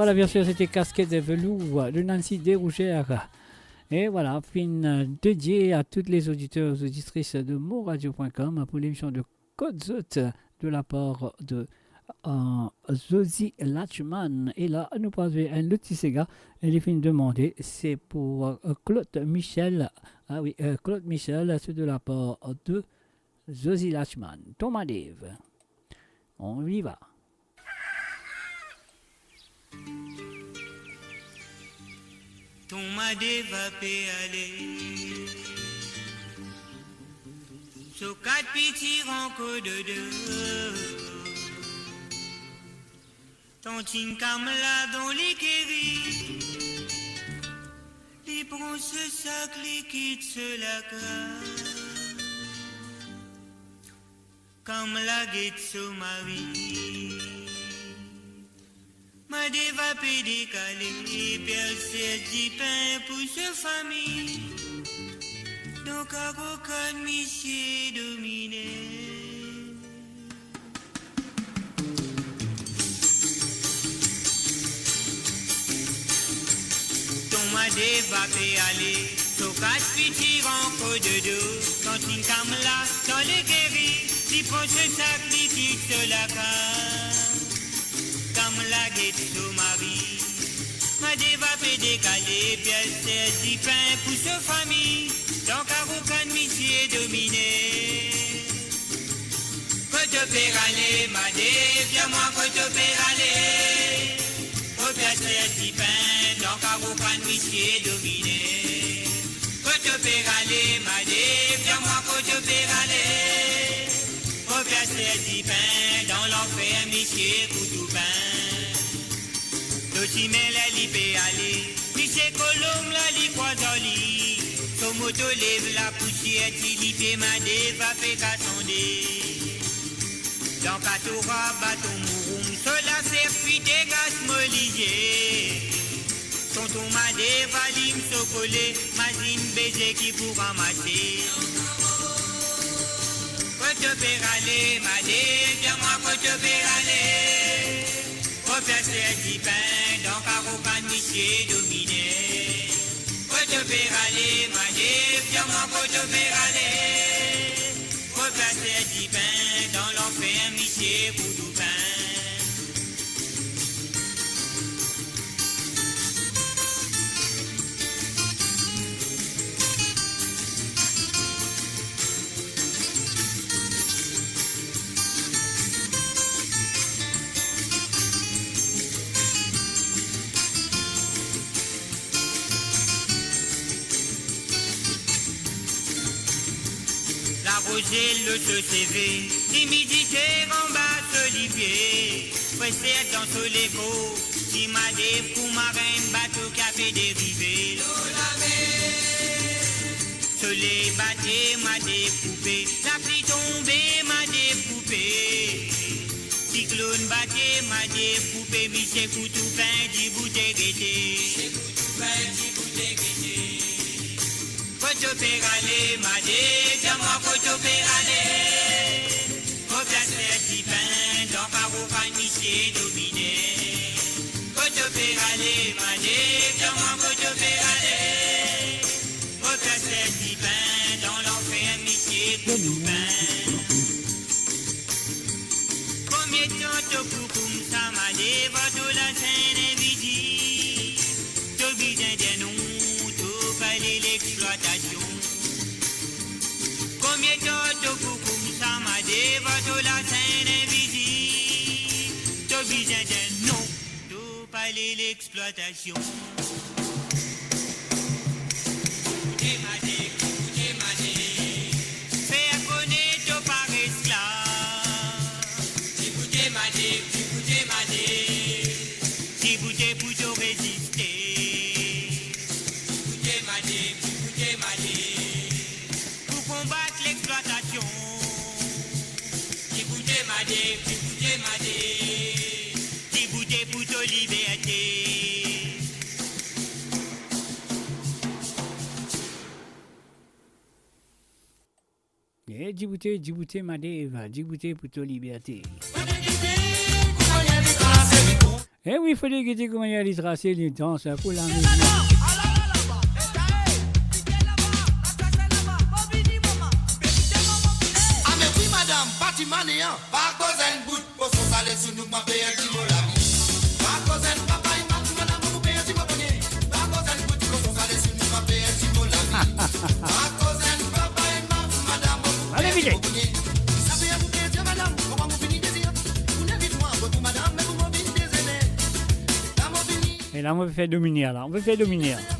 Voilà, bien sûr, c'était Casquette de velours de Nancy Desrougères. Et voilà, fin, euh, dédié à tous les auditeurs et auditrices de monradio point com pour l'émission de Kot Zot de la part de, euh, Zozi Latchman. E la, nou pase enn lot ti sega, e li finn demande, se pou, euh, Claude Michel. Ah oui, euh, Claude Michel, c'est de la part de Zozi Latchman. Ton Madev. On y va. Ton Madev pe ale. So kat piti ranko dodo. Tantinn Kamla dan lekeri. Li pran so sak, li kit so lakaz. Kamla get so mari. Madev pe dekale, pe al sers dipin pou so fami. Dan karo kann misie domine. Ton Madev pe ale, so kat piti ranko dodo. Tantinn Kamla dan lekeri, li pran so sak, li kit so lakaz. Kamla get so mari. Madev pe dekale, pe al sers dipin pou so fami. Dan karo kann misie domine. Kot to pe ale, Madev, dir mwa kot to pe ale. Mo pe al sers dipin dan karo kann misie domine. Kot to pe ale, Madev, dir mwa kot to pe ale. Mo pe al sers dipin dan lanfer, misie kout ou pin. Lor simin la li pe ale, misie kolonb la li krwaz ar li. So moto lev lapousier, ti lipie Madev pe kasande. Dan katoura baton mouroum, so laser fite kas mo lizie. Tonton Madev alim so kole, mazinn beze ki pou ramase. Kot to pe ale, Madev, dir mwa kot to pe ale. Mo pe al sers dipin dan karo kann misie domine. Kot to pe ale, Madev, dir mwa kot to pe ale. Mo pe al sers dipin dan lanfer, misie kout ou pin. Laroze lor so seve, limidite anba so lipie, freser dan so lekor, ti Madev kouma enn bato ki ape derive lor lamer. Soley bate, Madev koupe, lapli tonbe, Madev koupe. Siklonn bate, Madev koupe, misie kout ou pin dibout e gete. Kot to pe ale, Madev, dir mwa kot to pe ale. Mo pe al sers dipin dan karo kann misie domine. Kot to pe ale, Madev, dir mwa kot to pe ale. Mo pe al sers dipin dan lanfer, misie kout ou pin. Konbien tan to pou koumsa, Madev, ar to lazenn invizib? To bizin dir non, to pale lexplwatasion. Konbien tan to pou koumsa, Madev, ar to lazenn invizib? To bizin dir non, to pale lexplwatasion. Diboute Madev, diboute Madev. Fer kone to pa res la. Diboute Madev, diboute Madev. Diboute pou to reziste. Diboute Madev, diboute Madev. Pou konbat lexplwatasion. Diboute Madev, diboute Madev. Diboute pou to liberte. Eh, diboute, diboute Madev, diboute pou to liberte. Eh wi, fode gete kouma li al trase, li dans pou lamizik. Ame wi madam, pa ti mane an, pa koz enn bout. Koson sale sou nou, pa pe enn ti mo lavi. Pa koz enn papay, pa ti madam, mo pe enn ti mo konie. Pa koz enn bout, koson sale sou nou, pa pe enn ti mo lavi. Pa koz enn papay, pa ti madam, mo pe enn ti mo konie. Sa pe enn bouke, ti madam, mo pa mo fini dezir. Ou ne vit mwa, kot madam, me pou mo vinn dezene. La mo fini. E la, mo pe fer domine la. Mo pe fer domine la.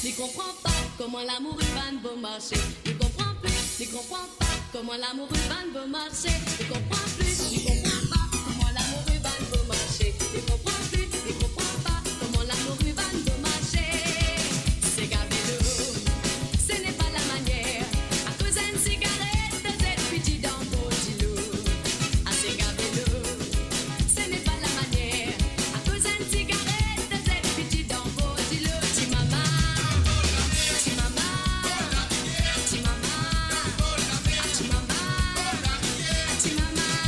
Li konpran pli, li konpran pa kouma lamour i bann bon marse. Li konpran pli, li konpran pa kouma lamour i bann bon marse. Li konpran pli, li konpran pa kouma lamour i bann bon marse. Li konpran pli, li konpran pa kouma lamour i bann bon marse. Se gave nou, se ne pa lamanier. Akoz enn sigaret, doze piti dan bo dilo. Ase gave nou, se ne pa lamanier. Akoz enn sigaret, doze piti dan bo dilo. Ti mama, ti mama, ti mama, ti mama, ti mama.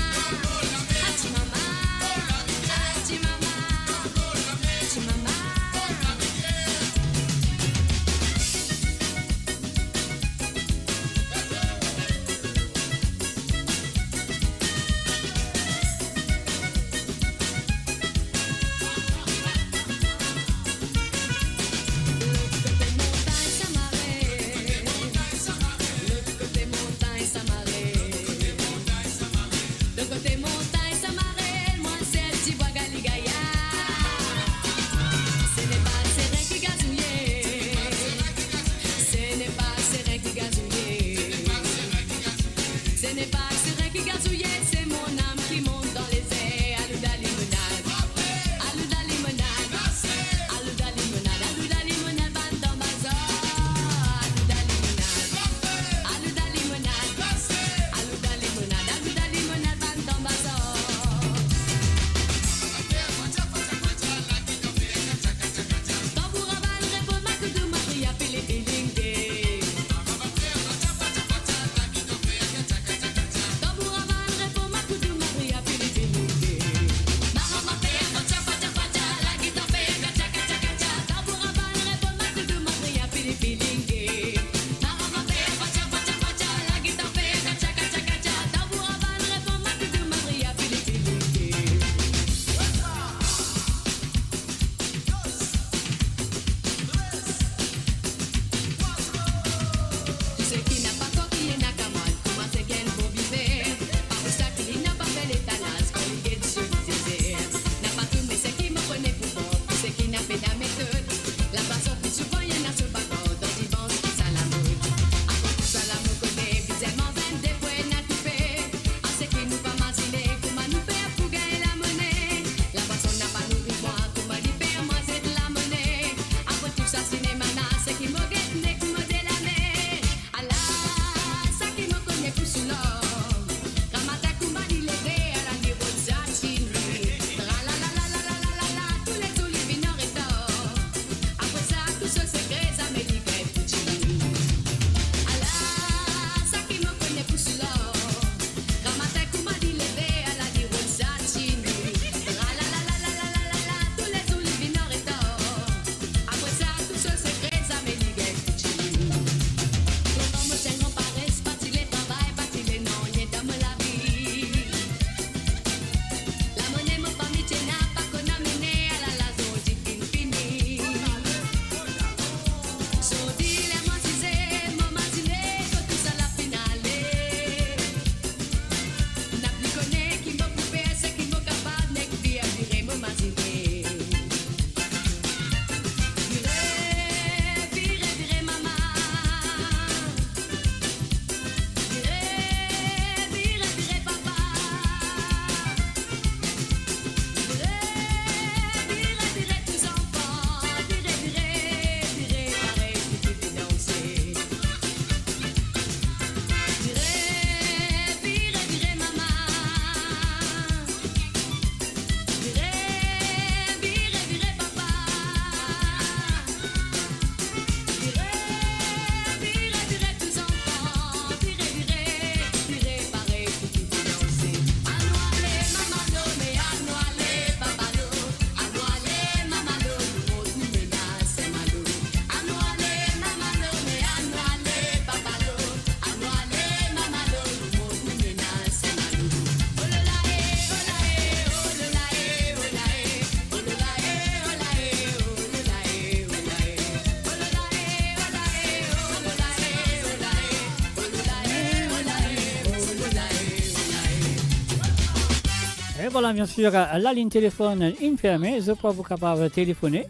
Vwala, bien sir, lalinn telefonn inn ferme, zot pa pou kapav telefone.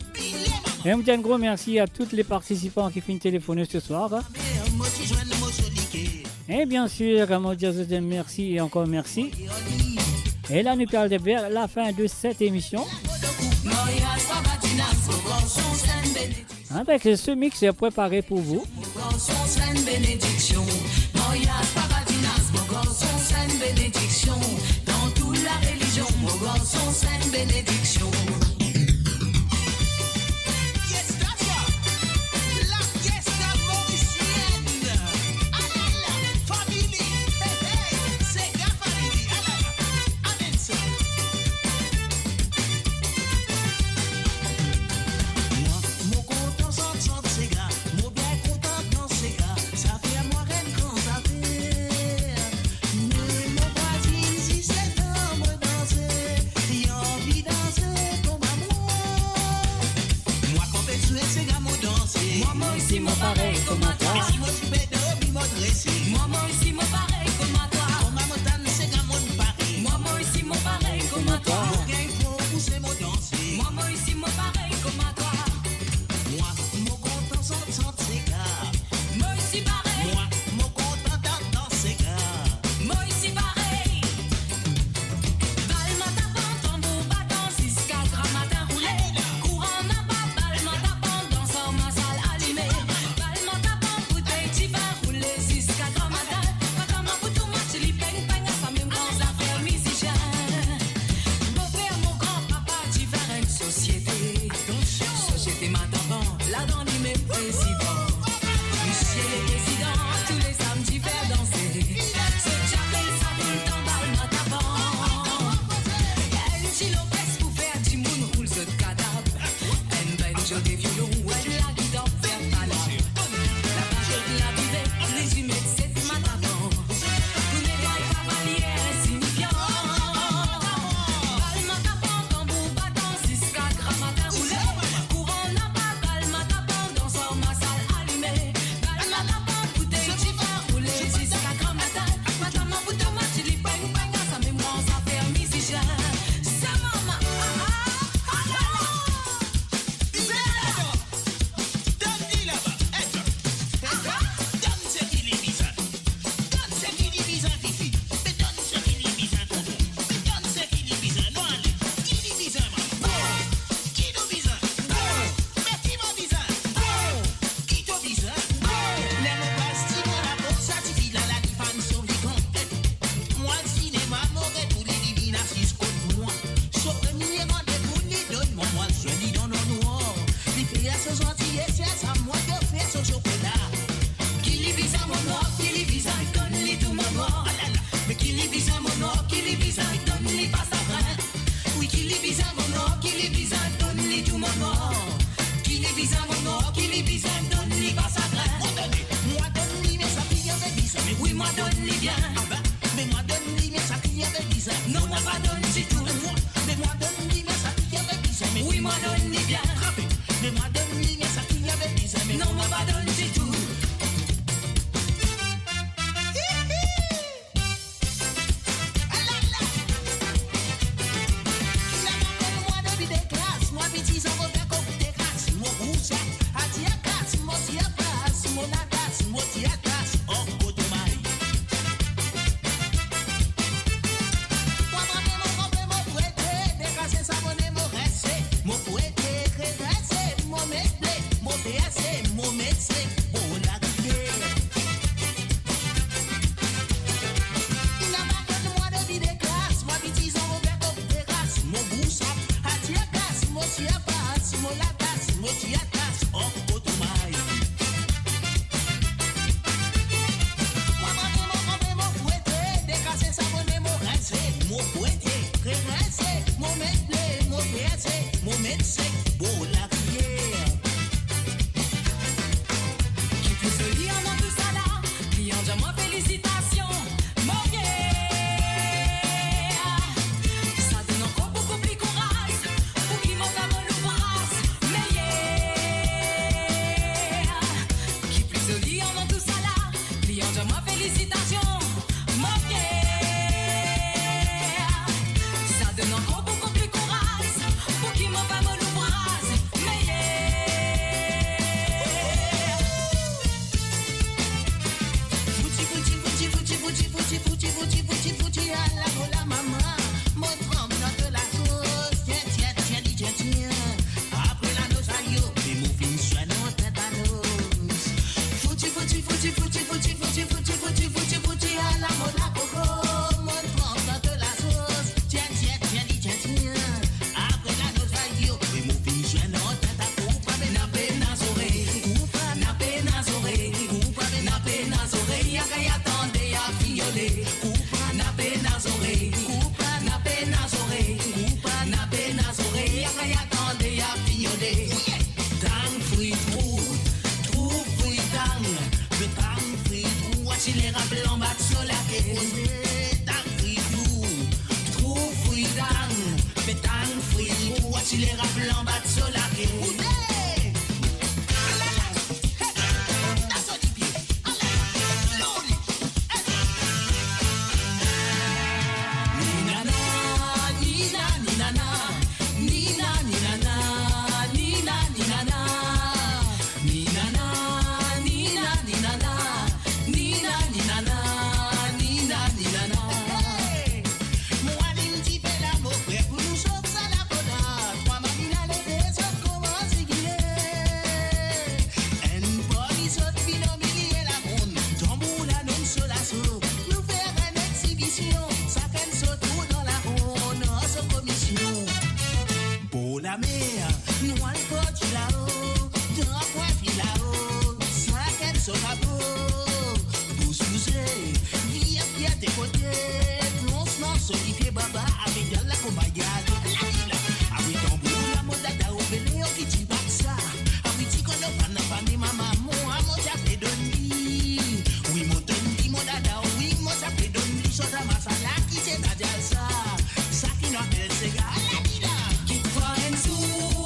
E mo dir enn gro mersi a tou le partisipan ki finn telefone se swar. E bien sir, mo dir zot mersi e ankor mersi. E la, nou pe al ver lafin de set emision. Avek se mix prepare pou vou. Mo garson, se enn benediksion. Maryaz Papa Dinas, mo garson, se enn benediksion. Dan tou la relizion, mo garson, se enn benediksion. Fiesta sa, la fiesta morisienne. Alala, family, hey, hey, sega family, alala, amenn sa. Mwa, mo kontan sant, sant sega, mo bien kontan dans sega, sa fer mwa enn gran zafer. Me mo vwazinn zis letan mo danse, li anvi danse kouma mwa. Mwa kan pe zwe sega mo danse. Mwa, mo osi mo parey kouma twa. Me si mo ti pe dormi mo drese. Mwa, mo osi mo parey kouma twa. Kouma mo tann sega mo pare. Mwa, mo osi mo parey kouma twa. Mo gagn for pouse mo danse. Mwa, mo osi mo parey kouma twa. Mwa, mo kontan sant, sant sega. Mo osi parey. Mwa, mo kontan dans, dans sega. Mo osi parey. Bal matapan, tanbour batan, ziska gramatin roule. Kouran napa, bal matapan, dansar masal alime. Bal matapan, boutey divin roule, ziska gramatin. Mataman pou tou match, li peng peng, sa mem gran zafer mizisien. Mo per, mo gran papa, ti fer enn sosiete. Sosiete Matapan, ladan li mem prezidan. Misie le prezidan, tou le samdi fer danse. Zot ti apel sa toultan bal Matapan. Enn ti lorkes pou fer dimoun roul zot kadab. Enn bann zwe de violon, enn lagitar fer palab. Labarik, labive, li ti met set Matapan. Pou netway kavalie, sinifian. Bal Matapan, tanbour batan, ziska gramatin roule. Kouran napa, bal Matapan, dansar masal alime. Bal Matapan, boutey divin roule, ziska gramatin. Mataman pou tou match, li peng peng, sa mem gran zafer mizisien. Sa mama, ah, ah, ah, la, la. Donn li laba, et donn seki li bizin. Donn seki li bizin, tifi. Me donn seki li bizin, tonton. Me donn seki li bizin, nou ale. Ki li bizin, mama? Bon. Ki nou bizin? Bon. Me ki mo bizin? Bon. Ki to bizin? Bon. Ler mo pas ti mo laport, sa tifi la, la li fann sov li kan. Mwa sinema, mo get ou li, li vinn asiz kot mwa. So premie randevou li donn mwa, mwa swin li dan lanwar. Li fer so zanties, sa mwa pe fer so sokola. Ki li bizin mo nwa, ki li bizin, donn li tou mo nwa. Alala, me ki li bizin mo nwa, ki li bizin, donn li pa sagrin. Wi, ki li bizin mo nwa, ki li bizin, donn li tou mo nwa. Ki li bizin mo nwa, ki li bizin, donn li pa sagrin. Mo done, mwa donn li, me sa ki li ave bizin. Me wi, mwa donn li bien. Aba, me mwa donn li, me sa ki li ave bizin. Non, mwa pa donn ditou. Me mwa, me mwa donn li, me sa ki li ave bizin. Me wi, mwa donn li bien. Trape, me mwa donn li, me sa ki li ave bizin. Me non, mwa pa donn ditou. Alala! Inn ava konn mwa depi de klas, mwa piti zanbo fer kok teras, mo bous ap atir kas, mo tir pas, mo latas, mo tir tas, an kotomay. Mwa mame, mo kanpe, mo pwete, dekase sa bone, mo rese, mo pwete, rese, mo mete, mo verse, mo mete, bo larivier. Inn ava konn mwa depi de klas, mwa piti zanbo fer kok teras, mo bous ap atir kas, mo tir pas, mo latas, mo tir tas, an kotomay. Mwa mame, mo kanpe, mo pwete, dekase sa bone, mo rese, mo pwete, rese, mo mete, mo verse, mo mete, bo larivier. Ki pli zoli adan tousala, klian dir mwa felisitasion, mo fier. Sa donn ankor boukou pli kouraz, pou ki mo fer mo louvraz meyer. Ki pli zoli adan tousala, klian dir mwa felisitasion, mo fier. Sa Ti le rap lanba so lake. Oule! Alala! Hey! Taso dipie! Alala! Loli! Hey! Ninana, nina, ninana. Nina, ninana, nina, ninana. Ninana, nina, ninana. Nina, ninana, nina, ninana. Hey! Mo alim dife la, mo frer, pou nou sot sa labonda. Trwa manmina leve, zot koumans zigile. Enn parmi zot vinn omilie lamonn, tanbour la nonn so laso. Nou fer enn exibision, sakenn so tour dan laronn, ar so komisionn. Bor lamer, nou al parti lao, dan kwin filao, sakenn so kapo, bous bouze, vir, vir de kote, plonz dan so dipie baba, avek dal lakonpagn, ladila, avek tanbour la, mo dada, ou bele, ou ki ti bat sa, avek ti kono, pann, pann, mama, mo, mo ti ape donn li, wi, mo donn li, mo dada, wi, mo ti ape donn li, so dama sa la, ki se ta djal sa, sa ki nou apel sega, ladila. Ki fwa enn zour,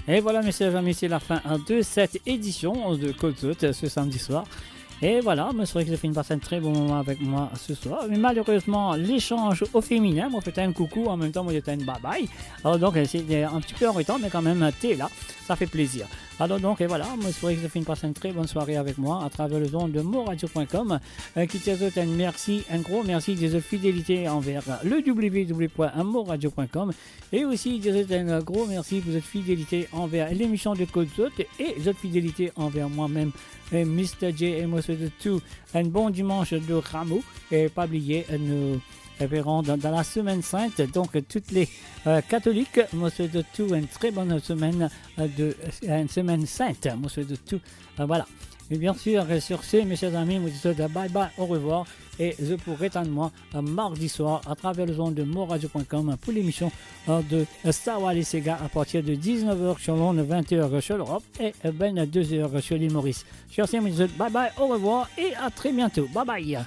Et voilà, mes chers amis, c'est la fin, hein, de cette édition de Kot Zot, euh, ce samedi soir. Et voilà, mo espere ki zot finn pas enn tre bon moman avek mwa se swar. Me malerezman, lesanz o feminin, mo fer enn koukou, an mem tan mo dir enn babay. Alors donc, euh, c'est, euh, un petit peu en retard, mais quand même, euh, t'es là, ça fait plaisir. Alors donc, et voilà, mo espere ki zot finn pas enn tre bonn sware avek mwa à travers les ondes de moradio point com. Euh, ki dir zot enn mersi, enn gro mersi de zot fidelite anver, euh, le w w w point moradio point com. E osi, dir zot enn gro mersi pou zot fidelite anver lemision de Kot Zot e zot fidelite anver mwa mem, eh, Mister J. E mo swet zot tou enn bon dimans de Ramo. E pa bliye, eh, nou reverrons dans, dans la semaine sainte. Donc, toutes les, euh, catholiques, mo swet zot tou enn tre bonn semenn, euh, de, enn semenn sint. Mo swet zot tou, euh, voilà. Et bien sûr, euh, sur ce, mes chers amis, mo dir zot bye bye, au revoir. E zot pou retann mwa, euh, mardi soir à travers les ondes de moradio point com pour l'émission, euh, de, euh, Sawa Les Sega à partir de dix-neuf heures sur l'onde, vingt heures sur l'Europe et, euh, ben, deux heures sur l'île Maurice. Sur ce, mo dir zot bye bye, au revoir et à très bientôt. Bye bye.